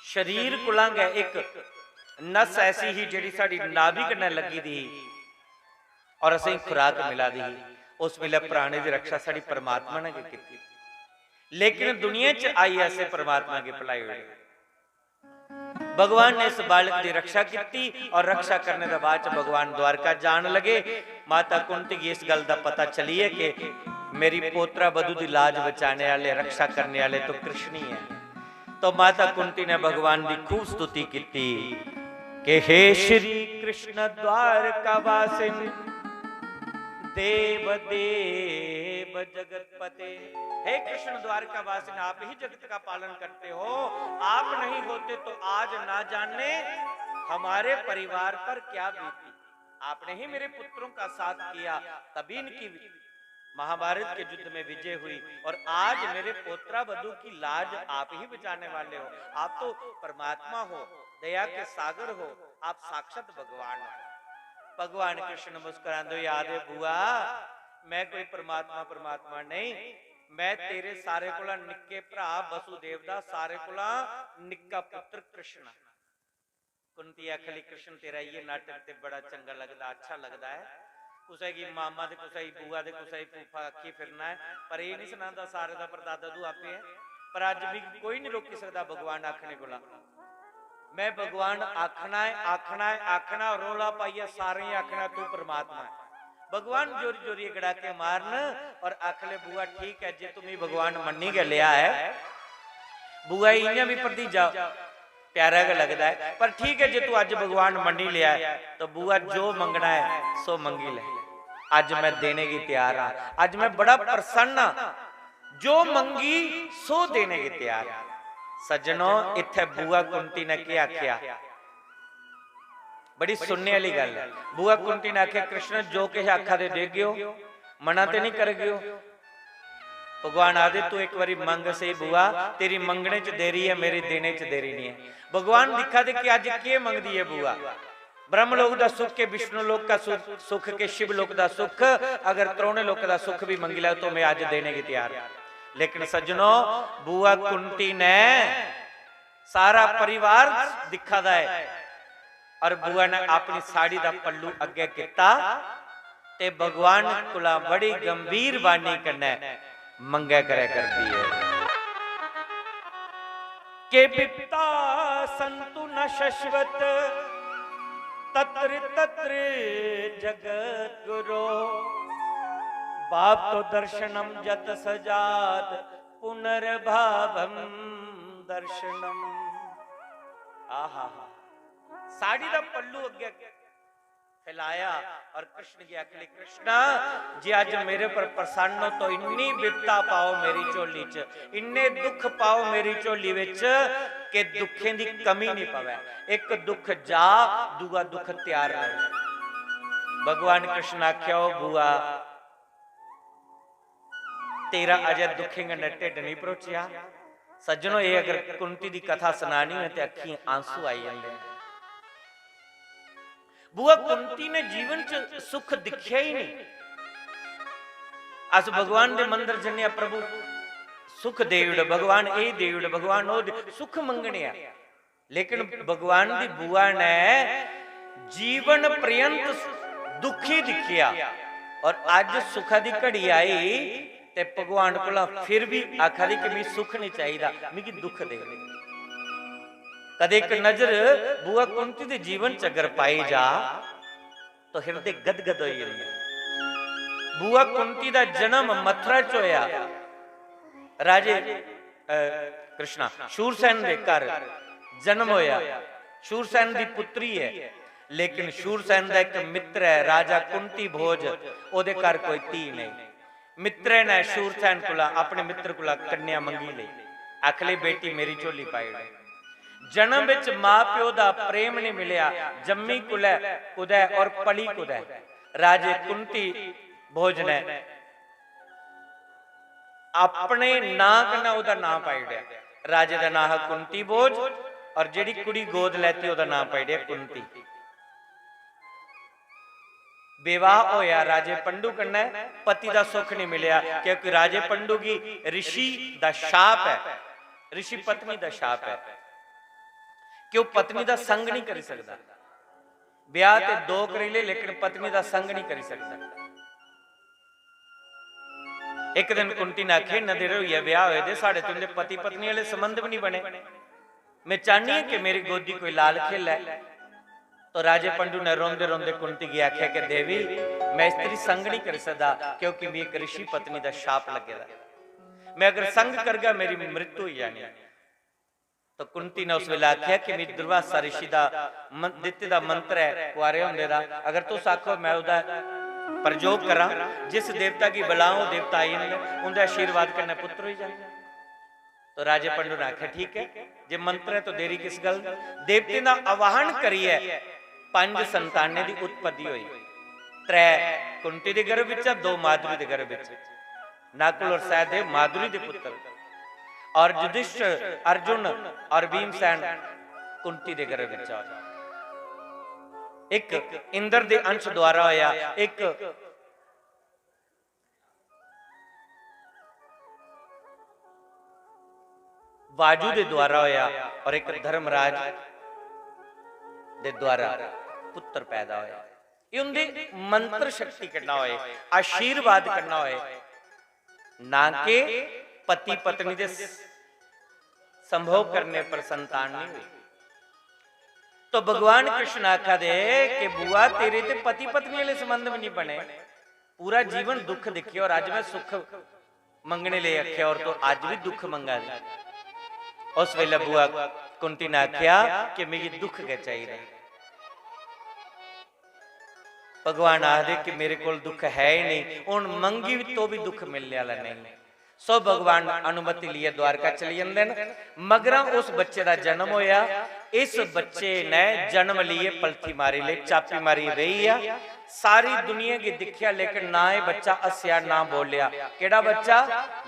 शरीर कोला गै इक नस ऐसी ही जेह्ड़ी साढ़ी नाभि कन्नै लग्गी दी ही और असेंगी खुराक मिला दी ही। उस वेले प्राणी दी रक्षा साढ़ी परमात्मा ने गै कीती, लेकिन दुनिया च आई असें परमात्मा गी भुलाई ओड़ेआ। भगवान ने इस बालक की रक्षा की और रक्षा करने के बाद च भगवान द्वारका जान लगे। माता कुंती गी इस गल का पता चली है कि मेरी पोत्रा वधू की लाज बचाने वाले, रक्षा करने वाले तो कृष्ण ही है। तो माता कुंती ने भगवान की खूब स्तुति की कि हे श्री कृष्ण द्वारका वासिन देव देव जगत पते, हे कृष्ण द्वारका वासिन, आप ही जगत का पालन करते हो। आप नहीं होते तो आज ना जाने हमारे परिवार पर क्या बीती। आपने ही मेरे पुत्रों का साथ किया, तभी इनकी महाभारत के युद्ध में विजय हुई और आज मेरे पोत्रा वधू की लाज आप ही बचाने वाले हो। आप तो परमात्मा हो, दया के सागर हो, आप साक्षात भगवान हो। भगवान कृष्ण मुस्कुरांदे हुए आखदे, बुआ, मैं कोई परमात्मा, परमात्मा नहीं, मैं तेरे सारे कोला निक्के भरा वसुदेव दा सारे कोला निक्का पुत्र कृष्ण। कुंती आखली, कृष्ण, तेरा इयै नाटक ते बड़ा चंगा लगदा, अच्छा लगदा है। कुसै गी मामा ते कुसै गी बुआ ते कुसै गी फूफा आखी फिरना है, पर एह् नहीं सनांदा सारे दा परदादा तू आपे है। पर अज्ज मिगी कोई नहीं रोकी सकदा भगवान आखने कोला। मैं भगवान आखना है, आखना है, आखना, रौला पाइयै सारें गी आखना, तू परमात्मा है। भगवान जोरी जोरी गड़ाके मारन और आखले, बुआ ठीक है, जे तू मिगी भगवान मन्नी गै लेआ है, बुआ इ'यां बी भतीजा प्यारा गै लगदा है, पर ठीक है, जे तू अज्ज भगवान मन्नी लेआ है, तो बुआ जो मंगना है, सो मंगी ले। अज्ज मैं देने गी तैयार हां, अज्ज मैं बड़ा प्रसन्न हां, जो मंगी, सो देने गी तैयार हां। सज्जनो, इत्थै बुआ कुंती ने केह् आखेआ? बड़ी सुनने आह्ली गल्ल ऐ। बुआ कुंती ने आखेआ, कृष्ण, जो किश आखा दे देगेओ, मना ते निं करगेओ? भगवान आखदे, तू इक बारी मंग सेही बुआ, तेरी मंगने च देरी ऐ, मेरी देने च देरी निं ऐ। भगवान दिक्खा दे कि अज्ज केह् मंगदी ऐ बुआ। ब्रह्म लोक दा सुख के विष्णु लोक का सु-, सुख के शिव लोक दा सुख, अगर त्रौने लोक दा सुख भी मंगी लै तो मैं अज्ज देने गी तैयार हां। लेकिन सज्जनो, बुआ कुंती ने सारा परिवार दिक्खा दा ऐ और बुआ ने अपनी साड़ी दा पल्लू अग्गै कीता ते भगवान कोला बड़ी गंभीर बाणी कन्नै मंगै करै करदी ऐ। के बिपता संतु न शश्वत, तत्र तत्र जगत गुरो। भाव तो दर्शनम जत सजात, पुनर्भावम दर्शनम। आहा, साड़ी दा पल्लू अग्गे फैलाया और कृष्ण गी आखले, कृष्णा जी, अज मेरे पर प्रसन्न हो तो इन्नी बिपता पाओ मेरी झोली च, इन्ने दुख पाओ मेरी झोली विच कि दुखें दी कमी नहीं पवे। एक दुख जा, दूआ दुख तैयार रहे। भगवान कृष्ण आख्या, ओ बुआ, तेरा अजय दुखें कन्नै ढिड्ड नहीं भरोचेआ। सज्जनो, ये अगर कुंती दी कथा सनानी होए ते अक्खीं आंसू आई जंदे न। बुआ, कुंती ने जीवन च सुख दिक्खेआ ही नहीं। अस भगवान दे मंदर जन्ने आं, प्रभु सुख देई ओड़, भगवान एह् देई ओड़, भगवान ओह् दे, सुख मंगने आ। लेकिन भगवान दी बुआ ने जीवन पर्यंत दुखी दिक्खेआ और अज सुखा दी घड़ी आई ते भगवान कोला फिर भी आखा दी कि मिगी सुख नहीं चाहिदा, मिगी दुख दे। कदे एक नजर बुआ कुंती दे जीवन च अगर पाई जा तो हिरदे गदगद होई जंदे। बुआ कुंती दा जन्म मथुरा च होया। राजे, अ, कृष्णा, शूरसेन दे घर जन्म होया। शूरसेन दी पुत्री है, लेकिन शूरसेन दा एक मित्र है राजा कुंती भोज, ओदे घर कोई धी नहीं। मित्रै ने शूरसेन कोला, अपने मित्र कोला कन्या मंगी लेई। आखले, बेटी मेरी झोली पाई ओड़। जन्म विच मां प्यो दा प्रेम नहीं मिलिया, जम्मी कुलै कुदै और पली कुदै। राजे कुंती भोज ने अपने नां कन्नै ओहदा नां पाई ओड़ेआ। राजे दा नां हा कुंती भोज और जेहड़ी कुड़ी गोद लैती ओहदा नां पाई ओड़ेआ कुंती। विवाह होया राजे पंडु कन्नै, पति दा सुख नहीं मिलिया, क्योंकि राजे पंडु गी ऋषि दा शाप है, ऋषि पत्नी दा शाप है कि ओह पत्नी दा संग नहीं करी सकदा। ब्याह ते दो करी ले, लेकिन पत्नी दा संग नहीं करी सकदा। एक दिन कुंती ने आखे, "इन्ना देर होई गेआ ब्याह होए दे, साढ़े तुंदे पति पत्नी आह्ले संबंध भी नहीं बने। मैं चाहनी आं कि मेरी गोदी कोई लाल खेलै।" तो राजे पंडु ने रोंदे रोंदे कुंती गी आखेआ कि देवी, मैं स्त्री संग नहीं करी सकदा, क्योंकि मेरी एक ऋषि पत्नी दा शाप लग्गे दा। मैं अगर संग करगा, मेरी मृत्यु होई जानी। तो कुंती ने उस वेले आखेआ कि मेरी दुर्वासा ऋषि दा मन-, दित्ते दा मंत्र है, कुआरे होंदे दा, अगर तुस आखो मैं ओहदा प्रयोग करां, जिस देवता गी बुलां ओह देवता आई जंदे, उंदे आशीर्वाद कन्नै पुत्र होई जांदे। तो राजे पंडु ने आखेआ, ठीक है, जे मंत्र है तो देरी किस गल्ल? देवतें दा आवाहन करियै पंज संतानें दी उत्पत्ति होई। त्रै कुंती दे गर्भ बिच, दो माधुरी दे गर्भ बिच। नकुल और सहदेव माधुरी दे पुत्र, और युधिष्ठिर, अर्जुन और भीमसेन कुंती दे गर्भ बिच होए। एक इंद्र दे अंश द्वारा होया, एक वाजु दे द्वारा होया और एक धर्मराज दे द्वारा पुत्र पैदा होया। ये उंदी मंत्र शक्ति कन्नै होए, आशीर्वाद कन्नै होए, ना के पति पत्नी दे स-, संभोग करने पर संतान नहीं हुई। तो भगवान कृष्ण आखा दे कि बुआ, तेरे ते पति पत्नी वाले संबंध भी नहीं बने, पूरा जीवन दुख दिखे और अज मैं सुख मंगने लेई आखेआ और तू अज भी दुख मंगा दी। उस वेले बुआ कुंती ने आखेआ कि मिगी दुख गै चाहिदा। भगवान आखदे कि मेरे कोल दुख है ही नहीं, हुन मंगी तो भी दुख मिलने वाला नहीं। सो भगवान अनुमति लिए द्वारका चली जंदे न। मगरा उस बच्चे दा जन्म होया। इस बच्चे ने जन्म लिए पलथी मारी ले, चापी मारी रही आ। सारी दुनिया गी दिखेआ, लेकिन ना एह बच्चा हस्सेआ, ना बोलेआ। केड़ा बच्चा?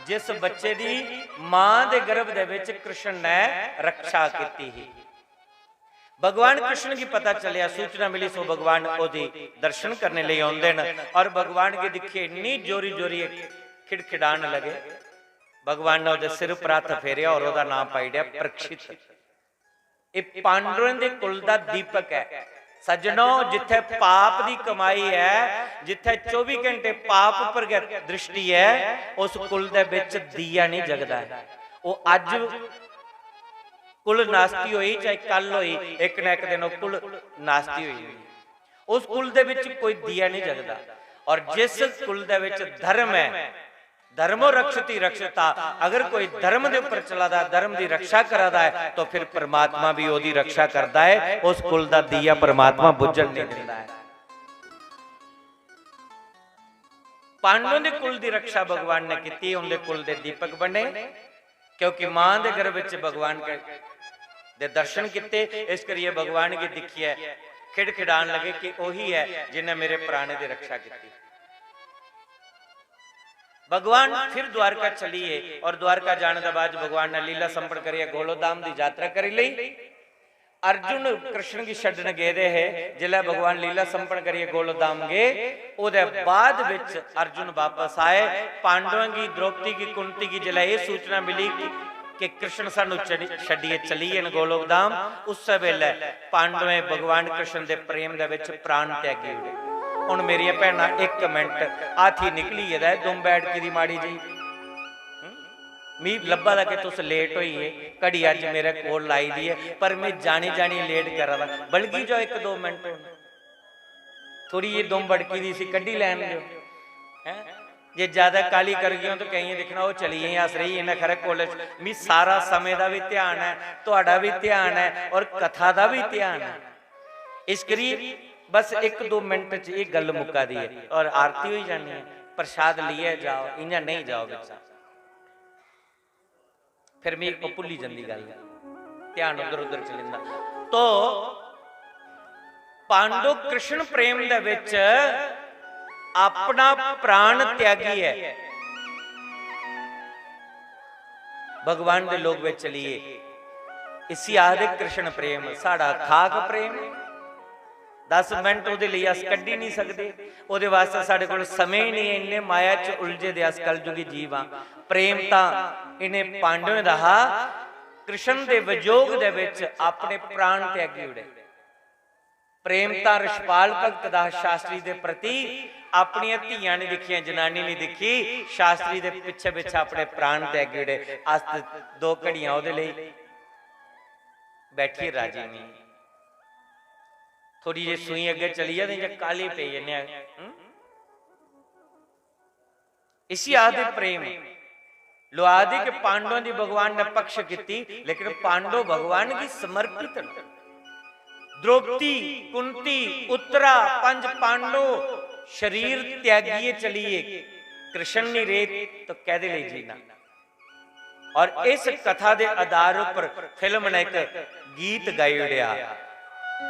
जिस बच्चे दी मां दे गर्भ दे विच कृष्ण ने रक्षा कीती ही। भगवान कृष्ण गी पता चलेआ, सूचना मिली, सो भगवान ओहदी दर्शन करने लेई औंदे न और भगवान गी दिक्खियै इन्नी जोरी जोरी खिड़खिड़ान लगे। भगवान ने ओहदे सिर पर हत्थ फेरेआ और ओहदा नां पाई ओड़ेआ परीक्षित। एह पांडवें दे कुल दा दीपक ऐ। सज्जनो, जित्थै पाप दी कमाई ऐ, जित्थै चौबी घंटे पाप पर गै दृष्टि ऐ, उस कुल दे बिच दीया नहीं जगदा ऐ। ओह अज्ज कुल नास्ती होई, चाहे कल होई, इक ना इक दिन ओह् कुल नास्ती होई जंदी। उस कुल दे विच कोई दिया नहीं जगदा। और जिस कुल दे विच धर्म है, धर्मो रक्षति रक्षता, अगर कोई धर्म दे ऊपर चला दा, धर्म दी रक्षा करा दा है, तो फिर परमात्मा भी ओदी रक्षा करदा है, उस कुल दा दिया परमात्मा बुझण नहीं दिंदा है। पांडवों दे कुल दी रक्षा भगवान ने कीती, उनके कुल दे दीपक बने, क्योंकि मां दे गर्भ विच भगवान के दे दर्शन किते, इस करिए भगवान की दिखिए खिड़खिड़ान लगे कि ओही है जिन्हें मेरे प्राणे दी रक्षा की। भगवान फिर द्वारका चलिए और द्वारका जाने के बाद भगवान ने लीला संपन्न करिए गोलोधाम की यात्रा करी ली। अर्जुन कृष्ण की छड्डन गेदे हे, जिसलै भगवान लीला संपन्न करिए गोलोधाम गए, ओदे बाद विच अर्जुन वापस आए। पांडवों की, द्रौपदी की, कुंती की जिसलै ये सूचना मिली कि, कि कृष्ण सानू छड्डी-, छड्डिए चली गए न गोलोकधाम, उस वेले पांडवें भगवान कृष्ण दे प्रेम दे विच प्राण त्यागी ओड़े। हुण मेरिया भैणां, एक मिनट, हाथी निकली गेदा ऐ, दुम बैठकी दी माड़ी जी। हम्म? मी लब्भा दा कि तुस लेट होई गे, घड़ी अज्ज मेरे कोल लाई दी ऐ, पर में जानी जानी लेट करा दा। बलगी जाओ, इक दो मिनट होन, थोड़ी जी दुम बड़की दी, इसी कड्ढी लैन देओ। हैं? जे ज्यादा काली कर गए हो तो कहीं दिक्खना, ओह् चली गेई, अस रेही जन्ने खरै कोले च। मी सारा समें दा बी ध्यान ऐ, तुहाड़ा बी ध्यान ऐ और कथा दा बी ध्यान ऐ। इस करी बस इक दो मिनट च एह् गल्ल मुक्का दी ऐ और आरती होई जानी ऐ। प्रसाद लेइयै जाओ, इ'यां नेईं जाओ बिच्चा। फिर मी ओह् भुल्ली जंदी गल्ल, ध्यान उद्धर उद्धर चली जंदा। तो पांडव कृष्ण प्रेम दे विच अपना प्राण त्यागियै भगवान दे लोक विच चलिए। इसी आखदे कृष्ण प्रेम, साढ़ा खाक प्रेम। दस मिनट ओह्दे लेई अस कड्ढी निं सकदे, ओह्दे वास्तै साढ़े कोल समें ही निं ऐ। इन्ने माया च उलझे दे अस कलयुगी जीव आं। प्रेम तां इ'नें पांडवें दा हा, कृष्ण दे वियोग दे विच अपने प्राण त्यागी ओड़े। प्रेम तां रिशपाल भगत दा हा शास्त्री दे प्रति, अपनियां धियां निं दिक्खियां, जनानी निं दिक्खी, शास्त्री दे पिच्छे पिच्छे अपने प्राण त्यागी ओड़े। अस ते दो घड़ियां ओह्दे लेई बैठिए राजी निं। थोड़ी जी सूई अग्गें चली जा ते इ'यां काह्ली पेई जन्ने आं। हं? इसी आखदे प्रेम। लोआदे कि पांडवों दी भगवान ने पक्ष कीती, लेकिन पांडव भगवान गी समर्पित न। द्रौपदी, कुंती, उत्तरा, पंज पांडव शरीर त्यागिए चलिए, कृष्ण नहीं रेह तो कैदे लेई जीना? और इस कथा दे आधार उपर फिल्म ने एक गीत गाई ओड़ेआ,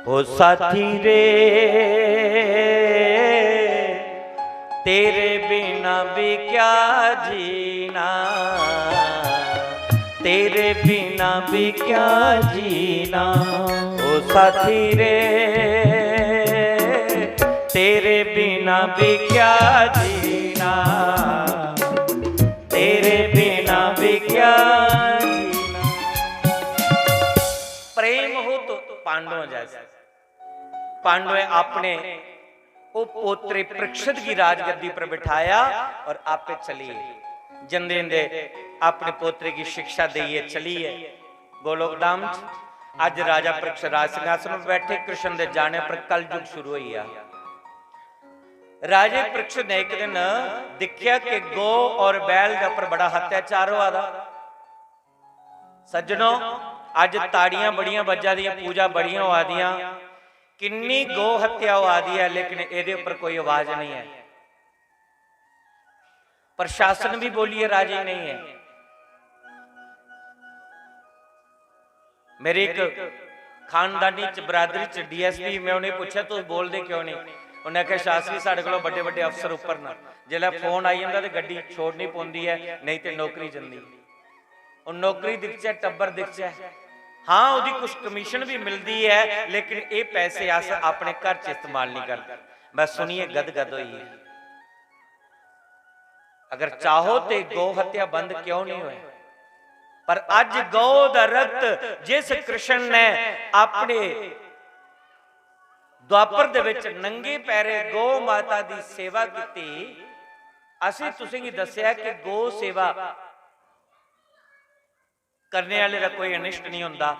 "ओ साथी रे, तेरे बिना भी क्या जीना, तेरे बिना भी क्या जीना, ओ साथी रे, तेरे बिना भी क्या जीना, तेरे बिना भी क्या जीना।" प्रेम हो तो पांडवों जैसा। पांडवें अपने ओ पोतरे परीक्षित की राजगद्दी पर बिठाया और आपे चलिए। जंदे जंदे अपने पोतरे की शिक्षा देइए चलिए गोलोक धाम च। अज राजा परीक्षित राज सिंहासन पर बैठे, कृष्ण दे जाने पर कलयुग शुरू होई गया। राजे परीक्षित ने एक दिन दिखया कि गौ और बैल दे उपर बड़ा अत्याचार होआ दा। सज्जनो, अज ताड़ियां बड़ियां बज्जा दियां, पूजा बड़ियां होआ दियां, किन्नी गौ हत्या होआ दी ऐ, लेकिन एदे उपर कोई आवाज नहीं है। प्रशासन भी बोलिए राजी नहीं है। मेरे एक खानदानी च, बरादरी च डीएसपी, मैं उन्हें पूछा, "तुस बोलदे क्यों नहीं?" उन्हें आखेआ, "शास्त्री, साढ़े कोलों बड्डे बड्डे अफसर उप्पर न, जिसलै फोन आई जंदा ते गड्डी छोड़नी पौंदी ऐ, नेईं ते नौकरी जंदी।" हुन नौकरी दिखचै, टब्बर दिखचै, हां, ओह्दी कुछ कमीशन भी मिलदी ऐ, लेकिन एह् पैसे अस अपने घर च इस्तेमाल नहीं करदे। मैं सुनियै गदगद होई गेई। अगर चाहो ते गौ हत्या बंद क्यों नहीं होए? पर अज गौ दा रक्त जिस कृष्ण ने अपने द्वापर दे विच नंगे पैरे गौ माता दी सेवा कीती, असीं तुसेंगी दस्सेआ कि गौ सेवा करने आह्ले दा कोई अनिष्ट नहीं होंदा।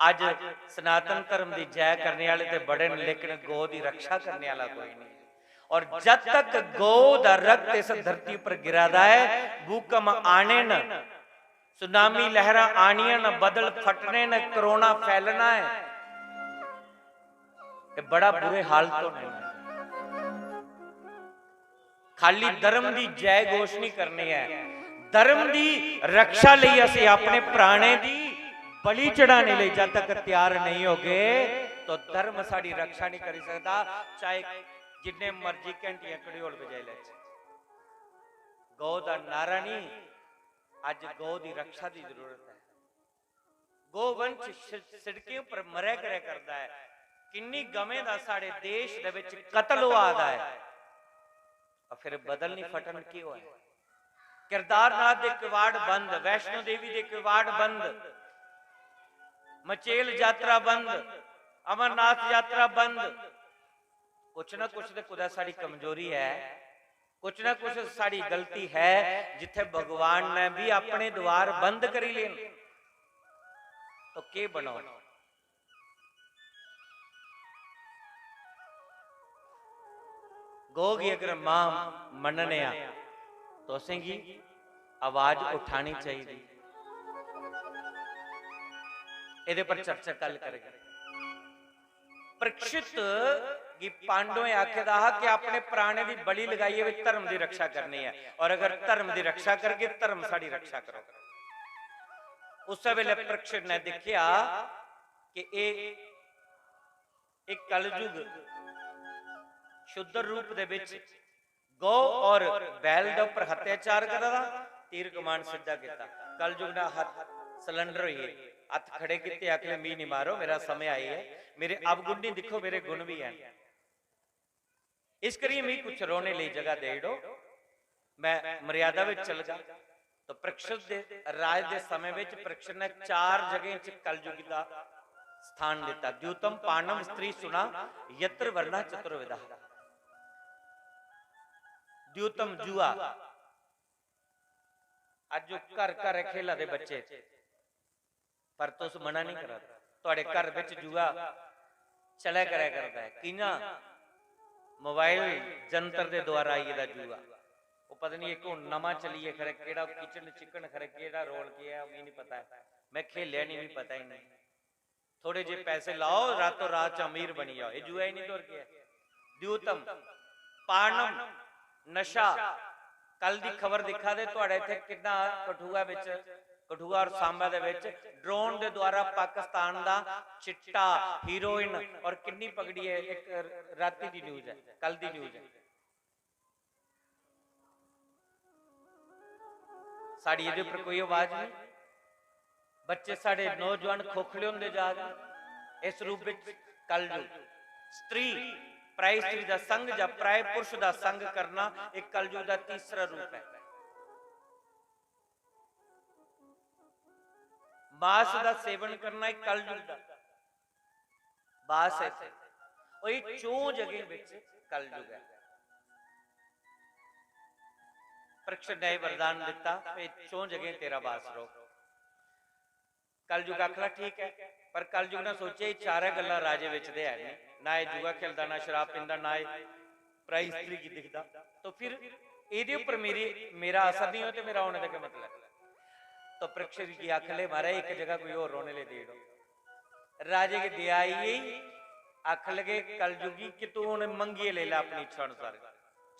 अज्ज सनातन धर्म दी जय करने आह्ले ते बड़े न, लेकिन गौ दी रक्षा करने आह्ला कोई नहीं। और जद तक गौ दा रक्त इस धरती पर गिरा दा है, भूकंप आने न, सुनामी लहरां आनियां न, बदल फटने न, कोरोना फैलना है, ते बड़ा बुरे हालत होने न। खाली धर्म दी जय घोष नहीं करनी है, धर्म दी रक्षा लई असीं अपने प्राणें दी बलि चढ़ाने लई जद तक तैयार नहीं होगे, तो धर्म साडी रक्षा नहीं करी सकदा, चाहे जिन्ने मर्जी घंटियां घड़ियोल बजाई लैचे। गौ दा नारा नहीं, अज्ज गौ दी रक्षा दी जरूरत है। गोवंश सि-, सिड़कें पर मरै करै करदा है। किन्नी गवें दा साढ़े देश दे विच कत्ल होआ दा है। और फिर बदल नहीं फटन की होआ है? केदारनाथ दे किवाड़ बंद, वैष्णो देवी दे किवाड़ बंद, मचेल यात्रा बंद, अमरनाथ यात्रा बंद। कुछ ना कुछ ते कुदै साढ़ी कमजोरी है। कुछ ना कुछ साड़ी गलती है, जिथे भगवान ने भी अपने द्वार बंद करी लेन, तो के बनाओ? गौ गी अगर मां मनने आ, तो असेंगी आवाज उठानी चाहिए। एदे पर चर्चा कल करेंगे। परीक्षित गी पांडवें आखे दा हा कि अपने प्राणें दी बलि लगाइयै भी धर्म दी रक्षा करनी है, और अगर धर्म दी रक्षा करगे, धर्म साड़ी रक्षा करो। उस वेले परीक्षित ने देखिया कि ए, एक कलयुग शुद्ध रूप दे विच गौ और बैल दे उपर अत्याचार करा दा, तीर कमान सिद्धा किया। कलयुग ने हत्थ सिलेंडर होइए, हत्थ खड़े किते, आखले, "मी नहीं मारो, मेरा समय आई है, मेरे अवगुण नहीं दिखो, मेरे गुण भी हैं।" इस करिए मी कुछ रोने ली जगह दे दो, मैं मर्यादा विच चल जा। तो परीक्षित दे राज दे समय विच परीक्षित ने चार जगह च कलयुग दा स्थान दिता। द्यूतम पाणम स्त्री सुना यत्र वर्णा चतुर्विधा। द्यूतम जुआ, अज जो घर घर खेला दे बच्चे, पर तुस मना नहीं करा दे। तुहाडे घर विच जुआ चलै करै करदा है। कियां? मोबाइल जंतर दे द्वारा आई गेदा जुआ। वो पता नहीं एक हुन नमां चलिए, खरे केड़ा kitchen chicken, खरे केड़ा role केह् है, मिगी नहीं पता है। मैं खेलेआ नहीं, मिगी पता ही नहीं। थोड़े जे पैसे लाओ, रातों रात च अमीर बनी जाओ। ये जुआ ही नहीं, तो होर केह् है? द्यूतम, पानम, नशा। कल दी खबर दिखा दे, तुहाडे इत्थे किन्ना कठुआ विच, कठुआ और सांबा दे विच drone दे द्वारा पाकिस्तान दा चिट्टा, heroin और किन्नी पकड़ी है, एक राती दी news है, कल दी news है। साड़ी एह्दे उप्पर कोई आवाज नहीं। बच्चे साढ़े नौजवान खोखले होंदे जा रहे। इस रूप विच कलयुग, स्त्री, पराई स्त्री दा संग या पराए पुरुष दा संग करना, एक कलयुग दा तीसरा रूप है। मांस दा सेवन करना एक कलयुग दा बास है। और ये चौं जगह विच कलयुग है। परीक्षण ने वरदान दिता, "ये चौं जगह तेरा बास रहो।" कलयुग आखला, "ठीक है।" पर कलयुग ने सोचे, "ये चारै गल्लां राजे विच ते है नहीं, ना ये जुआ खेलदा, ना शराब पींदा, ना ये पराई स्त्री गी दिखदा, तो फिर एह्दे उप्पर मेरी, मेरा असर नहीं होए ते मेरा होने दा केह् मतलब?" तो परीक्षित गी आखले, "महाराज, इक जगह कोई होर रौहने लेई देई ओड़ो।" राजे गी दया आई गेई, आखन लगे, "कलयुगी, कि तू हुन मंगियै लेई लै अपनी इच्छा अनुसार।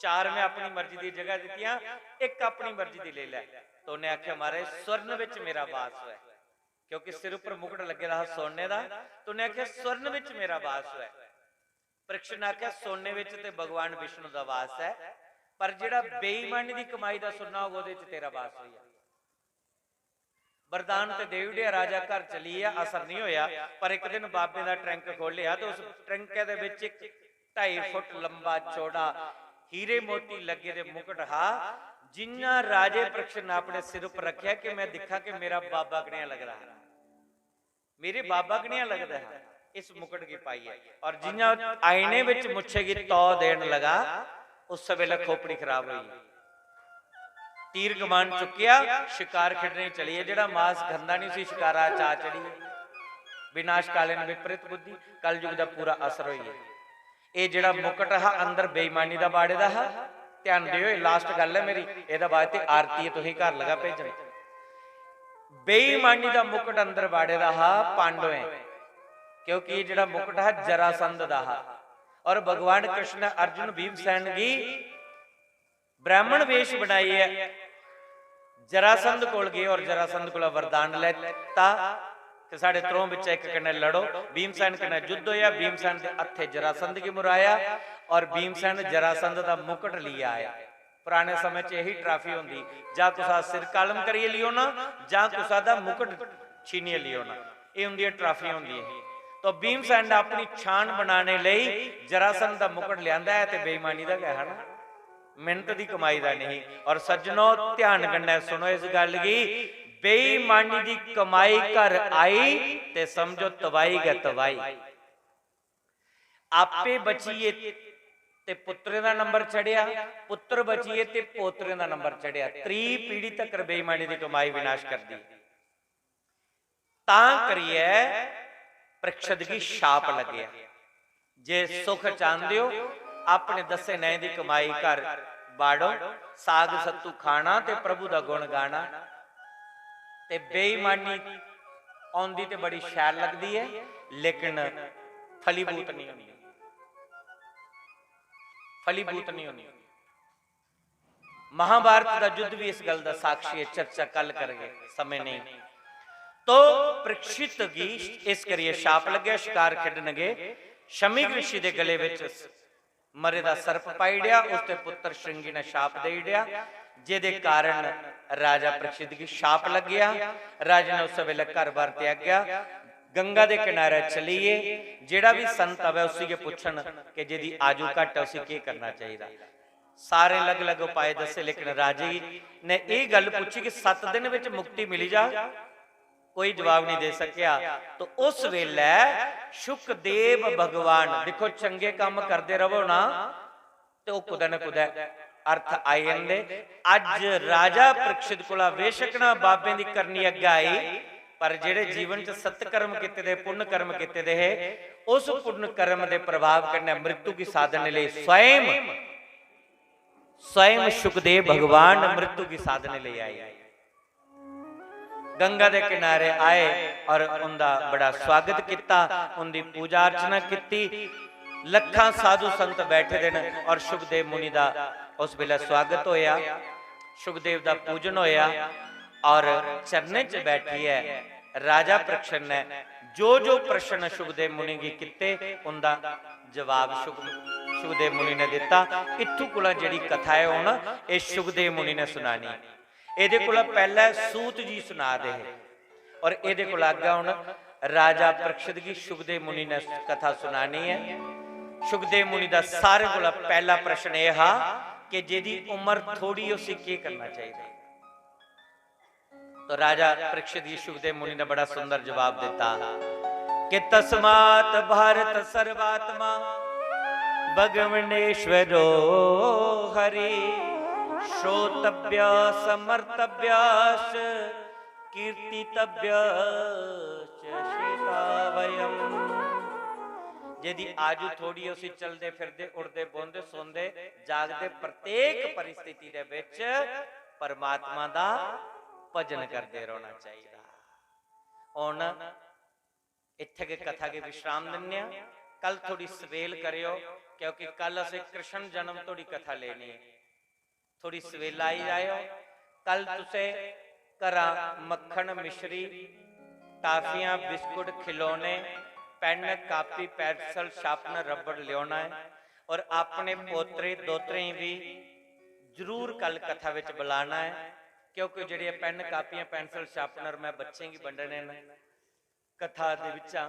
चार में अपनी मर्जी दी जगह दित्तियां, इक अपनी मर्जी दी लेई लै।" तो उन्हें आखेआ, "महाराज, स्वर्ण विच मेरा वास होऐ।" क्योंकि सिर उप्पर मुकुट लग्गे दा हा सोने दा, तो उन्हें आखेआ, "स्वर्ण विच मेरा वास होऐ।" परीक्षण ने आखेआ, "सोने विच ते भगवान विष्णु दा वास है, पर जेड़ा बेईमानी दी कमाई दा सुन्ना होग, ओहदे च तेरा वास होई जाग।" वरदान ते देई ओड़ेआ, राजा घर चली गेआ, असर नहीं होया। पर इक दिन बाबे दा टैंक खोलेआ ते उस टैंकै दे विच इक ढाई फुट लंबा चौड़ा हीरे मोती लग्गे दे मुकुट हा। जियां राजे परीक्षण ने अपने सिर उपर रखेआ कि मैं दिखां कि मेरा बाबा कनेहा लगदा हा, मेरे बाबा कनेहा लगदा हा इस मुकुट गी पाइयै। और जियां आईने विच मुच्छे गी तौ देन लगा, उस वेले खोपड़ी खराब होई गेई। तीर कमान चुक्केआ, शिकार खेडने चली गे। जेह्ड़ा मास खंदा नहीं, उसी शिकारा चा चढ़ी गे। विनाशकालीन विपरीत बुद्धि, कलयुग दा पूरा असर होई गेआ। एह् जेह्ड़ा मुकट हा, अंदर बेईमानी दा बाड़े दा हा। ध्यान देओ, एह् last गल्ल ऐ मेरी, एह्दे बाद ते आरती तुसें घर लगा भेजन। बेईमानी दा मुकट अंदर बाड़े दा हा पांडवें, क्योंकि एह् जेह्ड़ा मुकट हा जरासंध दा हा। और भगवान कृष्ण ने अर्जुन भीमसेन गी ब्राह्मण वेश बनाइयै जरासंध कोल गे और जरासंध कोला वरदान लैता कि साढ़े त्रौं बिच्चा इक कन्नै लड़ो। भीमसेन कन्नै युद्ध होया, भीमसेन दे हत्थे जरासंध गी मुराया और भीमसेन जरासंध दा मुकट लिया आया। पुराने समय च यही ट्राफी होंदी, जां कुसा सिर कालम करियै लियोना, जां कुसा दा मुकट छीनियै लियोना। एह् उंदियां ट्राफियां होंदियां ही। तो भीमसेन ने अपनी छान बनाने लेई जरासंध दा मुकट लियांदा ऐ ते बेईमानी दा गै है ना, मेहनत दी कमाई दा नहीं। और सज्जनो, ध्यान कन्नै सुनो इस गल्ल गी, बेईमानी दी कमाई घर आई ते समझो तबाही गै तबाही। आपे बचिए ते पुत्रें दा नंबर चढ़ेआ, पुत्र बचिए ते पोतरें दा नंबर चढ़ेआ। त्री पीढ़ी तकर बेईमानी दी कमाई विनाश करदी। तां करियै परीक्षित गी शाप लग्गेआ, जे सुख चांह्दे ओ, अपने दस्से नए दी कमाई घर बाड़ो, साग सत्तू खाना ते प्रभु दा गुण गाना। ते बेईमानी औंदी ते बड़ी शैल लगदी ऐ, लेकिन फलीभूत नहीं होंदी, फलीभूत नहीं होंदी। महाभारत दा युद्ध भी इस गल्ल दा साक्षी ऐ, चर्चा कल करगे, समय नेईं। तो परीक्षित गी इस करियै शाप लग्गेआ, शकार खेडन गे, शमीक ऋषि दे गले विच मरे दा सर्प पाई ओड़ेआ, उसदे पुत्र श्रृंगी ने शाप देई ओड़ेआ, जेदे कारण राजा परीक्षित गी शाप लग्गेआ। राजे ने उस वेले घर-बार त्यागेआ, गंगा दे किनारे चली गे। जेड़ा भी संत आवै उसी गै पुच्छन कि जेदी आजू घट ऐ उसी केह् करना चाहिदा। सारे अलग-अलग उपाय दस्से, लेकिन राजे ने एह् गल्ल पुच्छी कि सत्त दिन विच मुक्ति मिली जा, कोई जवाब नहीं दे सकेआ। तो उस वेले शुकदेव भगवान, देखो, चंगे कम्म करदे रवो ना, ते ओह् कुतै ना कुतै अर्थ आई जंदे। अज्ज राजा परीक्षित कोला बेशक ना बाबें दी करनी अग्गै आई, पर जेह्ड़े जीवन च सत्कर्म कीते दे, पुण्य कर्म कीते दे हे, उस पुण्य कर्म दे प्रभाव कन्नै मृत्यु गी साधने लेई स्वयं, स्वयं शुकदेव भगवान मृत्यु गी साधने लेई आए। गंगा दे किनारे आए और उंदा बड़ा स्वागत किता, उंदी पूजा अर्चना किती। लखां साधु संत बैठे दे न और शुकदेव मुनि दा उस वेले स्वागत होया, शुकदेव दा पूजन होया और चरणें च बैठियै राजा परीक्षण ने जो जो प्रश्न शुकदेव मुनि गी किते, उंदा जवाब शुक-, शुकदेव मुनि ने दिता। इत्थू कोला जेह्ड़ी कथा ऐ, हुन एह् शुकदेव मुनि ने सुनानी। एह्दे कोला पैह्लें सूत जी सुना दे हे और एह्दे कोला अग्गें हुन राजा परीक्षित गी शुकदेव मुनि ने कथा सुनानी ऐ। शुकदेव मुनि दा सारें कोला पैह्ला प्रश्न एह् हा कि जेह्दी उम्र थोड़ी, उसी केह् करना चाहिदा? तो राजा परीक्षित गी शुकदेव मुनि ने बड़ा सुंदर जवाब दिता कि तस्मात् भारत सर्वात्मा भगवनेश्वरो हरि, श्रोतव्य समर्तव्यश्च कीर्तितव्यश्च शेषा वयम्। जेदी आजु थोड़ी, उसी चलदे फिरदे, उठदे बौंदे, सोंदे जागदे प्रत्येक परिस्थिति दे विच परमात्मा दा भजन करदे रौह्ना चाहिदा। हुन इत्थै गै कथा गी विश्राम दिन्ने आं। कल थोड़ी सवेल करेओ, क्योंकि कल असें कृष्ण जन्म थोड़ी कथा लेनी ऐ। थोड़ी सवेला आई जाएओ। कल तुसें घरा मक्खन, मिश्री, टाफियां, बिस्कुट, खिलौने, पेन, कापी, पेंसिल, शार्पनर, रबड़ लेना है और अपने पोतरे दोतरें भी जरूर कल कथा विच बुलाना है, क्योंकि जेह्ड़े पेन, कापियां, पेंसिल, शार्पनर मैं बच्चें गी बंडने न कथा दे विचां,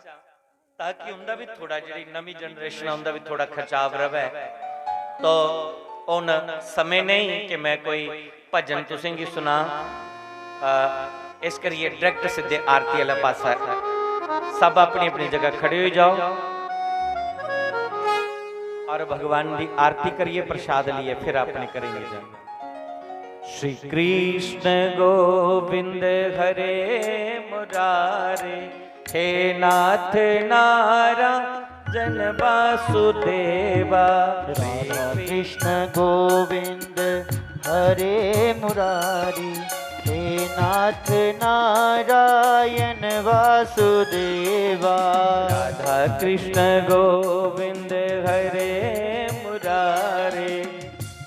ताकि उंदा भी थोड़ा, जेह्ड़ी नमीं जनरेशन ऐ, उंदा भी थोड़ा खचाव रवै। तो हुन समय नेईं कि मैं कोई भजन तुसेंगी सुनां। अ, इस करियै direct सिद्धे आरती आह्ला पासा, सब अपनी अपनी जगह खड़े होई जाओ और भगवान दी आरती करियै प्रसाद लेइयै फिर अपने घरें गी जाओ। श्री कृष्ण गोविंद हरे मुरारे, हे नाथ नारायण वासुदेवा। राधा कृष्ण गोविंद हरे मुरारी, हे नाथ नारायण वासुदेवा। राधा कृष्ण गोविंद हरे मुरारे,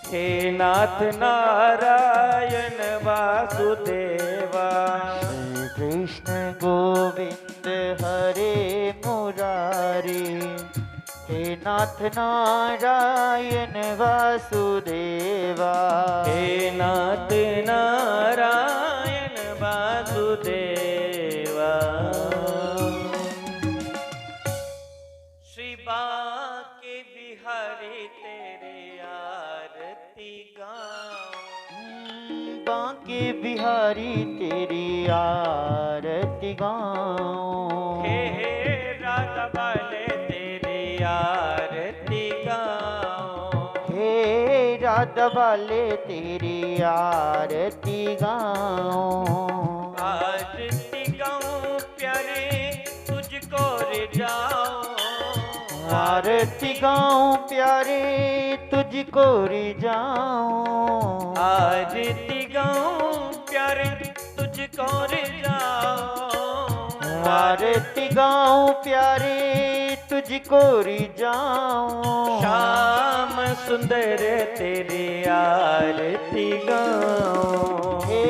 हे नाथ नारायण वासुदेवा। श्री कृष्ण गोविंद हरे मुरारी, हे नाथ नारायण वासुदेवा। हे नाथ नारायण वासुदेवा। श्री बांके बिहारी तेरी आरती गाऊं। हम्म, बांके बिहारी तेरी आरती गाऊं। हे, हे राधा वाले तेरी आरती गाऊं। हे राधा वाले तेरी आरती गाऊं। आरती गाऊं प्यारे तुझको रिझाऊं। आरती गाऊं प्यारे तुझको रिझाऊं। आरती गाऊं प्यारे तुझको रिझाऊं। आरती गाऊं प्यारे तुझको रिझाऊं। श्याम सुंदर तेरी आरती गाऊं। हे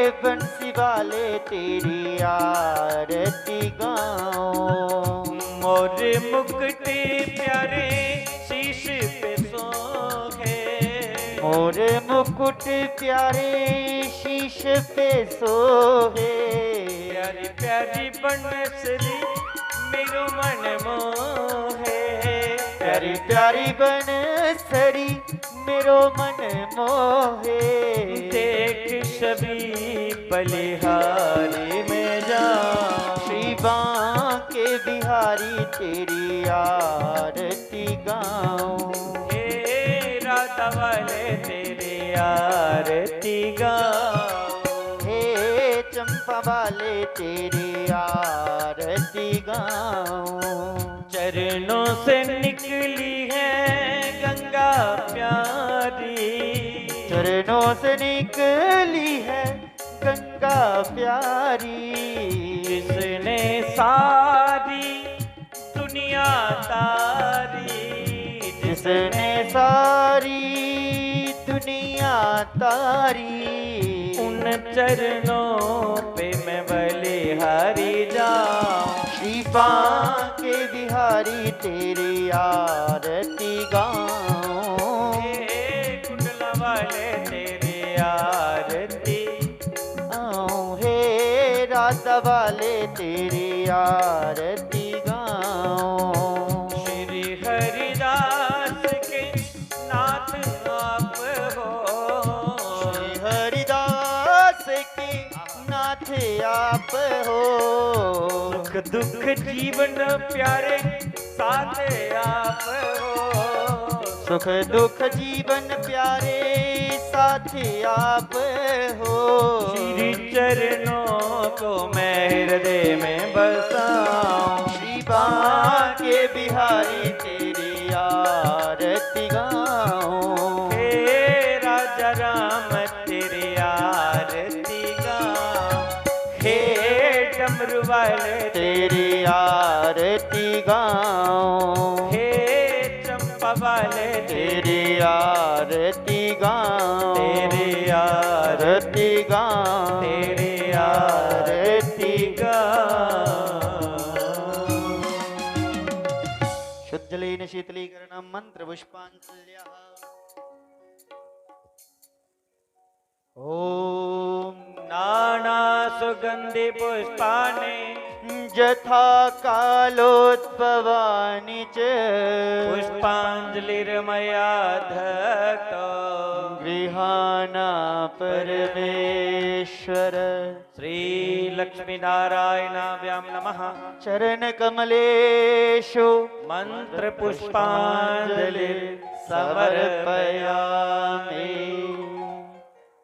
बंसी वाले तेरी आरती गाऊं। मोर मुकुट प्यारे शीश पे सोहे। मोर मुकुट प्यारे शीश पे सोहे। प्यारी प्यारी बनसरी मेरो मन मोहे। प्यारी प्यारी बनसरी मेरो मन मोहे। देख छवि बलिहारी में जाऊं। श्री बांके बिहारी तेरी आरती गाऊं। हे राधा वाले तेरी आरती गाऊं। हे चंपा वाले तेरी आरती गाऊं। चरणों से निकली है गंगा प्यारी। चरणों से निकली है गंगा प्यारी। जिसने सारी दुनिया तारी। जिसने सारी दुनिया तारी। उन चरणों पे मैं बलिहारी जाऊं। श्री बांके बिहारी तेरी आरती गाऊं। हे कुंडला वाले तेरी आरती। आऊं हे राधा वाले तेरी आरती गाऊं। श्री हरिदास के नाथ आप हो। श्री हरिदास के नाथ आप हो। सुख दुख जीवन प्यारे साथ आप हो। सुख दुख जीवन प्यारे साथ आप हो। श्री चरणों को मैं हृदय में बसाऊं। श्री बांके बिहारी तेरी आरती गाऊं। हे राजा राम तेरी आरती गाऊं। हे डमरू वाले तेरी आरती गाऊं। हे चंपा वाले तेरी आरती गाऊं। तेरी आरती गाऊं। तेरी आरती गाऊं। शुद्धजलेन शीतलीकरण मंत्र पुष्पांजलि। ॐ नाना सुगंधि पुष्पाणि यथा कालोद्भवानि च पुष्पांजलिर्मया दत्तो गृहाण परमेश्वर। श्री लक्ष्मी नारायणाभ्याम नमः। चरण कमलेशु मंत्र पुष्पांजलि समर्पयामि।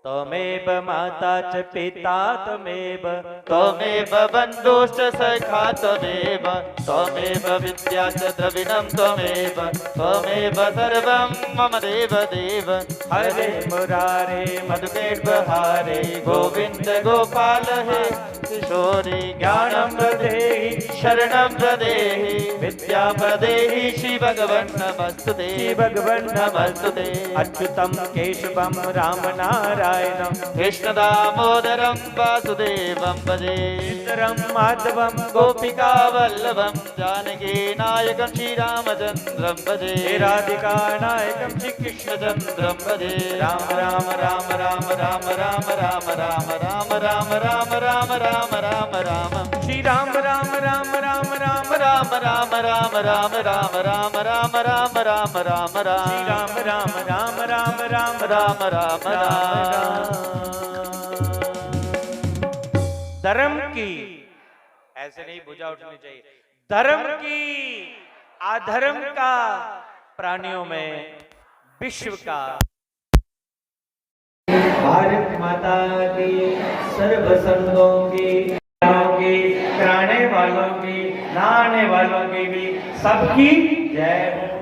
त्वमेव माता च पिता त्वमेव, त्वमेव बन्धुश्च सखा त्वमेव, त्वमेव विद्या च द्रविणं त्वमेव, त्वमेव सर्वं मम देव देव। हरे मुरारे मधुकेट बहारे, गोविंद गोपाल हे किशोरी। ज्ञानं प्रदेहि शरणं प्रदेहि, विद्या प्रदेहि श्री भगवन् नमस्तुते। श्री भगवन् नमस्तुते। अच्युतं केशवं राम नारायणं, कृष्ण दामोदरं वासुदेवं भजे। श्रीधरं माधवं गोपिका वल्लभं, जानकी नायकं श्री रामचंद्रं भजे। हे राधिका नायकं श्री कृष्ण चंद्रं भजे। राम राम राम राम राम राम राम राम राम राम राम राम राम राम राम। श्री राम राम राम राम राम राम राम राम राम राम राम राम राम राम राम राम राम। श्री राम राम राम राम राम राम राम राम राम। धर्म की, ऐसे नहीं, भुजा उठनी चाहिए। धर्म की, अधर्म का, प्राणियों में विश्व का। भारत माता की, सर्व संतों की, की, कराने वालों की, नहाने वालों की भी, सबकी जय हो।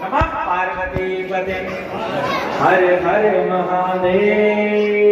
नमः पार्वती पते। हर हर महादेव।